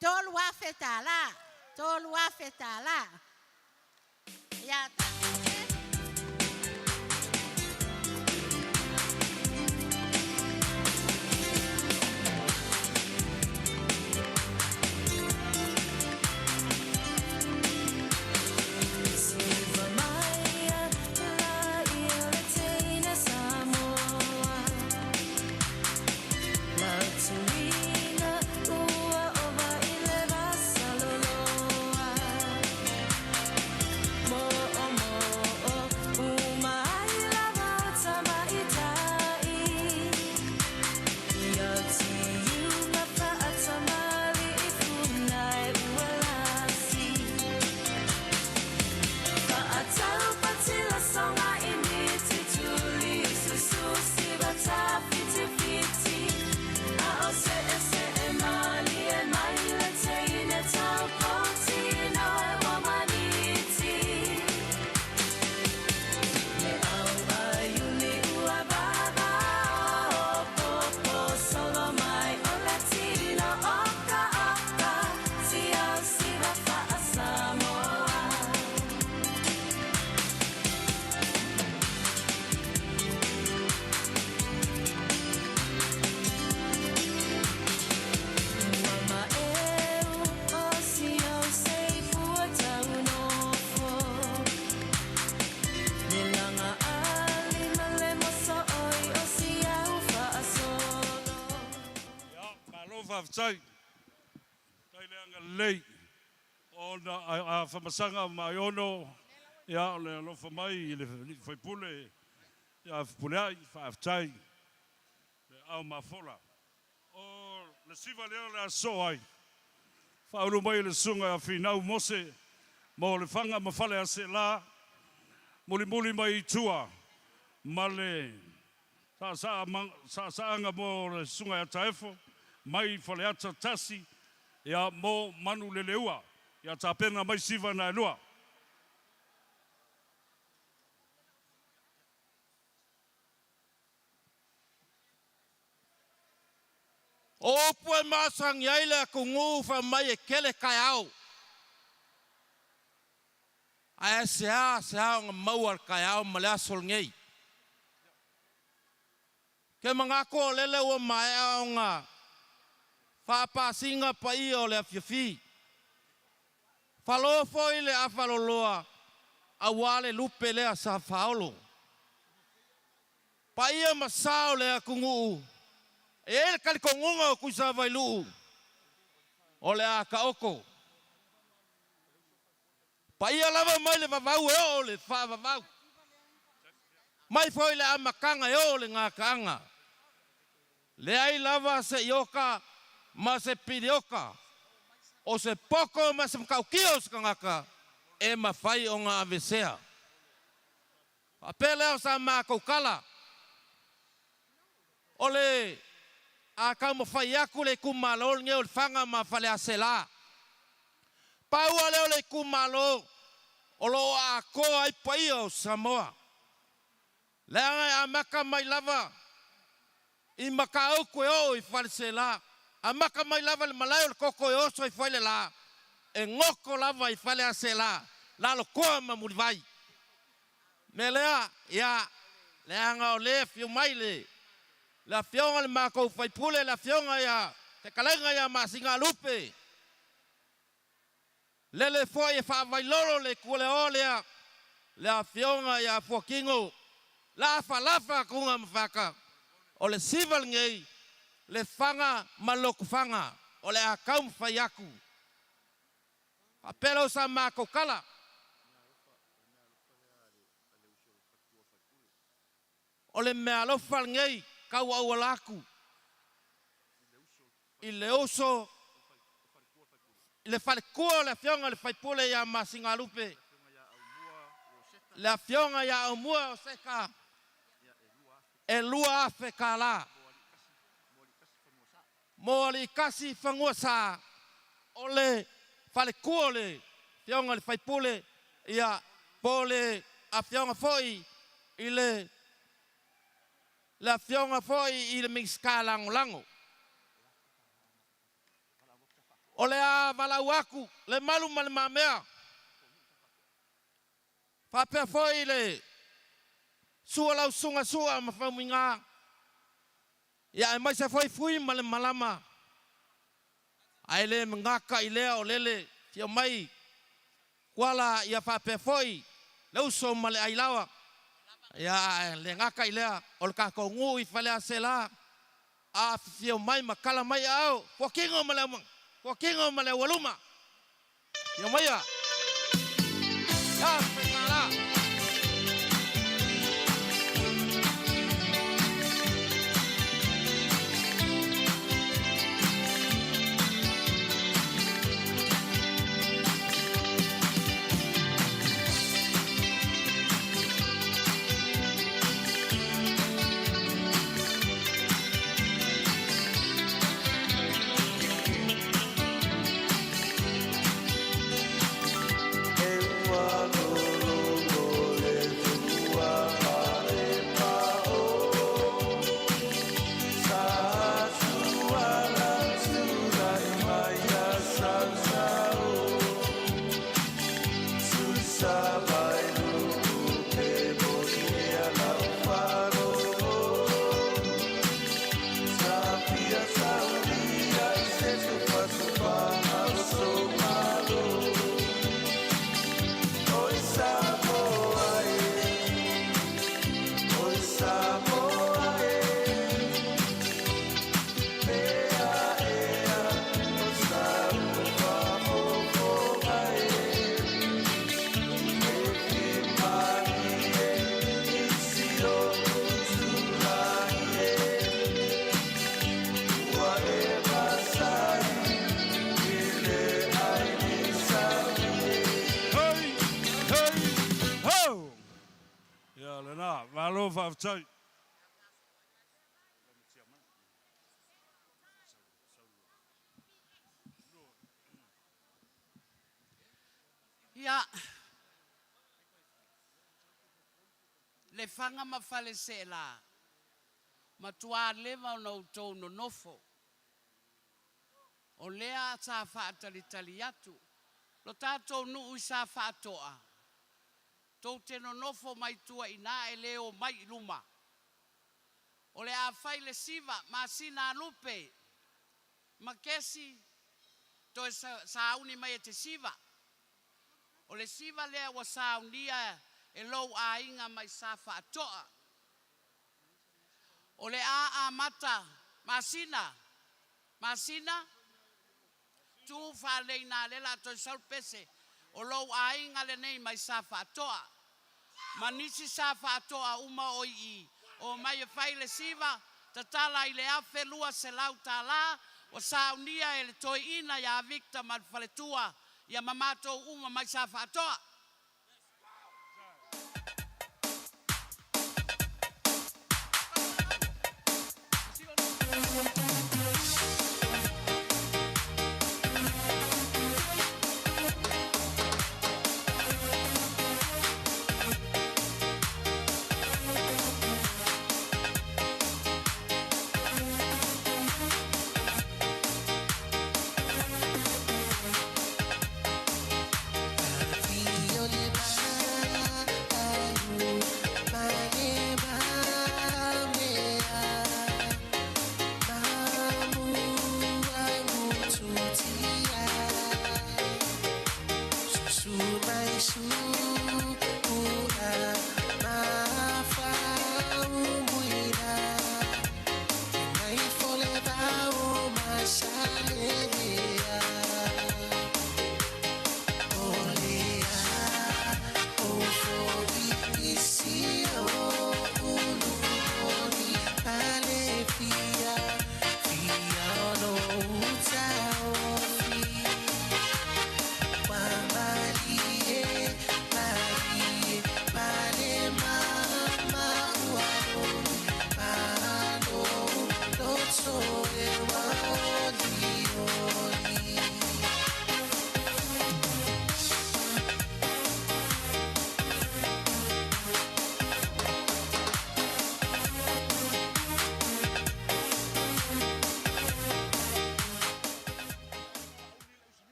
$3,000, $3,000. Ia Malo faafetai. Faafetai le agalelei ona a Famasaga ma Aiono, ia o le alofa mai i le alii faipule ia Fepuleai, faafetai le ao mafola. O le siva lea o le a sosoo ai, faaulu mai le susuga ia Finau Mose mo Lefaga ma Faleaseela, mulimuli mai i tua ma le saasaaga mo le susuga ia Taefo mai Faleata 1, ia mo Manuleleua. Ia tapena mai siva na e lua. O upu e masani ai le atunuu fai mai e tele taeao. Ae aisea ona maua le taeao ma le aso lenei? Ke manatu o lele ua maea ona faapasina paia o le afiafi. Falo foi le afaloloa aua le lupe lea sa faaolo. Paia ma sa o le atunuu, e i ai le talitonuga o Tuisavailuu, o le a taoto. Paia lava mai le vavau e oo le faavavau, mai foi le amataga e oo le gataaga. Leai lava se iota ma se piliota, o se poto ma se matautia o se tagata e mafai ona aveesea. Faapea lea o sa matou tala, o le a taumafai atu le itumalo lenei o Lefaga ma Faleaseela. Pau lava lea o le itumalo o lo o atoa ai paia o Samoa. Leaga e amata mai lava i Matautu e oo i Faleaseela, amata mai lava i le malae o le toto e oso i Fuailelā, e goto lava i Faleaseela, Lalotoa ma Mulivai. Mea lea, ia, leaga o lea e afio mai le le afioga i le matou faipule, le afioga ia Fetalaiga ia Masinalupe, lele foi e faavailolo le tualeoa lea, le afioga ia Fuatino, lafalafa atuga ma fata, o le siva lenei, Lefaga ma Lotofaga, o le a taumafai atu. Faapea lea o sa matou tala. O le meaalofa lenei tauauala atu i le uso i le faletua o le afioga i le faipule ia Masinalupe, le afioga ia Aumua Oseta, e $2,000. Mo Aliikasi Faguasa o le falekua o le Afioga i le Faipule, ia, po o le Afioga foi i le le Afioga foi i le Minisita Lagolago. O le a valaau atu Lemalu ma Le Mamea faapea foi le Sua lau Susuga Sua ma Faumuina, ia aemaise foi Fui ma le Malama, ae le gata i lea o lele fia mai Tuala, ia faapea foi le uso ma le ailaoa, ia ae le gata i lea o le tatou nuu i Faleaseela, afifio mai ma tala mai aao fuatino ma le fuatino ma le aualuma. Afio maia. Ya faigala. Hei, hei, ho! Ia lena, malo faafetai. Ia, Lefaga ma Faleaseela, matua leva ona outou nonofo. O lea sa faatalitali atu. Lo tatou nuu i Safaatoa, tou te nonofo mai tua i ina e le omai i luma. O le a fai le siva, masina a lupe, Makesi, toe sauni mai e te siva. O le siva lea ua saunia e lou aiga mai Safaatoa. O le a amata masina, masina, tu faalei ina lea o le a toe sau le pese o lou aiga lenei mai Safaatoa. Ma nisi Safaatoa uma o i i, omai e fai le siva, tatala i le $1,200, ua saunia e le toeaina ia Victor ma le faletua, ia ma matou uma mai Safaatoa.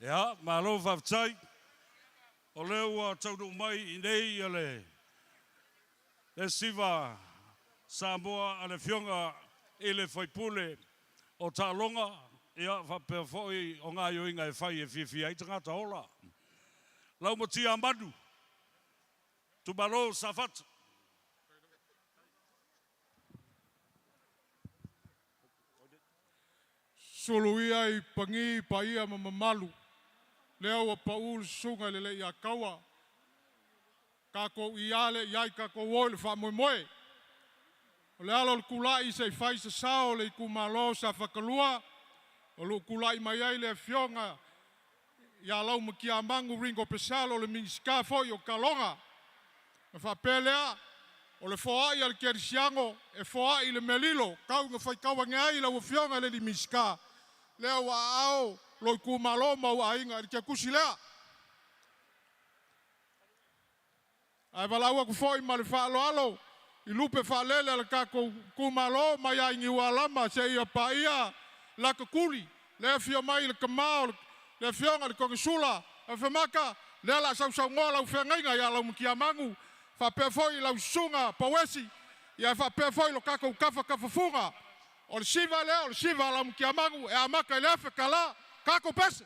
Ia, malo faafetai. O lea ua taunuu mai i inei ia le le siva Samoa a le Afioga i le Faipule o Taaloga, ia faapea foi o gaoioiga e fai e fiafia ai tagata ola. Laumatia Manu, Itumalo Safata. Sulu ia i pagi paia ma mamalu, lea ua pau le susuga i le Leiataua, tatou ia le i ai tatou o i le faamoemoe. O le ala o le tulai se i fai se sao o le itumalo Safata 2, o loo tulai mai ai le afioga ia Laumatiamanu Ringo Purcell, o le Minisita foi o Taaloga. Na faapea lea, o le foai a le kerisiano e foai le mea lilo, tau ina faitau ane ai lau Afioga i le alii Minisita, lea ua aao lou itumalo ma ou aiga i le tiatusi lea. Ae valaau atu foi ma le faaaloalo i lupe faalele a le tatou itumalo mai lava i Niualama seia paia Latatuli, le afio mai le tama o le afioga i le Konesula Afemata, lea o le a sausaunoa lau feagaiga ia Laumatiamanu, faapea foi lau susuga Pauesi, ia faapea foi lo tatou tafatafafuga. O le siva lea, o le siva a Laumatiamanu e amata i le $1,000. Tatou pese.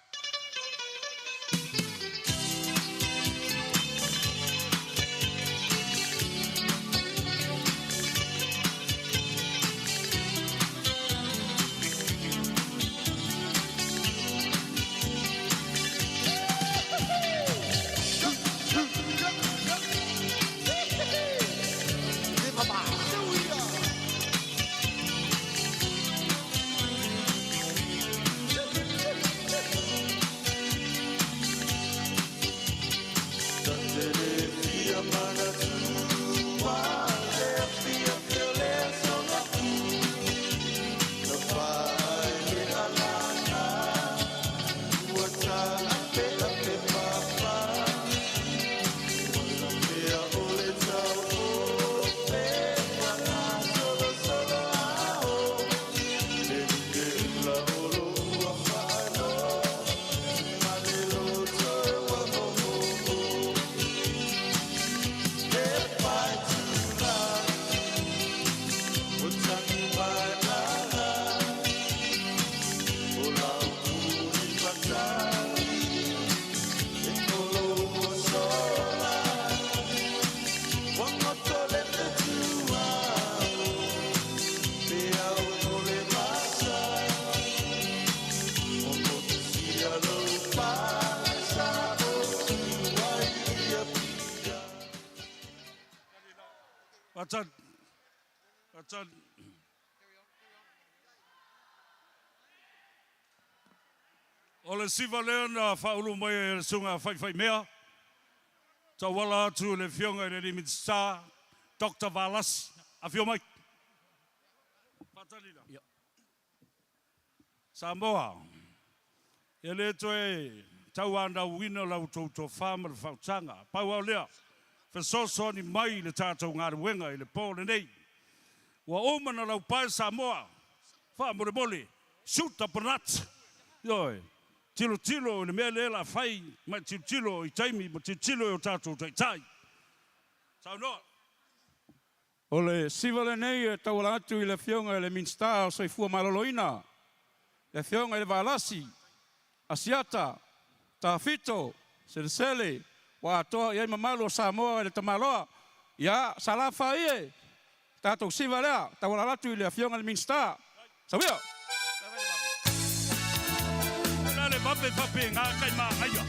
O le siva lea na faaulu mai e le susuga Faifaimea, tauala atu i le Afioga i le alii Minisita Dr. Valasi. Afio mai. Faatali la. Samoa, e le toe tauanauina la outou tofa ma le faautaga. Pau lava o lea, fesoasoani mai i le tatou galuega i le po lenei. Ua uma ona laupae Samoa, faamolemole, shoot the banat. Ioe, tilotilo i le mea lea o le a fai, ma e tilotilo i taimi ma tilotilo i o tatou taitai. Saunoa. O le siva lenei e tauala atu i le Afioga i le Minisita o Soifua Maloloina, le Afioga i le Valasi Asiata Tafito Selesele, ua atoa i ai mamalu o Samoa i le tamaloa. Ia, Sala fa ie, tatou siva lea, tauala atu i le Afioga i le Minisita. Sauia! Le vave faapena kai magaia.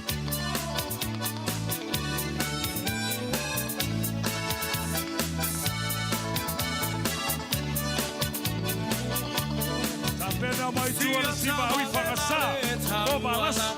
Tapena mai tua le siva ui whakasa. O Valasi.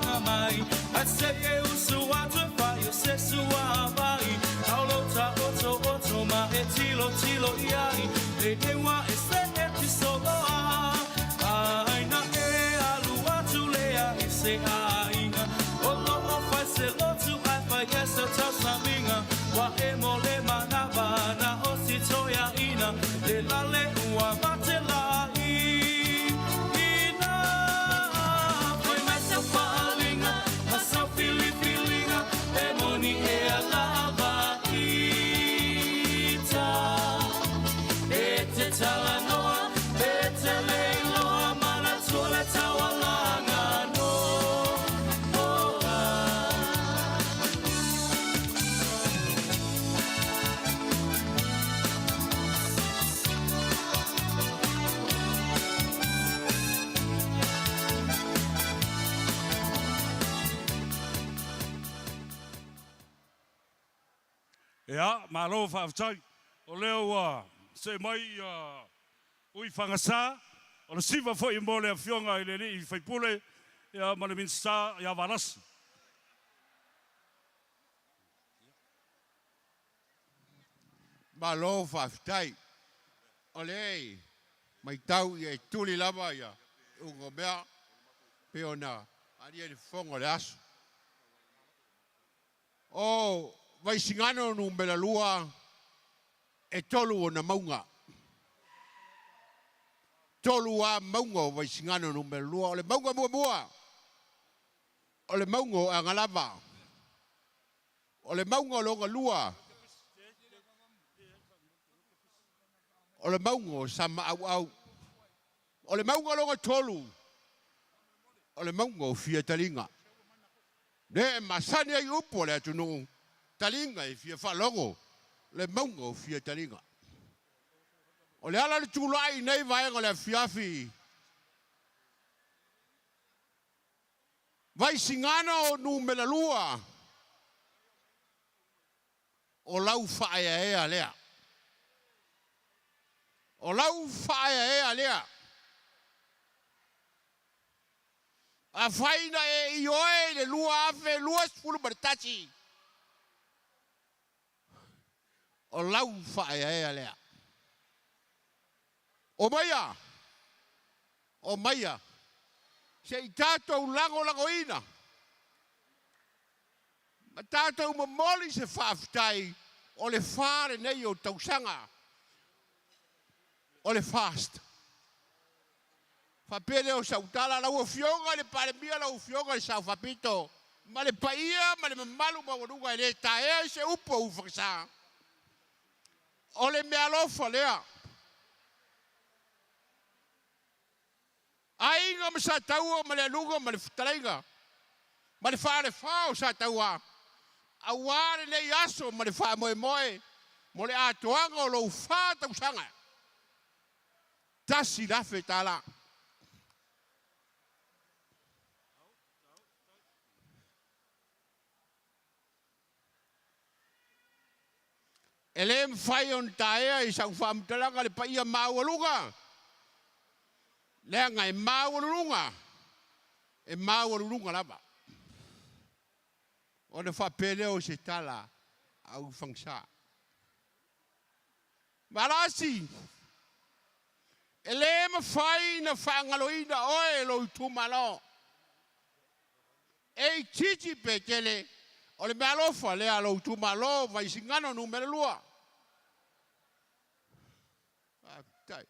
Ia, malo faafetai. O lea ua see mai ia Ui Fagasa, o le siva foi mo le Afioga i le Alii Faipule ia ma le Minisita ia Valasi. Malo faafetai. O lea e matau ia e tuli lava ia iuga o mea pei ona alia i le fofoga o le aso. O Vaisigano Nu.2 e tolu ona mauga. Tolu lava mauga o Vaisigano Nu.2. O le mauga muamua, o le mauga o Agalava. O le mauga o lona lua, o le mauga o Samaauau. O le mauga lona tolu, o le mauga o Fiataliga. Lea e masani ai upu a le atunuu, taliga e fia faalogo le mauga o Fiataliga. O le ala o le tulai i nei vaega o le afiafi, Vaisigano Nu.2, o lau faaeaea lea. O lau faaeaea lea. Afai na e ioe i le 2021, o lau faaeaea lea. Omaia, omaia, se i tatou lagolagoina ma tatou momoli se faafetai o le fa lenei o tausaga o le FAST. Faapea lea o sau tala, lau Afioga i le Palemia, lau Afioga i le Sao Faapito, ma le paia ma le mamalu maualuga e le taea i se upu a Ufagasa. O le meaalofa lea. Aiga ma Sataua ma le Aluga ma le Fetalaiga ma le Falefa o Sataua, aua lenei aso ma le faamoemoe mo le atoaga o lou fa tausaga. $1,000. E le mafai ona taea i sau faamatalaga le paia maualuga, leaga e maualuluga, e maualuluga lava. Ona faapea lea o se tala a Ufagasa. Valasi, e le mafai ona faagaloina oe e lou itumalo. E itiiti pe tele, o le meaalofa lea a lou itumalo Vaisigano Nu.2. Faafetai.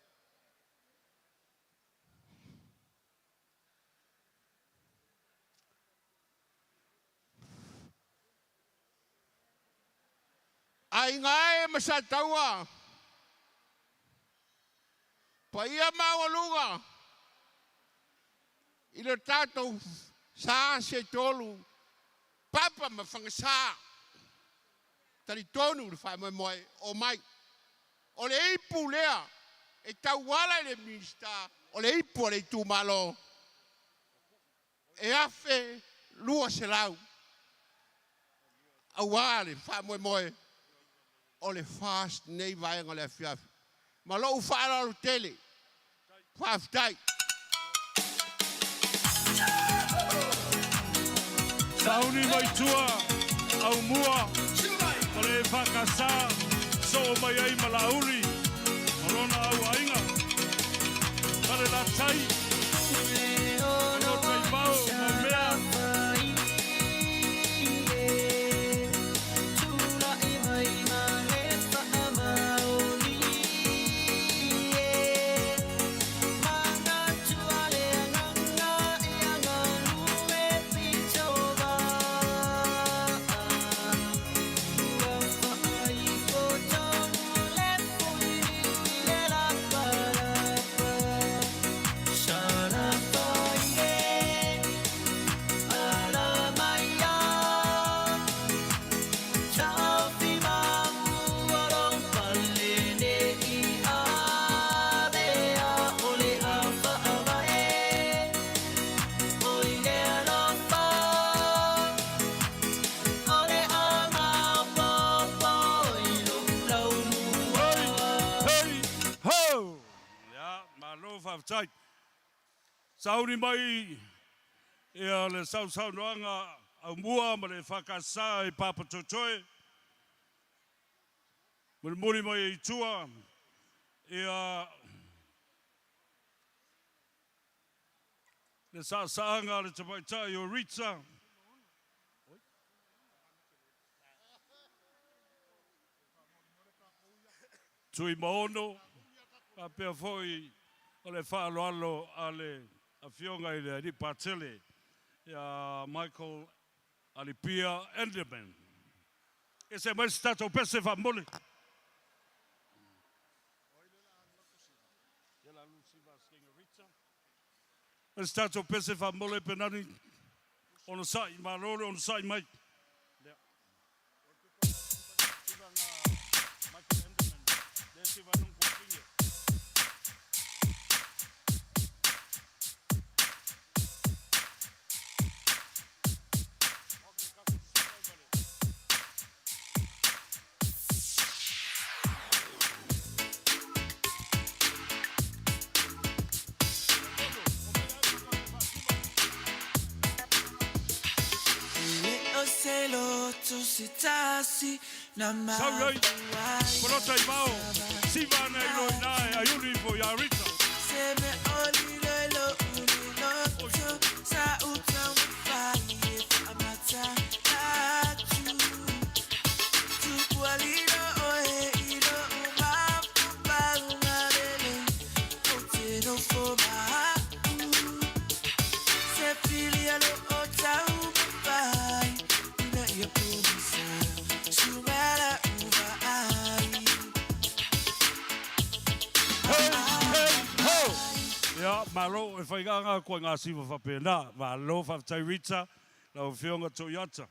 Aiga e ma Sataua, paia maualuga i le tatou sa se tolu, Papa ma Fagasa, talitonu le faamoemoe, omai. O le ipu lea e tauala i le Minisita, o le ipu a le itumalo, e 1200 aua le faamoemoe o le FAST nei vaega o le afiafi. Ma lou faaaloalo tele. Faafetai. Sauni mai tua, Aumua, ma le EFKS, soo mai ai ma Laauli ma lona auaiga. Falelatai, Lotoifau, Maumea. Sauni mai ia le sausaunoaga aumua ma le EFKS i Papatoetoe, mulimuli mai i tua ia le saasaaga a le tamaitai o Rita. Tuimaono, faapea foi o le faaaloalo a le Afioga i le Alii Patele ia Michael Alipia Enderman. Ia se aumai se tatou pese faamomoli. Se tatou pese faamomoli Penani, onosai, malo le onosai mai. Sau ai, Polota i vao, siva ana i lo ina e aiuli ifo ia Rita. Hei, hei, ho! Ia, malo e whaiganga koe ngā siva whapena. Malo, whafetai Rita, lau afioga Toiata.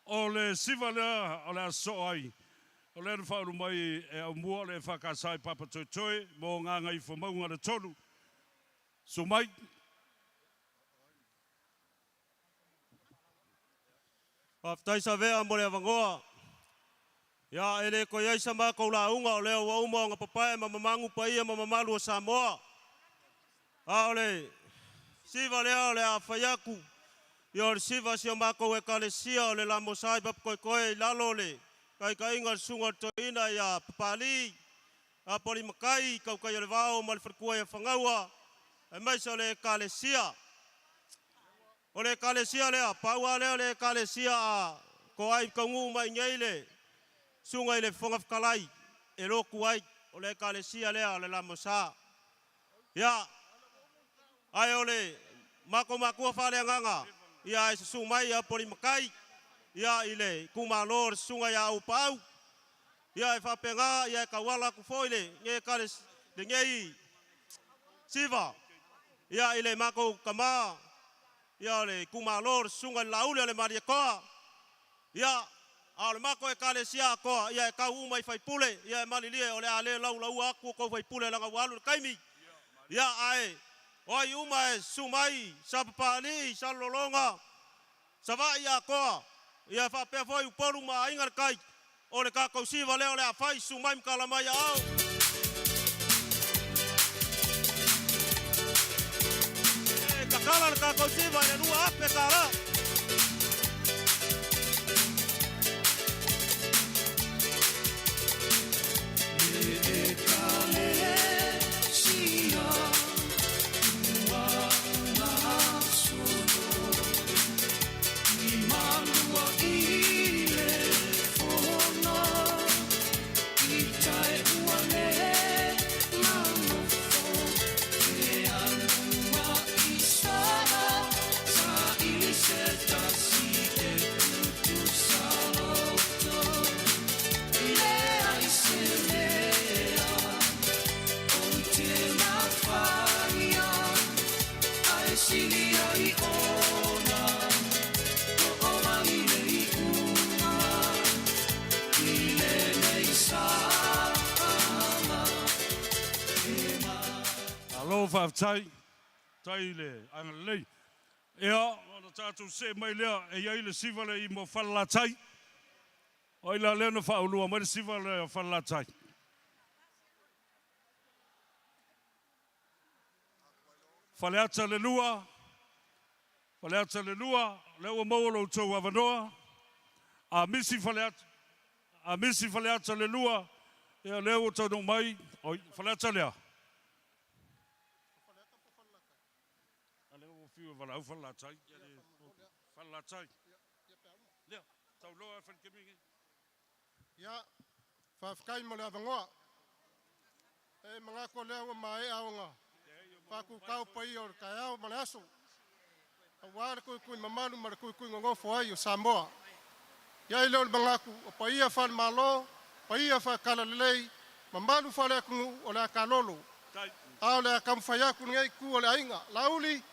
O le siva lea o le a sosoo ai, o lea na faaulu mai e Aumua o le EFKS i Papatoetoe mo Gagaifomauga le 3. Susu mai. Faafetai Savea mo le avanoa. Ia, e le toe i ai sa matou lauga o lea ua uma ona papae ma mamagu paia ma mamalu o Samoa. A o le siva lea o le a fai atu, ia o le siva a si o matou Ekalesia o le Lamosa i Papatoetoe i lalo o le taitaiga a le Susuga o le Toeaina ia Papalii Apolimatai, Tautaiolevao ma le faletua ia Fagaua, aemaise o le Ekalesia. O le Ekalesia lea, pau lava lea o le Ekalesia a toai taunuu mai nei le Susuga i le Fofoga Fetalai e lotu ai, o le Ekalesia lea o le Lamosa. Ia, ae o le matou matua faaleagaga, ia ae susu mai Apolimatai, ia i le itumalo o le Susuga ia Auupaau, ia e faapena, ia e tauala atu foi lenei siva, ia i le matou tama, ia o le itumalo o le Susuga i le Laauli o le Malietoa, ia, a o le matou Ekalesia atoa, ia e tau uma i faipule, ia e malilie o le a le laulaua atu outou faipule leaga ua alu le taimi, ia ae o ai uma e susu mai Sapapalii, Salelologa, Savaii atoa, ia faapea foi Upolu ma Aiga i le Tai, o le tatou siva lea o le a fai, susu mai ma tala mai aao. E tatala le tatou siva i le $2,000. Malo faafetai, tai i le agalelei. Ia, ona tatou see mai lea, e i ai le siva lea i mo Falelatai. O ai la lea na faaulua mai le siva lea o Falelatai? Faleata le 2, Faleata le 2, lea ua maua lo outou avanoa. A misi Faleata, a misi Faleata le 2, ia lea ua taunuu mai, oi, Faleata lea. A lea ua fiu e valaau Falelatai, ia le Falelatai. Lea, tauloa e Falikemi. Ia, faafetai mo le avanoa. E manatu o lea ua maea ona faatutau paia o le taeao ma le aso, aua le tuitui mamalu ma le tuitui nonofo ai o Samoa. I ai lea o le manatu, o paia faale-Malo, paia faale-Talalelei, mamalu faale-atunuu o le a talolo. A o le a taumafai atu lenei itu o le aiga. Laauli,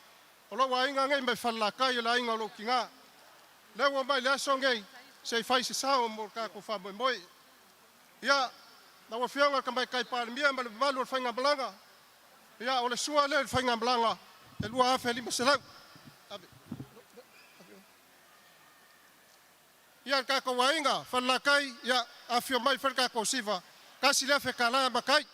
o lou aiga nei mai Falelatai, o le aiga o lou tina. Lea ua mai le aso nei, se i fai se sao mo le tatou faamoemoe. Ia, lau Afioga i le Tamaitai Palemia ma le mamalu o le faigamalaga, ia, o le sua lea i le faigamalaga e 2500. Ia, le tatou aiga Falelatai, ia, afio mai fai le tatou siva, $1,000 e amata ai.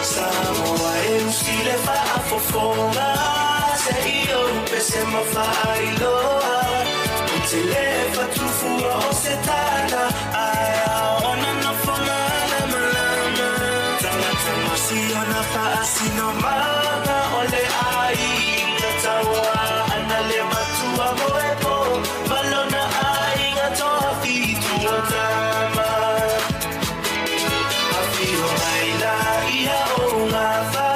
Samoa e usi le faafofoga se i ou pese ma faailoa ou te le fatufua o se tala ae aona nofoga lamalama tagata masiona faasinomaga o le aiga taua ana le matua moepo malona aiga toafitu o tama Afio mai la ia o ngā wha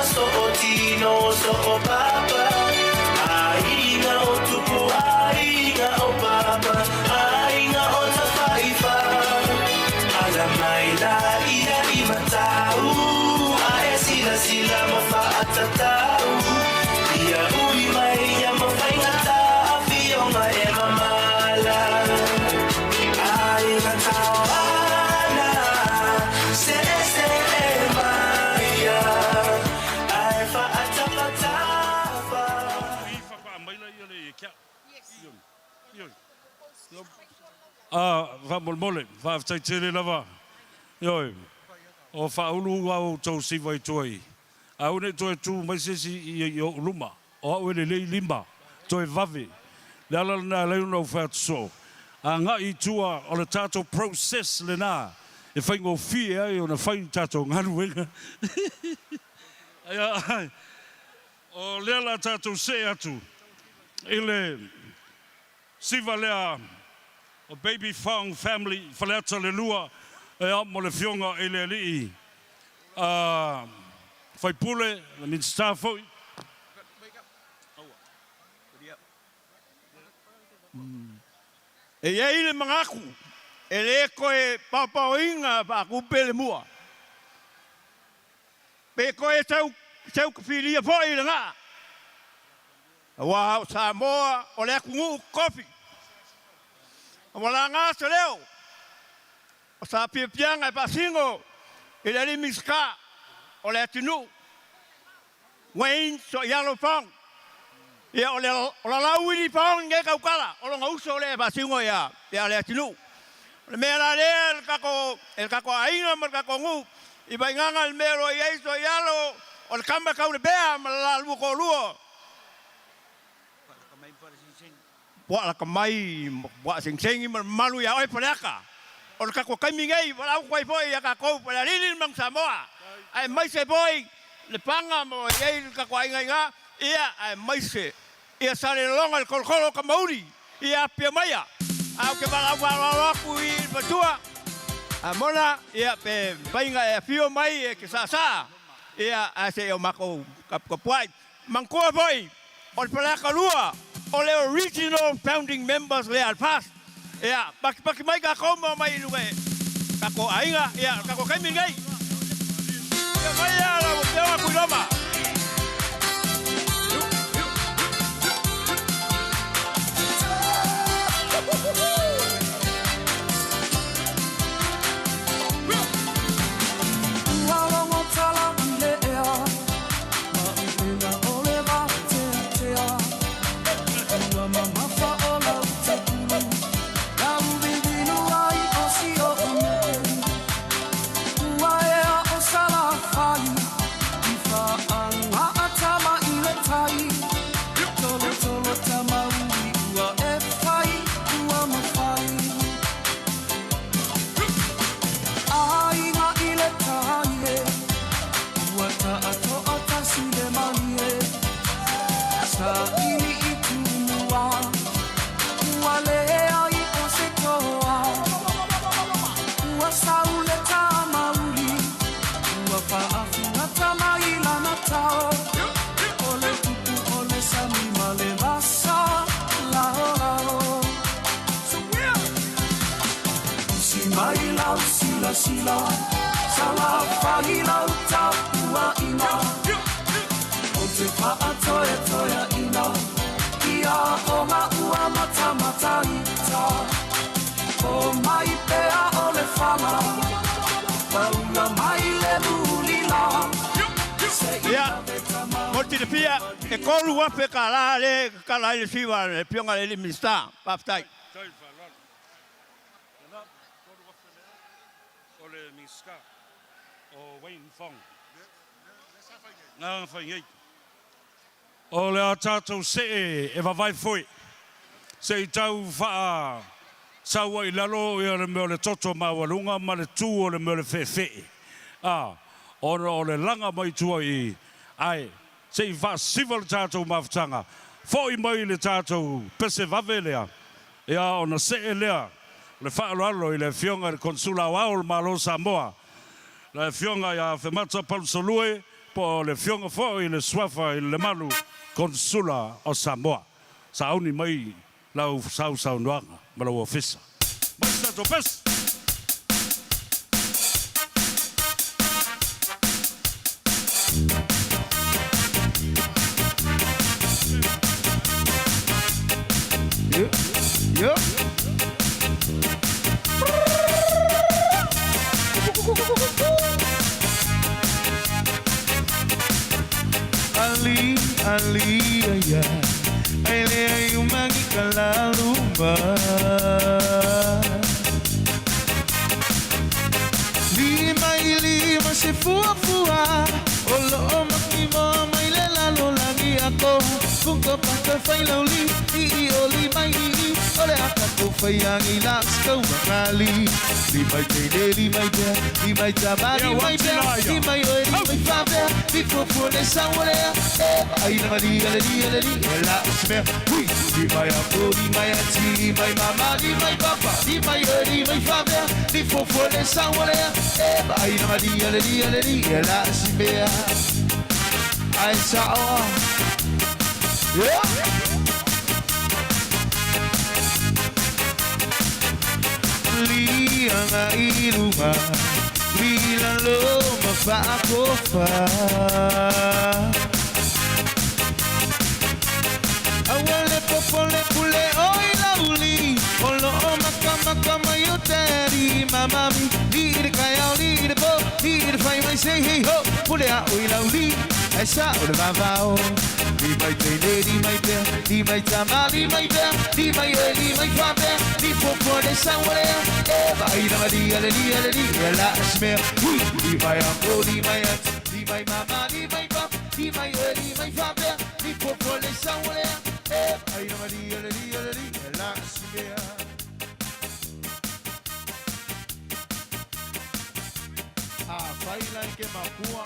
so o tino so o papa Aiga o tupu, aiga o papa Aiga o tawhaiwha Ala mai la ia i matau A e sila sila ma whaatatau Ia ui mai ia ma whaingata Afionga e mamala Aiga tauana Se se e maia Ai whaatapatafa I whakaamaila ia le ia kia. Io. Io. A faamolemole, faafetai tele lava. Ioe, o faaulu a outou siva i tua i. Aua ne i toe tu mai se isi i ou luma, o au e lelei lima, toe vave. Le ala lena e ala ai ona ou fai atu soo, agai i tua o le tatou process lena e faigofie ai ona fai le tatou galuega. Ia, o lea la tatou see atu i le siva lea o Baby Fong Family, Faleata le 2, ia, mo le Afioga i le Alii Faipule, le Minisita foi. E i ai le manatu, e le toe paopaoina faatupe le mua, pe toe taukafilia foi le gaa, aua o Samoa o le atunuu tofi. Ua laga se leo o sa piapiaga e faasino i le alii Minisita o le atunuu, Wayne Soialo Fong. Ia, o le o Lalauili Fong nei tautala, o lona uso lea e faasino ia le atunuu. O le mea la lea e le tatou e le tatou aiga ma le tatou nuu i Vaigaga le mea o lo o i ai Soialo o le tama tau le pea ma le lalua toalua. Puaa laka mai ma puaa segiseigi ma le mamalu ia oe Faleata. O le tatou taimi nei, valaau atu ai foi ia tatou Falealili le Manu Samoa, aemaise foi Lefaga ma o i ai le tatou aiga i ina, ia, aemaise ia Salelologa le tolotolo o Tamauli, ia apia maia. Ae ou te valaau faaaloalo atu i le matua, a Mona, ia, pe mafai ona e afio mai e te saasaa, ia, ae se i o matou taputapuai. Manatua foi, o le Faleata 2, o le original founding members lea a le FAST. Ia, patipati mai tatou ma omai i luga e tatou aiga, ia, o le tatou taimi lenei. Ia mai ia lau Afioga Tuiloma. Ua logo tala i le ea. silasila Salafai lau tapuaʻiga O te faatoetoeaʻina Ia o maʻua matamataita O mai pea o le fala Paula mai le mulila Ia, mo te pia, e kolu afe ka la le ka la le siva le pionga le Minista. Faafetai. O le Minista o Wayne Fong. Ngā whai ngei. O le a tātou see e vavai foi. Se i tau whaa saua i lalo i o le mea o le toto maualuga ma le tū o le mea o le feefee. A, ona o le laga mai tua i ae se i faasiva le tatou mafutaga, fo'i mai le tatou pese vave lea, ia ona see lea o le faaaloalo i le Afioga i le Konesula Aoao o le Malo o Samoa, le Afioga ia Afemata Palusalue po o le Afioga foi i le Suafa i Lemalu, Konesula o Samoa. Sauni mai lau sausaunoaga ma lou ofisa. Mai se tatou pese! Yeah. Ali, ali, ay, ay. Ay, le ay umagi kalalumba. Lima i lima se fua fua. O lo o maki mo mai le lalo langi ako. Kung ko pa ka fai lau li i i o li mai i i. O le aka ko fai angi la skau makali. Li mai te le li mai te li mai tama li mai pea li mai oe li mai fa pea li fua fua le sa o le e ai na li ale li ale li e la smea. Hui li mai ako li mai ati li mai mama li mai papa li mai oe li mai fa pea li fua fua le sa o le e ai na li ale li ale li e la smea. Ai sa o. Yeah. Li anga ilunga li lalo mawhaakofa. Aua le popo le pule o i lauli o lo o maka maka mai o daddy mamami. Li i le kaiao li i le po li i le whai mai say hey ho pule a o i lauli ai sa o le vavao. Li mai teine li mai pea li mai tama li mai pea li mai oe li mai fa pea li fua le sa o le e vai na li ale li ale li e la smea. Hui li mai uncle li mai aunt li mai mama li mai papa li mai oe li mai fa pea li fua le sa o le e vai na li ale li ale li e la smea. A whai lai ke makua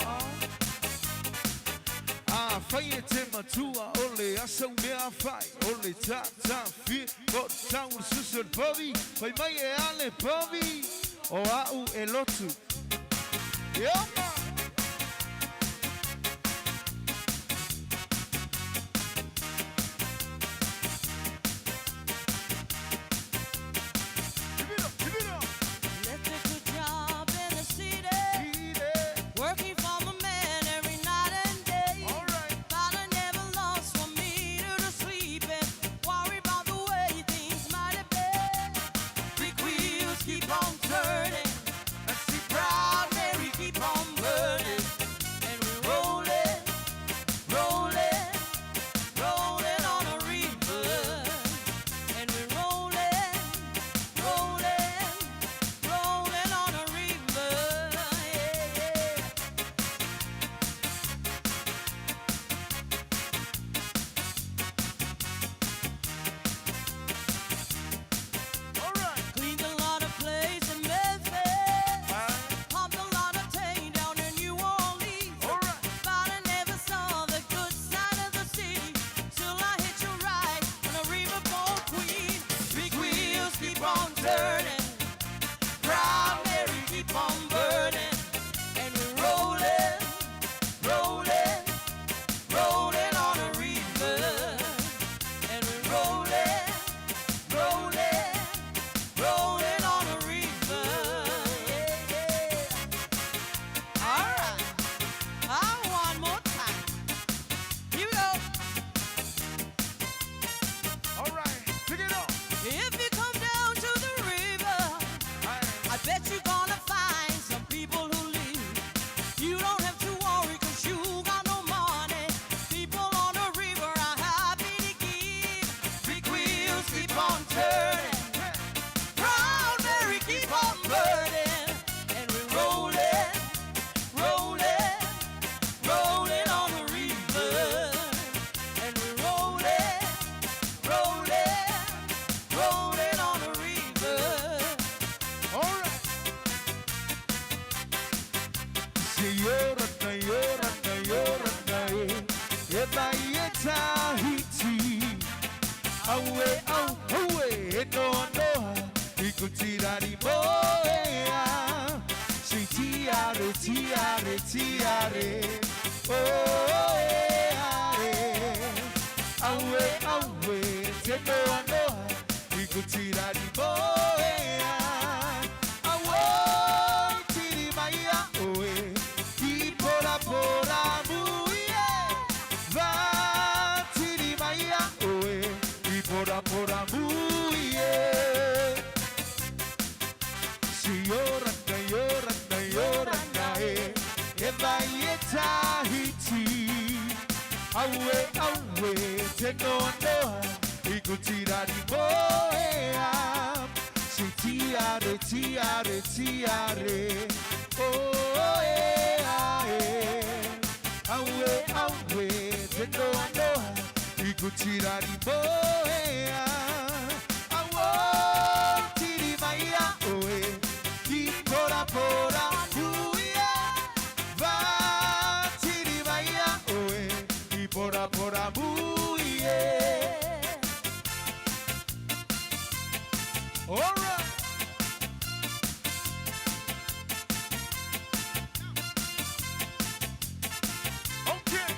a whai e te matua o le asa mea whai o le ta ta fi o tau le susu le povi whai mai e ale povi o au e lotu. Yeah. Left a good job in the city, working for my man every night and day. But I never lost 1 minute of sleep and worry about the way things might have been. Big wheels keep on turning, I see proud Mary keep on burning. tirari moea. Si tiare, tiare, tiare. Oh, e, a, e. Aue, aue, te noa noa. I ku tirari moea. Aue, tiri mai a oe. I pora pora mui e. Va tiri mai a oe. I pora pora mui e. Si oranga, oranga, oranga e. E vai e Tahiti. Aue, aue, te noa noa. I ku tirari moea. Si tiare, tiare, tiare. Oh, e, a, e. Aue, aue, te noa noa. I ku tirari moea. Aue, tiri mai a oe. Ki pora pora hui e. Va tiri mai a oe. Ki pora pora hui e. All right. Okay.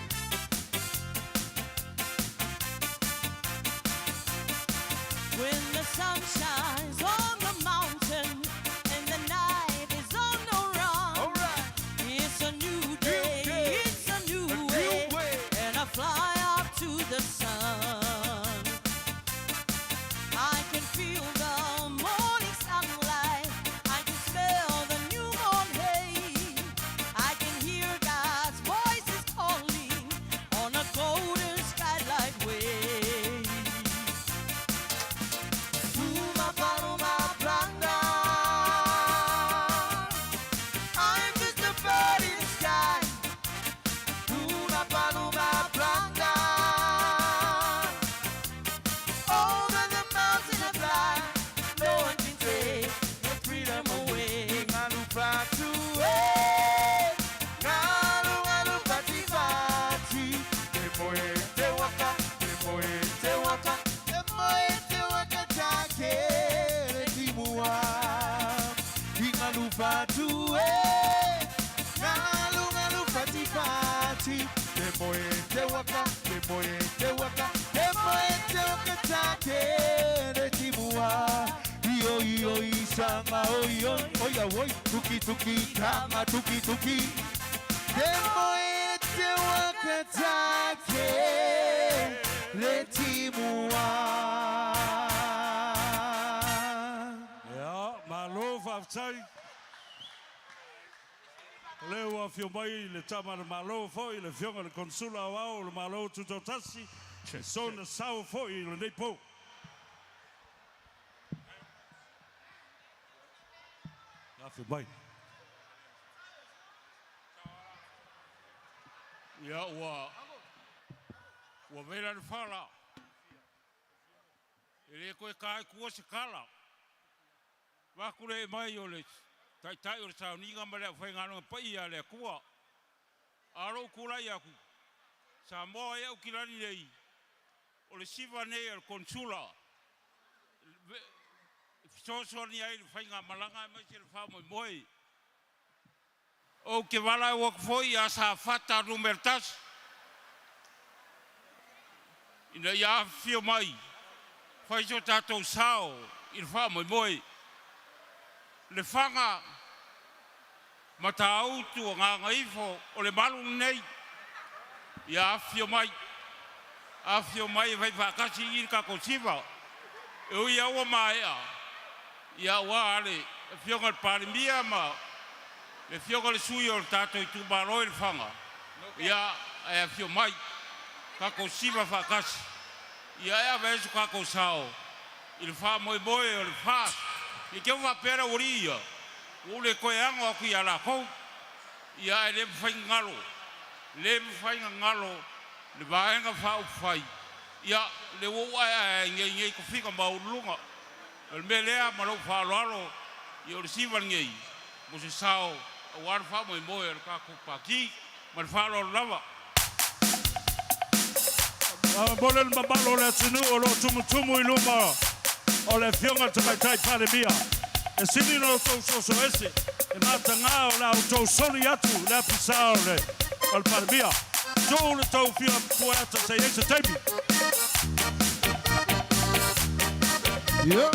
When the sun shines on the mountain and the night is on the run, All right. it's a new day, day. it's a new A new way, way. and I fly up to the sun. I can feel the morning sunlight, I can smell the new morn hay, I can hear God's voices calling on a golden skylight way. Uma paloma blanca. I'm just a bird in the sky. Una paloma blanca. Over the mountain I fly. No one can take the freedom away. Ngalu fatu, eh. Ngalu, ngalu, fati, fati. Te moe te waka, te moe te waka. Te moe te waka take le timua. Ngalu fatu, eh. Ngalu, ngalu, fati, fati. Te moe te waka, te moe te waka. Te moe te waka take le timua. Io, io, isanga, oi, oi, oi, oi, tuki, tuki, tanga, tuki, tuki. Te moe te waka take le timua. Ia, malo faafetai. O lea ua afio mai le tama a le Malo foi, le afioga i le Konsula Aoao o le Malo Tutoatasi, sona sao foi i lenei pou. Afio mai. Ia ua ua vela le fala. E le koe kai kua se kala. Wakure mai o le taitai o le sauniga ma le au whaingano pai a le akua. Aro kura aku. Samoa e au kilani nei. O le siva nei o le konsula. Fesoasoani ai le whainga malanga e mai se le wha moi moi. O ke wala e wak foi a sa fata numertas. Ina ia whio mai. Whai so tātou sao i le wha moi moi. Le whanga matautu o ngā ngaifo o le malu nei. Ia awhio mai. Awhio mai e whai whakasi i le kako siva. E ui aua maea. Ia ua ale. Whionga le parimia ma le whionga le sui o le tātou i tūmaro i le whanga. Ia e awhio mai. Kako siva whakasi. Ia ea vesu kako sao. I le wha moi moi o le wha. I ke wha pera uri ia. O le koe ango aku ia la kou. Ia e le mwhai ngalo. Le mwhai ngalo. Le vaenga wha upwhai. Ia le wo ai ai ngei ngei ko fika maulunga. O le mea lea ma lau whaaloalo. Ia o le siva ngei. Mo se sao. O ara wha moi moi o le kako paki. Ma le whaaloalo lava. Mo le mamalo o le atunuu o loo tumutumu i luma o le afioga le tamaitai Palemia. E sili ona outou sosoese e matagā o le a outou soli atu i le apisā o le o le Palemia. Tuu le tou fia pueata se i ai se taimi. Yeah.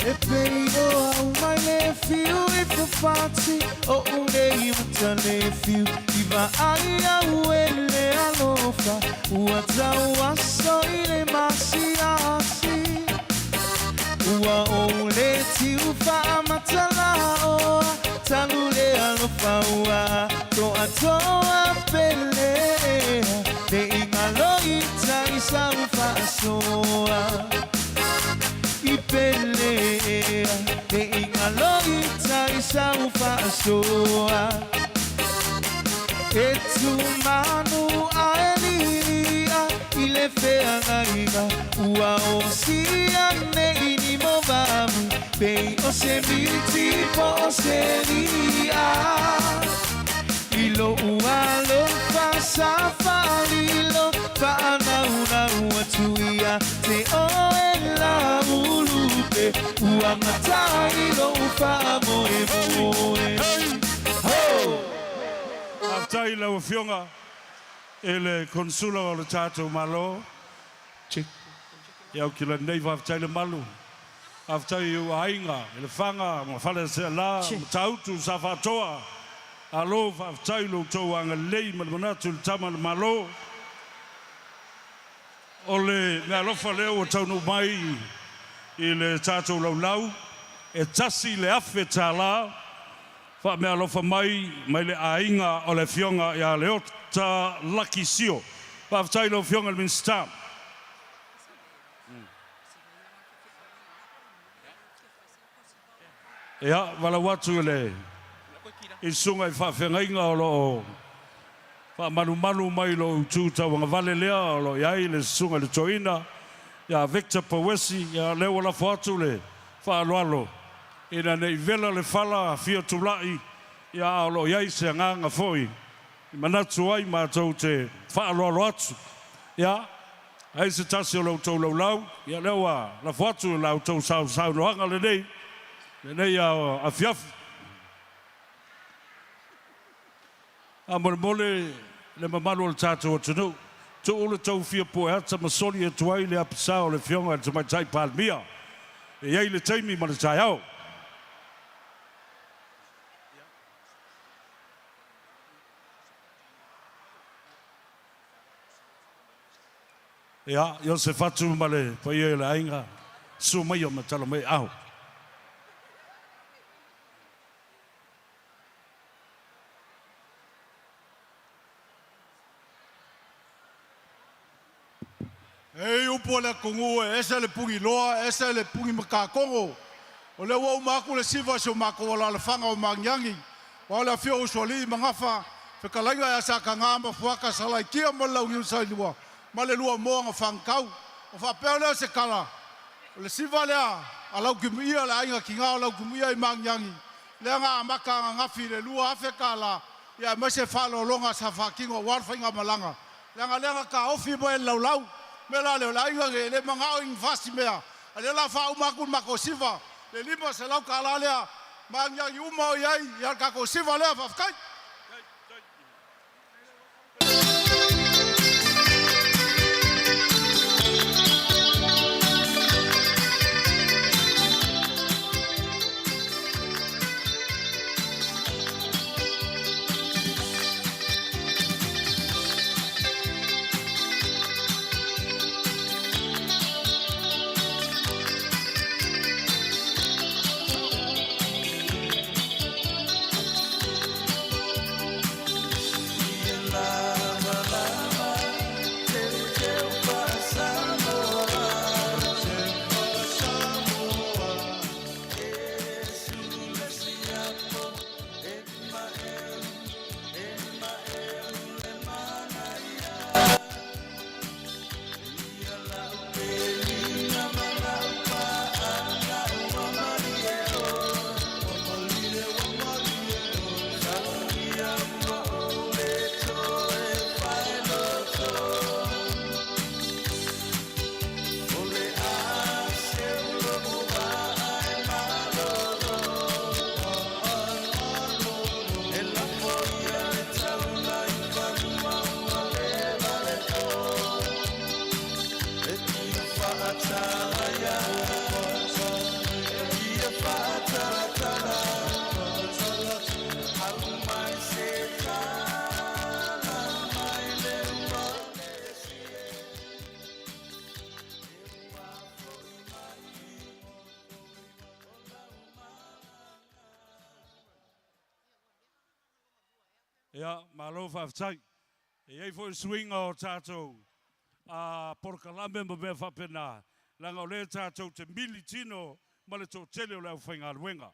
E pei o au mai le fiu i fafati O unei mata le fiu I vaai au e le alofa Ua tau aso i le masiasi Ua ou le tiu faamatalaoa Talu le alofa ua toatoa pele Le ingalo i tai sau faasoa I pele Le ingalo i tai sau faasoa E tumanu aelia i le feagaiga Ua osia nei ni mo vamu Pei o se miti po o se lia I lo alofa sa faalilo Faanaunau atu ia te oe la ulupe Ua matai lou faamoemoe Ho! Faafetai i lau Afioga i le Konesula o le tatou Malo. Ia au kilani nei, faafetai le malu. Faafetai i ou aiga i Lefaga ma Faleaseela, Matautu, Safaatoa. Alo faafetai i lo outou agalelei ma le manatu i le Tama a le Malo. O le meaalofa lea ua taunuu mai i le tatou laulau, e $1,000 faameaalofa mai mai le aiga o le Afioga ia Leota Laki Sio. Faafetai i lau Afioga i le Minisita. Ia, valaau atu i le i susuga i faafeagaiga o lo o faamalumalu mai lou itu tauagavale lea o lo o i ai le susuga i le toeaina ia Victor Pouesi, ia lea ua lafo atu le faaaloalo ina ne i vela le fala fia tulai, ia a o lo o i ai se agaga foi i manatu ai matou te faaaloalo atu. Ia, ai se tasi o la outou laulau, ia lea ua lafo atu la outou sausaunoaga lenei, lenei afiafi. Faamolemole le mamalu o le tatou atunuu, tuu le tou fia pueata ma soli atu ai le apisa o le Afioga i le Tamaitai Palemia. E i ai le taimi ma le taeao. Ia, Iosefatu ma le paia i le aiga, susu maia ma tala mai aho. Ei upu a le atunuu e ese le pugiloa, ese le pugi matakogo. O lea ua uma atu le siva i si o matou alaalafaga o Magiagi, aua le afio o Usoalii ma Gafa, fetalaiga ia Sataga ma Fuata, Salaitia ma le Launiu Sailua ma le Luamoa na Fagatau. Ona faapea lea o se tala, o le siva lea a Lautimuia, le aiga tina o Lautimuia i Magiagi, lea na amata ananafi i le $2,000, ia aemaise faaaloaloga sa faatino aua le faigamalaga, leaga lea na taofi mai e le laulau. Mea la lea o le aiga nei e le manao i ni fasi mea, a lea la a faauma atu le matou siva le $500 lea ma agiagi uma o i ai ia le tatou siva lea. Faafetai. Ia, malo faafetai. E i ai foi le suiga o tatou polokalame ma mea faapena, leaga o lea tatou te mili tino ma le toatele o le aufaigaluega.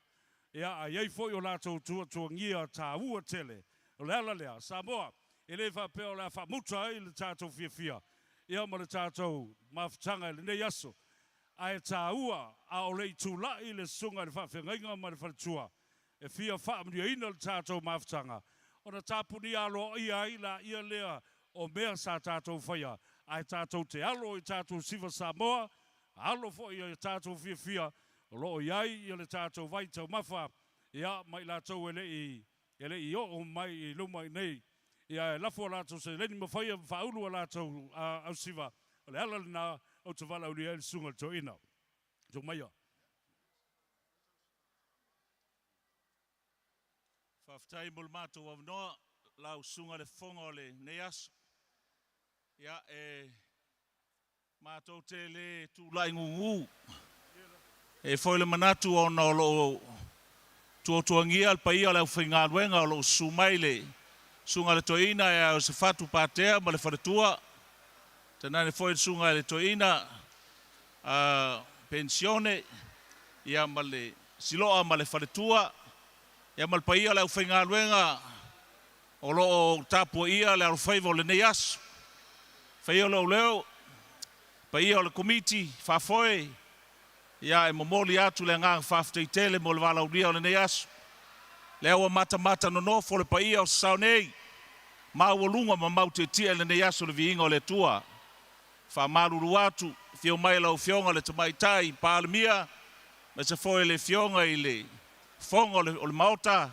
Ia, a i ai foi o latou tuatuagia taua tele, o le ala lea, Samoa, e le faapea o le a faamuta ai le tatou fiafia, ia ma le tatou mafutaga i lenei aso, ae taua a o le i tulai le susuga i le faafeagaiga ma le faletua e fia faamanuiaina le tatou mafutaga, ona tapunia aloaia ai laia lea o mea sa tatou faia, ae tatou te alo i tatou siva Samoa, alo foi i tatou fiafia o lo o i ai ia le tatou vai taumafa, ia, ma i latou e le i e le i oo mai i luma i nei, ia e lafo a latou seleni ma faia faaulu a latou ausiva, o le ala lena ou te valaaulia ai le Susuga i le Toeaina. Tuu maia. Faafetai mo le matou avanoa lau Susuga i le Fofoga o lenei aso. Ia, e matou te le tulai gugu. E i ai foi le manatu ona o lo o tuatuagia le paia o le aufaigaluega o lo o susu mai le Susuga i le Toeaina ia Iosefatu Patea ma le faletua, tainane foi le Susuga i le Toeaina a Penisione ia ma le Siloa ma le faletua, ia ma le paia o le aufaigaluega o lo o tapuaia le alofaiva o lenei aso. Faia lou leo, paia o le Komiti Faafoe, ia e momoli atu le agaga faafetai tele mo le valaaulia o lenei aso. Lea ua matamata nonofo le paia o Sasao nei, maualuga ma mautietie i lenei aso le viiga o le Atua. Faamalulu atu, afio mai lau Afioga i le Tamaitai Palemia, aemaise foi le Afioga i le Fofoga o le Maota,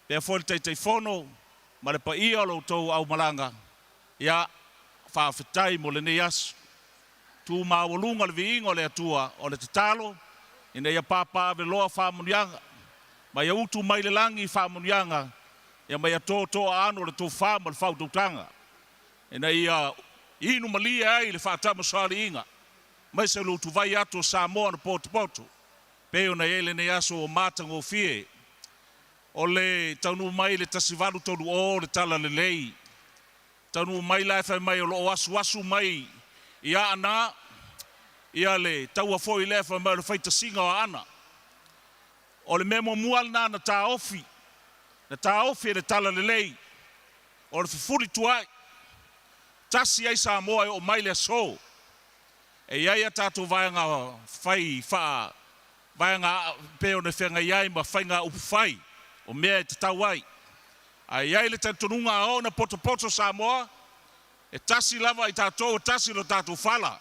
faapea foi le Taitaifono ma le paia o lo outou aumalaga, ia, faafetai mo lenei aso. Tu maualuga le viiga o le Atua, o le tatalo, ina ia papaaveloa faamanuiaga, ma ia utu mai le lagi faamanuiaga, ia ma ia toto aano le tofa ma le faautautaga, ina ia inu malie ai le faatamasoaliiga, aemaise o le utuvai atu o Samoa na potopoto, pei ona i ai lenei aso ua matagofie. O le taunuu mai i le 1830 le Talalelei. Taunuu mai la e fai mai o lo o asuasu mai i Aana ia le taua foi lea fai mai o le faitasiga o Aana. O le mea muamua lena na taofi, na taofi e le Talalelei o le fefulituaai. Tasi ai Samoa e oo mai le aso. E i ai a tatou vaega fai faa vaega pei ona feagai ai ma faiga upufai o mea e tatau ai. Ae i ai le talitonuga a oo ina potopoto Samoa, e tasi lava i tatou, e tasi lo tatou fala,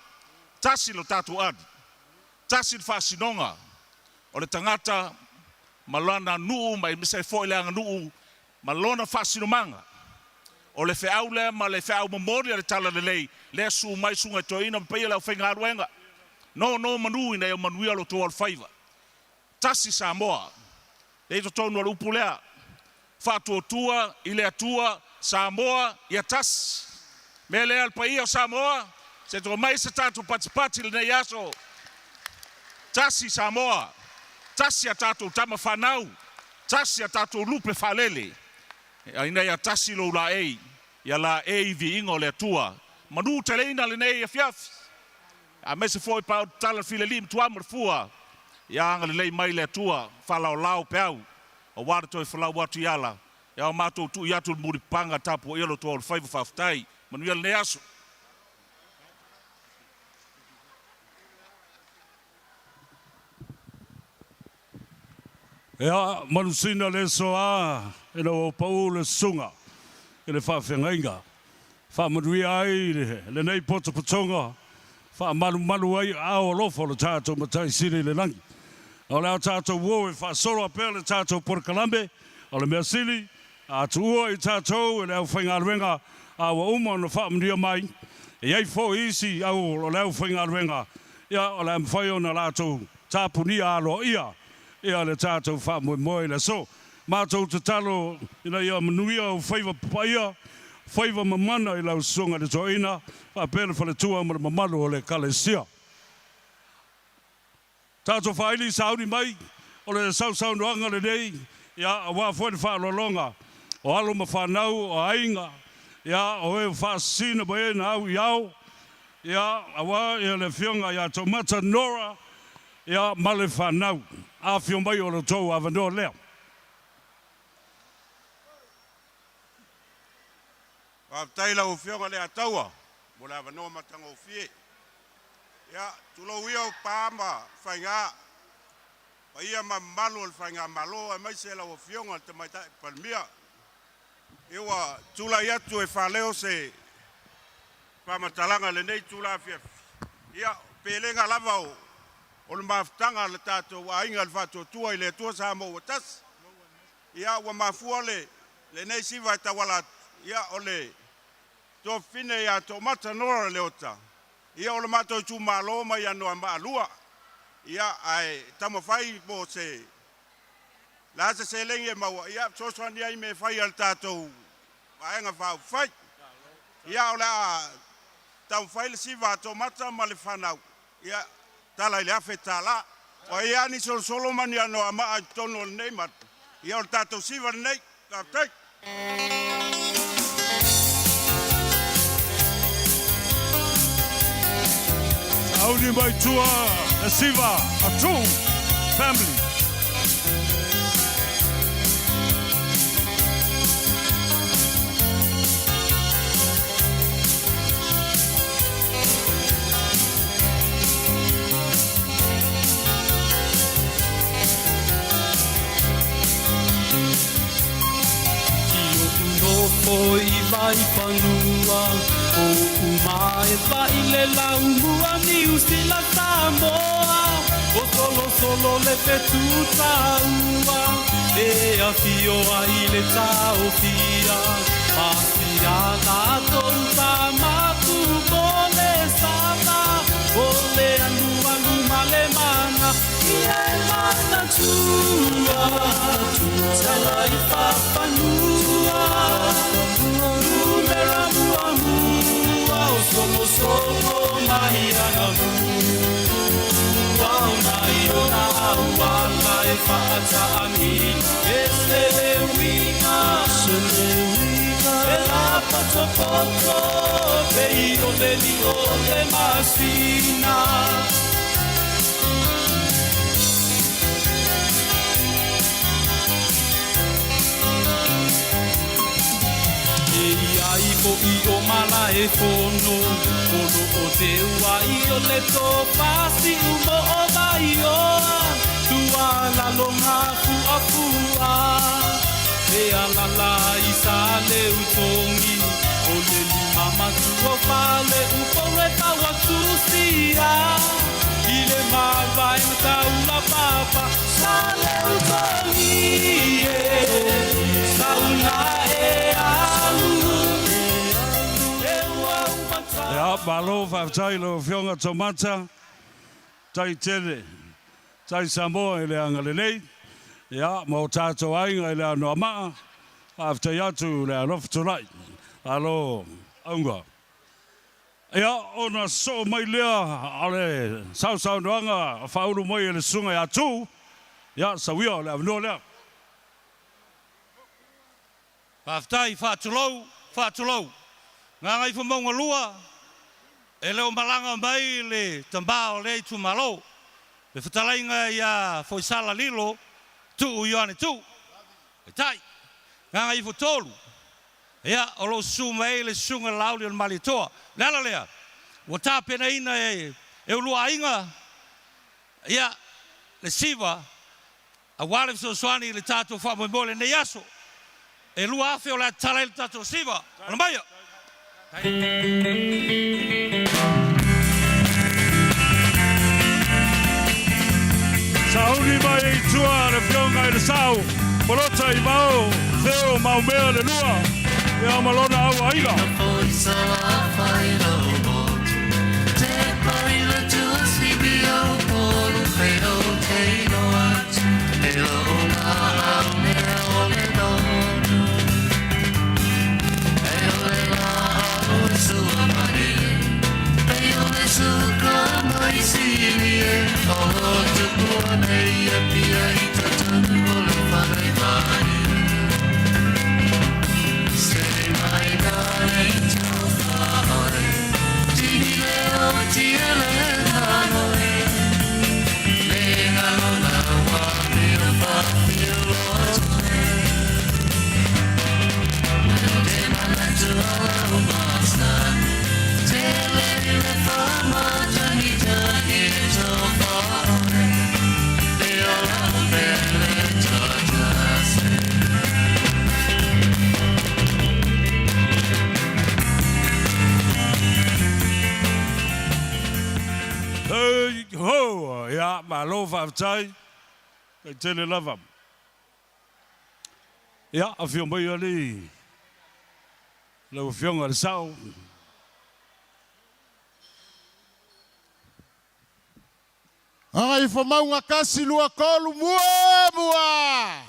tasi lo tatou ali, tasi le faasinoga o le tagata ma lana nuu ma aemaise ai foi le aganuu ma lona faasinomaga. O le feau lea ma le feau momoli a le Talalelei lea susu mai susuga i toeaina ma paia le aufaigaluega. Nono manu ina ia manuia lo outou alofaiva. Tasi Samoa. Lea i totonu o le upu lea, Faatuatua i le Atua Samoa ia tasi. Mea lea le paia o Samoa, se to mai se tatou patipati i lenei aso. Tasi Samoa, tasi a tatou tama fanau, tasi a tatou lupe faalele. Ina ia tasi lou laei, ia laei viiga o le Atua. Manu teleina lenei afiafi, aemaise foi pa o tatala le fileli ma tuamu le fua, ia agalelei mai le Atua, faalaolao peau, aua le toe folau atu i ala, ia o matou tui atu le mulipapaga tapuaia lo outou alofaiva faafetai. Manuia lenei aso. Ea, manusina le soa ina ua pau le susuga i le faafeagaiga. Faamanuia ai lenei potopotoga, faamalumalu ai aao alofa o le tatou Matai Sili i le lagi. A o le a tatou o e faasolo a pea le tatou polokalame, o le mea sili, a tuua i tatou e le aufaigaluega a ua uma ona faamanuia mai, e i ai foi isi au o le aufaigaluega, ia, o le a mafai ona latou tapunia aloaia ia le tatou faamoemoe i le aso. Matou tatalo ina ia manuia ou faiva papaia, faiva mamana i lau Susuga i le Toeaina faapea le faletua ma le mamalu o le Ekalesia. Tatou faaili sauni mai o le sausaunoaga lenei, ia, aua foi le faaaloaloga. O alo ma fanau, o aiga, ia, o e faasisina mai ai na au i ao, ia, auā ia le Afioga ia Tomata Nora, ia, ma le fanau. Afio mai o lo outou avanoa lea. Faafetai i lau Afioga Leiataua mo le avanoa matagofie. Ia, tulou ia o pa ma faiga, paia ma mamalu o le Faigamalo aemaise lau Afioga i le Tamaitai Palemia. Ia ua tulai atu e faaleo se faamatalaga i lenei itula afiafi, ia, o pelega lava o le mafutaga a le tatou aiga i le Faatuatua i le Atua Samoa ua Tasi. Ia, ua mafua lenei siva e tauala atu, ia, o le tuafafine ia Toomata Nora Leota, ia o le matou itumalo mai Anoamaa 2. Ia, ae taumafai po o se le a se seleni e maua, ia fesoasoani ai i mea e fai a le tatou Vaega Faaupufai. Ia, o le a taumafai le siva a Toomata ma le fanau, ia tala i le $1,000. Ua i ai lava ni solosolo ma ni Anoamaa i totonu o lenei Maota, ia o le tatou siva lenei. Faafetai. Sauni mai tua le siva a Tuu family. I oʻu nofo i Vaifanua O upu maefa i le laumua Niu Sila Samoa O solosolo le fetu taua E afio ai le taofia Pasia latou tamaku mo le sala O le alualu ma le mana Ia e manatua Tala i fafanua Numera muamua O solosolo mai anamua Ona i ona auala e faataamilo E se le uiga E lapatopoto Pei o le lio o le masina. E i ai foʻi o Malaefono O loo teu ai o le tofasiʻu mo o Vaioa Tualaloga fuafuʻa E alala i sa leutogi O le lima matua fale upoe tauatusia I le mavae mataula papa Sa leutogi e Sauna e alu E ua umata. Ia, malo faafetai i lau Afioga Tomata, tai tele, tai Samoa i le agalelei, ia, ma o tatou aiga i le Anoamaa, faafetai atu i le alofa tulai. Malo auga. Ia, ona sosoo mai lea o le sausaunoaga faaulu mai e le Susuga ia Tu, ia, sauia o le avanoa lea. Faafetai, faatulou, faatulou. Gagaifomauga 2, e le o malaga mai le tama o lea itumalo, le fetalaiga ia Foisala Lilo Tuu Ioane Tuu. Peitai, Gagaifo 3, ia, o lo o susu mai ai le Susuga i le Laauli o le Malietoa. O le ala lea, ua tapenaina e uluai aiga, ia, le siva aua le fesoasoani i le tatou faamoemoe i lenei aso. E 2,000 o le a tatala ai le tatou siva. Ala maia! Sauni mai i tua le Afioga i le Sao, Polota i Vao, Theo Maumea le lua, ia ma lona au aiga. malo faafetai, faafetai tele lava. Ia, afio mai alii lau Afioga i le Sao. Gagaifomauga kasi lua tolu mua mua!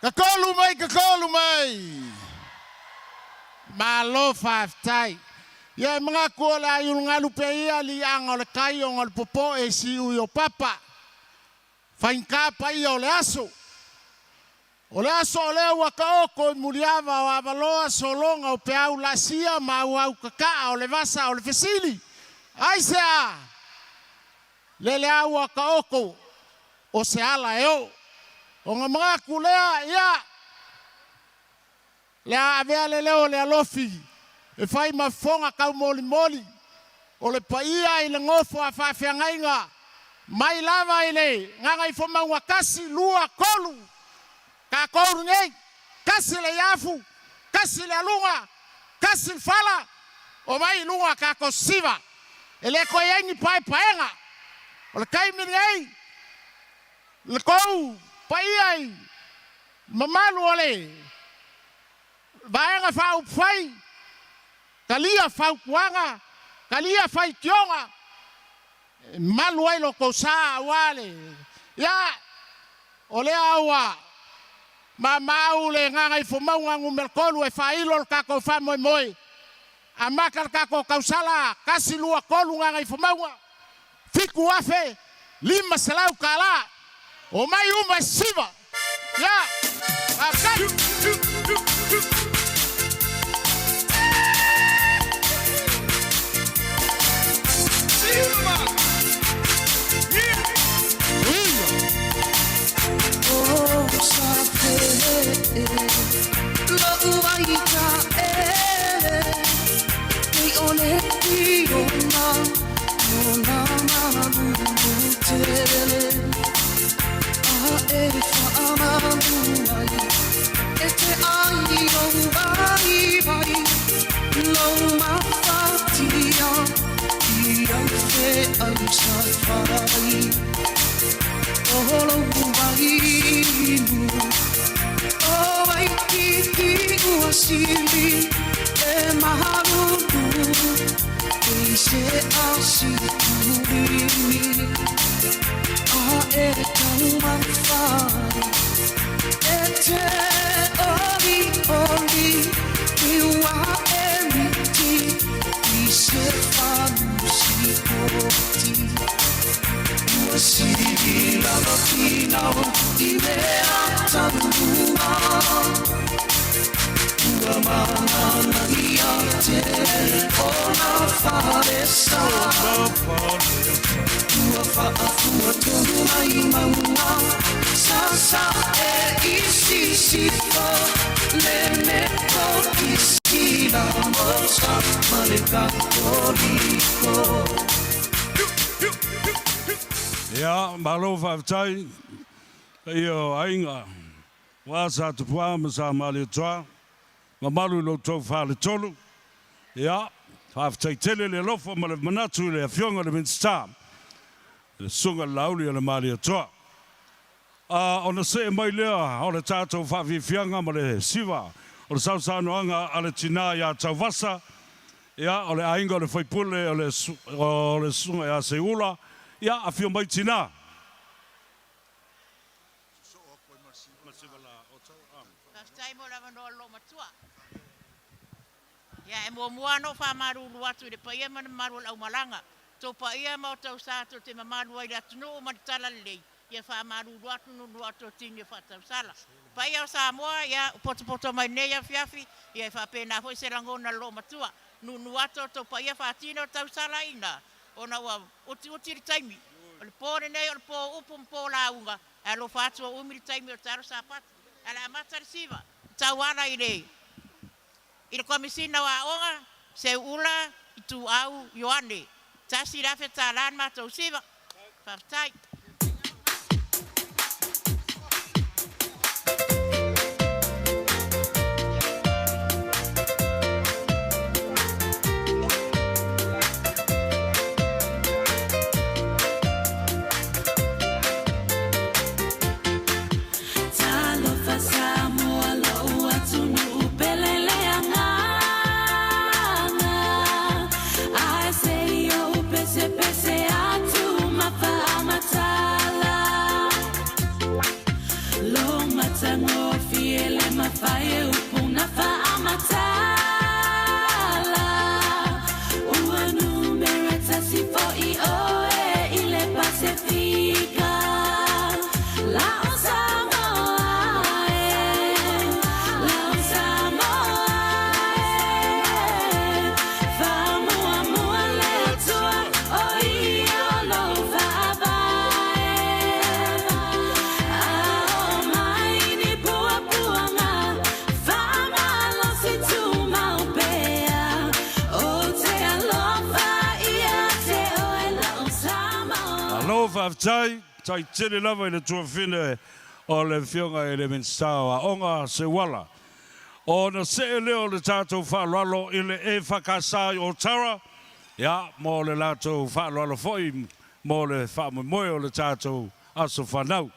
Tatolu mai tatolu mai! Malo faafetai. Ia e manatu o le a iulugalu pea ia liaga o le tai ona o le popoe i siui o papa. Faigata paia o le aso. O le aso o lea ua taoto i muliava o avaloa sologa o peau laasia ma auau tataa o le vasa o le fesili, Aisea? Lele a ua taoto o se ala e oo. Ona manatu lea, ia, le a avea le leo o le alofi e fai ma fofoga taumolimoli o le paia i le nofo a faafeagaiga mai lava i le Gagaifomauga 1, 2, 3, tatou lenei, tasi le iafu, tasi le aluga, tasi le fala, omai i luga tatou siva. E le toe i ai ni paepaega. O le taimi lenei, le tou paia i mamalu o le Vaega Faaupufai, talia fautuaga, talia faitioga, e malu ai lo tou sa aua le Ia, o lea ua maumau le Gagaifomauga Nu.3 e faailo le tatou faamoemoe, amata le tatou tausala, 1, 2, 3 Gagaifomauga, $7,500 tala. Omai uma e siva. Ia, faafetai. Ia, malo faafetai paia o aiga aua Sa Tupua ma Sa Malietoa, mamalu i lo outou faletolu. Ia, faafetai tele le alofa ma le manatu i le Afioga i le Minisita, le Susuga i le Laauli o le Malietoa. A ona see mai lea o le tatou faafiafiaga ma le siva o le sausaunoaga a le tina ia Tauvasa, ia, o le aiga o le faipule o le o le Susuga ia Seiula, ia, afio mai tina. Faafetai mo le avanoa o le loomatua. Ia, e muamua lava ona ou faamalulu atu i le paia ma le mamalu o le aumalaga, tou paia ma outou sa tou te mamalu ai i le atunuu ma le talalelei, ia faamalulu atu nuunuu atu o tini o faatausala. Paia o Samoa, ia, ua potopoto mai lenei afiafi, ia e faapena foi se lagona o le loomatua. Nuunuu atu outou paia faatino tausala ina, ona ua utiuti le taimi. O le po lenei o le po upu ma po lauga, ae alofa atu ua umi le taimi o le taeao Sapatu. Ae o le a amata le siva, tauala i le I le Komesina o Aoga, Seuula Ituau Ioane, $1,000 le matou siva. Faafetai. Faafetai, tai tele lava i le tuafine o le Afioga i le Minisita o Aoga, Seuala. Ona see lea o le tatou faaaloalo i le EFKS i Otara, ia, mo le latou faaaloalo foi mo le faamoemoe o le tatou aso fanau.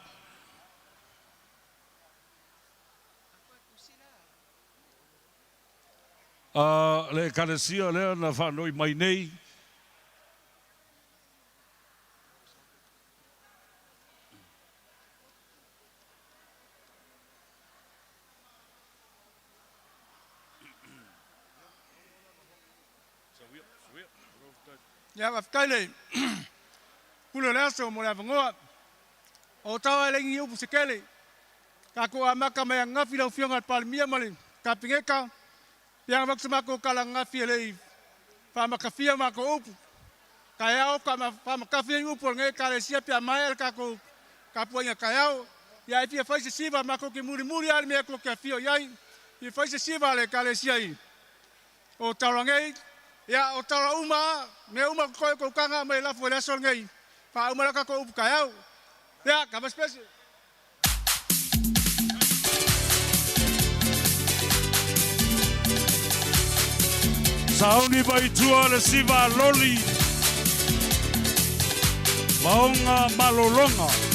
A le Ekalesia lea na faanoi mai nei. Ia, faafetai le pule o le aso mo le avanoa. O tau e leai ni upu se tele. Tatou amata mai ananafi lau Afioga i le Palemia ma le Kapeneta, pei lava ona avatu se matou tala ananafi e le i faamatafia matou upu. Taeao faamatafi ai upu a lenei Ekalesia pe a maea le tatou tapuaiga taeao. Ia ae fia fai se siva matou te mulimuli lava i le mea tou te afio i ai. Fia fai se siva a le Ekalesia i o tala nei, ia o tala uma lava, mea uma o totoe o tou taga aumai e lafo i le aso lenei, faauma ai tatou upu taeao. Ia, kavasipese. Sauni mai tua le siva a loli Maoga Malologa.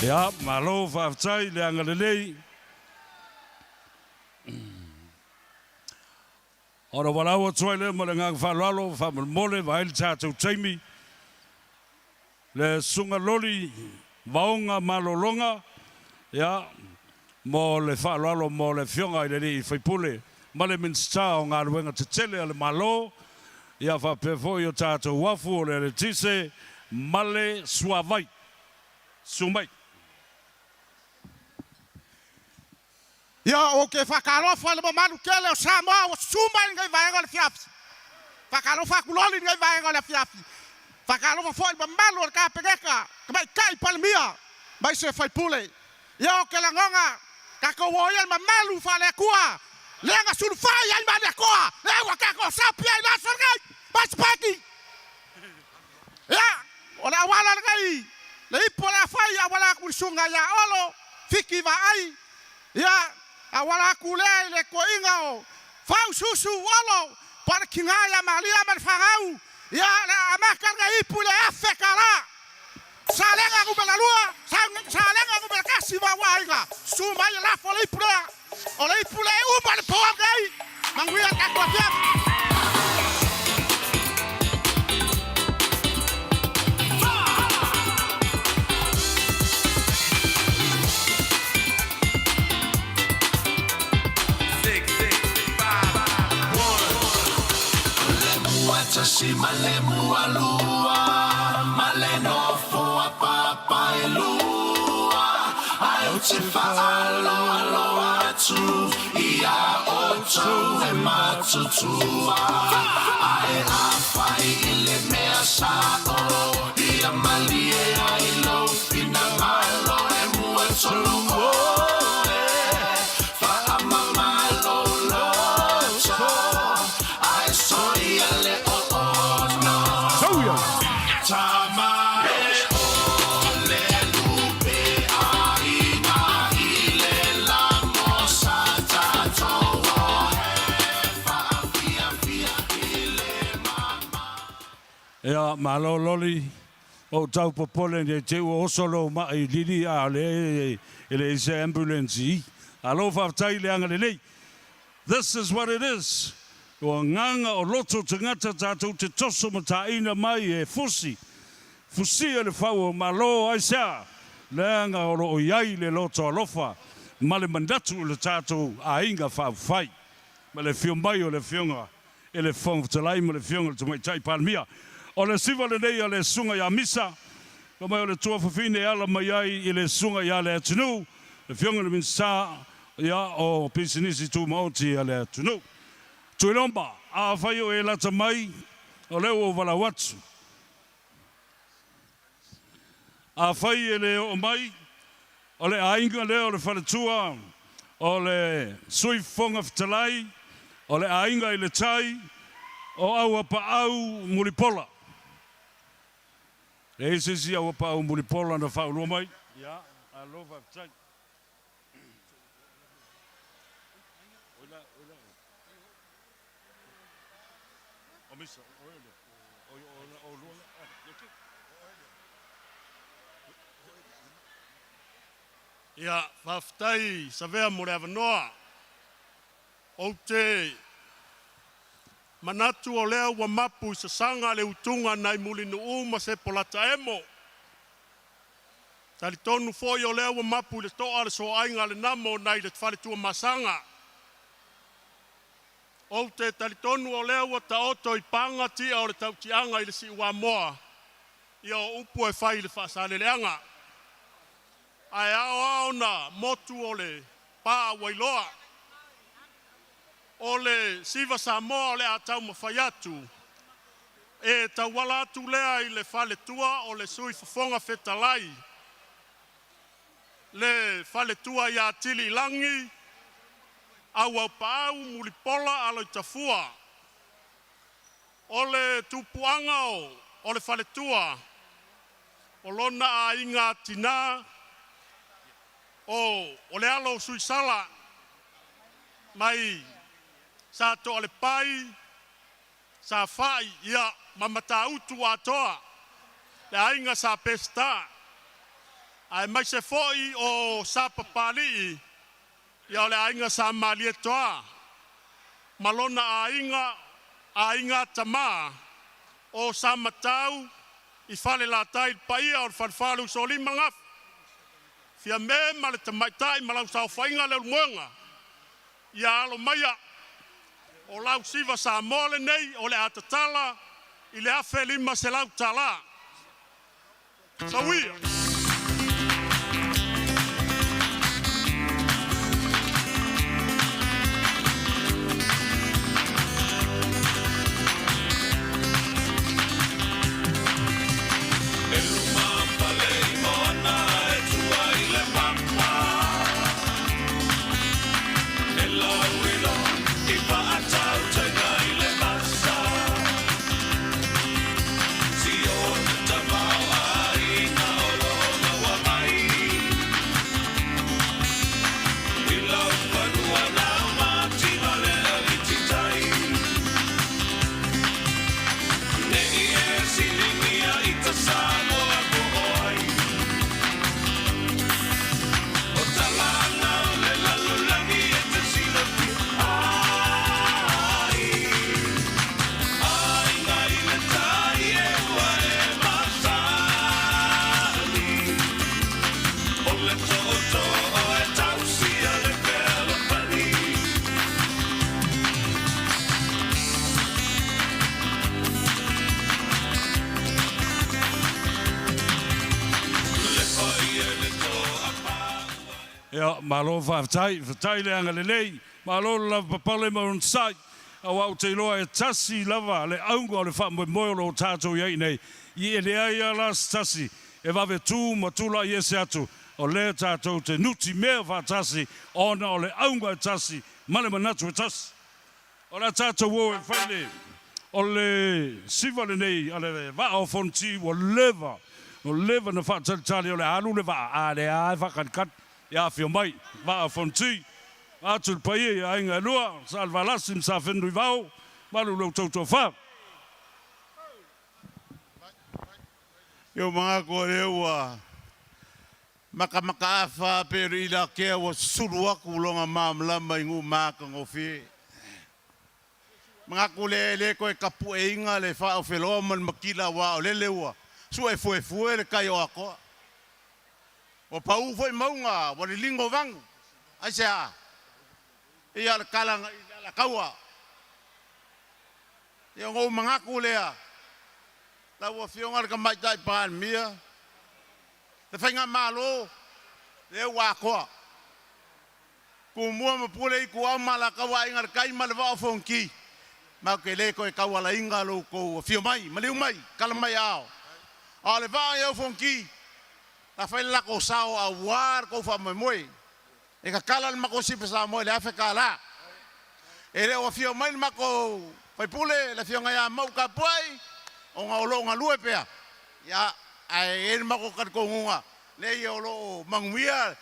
Ia, malo faafetai le agalelei. Ona valaau atu ai lea ma le agaga faaaloalo, faamolemole, vaai le tatou taimi. Le Susuga Loli Vaoga Malologa, ia, mo le faaaloalo mo le Afioga i le Alii Faipule ma le Minisita o Galuega Tetele a le Malo, ia faapea foi o tatou uafu o le eletise ma le suavai. Susu mai. Ia, ou te faatalofa i le mamalu tele o Samoa ua susu mai i lenei vaega o le afiafi. Faatalofa atu loli i lenei vaega o le afiafi. Faatalofa foi i le mamalu o le Kapeneta, Tamaitai Palemia ma isi sui usufono. Ia, ou te lagona, tatou o ia i le mamalu faale-Atua lea na sulufai ai Malietoa, lea ua tatou sapi ai i le aso lenei. Mai Sipeki! Ia, o le auala lenei, le ipu o le a fai, auala atu i le susuga ia Olo, Fiti Vaai, Ia, auala atu lea i le toeaina o Faususu Olo, po o le tina ia Maria ma le fanau, ia, o le a amata lenei ipu i le $1000. Salega numera lua, Salega numera tasi ma ou aiga, susu mai e lafo le ipu lea. O le ipu lea e uma le po lenei. Manuia le tatou afiafi. Ia, malo Loli. Ou tau popole nei te ua oso lou ma'i lili a o lea e leai se ambulance i i. Alo faafetai le agalelei. This is what it is. O agaga o loto tagata tatou te toso ma taina mai e fusi, fusia le fau o Malo aisea? Leaga o lo o i ai le loto alofa ma le manatu i le tatou aiga faaupufai ma le afio mai o le Afioga i le Fofoga Fetalai ma le Afioga i le Tamaitai Palemia. O le siva lenei a le Susuga ia Misa, fai mai o le tuafafine e ala mai ai i le Susuga ia Leatinuu, le Afioga i le Minisita ia o Pisinisi Tumaoti a le atunuu. Tuiloma, afai o e lata mai, o lea ua ou valaau atu. Afai e le oo mai, o le aiga lea o le faletua o le Sui Fofoga Fetalai, o le aiga i le tai o Auapaau Mulipola. E i ai se isi Auapaau Mulipola na faaulua mai? Ia, malo faafetai. Ia, faafetai Savea mo le avanoa. Ou te manatu o lea ua mapu i sasaga le utuga nai Mulinuu ma Sepolata emo. Talitonu foi o lea ua mapu i le toa le soaiga a le namo nai le Faletuamasaga. Ou te talitonu o lea ua taoto i paga tia o le tautiaga i le Siuamoa, ia o upu e fai i le Faasaleleaga. Ae ao lava ona motu o le pa ua iloa. O le siva Samoa o le a taumafai atu e tauala atu lea i le faletua o le Sui Fofoga Fetalai, le faletua ia Tiliilagi Auaupaau Mulipola Aloitafua. O le tupuaga o le faletua, o lona aiga tina o le alo o Suisala mai Satoalepai Safai ia ma Matautu atoa le aiga Sa Peseta, aemaise foi o Sapapalii, ia o le aiga Sa Malietoa ma lona aiga, aiga tama o Samatau i Falelatai, le paia o le Falefa o le Usoalii ma Gafa, Fiame ma le Tamaitai ma lau saofaiga Leulumoega. Ia alo maia o lau siva Samoa lenei o le a tatala i le $1500. Sauia! Ia, malo faafetai, faafetai le agalelei, malo le lavapapale ma onosai, aua ou te iloa e tasi lava le auga o le faamoemoe o lo o tatou i ai nei, i e leai lava la se tasi e vave tu ma tulai ese atu, o lea tatou te nutimea faatasi ona o le auga e tasi ma le manatu e tasi. O le a tatou o e fai le o le siva lenei a le Vaa o Fonoti ua leva ua leva na faatalitali o le a alu le vaa a lea a e faakalikali ia afio mai Vaa o Fonoti atu le paia i aiga e lua Sa Levalasi ma Sa Fenunuivao malu lo outou toafa. Ia mangaku o lea ua makamaka afa pe o le ilakea ua susulu aku loga malamalama i guu matagofie. Mangaku lea e lē toe tapu'eiga le faaofeloa ma le makila uā o lele ua su'e fuefue le tai o atoa. Ua paū foi mauga ua liligo vagu aisea ia o le tala agai le alataua. Ia ona ou manatu lea, lau Afioga i le Tamaitai Palemia, le Faigamalo lea ua atoa, Tumua ma Pule, Ituau ma Alataua, Aiga i le Tai ma le Vaa o Fonoti. Matou te le toe taualaina lo outou afio mai, maliu mai, tala mai aao. A o le vaa ia o Fonoti, na fai le latou sao aua le tou faamoemoe e tatala le matou sipa Samoa i le $1,000. E le o afio mai le matou faipule le afioga ia Mauu Tapuai ona o lo o galue pea, ia ae i ai le matou talitonuga leai o lo o manuia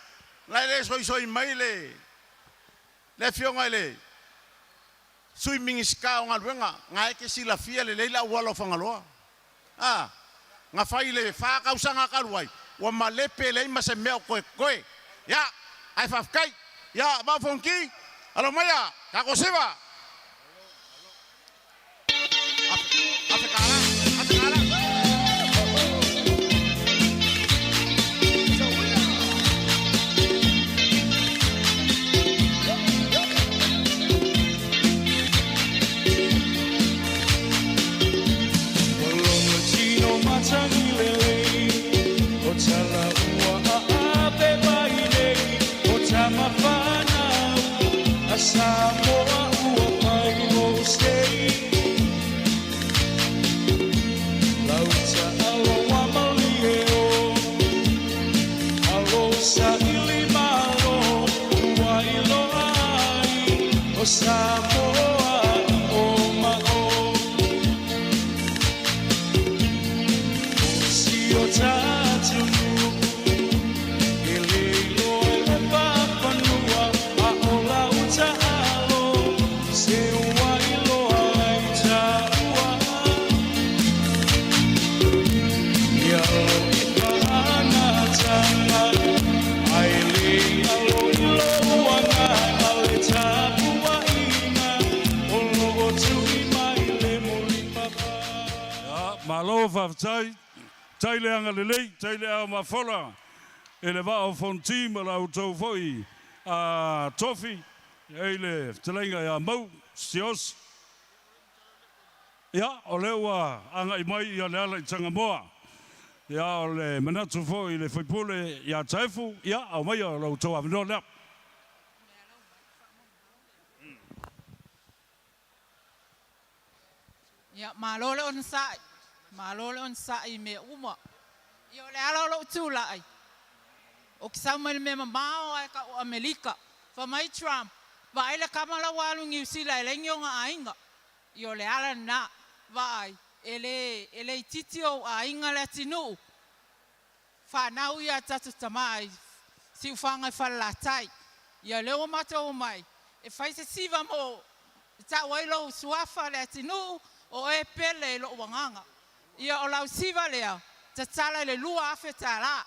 la e le soisoi mai le le afioga i le Sui Minisita o Galuega na e te silafia lelei le auala o Fagaloa. A na fai i le 4 tausaga talu ai ua malepe e leai ma se mea o toe totoe. Ia ae faafetai. Ia Vaa o Fonoti, alo maia tatou siva. $1,000. Ua logo tino matagi lelei O tala ua aape mai nei O tama whanau A Samoa ua pai mo sei Lauta alo wa malie o Alo sa ili malo Ua iloa ai O Samoa i o ma o Si o tātunu E le iloa e le papanua A o lau ta'alo Se ua iloa ai tāua Ia lo i whaangatanga Ai le alo i lo anga le tapua ina O lo o tui mai le moli papa. Ia, malo faafetai. Tai le agalelei, tai le ao mafola e le Vaa o Fonoti ma la outou foi a tofi e i le fetalaiga ia Mau Siaosi. Ia, o lea ua agai mai ia le ala i Tagamoa. Ia, o le manatu foi i le faipule ia Taefu, ia, aumaia o la outou avanoa lea. Ia, malo le onosai, malo le onosai i mea uma. Ia, o le ala o lou tulai, o ke sau mai le mea mamao ae ka o Amerika. Fa mai Trump, vaai le kama la ua alu Niu Sila e leai ni ona aiga. Ia, o le ala lena, vaai, e le, e le itiiti ou aiga le atinuu, whanau ia tatu tama ai siufaga i Falelatai. Ia lea ua matou omai e fai se siva mo ta'u ai lou suafa le atinuu o e pele i lo'u agaga. Ia o lau siva lea tatala i le $2,000.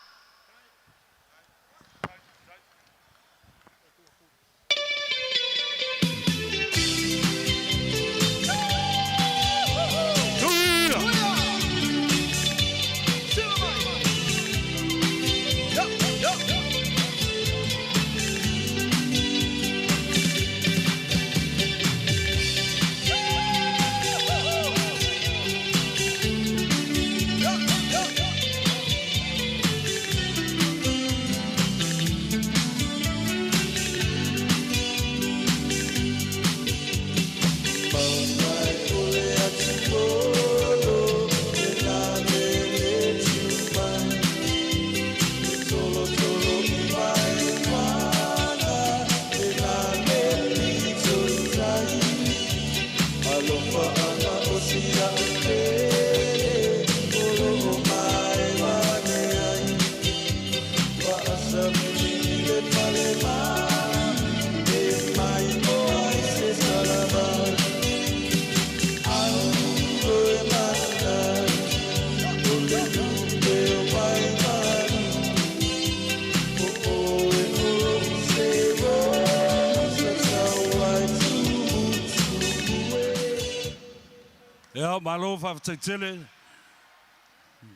Faamalo faafetai tele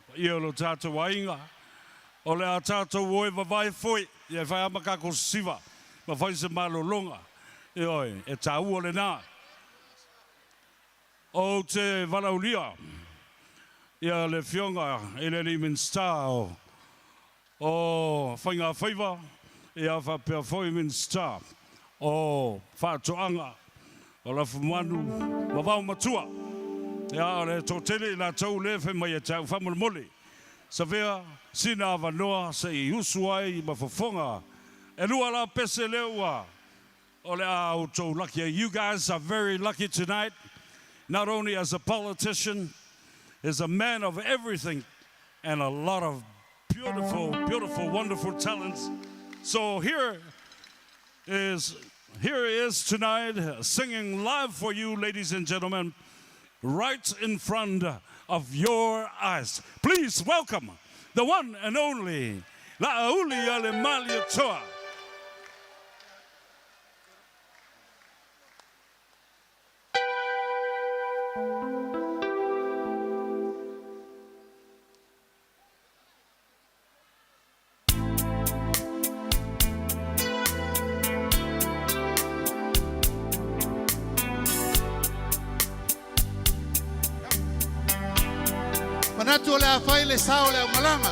paia o lo tatou aiga. O le a tatou o e vavae foi, ia e fai lava ma tatou sisiva ma fai se malologa. Ioe, e taua lena. Ou te valaaulia ia le Afioga i le alii Minisita o o Faiga Faiva ia faapea foi Minisita o Faatoaga o Lafumanu ma Vaomatua. Ia o le toatele i latou lea e fai mai ia te au, faamolemole Savea sina avanoa se i usu ai ma fofoga. E lua la pese lea ua o le a outou lucky ai. You guys are very lucky tonight, not only as a politician, is a man of everything and a lot of beautiful, beautiful, wonderful talents. So here is, here he is tonight singing live for you, ladies and gentlemen, right in front of your eyes. Please welcome the one and only La'aulialemalietoa. Manatu o le a fai le sao o le aumalaga.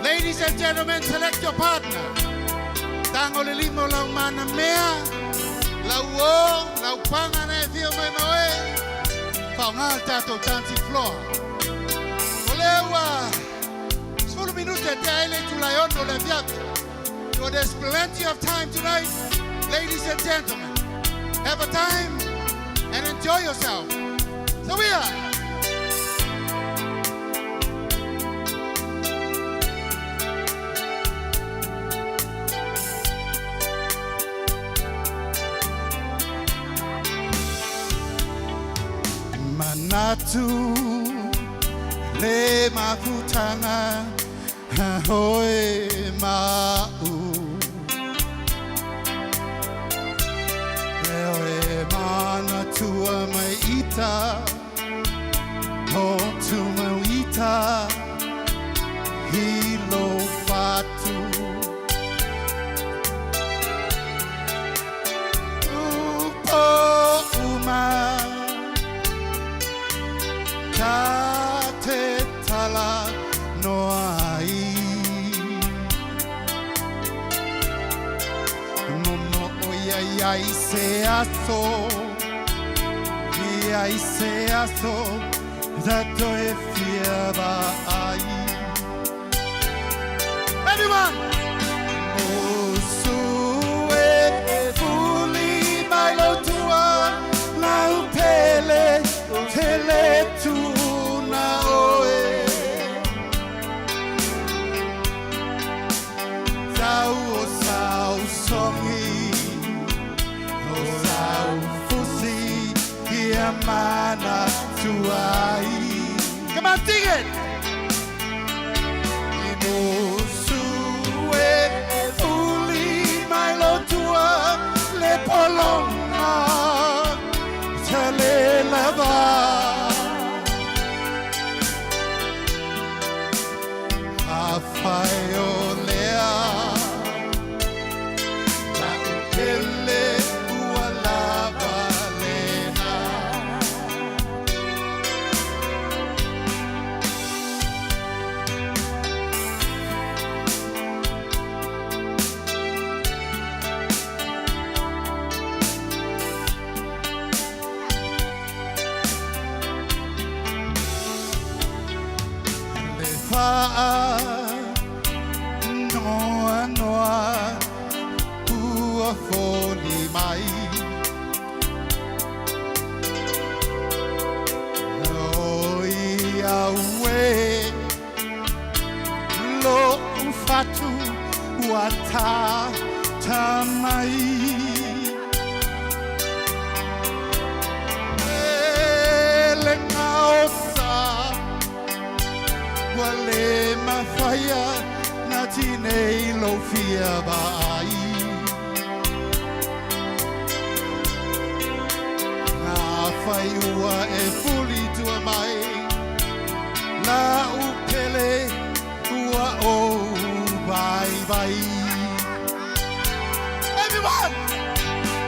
Ladies and gentlemen, select your partner. Tago le lima o lau manamea, lau uō, lau paga na e afio mai ma oe, faaaoga le tatou dancing floor. O lea ua 10 minute e tea ai le itula e 6 o le afiafi. So there's plenty of time tonight, ladies and gentlemen. Have a time and enjoy yourself. So we are. Manatu le mafutaga hoe ma'u E oe manatua mai ita O tumau ita I lou fatu Upo uma Ta te tala noa ai Momo o ia iai se aso Iai se aso Ta toe fia vaai Everyone! Musu e fuli mai lo tua lau pele tele tuna oe Tau o sau songi o sau fusi ia mana tuai Come on, sing it! I musu e fuli mai lo tua le polonga tele lava Afai o lea la'u pele ua lava lena. Le faa noanoa ua foli mai Oi au e lo'u fatu ua tata mai E le gaosa ua le mafaia na tinei lou fia vaai. Afai ua e fuli tua mai La upele ua o vai vai. Everyone!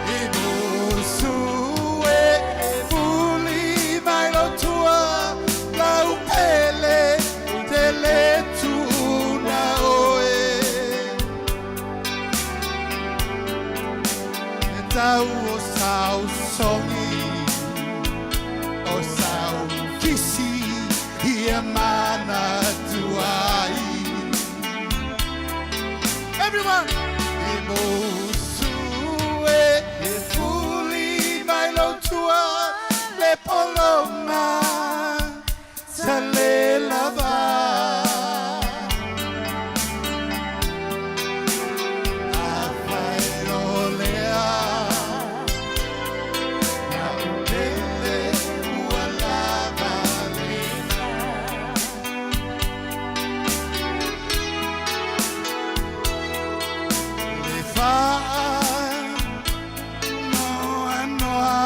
I musu e fuli mai lo tua La upele te le tuna oe. E tau o sau songi o sau kisi ia mana tuai. Everyone! I musu e e fuli mai lo tua le polonga sa le lava. Afai o lea na upele ua lava lena. Le whaa noa noa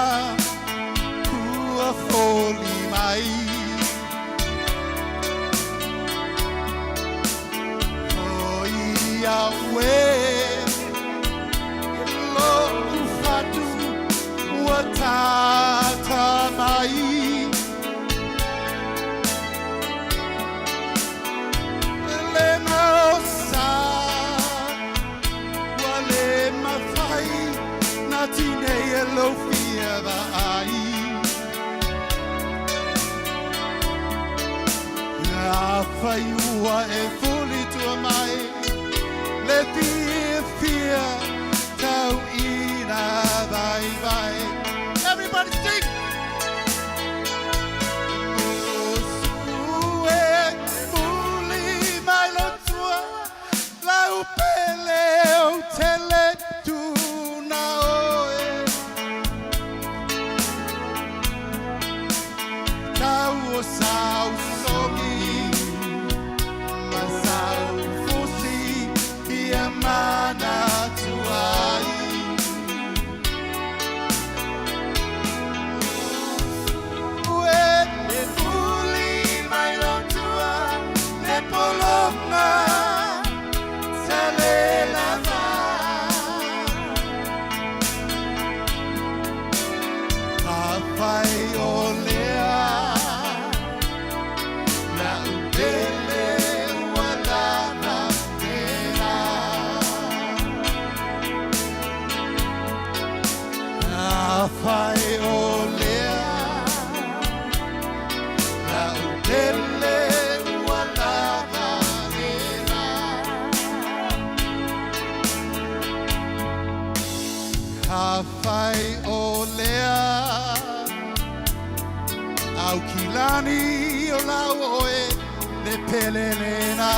ua foli mai. O ia ue lo ufatu ua tata mai. Le maosa ua le mawhai na tinei e lo fia ai. Afai ua e fuli tua mai le fia fia tau ina vai vai. Everybody sing! Musu e fuli mai lo tua la upele o tele tuna oe. Tau o sau songi ma sau fusi ia mana tuai. Ue e fuli mai lo tua le polonga sa le lava. Afai o lea na upele ua lava lena. Afai o lea na upele ua lava lena. Afai o lea au kilani o lau oe le pele lena.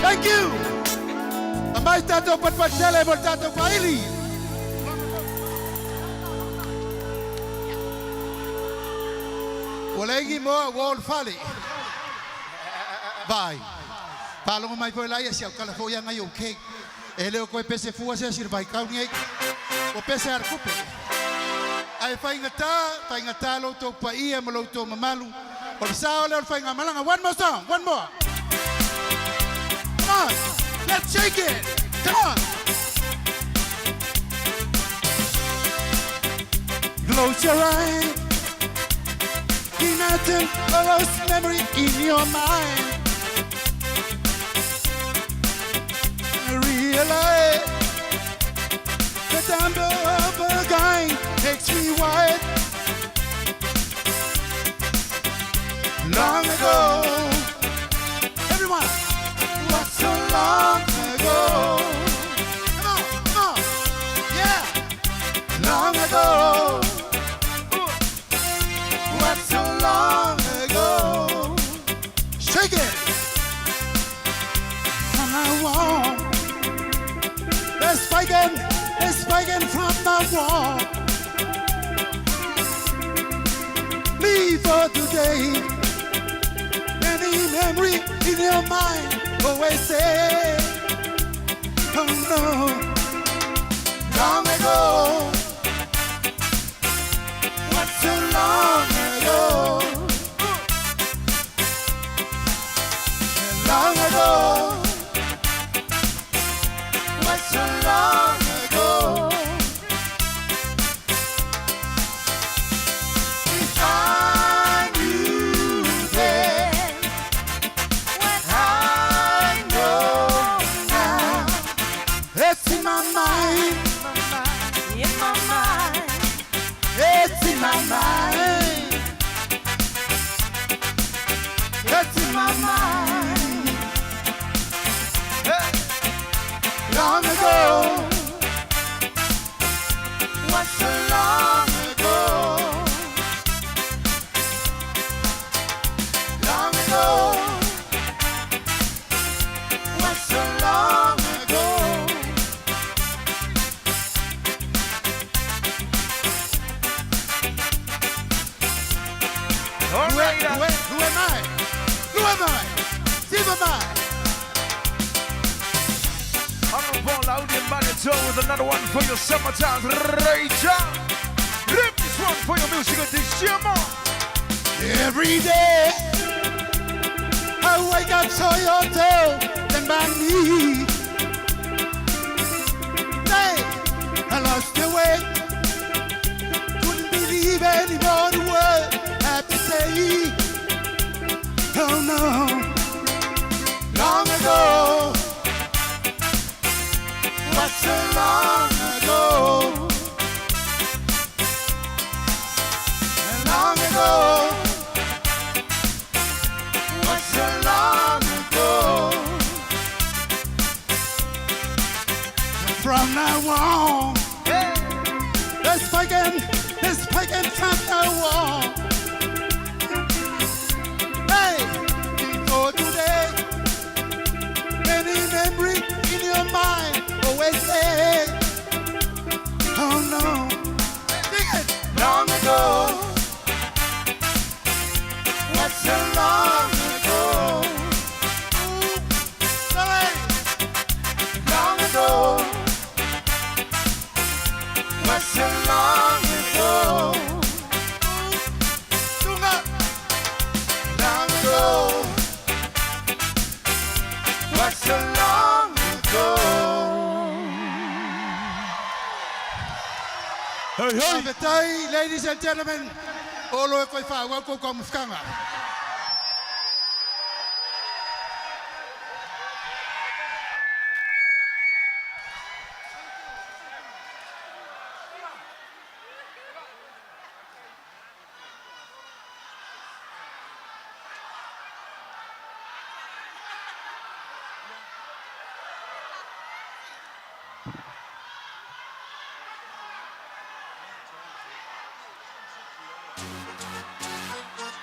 Thank you! Amai tātou patpatele mo tātou whaili. Ua lengi moa ua o le fale. Vai. Pālongo mai foi lai si au kala foi anga i okay. E leo koe pese fua se sir vai kau ni O pese ar kupe. Ai whainga tā lo tau paia ma lo tau mamalu. O le sao leo le whainga malanga. One more song, one more. Come on, let's shake it. Come on. Close your eyes. Imagine a lost memory in your mind. Realize the number of a guy makes me white. Long ago, everyone, what's so long ago? Come on, come on, yeah. Long ago, what's so long ago? Shake it from the wall. They're spiking from the wall. Leave for today. Any memory in your mind always say, oh no, long ago. Long ago, was so long ago. If I knew then what I know now, it's in my mind. In my mind. It's in my mind. It's in my mind. Hey. Long ago, was so long ago. Long ago, was so long ago. All right. Who am I? Who am I? Who am I? Honorable Laudi Manitou with another one for your summertime rage. Rip this one for your music addiction. Every day I wake up so your tail than by me. Hey, I lost the way. Couldn't believe anymore the word had to say. Oh no, long ago, was so long ago. Long ago, was so long ago. From now on, let's begin, let's begin from now on. Hey, before today, many memory in your mind always say, oh no, dig it. Long ago, was so long ago. Ooh, sorry. Long ago, was so long ago. Ooh, tunga. Long ago, was so long ago. Hey, hey. Faafetai, ladies and gentlemen, o lo e koe whaawau kou kau mufukanga.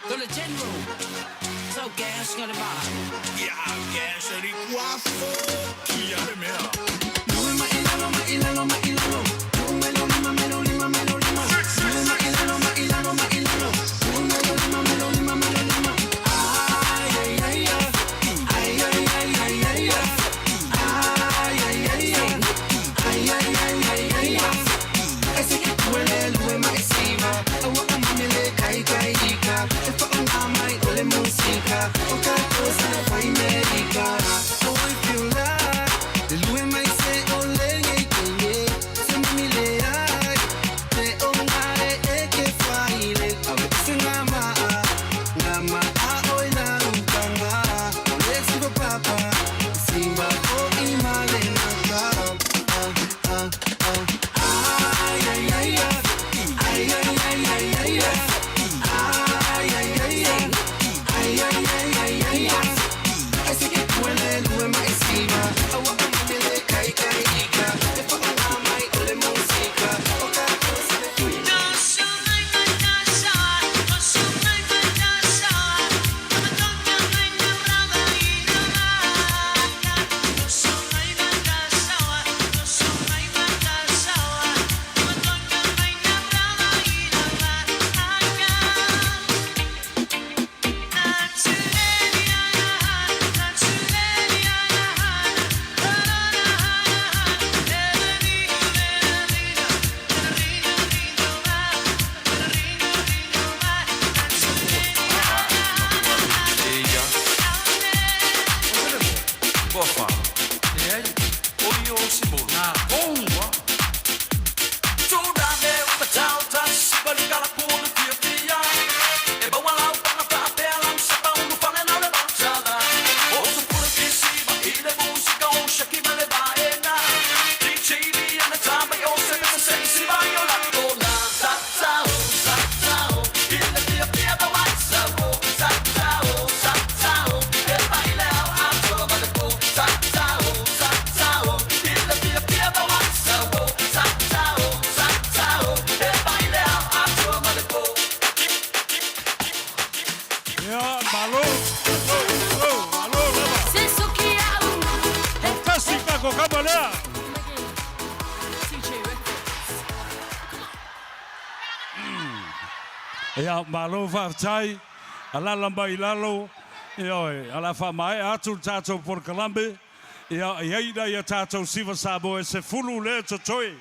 The general. So gas got a bar. Ya, gas ali kuafu. Kia le mea. Thank you. Toafa. Leai, o i o Simolo. Nā kōua. Ia, malo. Malo, malo lava. Tasi kako kama lea. Ia, malo faafetai, alala mai lalo, ioe, ala faamaea atu le tatou polokalame, ia, e i ai nai a tatou siva Samoa e 10 lea e totoe.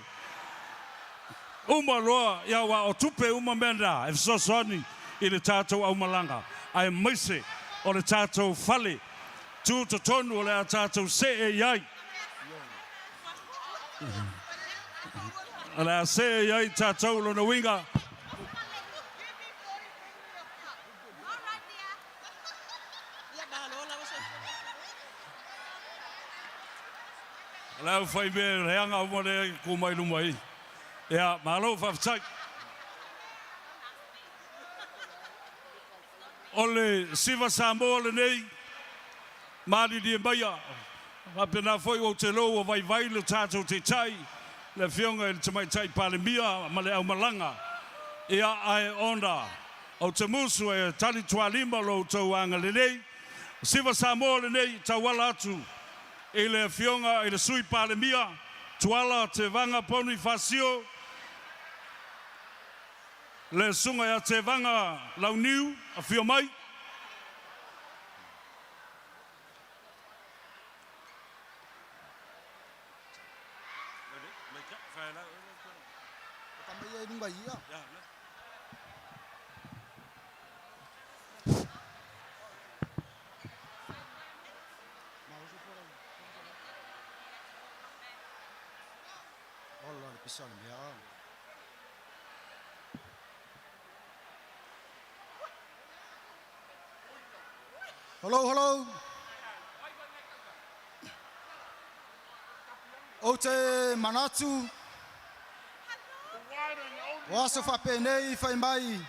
Uma loa, ia, aua o tupe uma mea na e fesoasoani i le tatou aumalaga, aemaise o le tatou fale tu totonu o le a tatou see i ai. O le a see i ai tatou lona uiga. O le aufaimea leaga uma lea e tu mai luma i. Ia, malo faafetai. O le Siva Samoa lenei, malilie maia, faapena foi ou te iloa ua vaivai le tatou Taitai, le Afioga i le Tamaitai Palemia ma le aumalaga, ia, ae ona ou te musu e tali tualima lo outou agalelei. O Siva Samoa lenei e tauala atu i le Afioga i le Sui Palemia, Tuala Tevaga Ponifasio, le Susuga ia Tevaga Launiu, afio mai. Hello, hello. Ou te manatu o aso faapenei fai mai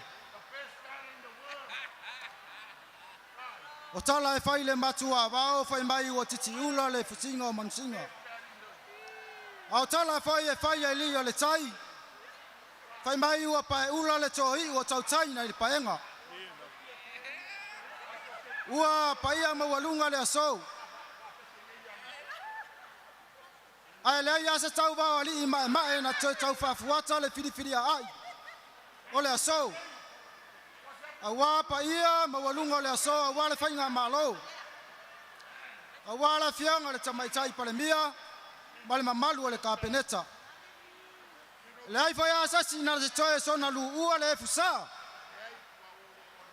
o tala e fai le matuavao fai mai ua titiula le fusiga o manusiga. A o tala foi e fai ai lia le tai fai mai ua paeula le toiu o tautai nai le paega. Ua paia maualuga le aso. Ae leai lava se tauva o alii maemae na toe tau faafuata le filifiliaai o le aso. Auā paia maualuga o le aso aua le faigamalo, aua le afioga i le Tamaitai Palemia ma le mamalu o le Kapeneta. E leai foi lava se isi na te toe soona luua le efusā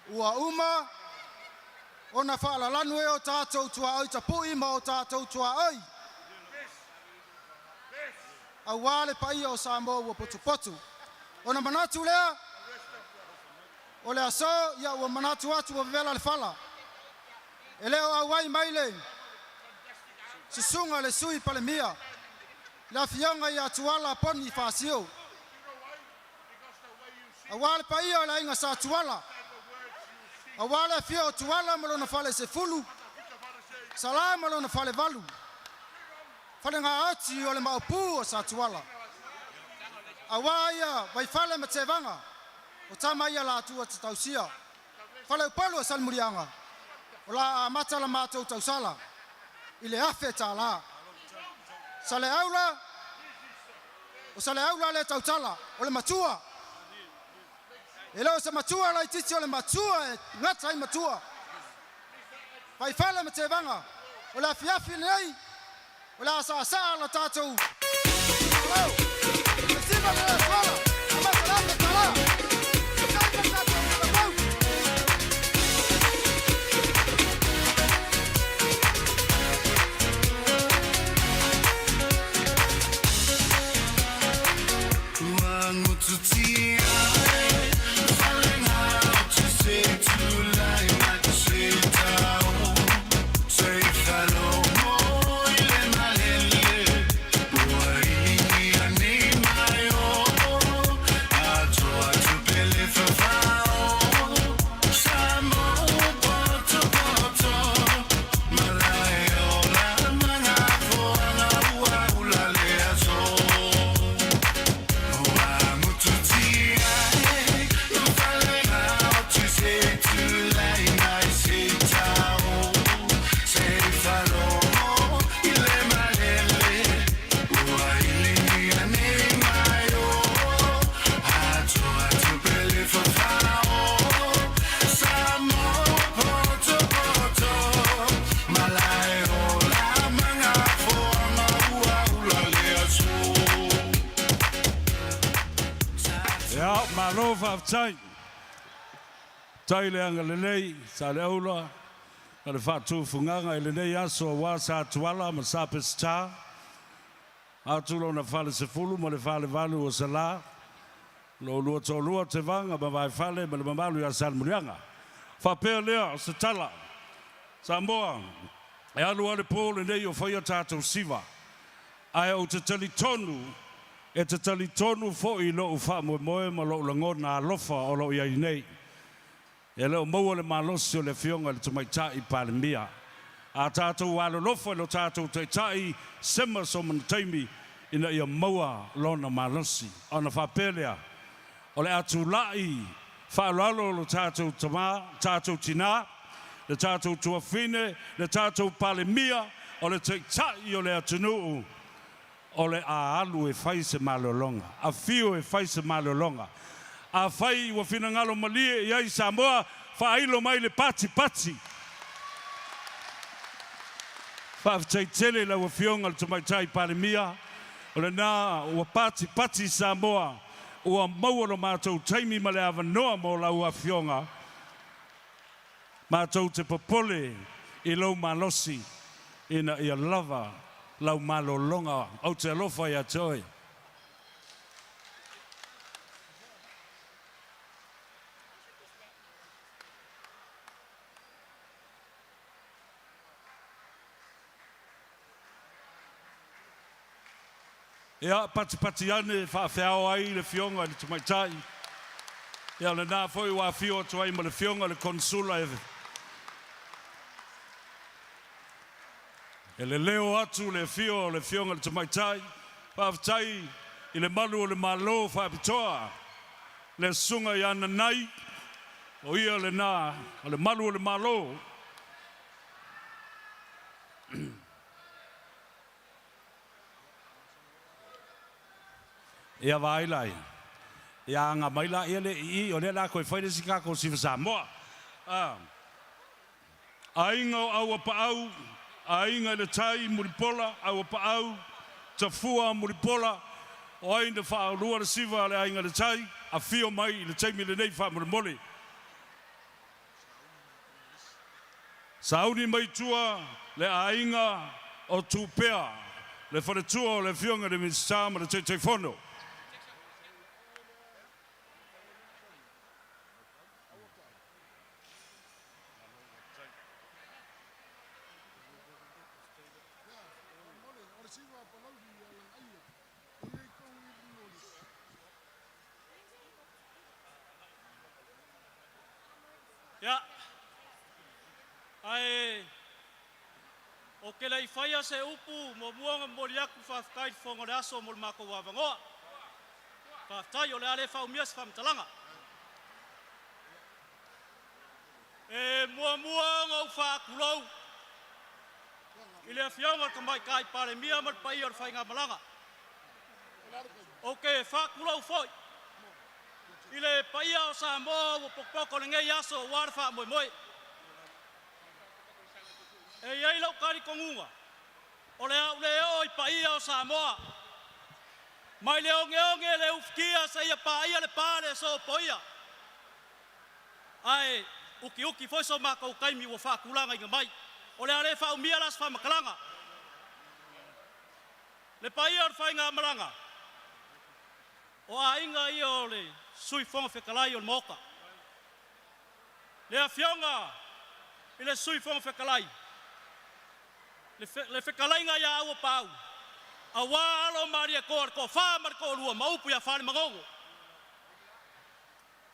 ua uma ona faalalanu e o tatou tuaoi tapui ma o tatou tuaoi aua le paia o Samoa ua potupotu. Ona manatu lea o le aso, ia ua manatu atu ua vevela le fala. E le o auai mai le susuga le Sui Palemia, le afioga ia Tuala Ponifasio. Aua le paia o le aiga Sa Tuala, aua le afio o Tuala ma lona fale 10, Sala ma lona fale 8, falegaoti o le maopu o Sa Tuala. Aua ia Vaifale ma Tevaga, o tama ia latua te tausia. Faleupolu o Salemuliaga, o la amata la matou tausala i le $1,000. Saleaula, o Saleaula le tautala, o le matua. E le o se matua laitiiti o le matua e gata ai matua. Vaifale ma Tevaga, o le afiafi lenei, o le a saasaa la tatou malo. Le siva le tuala, amata le $1,000. Malo faafetai. Tai le agalelei sa le aula ma le faatufugaga i lenei aso auā Sa Tuala ma Sa Peseta, atu lona falesefulu ma le falevalu o Salā, lo oulua toalua Tevaga ma Vaefale ma le mamalu ia Salemuliaga. Faapea lea o se tala, Samoa, e alu lava le po lenei o faia tatou siva, ae ou te talitonu e te talitonu foi i lou faamoemoe ma lou lagona alofa o lo o i ai nei. E le o maua le malosi o le Afioga i le Tamaitai Palemia. A tatou alolofa i lo tatou Taitai, sema somana taimi ina ia maua lona malosi. Ona faapea lea, o le a tulai faaaloalo lo tatou tama, tatou tina, le tatou tuafine, le tatou Palemia, o le Taitai o le atunuu, o le a alu e fai se malologa. Afio e fai se malologa. Afai ua finagalo malie i ai Samoa, faailo mai le patipati. Faafetai tele i lau Afioga i le Tamaitai Palemia, o lena ua patipati Samoa, ua maua lo matou taimi ma le avanoa mo lau Afioga. Matou te popole i lou malosi ina ia lava lau malologa. Ou te alofa ia te oe. Ia, patipati ane e faafeao ai le Afioga i le Tamaitai. Ia, o lena foi ua afio atu ai ma le Afioga i le Konesula e E leleo atu le afio o le Afioga i le Tamaitai. Faafetai i le malu o le Malo faapitoa, le Susuga ia Nanai, o ia lena o le malu o le Malo. Ia vaai la ia. Ia aga mai laia le i i, o lea o le a toe fai le isi tatou Siva Samoa. Aiga o Auapaau, Aiga i le Tai, Mulipola, Auapaau, Tafua, Mulipola, o ai na faaulua le siva a le Aiga i le Tai, afio mai i le taimi lenei faamolemole. Sauni mai tua le aiga o Tupea, le faletua o le Afioga i le Minisita ma le Taitaifono. Ia, ae ou te le i faia se upu, muamua ona momoli atu le faafetai i le Fofoga o le Aso mo le matou avanoa. Faafetai, o le a le faaumia se faamatalaga. E muamua ona ou faatulou i le Afioga i le Tamaitai Palemia ma le paia o le faigamalaga. Ou te faatulou foi i le paia o Samoa ua potopoto i lenei aso aua le faamoemoe. E i ai lou talitonuga, o le a ou le oo i paia o Samoa mai le ogeoge le ufitia seia paia le pa le sopoia, ae utiuti foi so matou taimi ua faatulagaina mai. O le a le faaumia la se faamatalaga. Le paia o le faigamalaga, o aiga ia o le Sui Fofoga Fetalai o le Maota, le Afioga i le Sui Fofoga Fetalai, le fetalaiga ia Auapaau, aua alo o Malietoa, le toafa ma le toalua ma upu ia Falemanono.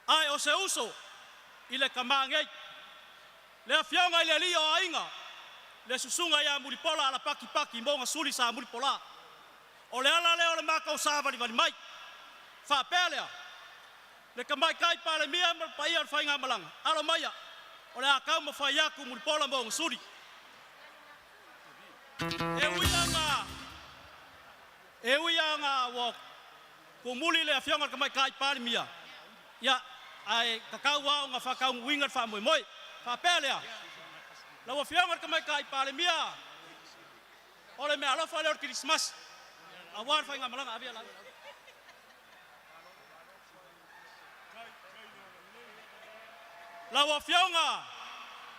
Ae o se uso i le tama nei, le afioga i le alii o aiga, le susuga ia Mulipola Alapati Pati Mogasuli Sa Mulipola. O le ala lea o le matou savalivali mai. Faapea lea, le Tamaitai Palemia ma le paia o le faigamalaga, alo maia, o le a taumafai atu Mulipola Mogasuli. E ui lava E ui lava ina ua tumuli le Afioga i le Tamaitai Palemia, ia, ae tatau lava ona faataunuuina le faamoemoe. Faapea lea, lau Afioga i le Tamaitai Palemia, o le meaalofa lea o le Kerisimasi aua le faigamalaga. Avea lau. Lau Afioga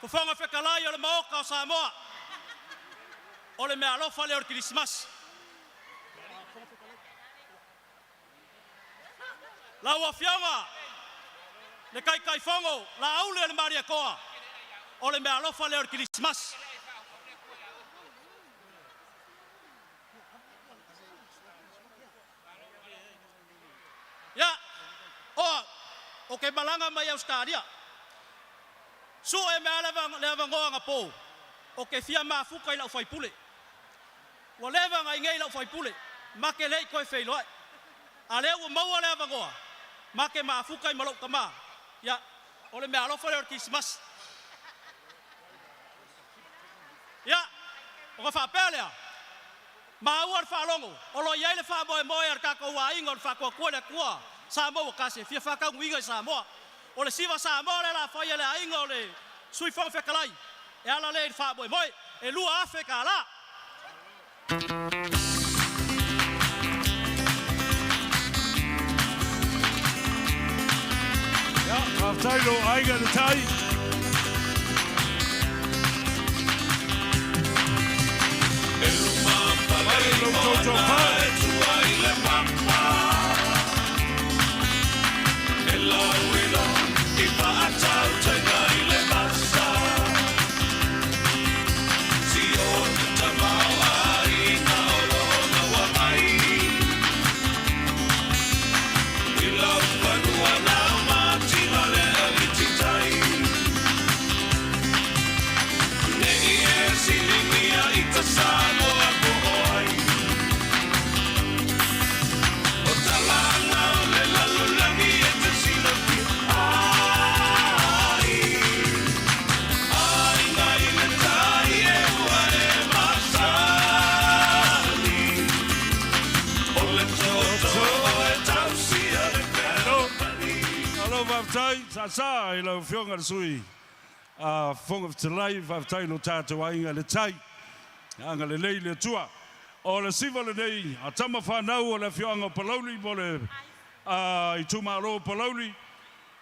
Fofoga Fetalai o le Maota o Samoa, o le meaalofa lea o le Kerisimasi. Lau Afioga le Taitaifono Laauli o le Malietoa, o le meaalofa lea o le Kerisimasi. Ia, o au, ou te malaga mai Ausetalia. Sue mea le avanoa anapo, ou te fia mafuta i lau faipule. Ua leva ona i inei lau faipule, ma te le i toe feiloai. A lea ua maua le avanoa, ma te mafuta i ma lou tama. Ia, o le meaalofa lea o le Kerisimasi. Ia, ona faapea lea, maua le faalogo, o lo o i ai le faamoemoe a le tatou aiga o le Faatuatua i le Atua Samoa ua tasi e fia faataunuuina i Samoa. O le siva Samoa lea o le a fai e le aiga o le Sui Fofoga Fetalai e ala lea i le faamoemoe e $2,000. Ia, faafetai i lou aiga i le tai. Mai i lo outou toafa. Malo faafetai sasa i lau Afioga i le Sui Fofoga Fetalai, faafetai i lo tatou aiga i le tai. Ia agalelei le Atua. O le siva lenei a tama fanau o le afioaga o Palauli mo le itumalo o Palauli,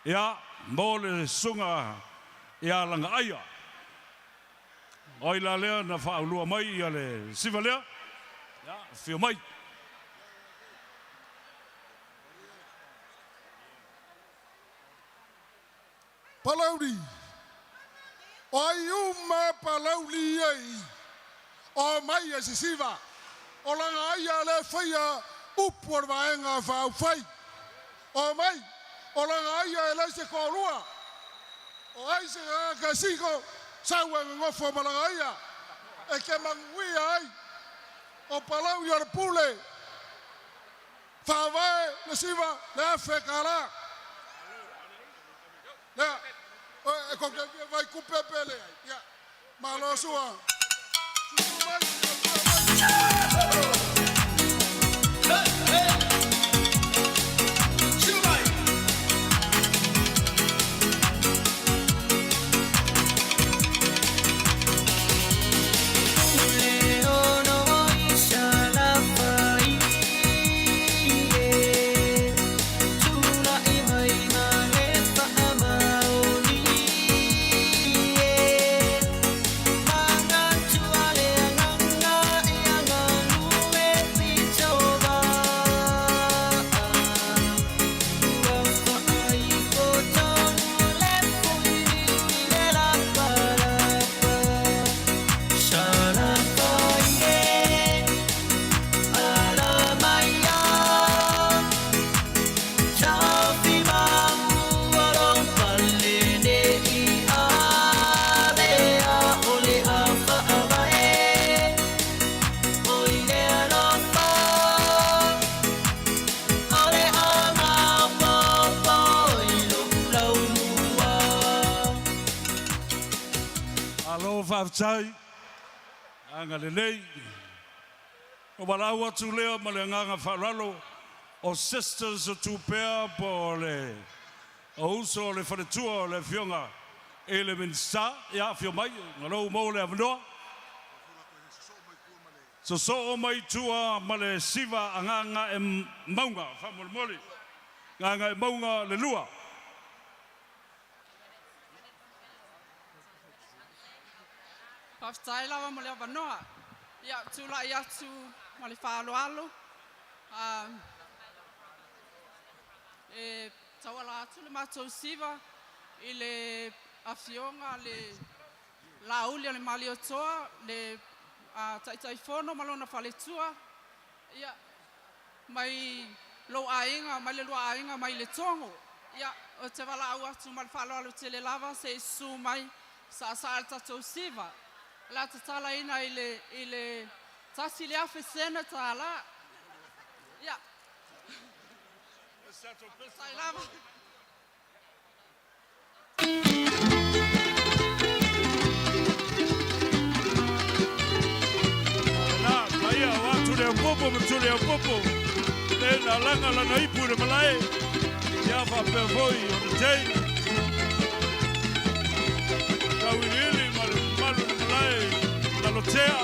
ia, mo le susuga ia Lagaaia. O ai la lea na faaulua mai ia le siva lea? Ia, afio mai. Palauli, O ai uma Palauli ia i i? Omai e sisiva, o Lagaaia lea e faia upu o le Vaega Faaupufai. Omai, o Lagaaia e leai se toalua. O ai se tagata e siko, sau e gogofo ma Lagaaia e te manuia ai. O Palauli o le pule. Faavae le siva le $1,000. Lea, e tou te fia fai tupe pe leai, ia, malo sua. Susu mai, afio mai. Malo faafetai, agalelei. Ua valaau atu lea ma le agaga faaaloalo o Sisters o Tupea po o le o uso o le faletua o le Afioga i le Minisita. Ia, afio mai, malo ua maua le avanoa. Sosoo mai tua ma le siva a Gagaemauga, faamolemole. Gagaemauga le 2. Faafetai lava mo le avanoa. Ia, tulai atu ma le faaaloalo e tauala atu le matou siva i le Afioga le Laauli o le Malietoa, le Taitaifono ma lona faletua, ia, mai lou aiga, mai le lua aiga mai Letogo. Ia, ou te valaau atu ma le faaaloalo tele lava se i susu mai, saasaa le tatou siva. O le a tatalaina i le, i le 1000 sene tālā. Ia, faafetai lava. La, paia o atu le aupopo ma tuli aupopo. Le na langa lana ipu i le malae. Ia faapea foi o le tei. Tauiliili ma le mamalu i le malae Lalotea.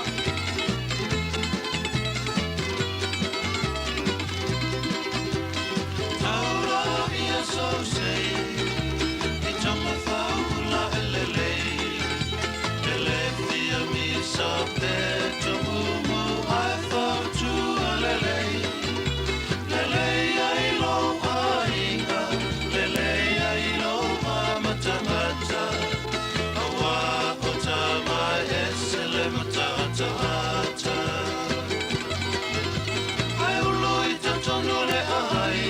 Ae ulu i totonu le ai,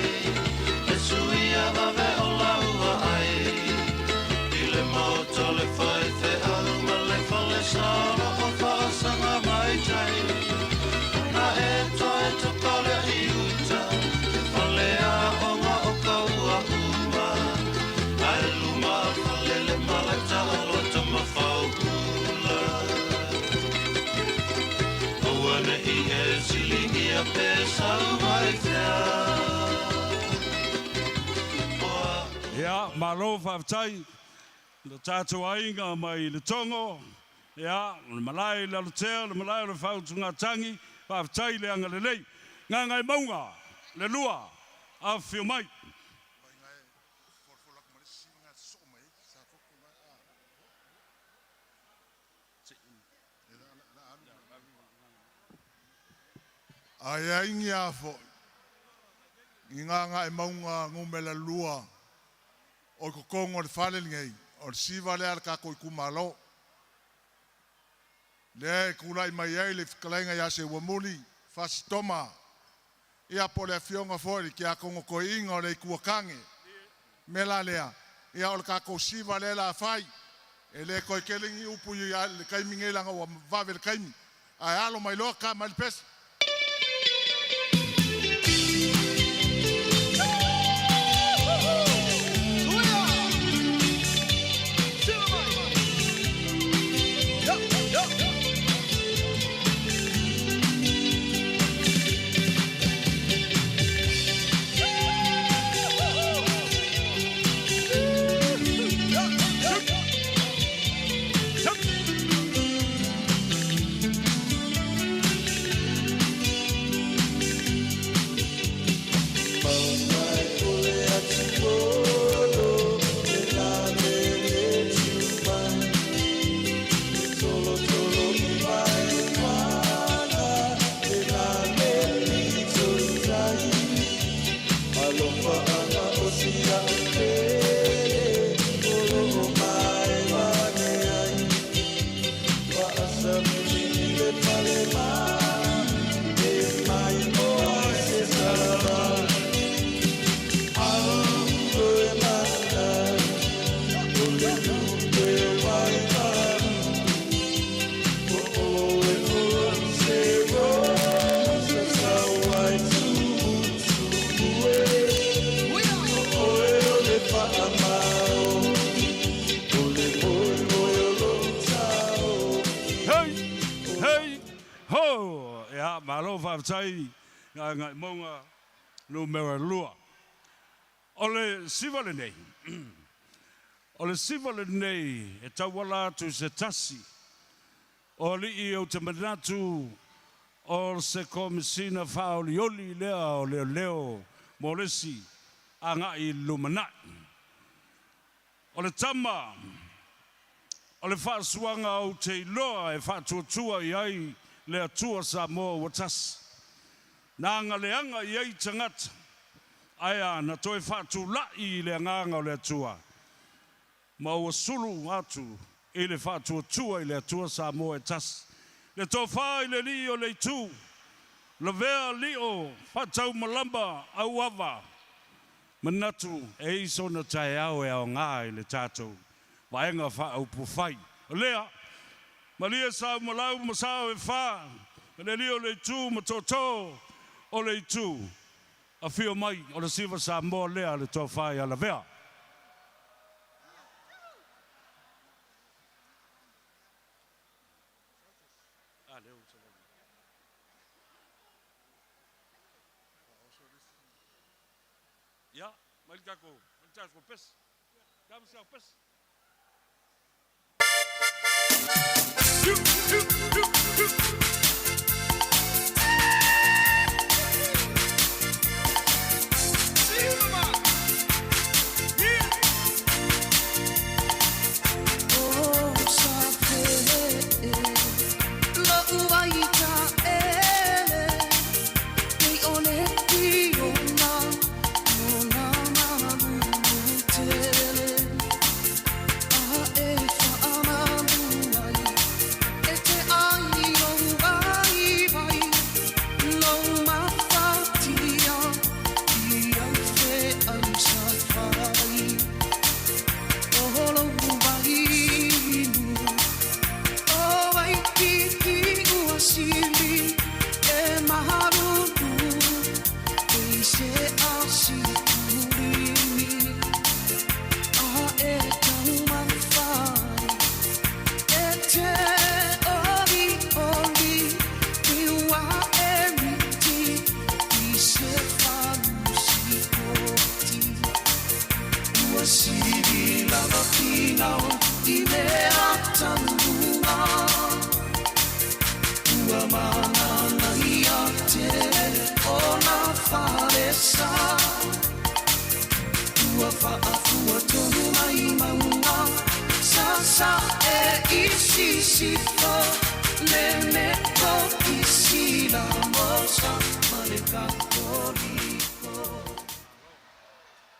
E suia vave o laua ai, I le maota le faifeau ma le fale sa o lo o faasaga mai tai. Na e toe toka lea i uta, He faleaoga o kaua uma, Ae luma fale le malae taalo Tamafauula. Aua ne i e siligia pe sau mai fea. Ia, malo faafetai i lo tatou aiga mai Letogo, ia, o le malae i Lalotea, o le malae o le Faautugatagi, faafetai le agalelei. Gagaemauga, le lua, afifio mai. Ae ai ni a foi i Gagaemauga 2 o i totonu o le fale lenei, o le siva lea a le tatou itumalo. Lea e tulai mai ai le fetalaiga ia Seuamuli Fasi Toma, ia po o le afioga foi i le Tiakono Toeaina o le Itu a Tane. O le mea la lea, ia o le tatou siva lea o le a fai. E le toe tele ni upu i le taimi nei leaga ua vave le taimi. Ae alo mai loa ta mai le pese. Hei! Hei! Ho! Ia, malo faafetai Gagaemauga numera 2. O le siva lenei, o le siva lenei e tauala atu i se tasi o alii ou te manatu o se Komesina faaolioli lea o Leoleo mo le isi agai i le lumanai. O le tama O le faasuaga ou te iloa e faatuatua i ai le Atua Samoa ua tasi. Na agaleaga i ai tagata, ae a na toe faatula'i i le agaga o le Atua, ma ua sulu atu i le faatuatua i le Atua Samoa e tasi. Le tofa i le Alii o le Itu, lavea lio faataumalama auava, manatu e i sona taeao e aoga i le tatou Vaega Faaupufai. O lea, malie sa uma lau ma sao e fa, ma le Alii o le Itu ma tootoo o le Itu, afio mai o le siva Samoa lea le tofa ia Lavea. Ia, mai le tatou, mai le tatou pese.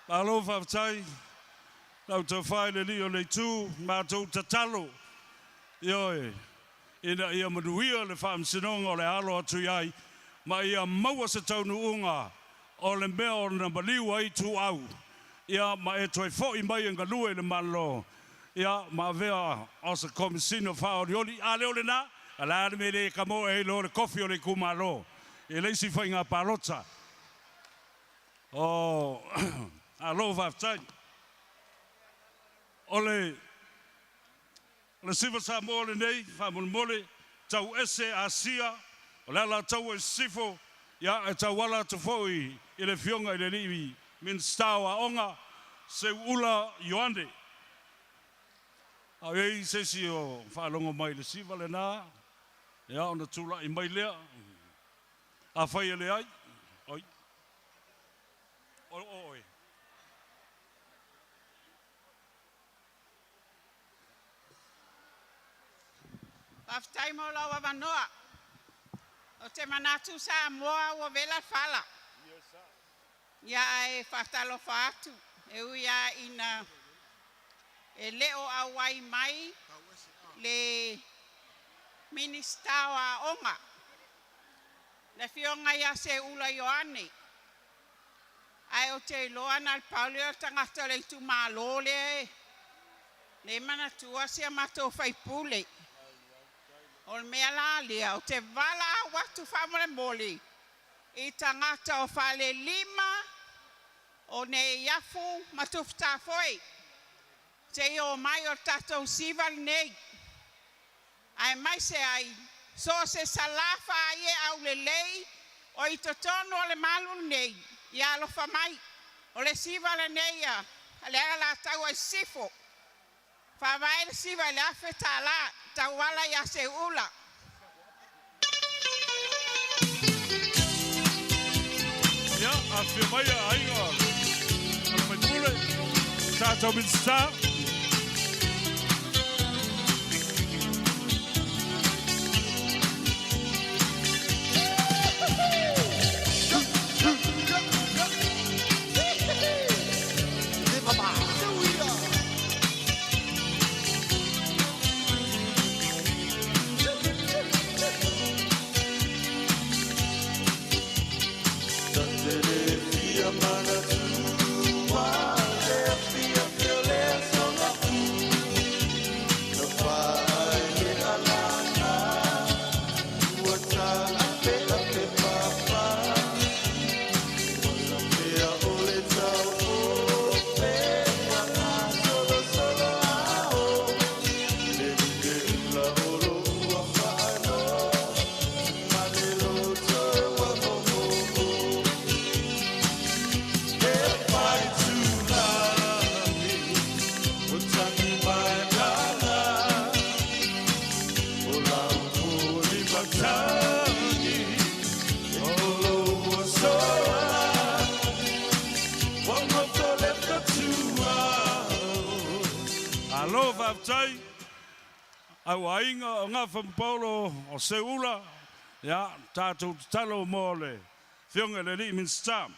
Malo faafetai lau tofa i le Alii o le Itu, matou tatalo, ioe, ina ia manuia le faamasinoga o le alo atu i ai, ma ia maua se taunuuga o le mea o na maliu ai ituau, ia, ma e toe foi mai e galue i le Malo, ia, ma avea o se Komesina faaolioli. A le o lena, o le a le mea e le kamoe ai loa le kofi o le itumalo i le isi faiga palota. O, malo faafetai. O le O le siva Samoa lenei, faamolemole, tau ese Asia, o le Alataua i Sisifo, ia, e tauala atu foi i le Afioga i le Alii Minisita o Aoga, Seuula Ioane. A o i ai se isi o faalogo mai i le siva lena, ia, ona tulai mai lea. Afai e leai, oi, o oe. Faafetai mo lou avanoa. Ou te manatu Samoa ua vela le fala. Ia ae faatalofa atu e ui lava ina e le o auai mai le Minisita o Aoga, le Afioga ia Seuula Ioane. Ae ou te iloa na o le pau lea o le tagata o le itumalo lea e le manatua si a matou faipule. O le mea la lea, ou te valaau atu faamolemole i tagata o Falelima, o Neiafu ma Tufutafoe, se i omai o le tatou siva lenei. Aemaise ai so o se Salafai e aulelei o i totonu o le malu lenei, ia alofa mai. O le siva lenei a le Alataua i Sisifo. Faavae le siva i le $1,000 tauala ia Seuula. Ia, afifio mai aiga o le faipule, tatou Minisita. faafetai au aiga o Gafa ma Paolo o Seuula, ia, tatou tatalo mo le Afioga i le Alii Minisita.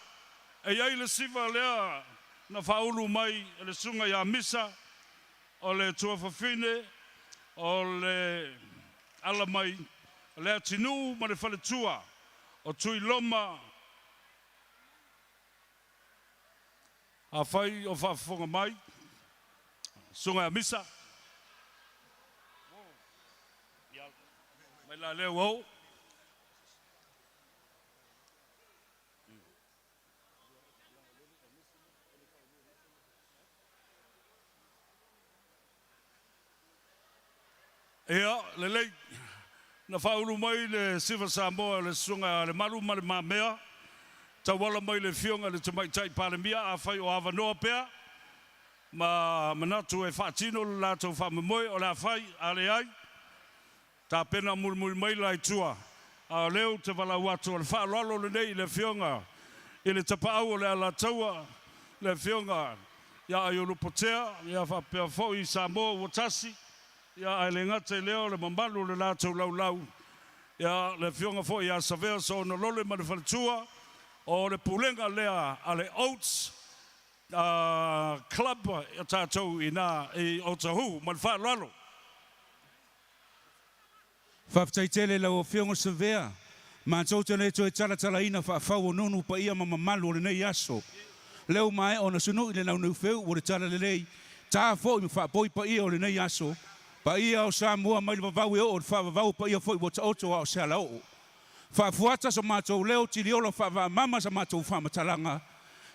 E i ai le siva lea na faaulu mai e le Susuga ia Misa, o le tuafafine o le ala mai o Leatinuu ma le faletua o Tuiloma. Afai o faafofoga mai, Susuga ia Misa, mai la lea ua oo. Ia, lelei. Na faaulu mai le Siva Samoa e le Susuga ia Lemalu ma Le Mamea, tauala mai le Afioga i le Tamaitai Palemia, afai o avanoa pea ma manatu e faatino le latou faamoemoe, o le a fai, a leai, Tapena mulimuli mai la i tua, a o lea ou te valaau atu o le faaaloalo lenei i le Afioga i le Tapaau o le Alataua, le Afioga ia Aiolupotea, ia faapea foi Samoa ua tasi, ia ae le gata i lea o le mamalu o le latou laulau, ia le Afioga foi ia Savea Soonolole ma le faletua, o le pulega lea a le Oats Club a tatou i ina i Otahuhu. Ma le faaaloalo. Faafetai tele i lau Afioga Savea. Matou te le toe talatalaina faafau o nonu paia ma mamalu o lenei aso. Lea ua maea ona sunui le launiufeu o le Talalelei, ta foi ma faapoi paia o lenei aso, paia o Samoa mai le vavau e oo i le faavavau o paia foi ua taoto a o se alaoo. Faafuata so matou leo tiliola faavaamama sa matou faamatalaga.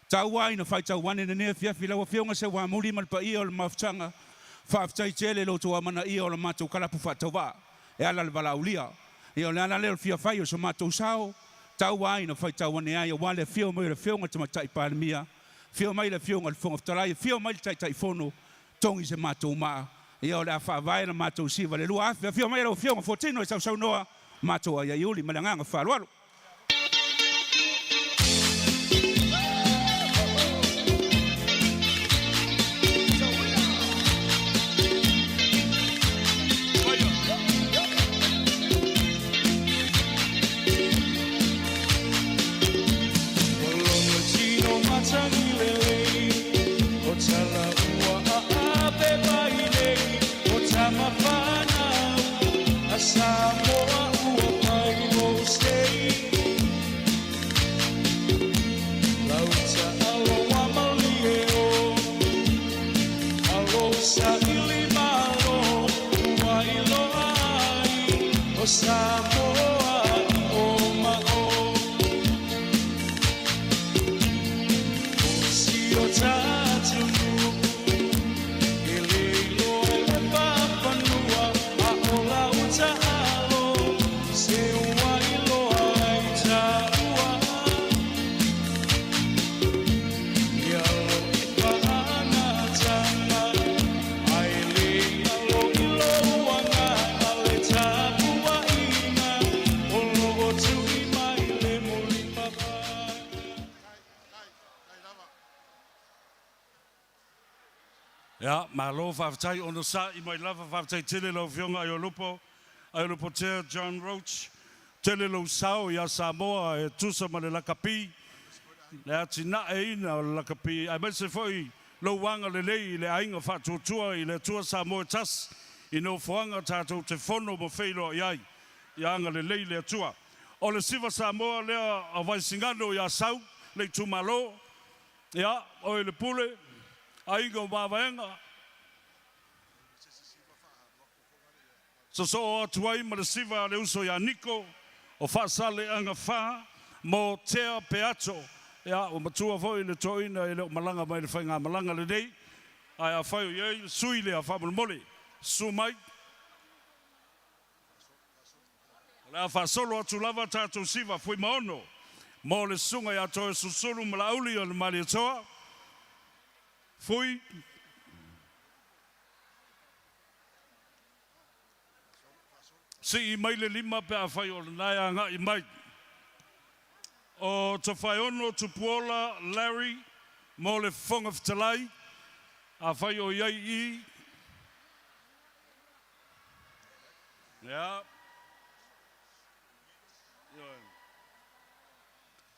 Tau ai ina faitau ane lenei afiafi lau Afioga Seuamuli ma le paia o le mafutaga. Faafetai tele i lo outou amanaia o la matou kalapu faatauvaa e ala le valaaulia. Ia o le ala lea o le fia fai o so matou sao, tau ai ina faitau ane ai aua le afio mai o le Afioga i le Tamaitai Palemia, afio mai le Afioga i le Fofoga Fetalai, afio mai le Taitaifono, togi se matou maa, ia o le a faavae la matou siva le 2000. Afio mai lau Afioga Fuatino e sausaunoa, matou aiaiuli ma le agaga faaaloalo. Ia, malo faafetai onosai mai lava, faafetai tele lau Afioga Aiolupo, Aiolupotea John Roach, tele lou sao ia Samoa e tusa ma le lakapi, le atinaeina o le lakapi, aemaise foi lou agalelei i le aiga faatuatua i le Atua Samoa e tasi i nofoaga tatou te fono ma feiloai ai. Ia agalelei le Atua. O le siva Samoa lea a Vaisigano ia Sau, le itumalo. Ia, oe le Pule, aiga o Mavaega. Sosoo atu ai ma le siva a le uso ia Niko o Faasaleaga Fa mo Tea Peato. Ia, ua matua foi le toeaina e le o malaga mai le faigamalaga lenei, ae afai o i ai le sui lea faamolemole, susu mai. O le a faasolo atu lava tatou siva Fuimaono mo le susuga ia Toeolesulusulu ma Laauli o le Malietoa. Fui. Sii mai le lima pe afai o lena e agai mai. O Tofaeono Tupuola Larry mo le Fofoga Fetalai, afai o i ai i. Ia.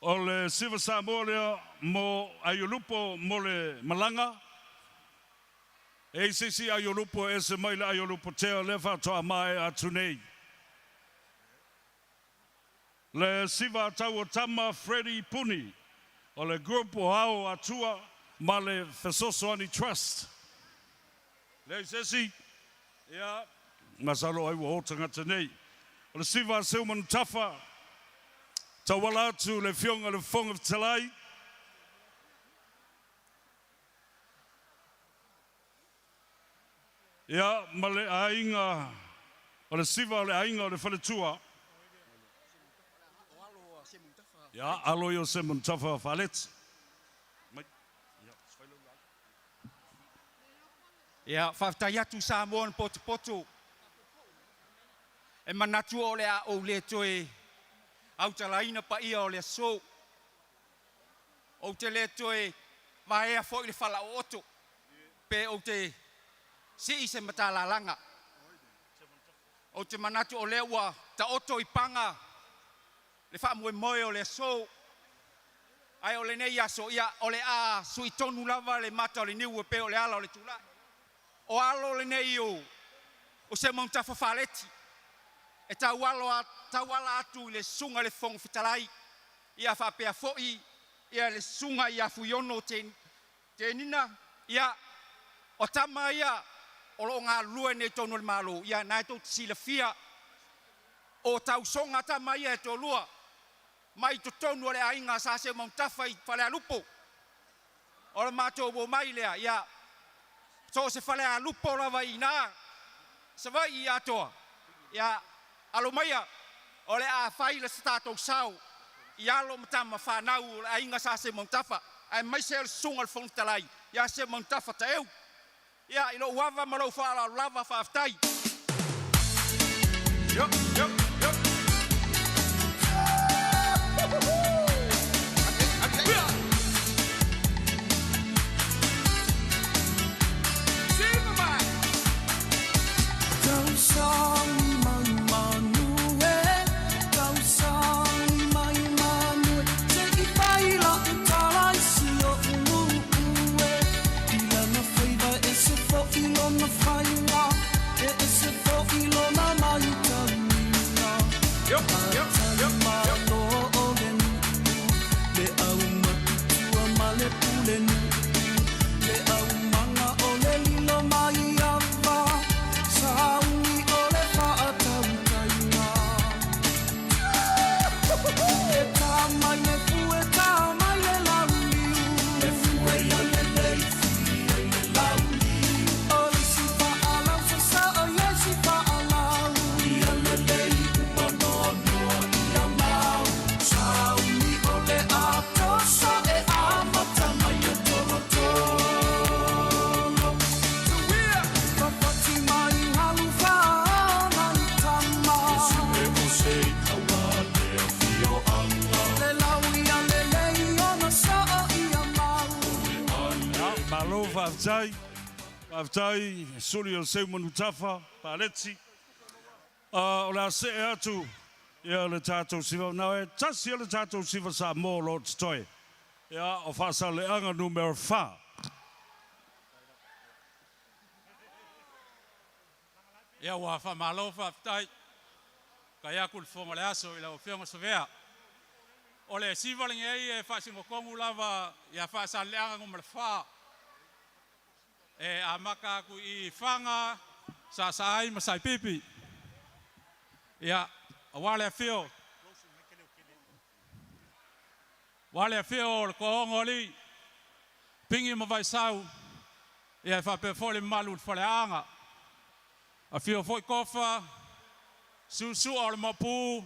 O le siva Samoa lea mo Aiolupo mo le malaga. E i ai se isi Aiolupo e ese mai le Aiolupo Tea lea faatoa maea atu nei. Le siva a tau o tama Freddie Puni o le Group o Ao Atua ma le Fesoasoani Trust. Leai se isi? Ia, masalo ai ua o tagata nei. O le siva a Seumanutafa, tauala atu le Afioga i le Fofoga Fetalai. Ia, ma le aiga o le siva o le aiga o le faletua. Ia, alo ia o Seumanutafa Faaleti. Mai. Ia, faafetai atu Samoa na potopoto. E manatu o le a ou le toe autalaina paia o le aso. Ou te le toe vaea foi le falaooto pe ou te sii se matalalaga. Ou te manatu o lea ua taoto i paga le faamoemoe o le aso. Ae o lenei aso, ia, o le a sui tonu lava le mata o le niu e pei o le ala o le tulai. O alo lenei o Seumanutafa Faleti e tauala atu i le susuga i le Fofoga Fetalai, ia faapea foi ia le susuga ia Fuiono Tenina, ia o tama ia o lo o galulue nei i totonu o le Malo, ia na e tou te silafia o tausoga tama ia e toalua mai totonu o le aiga Sa Seumanutafa i Falealupo. O le matou omai lea, ia so o se Falealupo lava i ina Savaii i Atoa, ia alo maia o le a fai le tatou sao i alo ma tama fanau o le aiga Sa Seumanutafa, aemaise o le susuga i le Fofoga Fetalai ia Seumanutafa Taeu. Ia i lou ava ma lou faaaloalo lava, faafetai. Malo faafetai, faafetai suli o Seumanutafa Paleti. O le a see atu ia le tatou siva na e tasi o le tatou siva Samoa o lo o totoe. Ia o Faasaleleaga numera 4. Ia ua faamalo faafetai. Kai aku le fofoga o le aso i lau Afioga Savea. O le siva lenei e faasinotonu lava ia Faasaleleaga numera 4. E amata atu i Faga, Saasaai ma Saipipi. Ia, aua le afio. Aua le afio o le Toaono Alii, Pigi ma Vaisau, ia e faapea foi le mamalu i le Faleaana. Afio foi Tofa, Suusua o le Maopu,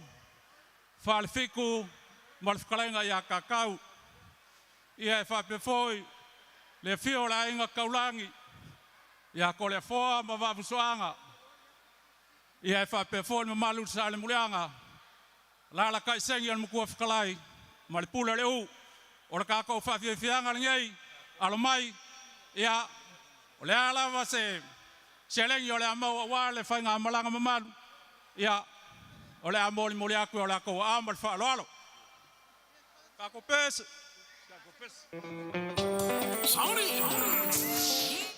Falefitu ma le Fetalaiga ia Tatau. Ia e faapea foi le afio o le Aiga Taulagi, ia Toleafoa ma Vaafusuaga. Ia e faapea foi le mamalu i le Salemuliaga, alaalatai Segi o le Matua Fetalai ma le Pule o le U. O le tatou faafiafiaga lenei, alo mai, ia, o le a lava se seleni o le a maua aua le faigamalaga mamalu. Ia, o le a molimoli atu i o latou aao ma le faaaloalo. Tatou pese.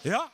Ia.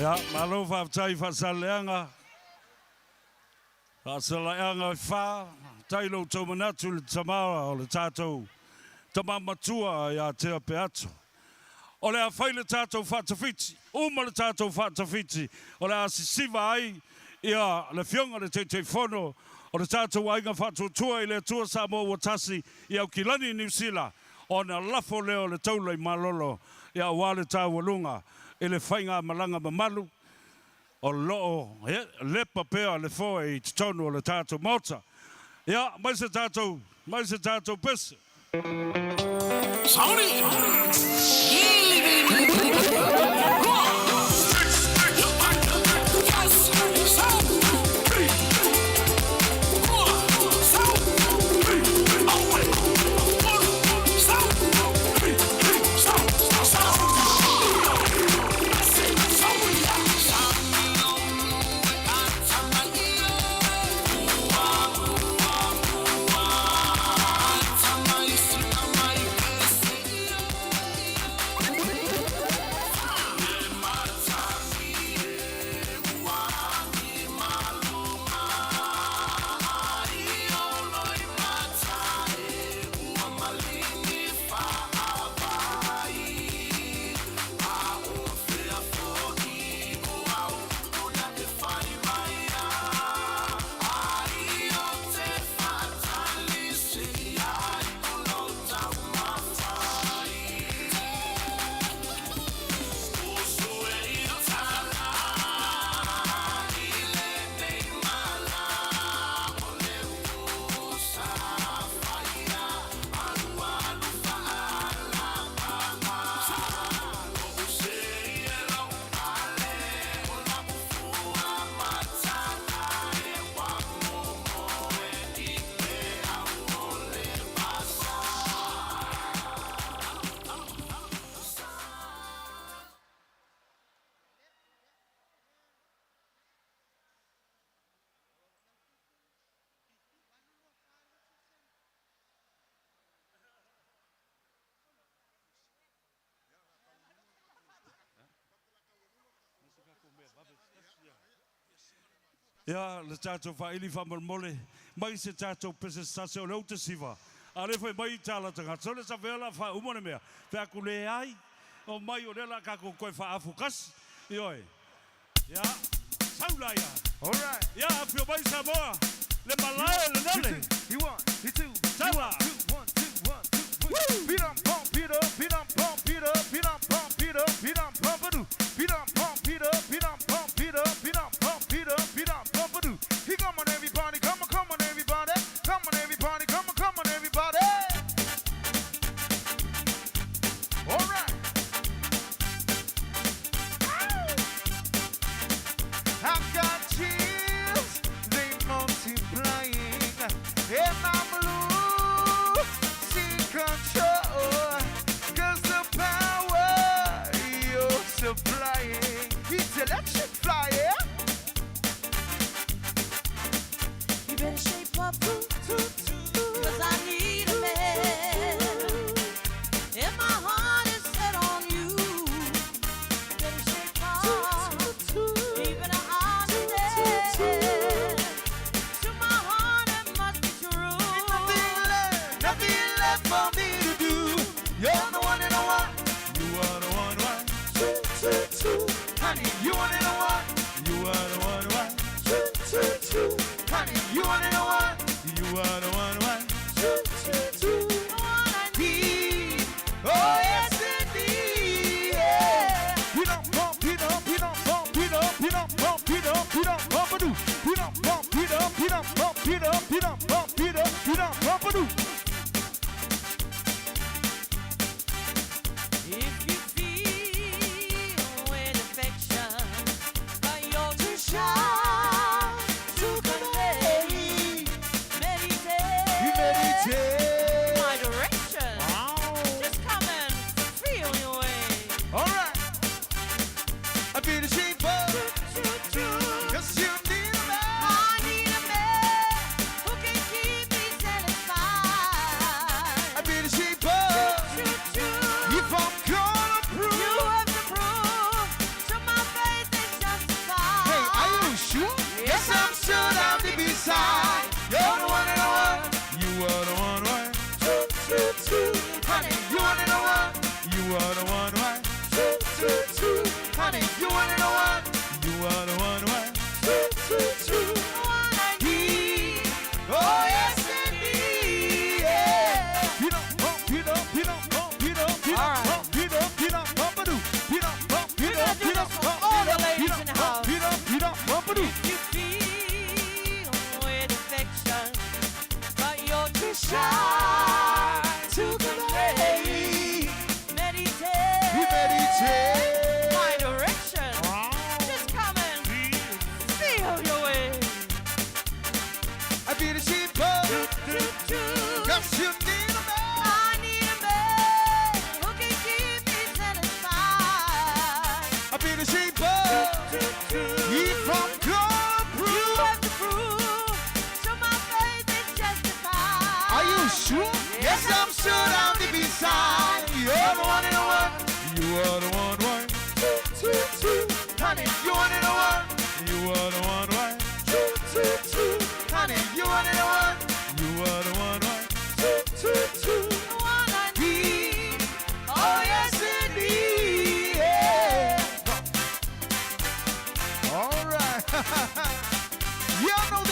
Ia, malo faafetai Faasaleleaga. Faasaleleaga e fa, faafetai lo outou manatu i le tama o le tatou tama matua ia Tea Peato. O le a fai le tatou faatafiti, uma le tatou faatafiti o le a sisiva ai ia le Afioga i le Taitaifono o le tatou Aiga Faatuatua i le Atua Samoa ua Tasi i Aukilani, Niu Sila, ona lafo lea o le taula i malolo ia aua le taualuga i le faigamalaga mamalu o lo o lepa pea le foe i totonu o le tatou Maota. Ia, mai se tatou, mai se tatou pese. Ia, le tatou faaili faamolemole mai se tatou pese se tasi o lea ou te siva, a o lea fai mai tala tagata, sole sa fea o le a faauma le mea, fai atu leai, omai o lea o le a tatou toe faafukasi, ioe. Ia, sau laia. Ia, afio mai Samoa, le malae o le nele. Tala.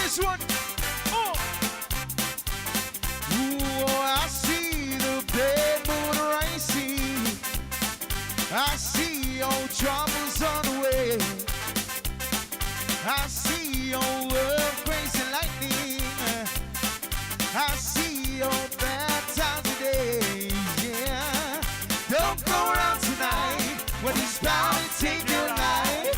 This one. Oh. Ooh, oh, I see the bad moon rising. I see all troubles on the way. I see your world crazy lightning. I see your bad times today. Yeah. Don't go around tonight when he's bound to take your life.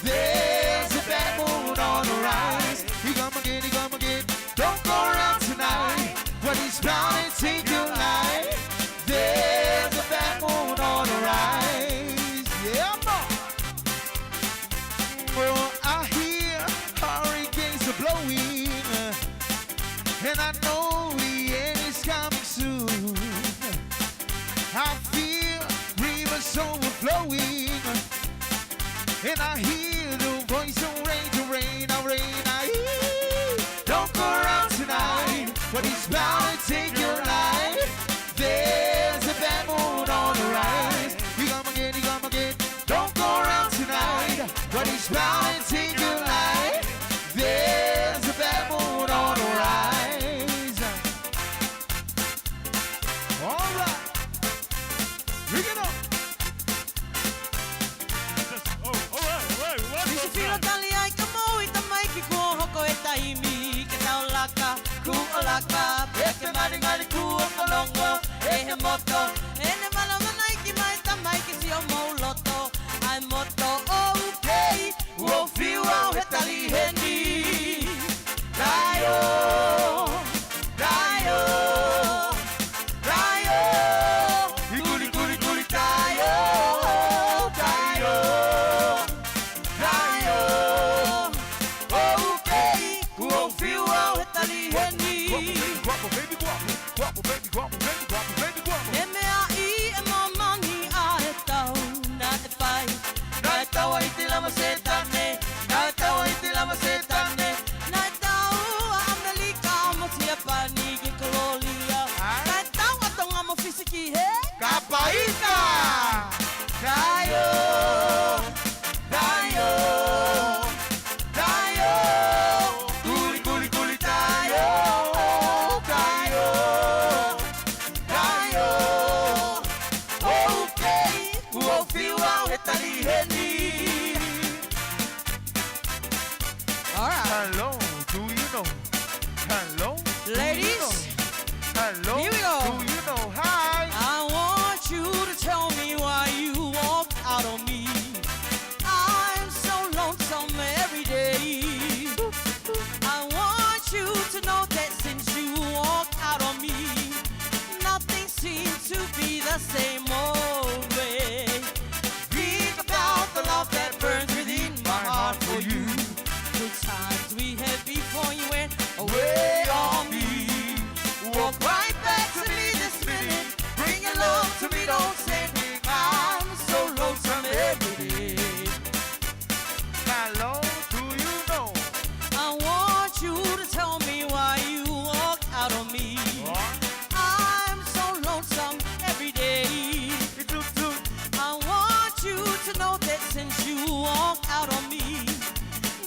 There's a bad moon on the rise. He come again, he come again. Don't go around tonight when he's bound to take your life. There's a bad moon on the rise. Yeah, man. Oh, I hear hurricanes are blowing, and I know the end is coming soon. I feel rivers overflowing, and I hear the voice of rain, the rain, the rain. I hear. Don't go around tonight when he's bound to take your life. There's a bad moon on the rise. He come again, he come again. Don't go around tonight when he's bound to take your life. There's a bad moon on the rise. All right, bring it on. Nisi filo tali ai ka mo i ta mai ki kua hoko e taimi ke tau laka, ku o laka, pe ke mari ngari ku o kolongo, e he moto, e ne mana mana i ki mai ta mai ki si o mau loto, ai moto o ukei, o fiu au he tali he ni. Taio, taio, taio, i kuri kuri kuri taio, taio, taio, o ukei, o fiu au he tali he ni. Guapo, baby, guapo, guapo, baby, guapo, baby, guapo, baby, guapo. E mea i e mamani a e tau na e whai. Na e tau ai te lama se tane, na e tau ai te lama se tane. Na e tau a Amerika mo tia pani ki kololia. Na e tau a tonga mo fisiki he. Kapaika! Taio, taio, taio. Kuli, kuli, kuli, taio, taio, taio. Okay, ua whiu au he tali he ni. All right. Hello, do you know? Hello, do you Ladies, know? Hello, here we go. do you know? Hi. I want you to tell me why you walked out on me. I'm so lonesome every day. I want you to know that since you walked out on me, nothing seems to be the same old way. Think about the love that burns within my heart for you. Good times we had before you went away on me. Walk right back to me this minute. Bring your love to me, don't send me. I'm so lonesome every day. Hello, do you know? I want you to tell me why you walked out on me. I'm so lonesome every day. I want you to know that since you walked out on me,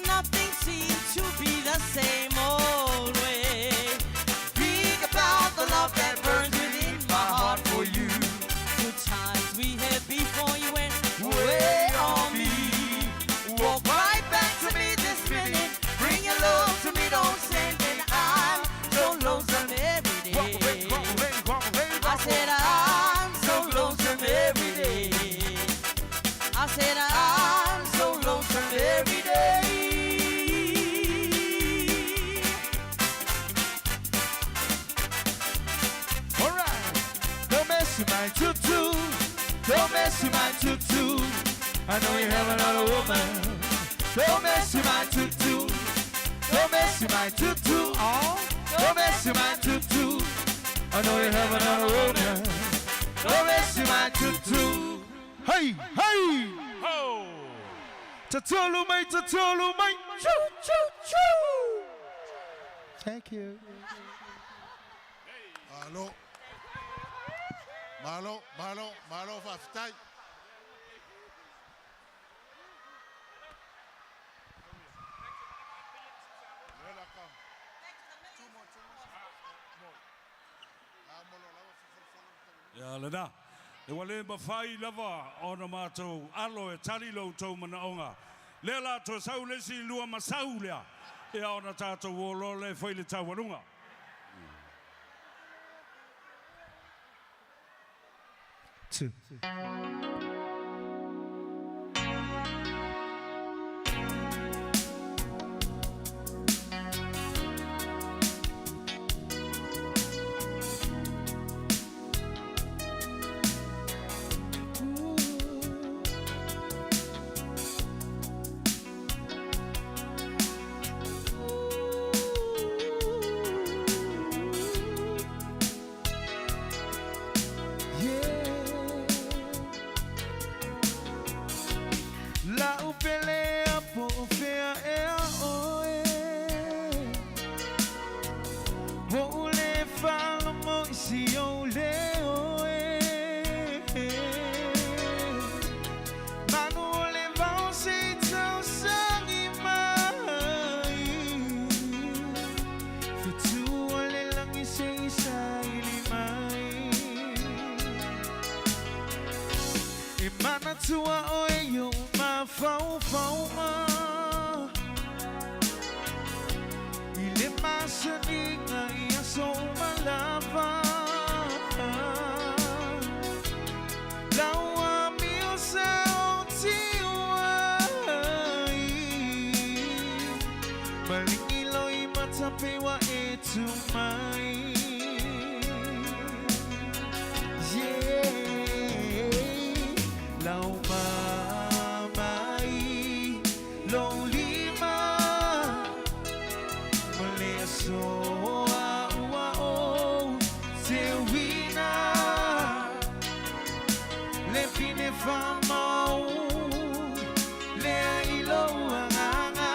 nothing seems to be the same old way. Think about the love that burns within my heart for you. Good times we had before you went away on me. Walk right back to me this minute. Bring your love to me, don't send it. I'm so lonesome every day. I said I'm so lonesome every day. I said I'm so lonesome every day. All right. Don't mess with my tutu. Don't mess with my tutu. I know you have another woman. Don't mess with my tutu. Don't mess with my tutu. Oh, don't mess with my tutu. I know you have another woman. Don't mess with my tutu. Hey, hey. Ho. Tatolu mai, tatolu mai. Choo, choo, choo. Thank you. Malo. Malo, malo, malo, faafetai. Ia lena. E ua le mafai lava ona matou alo e tali lo outou manaoga. Lea la toe sau le isi lua masau lea, ia ona tatou o loa lea e fai le taualuga. Two. La'u pele a po o fea ea ʻoe Ua ou le faalogo i si ou leo e Manu o le vao se i tausagi mai Fetu o le lagi se i saili mai E manatua ʻoe i ou mafaufauga I le masaniga i aso uma lava Lau amio sa ou tiu ai Maligi loi matape ua e tu mai Yeah Lau mama i lou lima Ma le aso a ua ou teuina Le pine faamau lea i lou agaga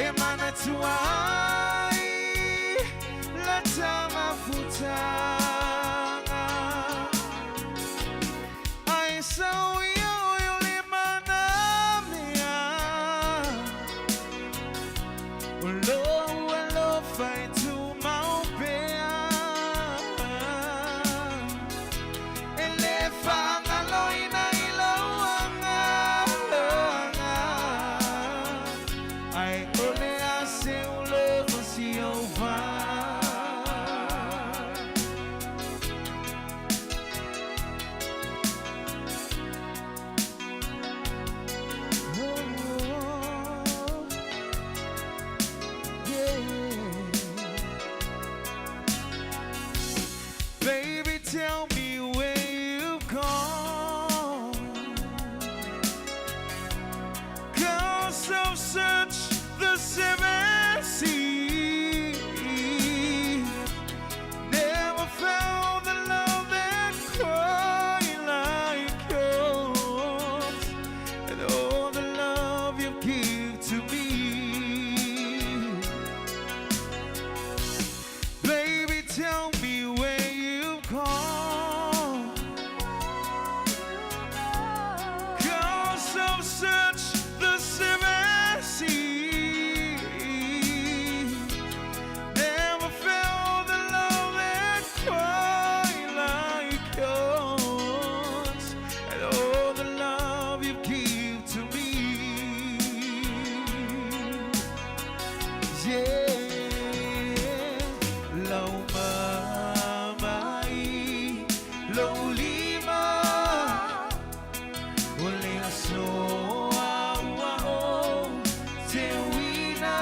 E manatua ai la ta mafutaga Ae sau ia oe o le manamea O lou alofa e tumau pea E le faagaloina i lou agaga Ae o le a se ulo o si ou va Oh, yeah. Baby, tell me where you've gone. 'Cause I've searched the seven seas. Never found the love that quite like yours. And all the love you give to me. Baby, tell me where you've gone. 'Cause I've searched the seven seas. Never felt the love that quite like yours. And all the love you give to me. Yeah, lau mama i lou lima O le aso a ua ou teuina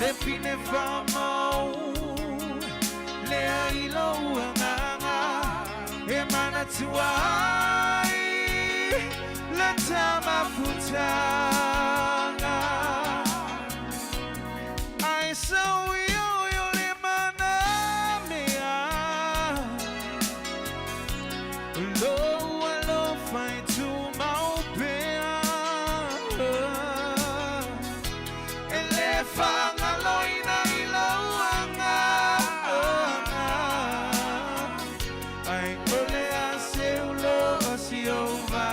Le pine faamau lea i lou agaga E manatua ai la ta mafutaga Ae sau ia oe o le manamea Lou alofa e tumau pea E le faagaloina i lou agaga Ae o le a se ulo o si ou va.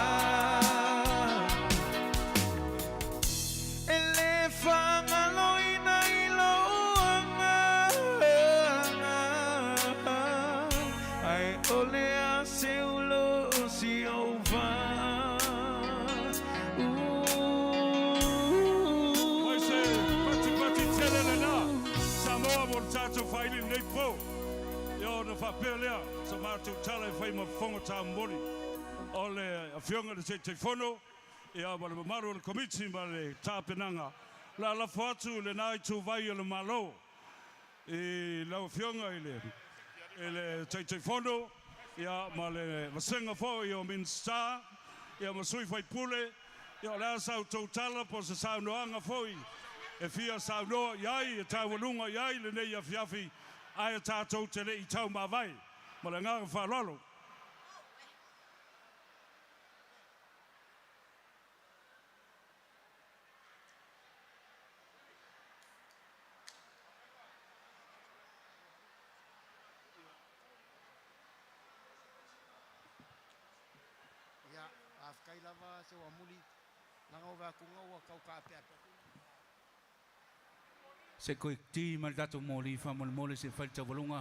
faaili i lenei po. Ia ona faapea lea sa matou tala e fai ma fofoga taumoli o le Afioga i le Taitaifono ia ma le mamalu o le Komiti ma le tapenaga. O le a lafo atu i lena ituvai o le Malo i lau Afioga i le i le Taitaifono ia ma le vasega foi o Minisita ia ma sui usufono. Ia o le a sa outou tala po o se saunoaga foi e fia saunoa i ai, e taualuga i ai lenei afiafi ae tatou te le i taumavae. Ma le agaga faaaloalo. Ia, faafetai lava Seuamuli, leaga ua vaai atu ua tau taapeape atu. Se quick tea ma le tatou moli faamolemole se i fai le taualuga.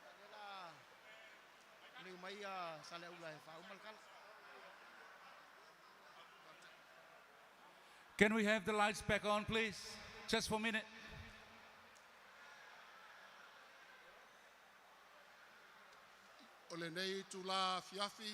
Ia, lea la leu mai Saleaula e faauma le tala. Can we have the lights back on, please? Just for a minute. O lenei itulā afiafi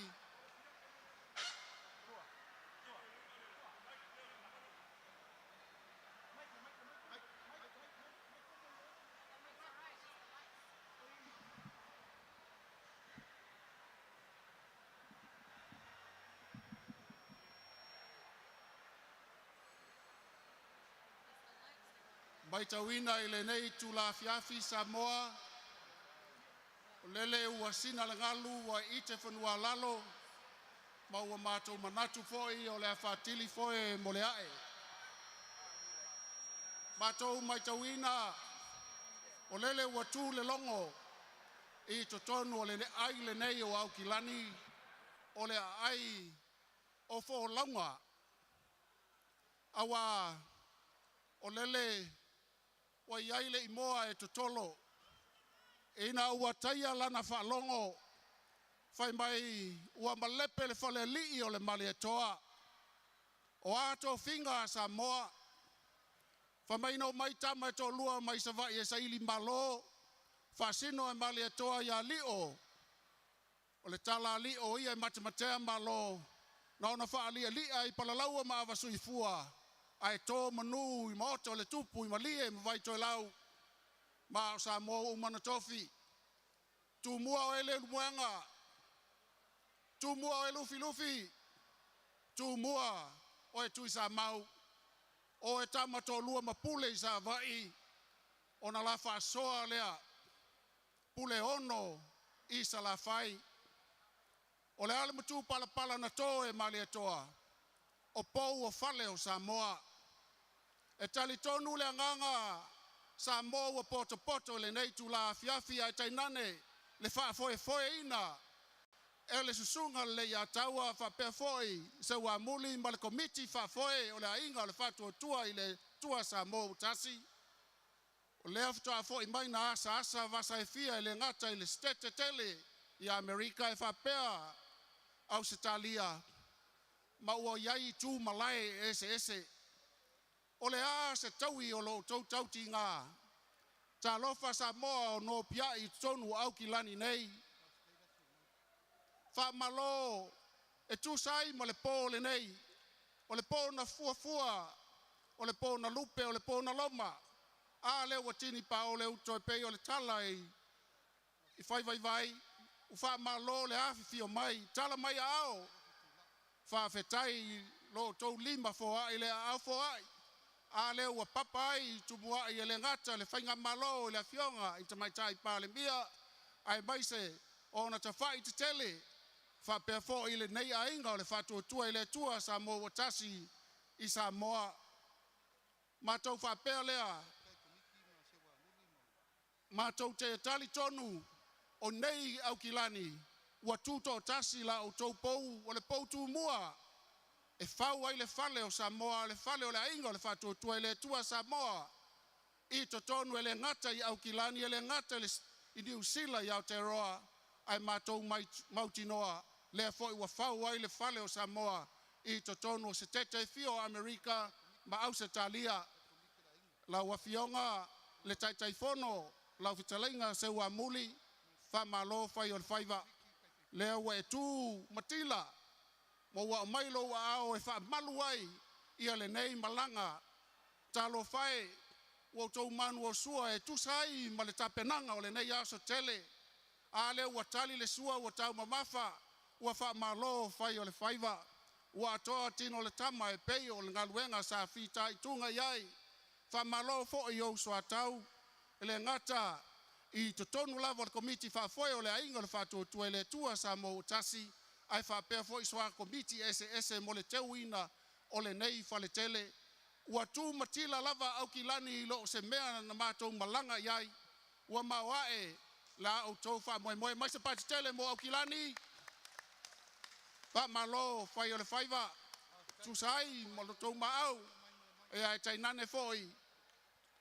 Matauina i lenei itula afiafi Samoa, o lele ua sina le galu ua iite fanua-a-lalo, ma ua matou manatu foi o le a faatili foe mo le ae. Matou matauina o lele ua tu le logo i totonu o le aai lenei o Aukilani, o le aai o folauga, auā o lele ua i ai le imoa e totolo ina ua taia lana faalogo fai mai ua malepe le falealii o le Malietoa. O a tofiga a Samoa? Fai mai na omai tama e toalua mai Savaii e saili malo, faasino e Malietoa ia Lio. O le tala a Lio o ia e matematea malo, na ona faalialia i Palalaua ma Avasuifua ae to manu i maota o le tupu i Malie ma Vaitoelau. Ma o Samoa ua uma ona tofi. Tumua oe Leulumoega, Tumua oe Lufilufi, Tumua oe Tuisamau, o e tama toalua ma pule i Savaii, ona la faasoa lea pule ono i Salafai. O le a le matupalapala na to e Malietoa, o pou o fale o Samoa. E talitonu le agaga Samoa ua potopoto i lenei itula afiafi ae tainane le faafoefoeina e le susuga le Leiataua faapea foi Seuamuli ma le Komiti Faafoe o le Aiga o le Faatuatua i le Atua Samoa ua tasi. O lea faatoa foi mai na asaasa vasa e fia e le gata i le Setete tele i Amerika e faapea Ausetalia ma ua i ai itu malae eseese. O le a se taui o lo outou tautiga? Talofa Samoa o nopiai i totonu o Aukilani nei. Faamalo e tusa ai ma le po lenei. O le po na fuafua, o le po na lupe, o le po na loma. A lea ua tini pao le uto e pei o le tala i i faivaivai, ua faamalo le afifio mai, tala mai aao. Faafetai i lo outou lima foai le aao foai. A lea ua papa ai i Tumuai e le gata le faigamalo i le Afioga i Tamaitai Palemia aemaise ona tafai tetele faapea foi lenei aiga o le Faatuatua i le Atua Samoa ua tasi i Samoa. Matou faapea lea, matou te talitonu o nei Aukilani ua tutoatasi la outou pou, o le pou tumua e fau ai le fale o Samoa, le fale o le aiga o le Faatuatua i le Atua Samoa i totonu e le gata i Aukilani, e le gata i Niu Sila i Aotearoa, ae matou mautinoa lea foi ua fau ai le fale o Samoa i totonu o Setete e fia o Amerika ma Ausetalia. Lau Afioga le Taitaifono lau fetalaiga Seuamuli, faamalo fai o le faiva. Lea ua e tu matila ma ua aumai lou aao e faamalu ai ia lenei malaga. Talofa e, ua outou manu o sua e tusa ai ma le tapenaga o lenei aso tele. A lea ua tali le sua ua taumamafa, ua faamalo fai o le faiva. Ua atoa tino o le tama e pei o le galuega sa fitaituga i ai. Faamalo foi i ou soatau, e le gata i totonu lava o le Komiti Faafoe o le Aiga o le Faatuatua i le Atua Samoa ua Tasi, ae faapea foi soa Komiti eseese mo le teuina o lenei faletele. Ua tu matila lava Aukilani i lo o se mea na matou malaga i ai. Ua maoae la outou faamoemoe mai se patitele mo Aukilani. Faamalo fai o le faiva, tusa ai ma lo outou maau, e ae tainane foi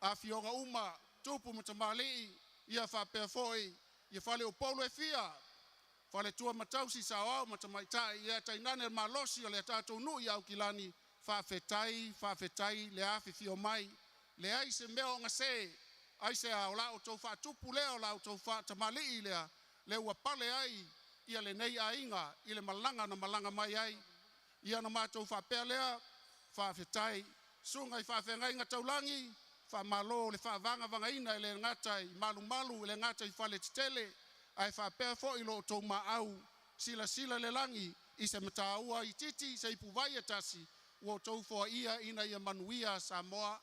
afioga uma, tupu ma tamalii, ia faapea foi ia faleupolu e fia, faletua ma tausi, saoao ma tamaitai, ia tainane le malosi o le tatou nuu i Aukilani, faafetai, faafetai le afifio mai. Leai se mea o gase, aisea o la outou faatupu lea, o la outou faatamalii lea, lea ua pale ai ia lenei aiga i le malaga na malaga mai ai. Ia ona matou faapea lea, faafetai. Susuga i faafeagaiga taulagi, faamalo le faavagavagaina e le gata i malumalu, e le gata i faletetele, ae faapea foi lo outou maau silasila i le lagi i se mataua itiiti, se ipuvai e tasi ua outou foaia ina ia manuia Samoa.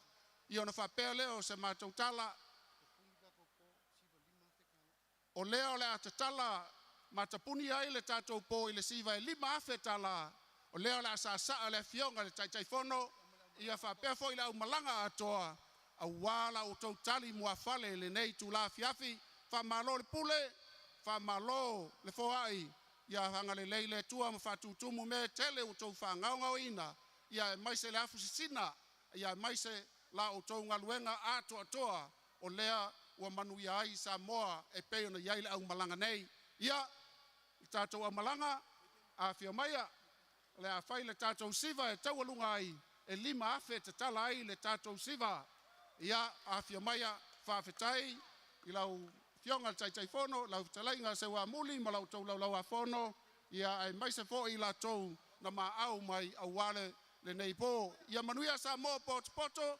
Ia ona faapea lea o se matou tala, o lea o le a tatala matapuni ai le tatou po i le siva e 5,000 tala. O lea o le a saasaa le afioga i le Taitaifono, ia faapea foi le aumalaga atoa aua la outou tali muafale i lenei itula afiafi. Faamalo le pule, faamalo le foai, ia agalelei le Atua ma faatutumu mea e tele ua outou faagaogaoina, ia aemaise le afu sisina, ia aemaise la outou galuega atoatoa o lea ua manuia ai Samoa e pei ona i ai le aumalaga nei. Ia, le tatou aumalaga, afio maia, o le a fai le tatou siva e taualuga ai e 5,000 tatala ai le tatou siva. Ia, afio maia, faafetai i lau Afioga i le Taitaifono, lau fetalaiga Seuamuli ma la outou laulauafono, ia aemaise foi i latou na maau mai aua lenei po. Ia manuia Samoa potopoto.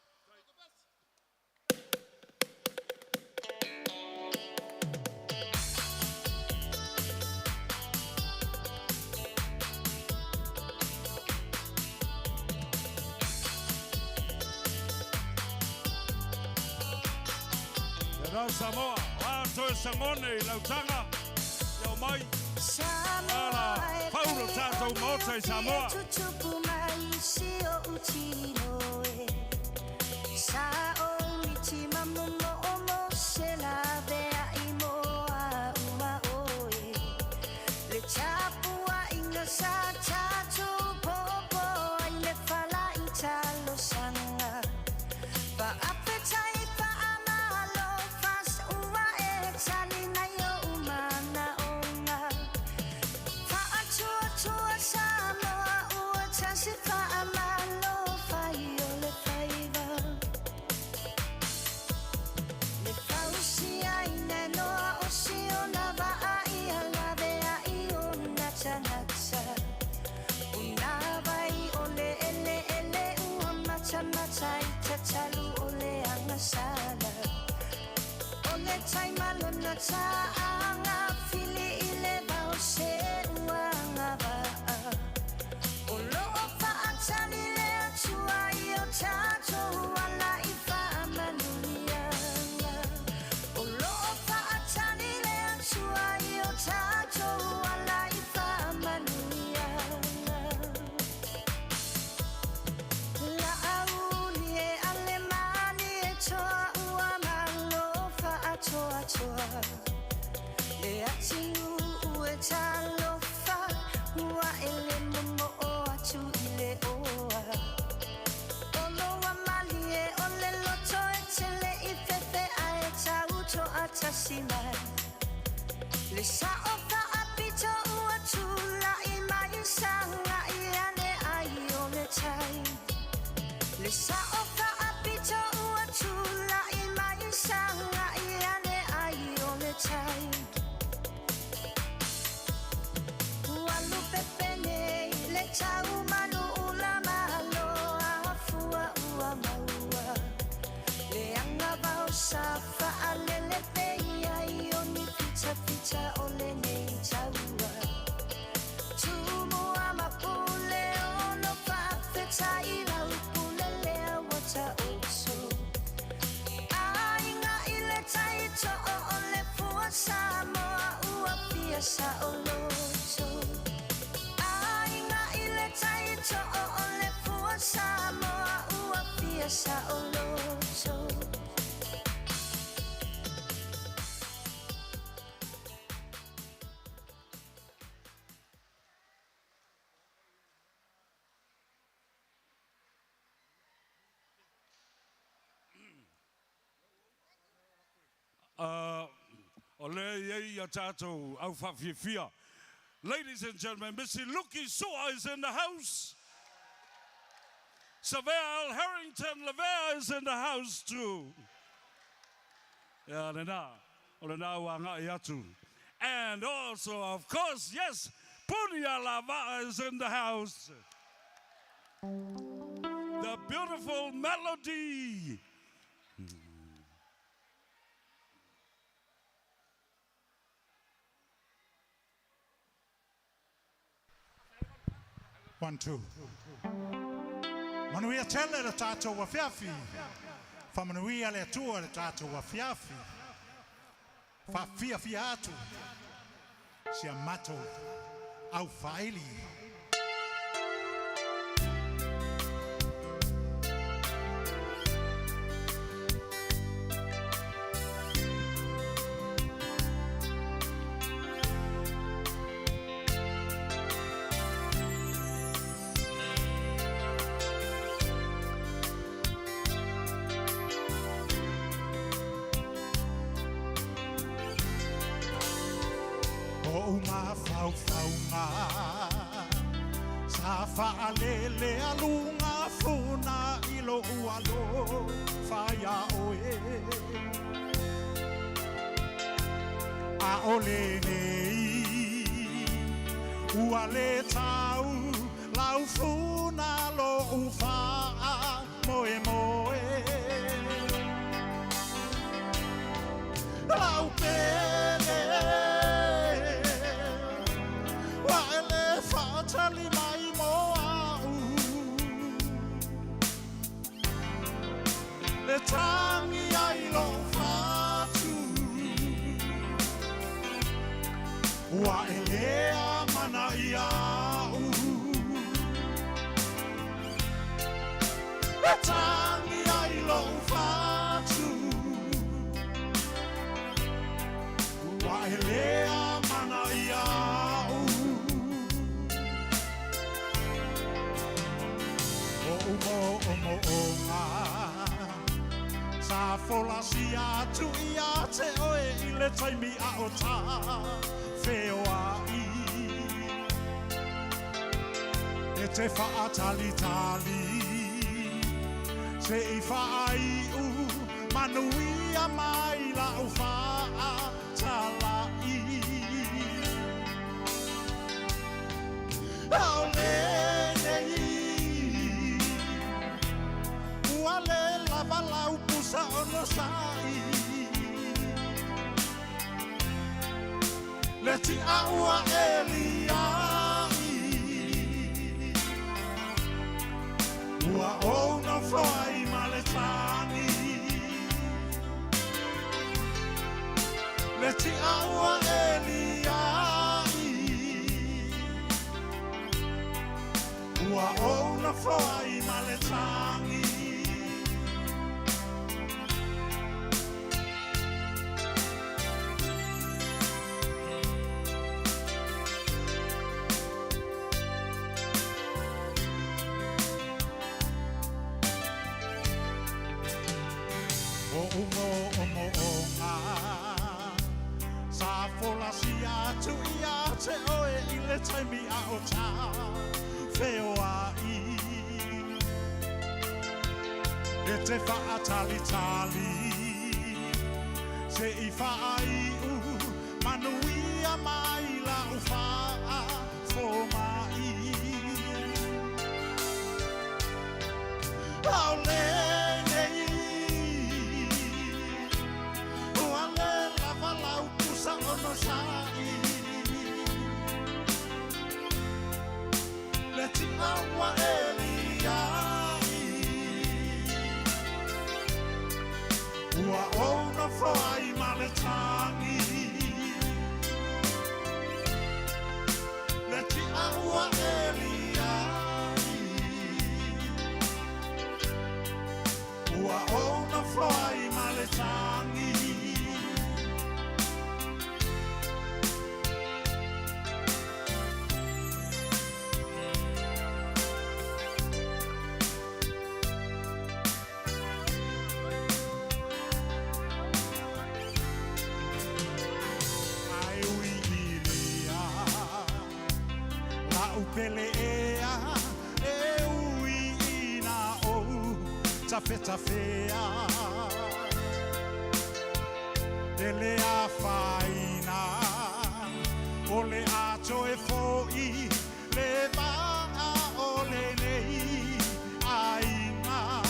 Ia rau Samoa, o a toe sagone i lautaga, ia omai, ala fau lo tatou maota i Samoa. Tutupu mai si o tino e Sa o miti mamomo o mo se la vea i moa uma oe Le tapua inga sa tatu popo ai le fala i talo sanga Pa apetai pa amalo fas ua e tali na yo umana onga Fa'atuatua Samoa ua tasi fa'amalo fai o le faiva Le fausiaina noa o siona vaai a laveai ona tagata Una vai o le eleele ua matamata i tatalu o le agasala O le taimalona ta'aga fili i le vao se uaga va'a O loo fa'atali le Atua i o tatou ala i fa'amanuiaga O loo fa'atali le Atua i o tatou ala i fa'amanuiaga La auli e ale mali e toa ua malo fa'atoatoa Le atunuu e talofa ua ele momo'o atu i le oa Olo ua malie o le loto e tele i fefe ae tauto'atasi mai Le sa'o fa'apito ua tula'i mai saga'i ane ai o le tai Le sa'o fa'apito ua O lea e i ai a tatou au faafiafia. Ladies and gentlemen, Missy Luki Sua is in the house. Savea L. Harrington Lavea is in the house too. Ia lena, o lena ua agai atu. And also, of course, yes, Punia Lava'a is in the house. The beautiful melody. One, two. Manuia tele le tatou afiafi. Faamanuia le Atua i le tatou afiafi. Faafiafia atu si a matou aufaaili. O'u mafaufauga sa faalele aluga funa i lo'u alofa iā oe. A'ole nei ua lē tau lau funa lo'u faamoemoe. Lau pele ua e lē faatali mai mo a'u. Le tagi ai lo'u fatu ua e lē amanaia a'u. Le tagi ai lo'u fatu ua e lē amanaia a'u. O'u mo'omo'oga sa folasia atu ia te oe i le taimi a o ta feoa'i. E te fa'atalitali se'i fa'ai'u manuia mai la'u fa'atala'i. A'ole nei ua lē lava lau pusa onosa'i le ti'a ua e lia'i ua ou nofo ai ma le tagi le ti'a ua e lia'i ua ou nofo ai ma le tagi. O'u mo'omo'oga sa folasia atu ia te oe i le taimi a o ta feoa'i. E te fa'atalitali se'i fa'ai'u manuia mai la'u fa'afoma'i. A'ole nei ua lē lava lau pusa onosa'i le ti'a ua e lia'i ua ou nofo ai ma le tagi le ti'a ua e lia'i. tafetafea E le afaina O le ato e fo'i Le va'a o lenei aiga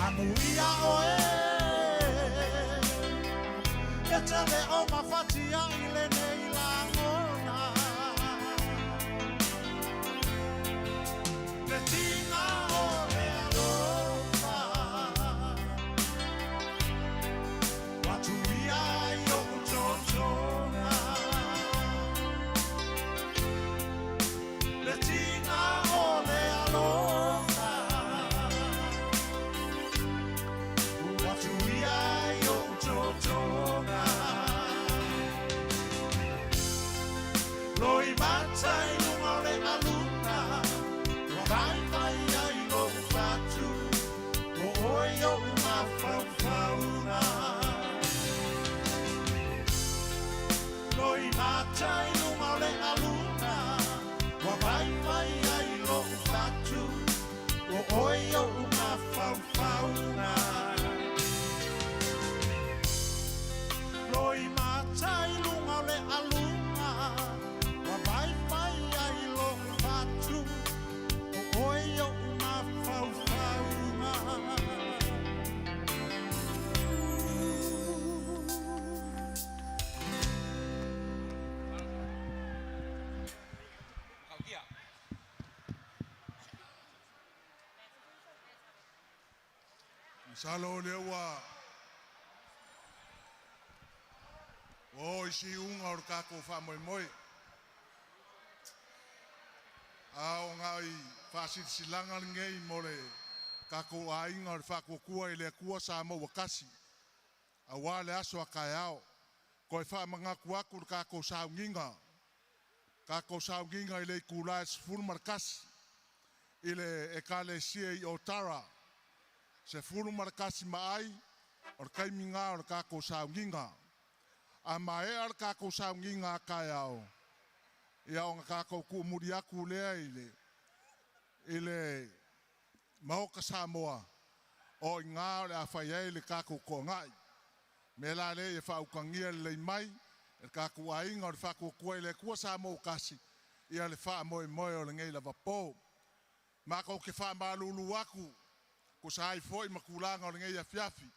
Amuia oe E te le o mafatia i lenei lagona Le tiga o le alofa Ua tuia ai o'u totona Le tiga o le alofa Ua tuia ai o'u totona Loimata i luga o le aluna Ua vaivai ai lo'u fatu O oe o'u mafaufauga Loimata i luga o le aluna Ua vaivai ai lo'u fatu O oe o'u mafaufauga Loimata i luga o le aluna Ua vaivai ai lo'u fatu O oe o'u mafaufauga. Masalo o lea ua oo i siuga o le tatou faamoemoe. A o nai faasilasilaga lenei mo le tatou aiga o le Faatuatua i le Atua Samoa ua Tasi, aua le aso a taeao. Toe faamanatu atu le tatou sauniga i le itula e 11:00 i le Ekalesia i Otara, 11 ma ai o le taimi lena o le tatou sauniga. A maea le tatou sauniga a taeao, ia ona tatou tuumuli atu lea i le Maota Samoa, o i ina o le a fai ai le tatou toagai. O le mea la lea ia faautagia lelei mai e le tatou aiga o le Faatuatua i le Atua Samoa ua Tasi ia le faamoemoe o lenei lava po. Matou te faamalulu atu tusa ai foi ma tulaga o lenei afiafi,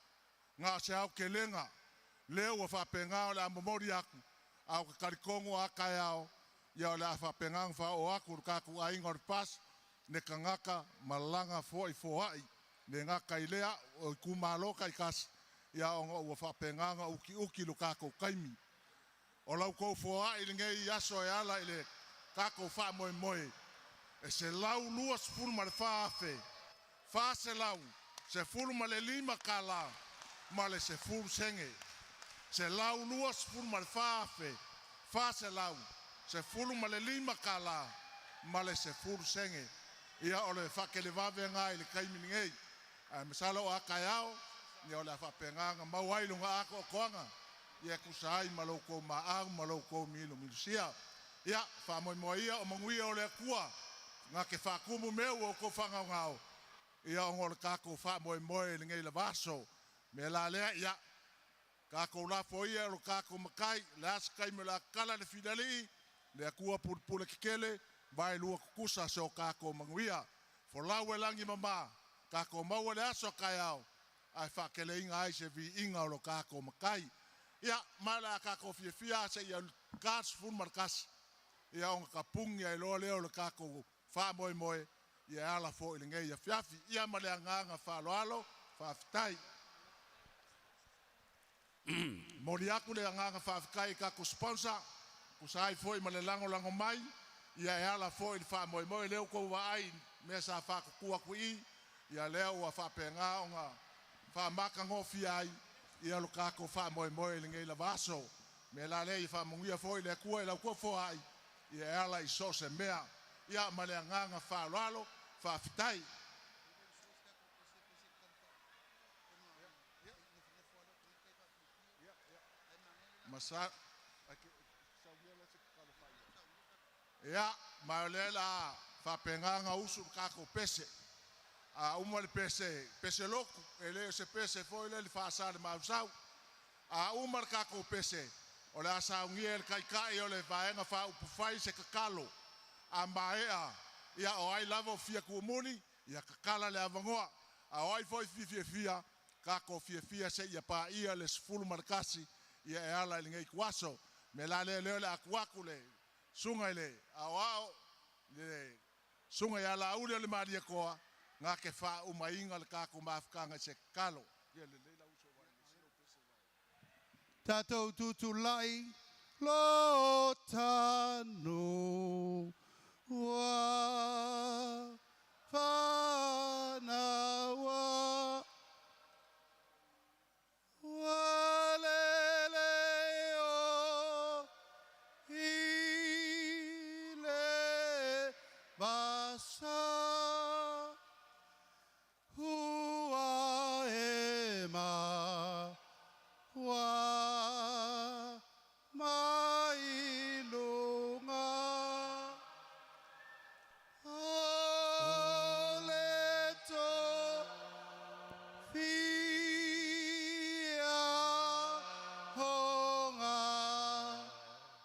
na o se aotelega lea ua faapena o le a momoli atu, ae ou te talitonu a taeao ia o le a faapena ona faaoo atu i le tatou aiga o le PAS le tagata malaga foi foai. Le gata i lea o itumalo taitasi ia ona ua faapena ona utiuti lo tatou taimi. O la outou foai i lenei aso e ala i le tatou faamoemoe e $124,415 tala ma le 10 sene. $124,415 tala ma le 10 sene. Ia o le faatelevave lena i le taimi lenei, ae masalo a taeao ia o le a faapena ona maua ai lona atoatoaga ia e tusa ai ma lo outou maau ma lo outou milomilosia. Ia faamoemoe ia o manuia o le Atua na te faatumu mea ua outou faagaogao ia ona o le tatou faamoemoe i lenei lava aso. O le mea la lea, ia tatou lafo ia i lo tatou Matai, o le a se taimi o le a tatala le filialii, le Atua pulepule tetele, vaelua tutusa so tatou manuia. Folau e lagi e mama, tatou maua le aso a taeao ae faateleina ai se viiga o lo tatou Matai. Ia, ma o le a tatou fiafia lava seia ta le 11 ia ona tapuni ai loa lea o le tatou faamoemoe ia e ala foi i lenei afiafi. Ia ma le agaga faaaloalo, faafetai. Momoli atu le agaga faafetai i tatou sponsor, tusa ai foi ma le lagolago mai, ia e ala foi i le faamoemoe lea ua outou vaai i mea sa faatutu atu i i, ia lea ua faapena ona faamatagofie ai ia lo tatou faamoemoe i lenei lava aso. O le mea la lea ia faamanuia foi le Atua i la outou foai ia e ala i so o se mea. Ia ma le agaga faaaloalo, faafetai. Ia, ma o lea o le a Faapena usu le kākou pese. A uma le pese, pese loku, e le o se pese foi le faasa le mausau. A uma le kākou pese, o le a saunia e le taitai o le vaega faaupufai se tatalo. A maea, ia o ai lava o fia tuumuli, ia tatala le avanoa. A o ai foi fifiafia, kākou fiafia seia paia le 11 ia e ala i lenei ituaso. Me la lea lea o le atu le susuga i le aoao, le susuga ia Laauli o le Malietoa, na te faaumaina le tatou mafutaga i se tatalo. Ia lelei lau uso vai le silo pese vai. Tatou tutulai lo tanu ua fanaua ua lele o i le vasa ua e ma ua mai luga o le tofia o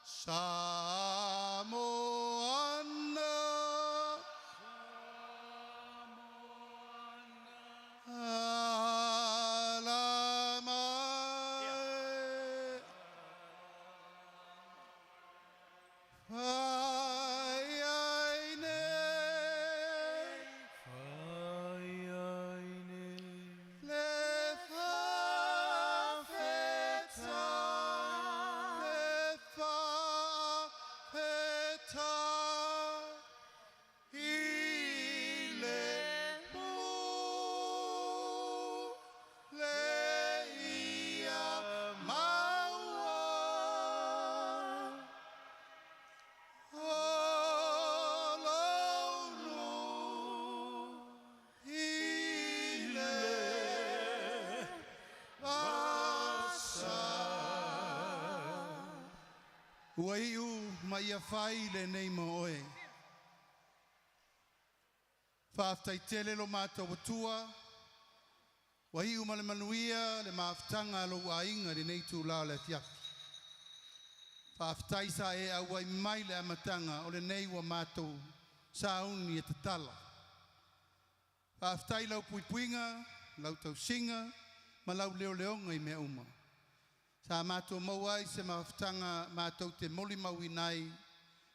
Samoana ala mai fai ai nei le faafetai le faafetai i le pule ia maua o lou nuu i le vasa. Ua iu ma ia fai lenei ma oe. Faafetai tele lo matou Atua, ua iu ma le manuia le mafutaga a lou aiga i lenei itulā o le afiafi. Faafetai sa e auai mai i le amataga o lenei ua matou sauni e tatala. Faafetai i lau puipuiga, lau tausiga ma lau leoleoga i mea uma. Sa matou maua ai se mafutaga matou te molimauina ai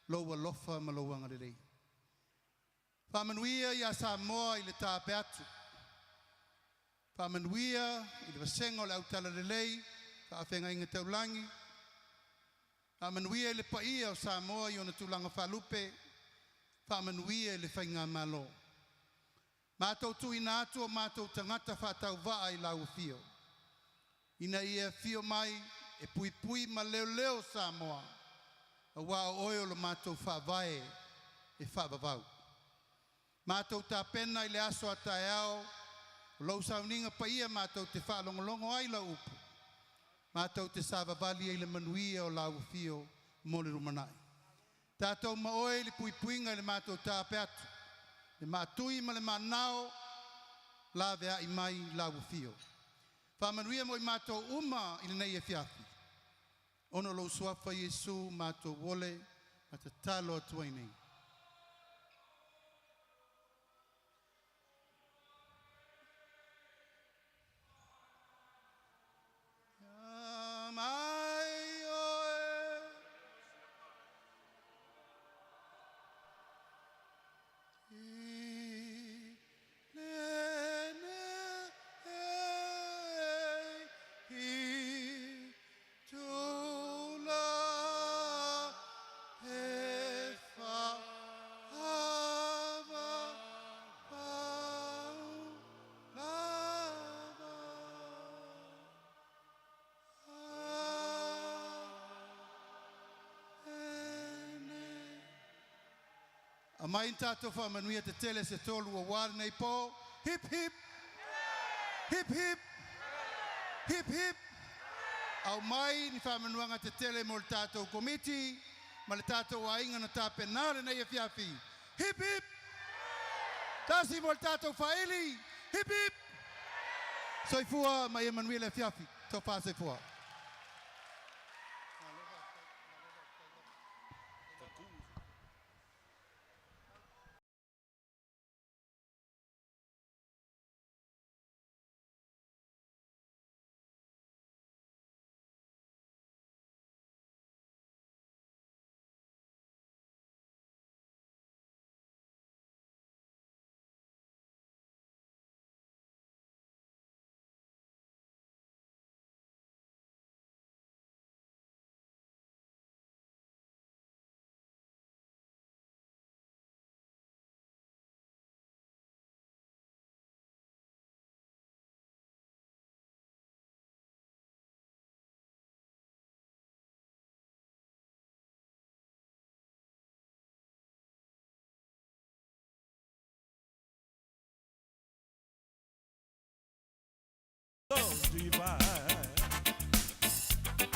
lou alofa ma lou agalelei. Faamanuia ia Samoa i le taape atu. Faamanuia i le vasega o le autalalelei, faafeagaiga taulagi. Faamanuia i le paia o Samoa i ona tulaga faalupe. Faamanuia i le faigamalo. Matou tuuina atu o matou tagata faatauvaa i lau afio, ina ia afio mai e puipui ma leoleo Samoa, auā o oe o lo matou faavae e faavavau. Matou tapena i le aso a taeao, o lou sauniga paia matou te faalogologo ai lau upu, matou te savavali ai i le manuia o lau afio mo le lumanai. Tatou ma oe i le puipuiga i le matou taape atu, le maatui ma le maanao, laveai mai lau afio. Faamanuia mo i matou uma i lenei afiafi, ona o lou suafa Iesu matou ole ma tatalo atu ai nei. Mai oe i lenei itula e faavavau lava. Amene. Aumai ni tatou faamanuia tetele se tolu auā lenei po. Hip hip! Hip hip! Hip hip! Aumai ni faamanuiaga tetele mo le tatou komiti ma le tatou aiga na tapenā lenei afiafi. Hip hip! Tasi mo le tatou faili. Hip hip! Soifua ma ia manuia le afiafi. Tofa soifua. Divine.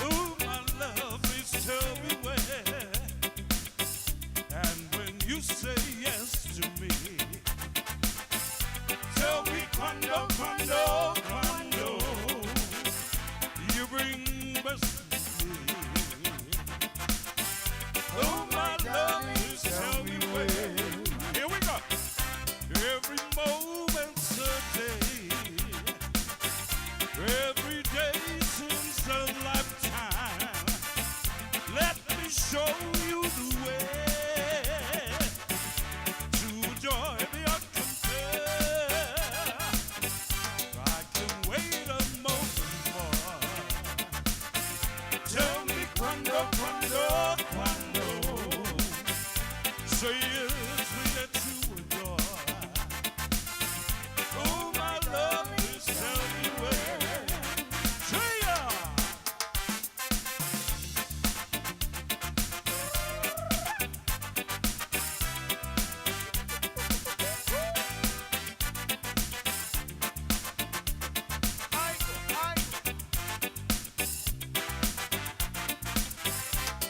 Ooh, my love, please tell me where. And when you say yes to me, tell me quando, quando, quando you bring best to me. Oh, my love, please tell me where. Here we go. Every moment's a day. Every day seems a lifetime. Let me show you the way to joy beyond compare. I can wait a moment more. Tell me quando, quando, quando. Say it's me that you adore. Oh, my love, please tell me where. See ya!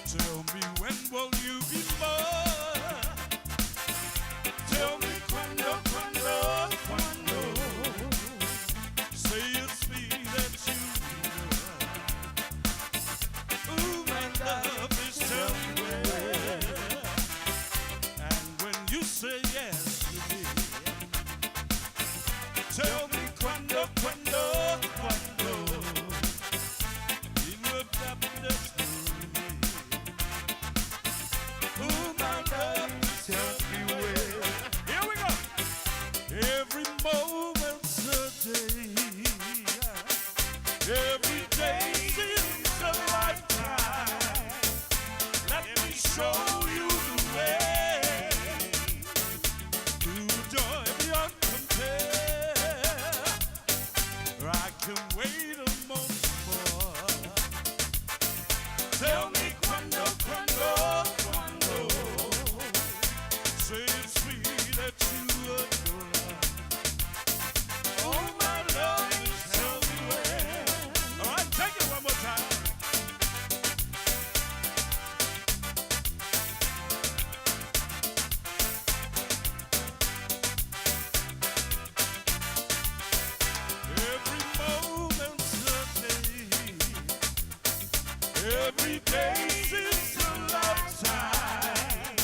Tell me when will you be mine? Tell me quando, quando, quando. Say it's me that you adore. Ooh, my love, please tell me where. And when you say yes to me, tell me quando, quando, quando. You will happiness to me. Ooh, my love, please tell me where. Here we go. Every moment's a day. Every day seems a lifetime. Let me show you the way to joy beyond compare. I can wait a moment more. Tell me quando, quando, quando. Say it's me that you adore. Oh, my love, tell me where. All right, take it one more time. Every moment's a day. Every day seems a lifetime.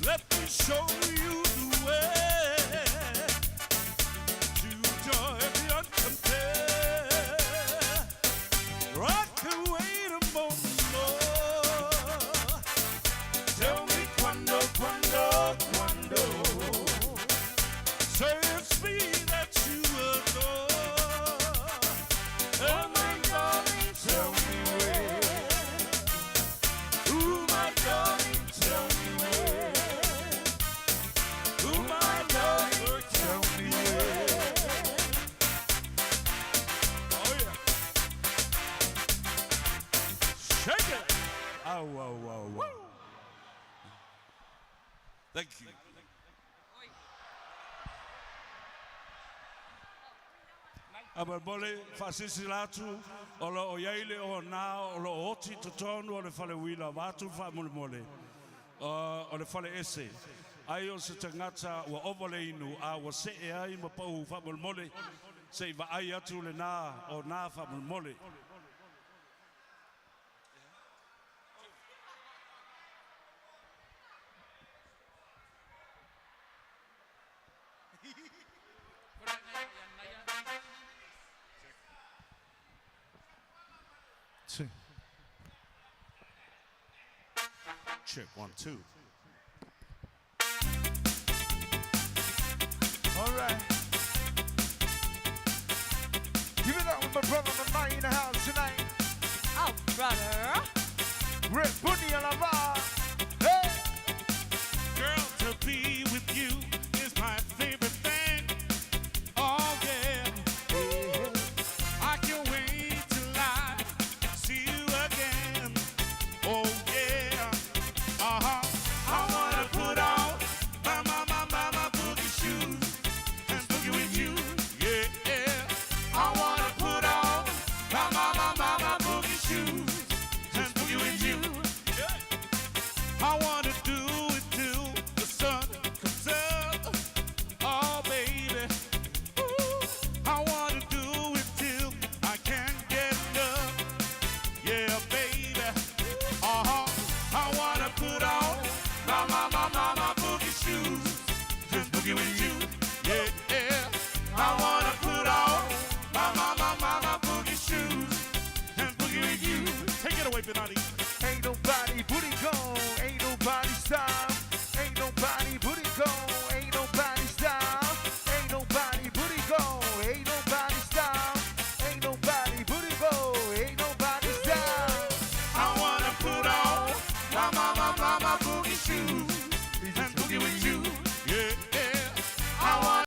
Let me show you the way to joy beyond compare. I can wait a moment more. Tell me quando, quando, quando. Say it's me that you adore. Oh, my darling, tell me where. Ooh, my darling, tell me where. Ooh, my darling, tell me where. Oh, yeah. Shake it. Oh, whoa, whoa, whoa. Thank you. Amalmole, faasilasila atu, o lo o iai le o nā, o lo o oti totonu o le fale uila, vaeatu faamolemole, o le fale ese. Ai o se tagata ua ova le inu a ua se'e ai ma pa'u fa'amolemole se'i va'ai atu lenā o nā fa'amolemole. Check one, two. All right. Give it up with my brother, my man in the house tonight.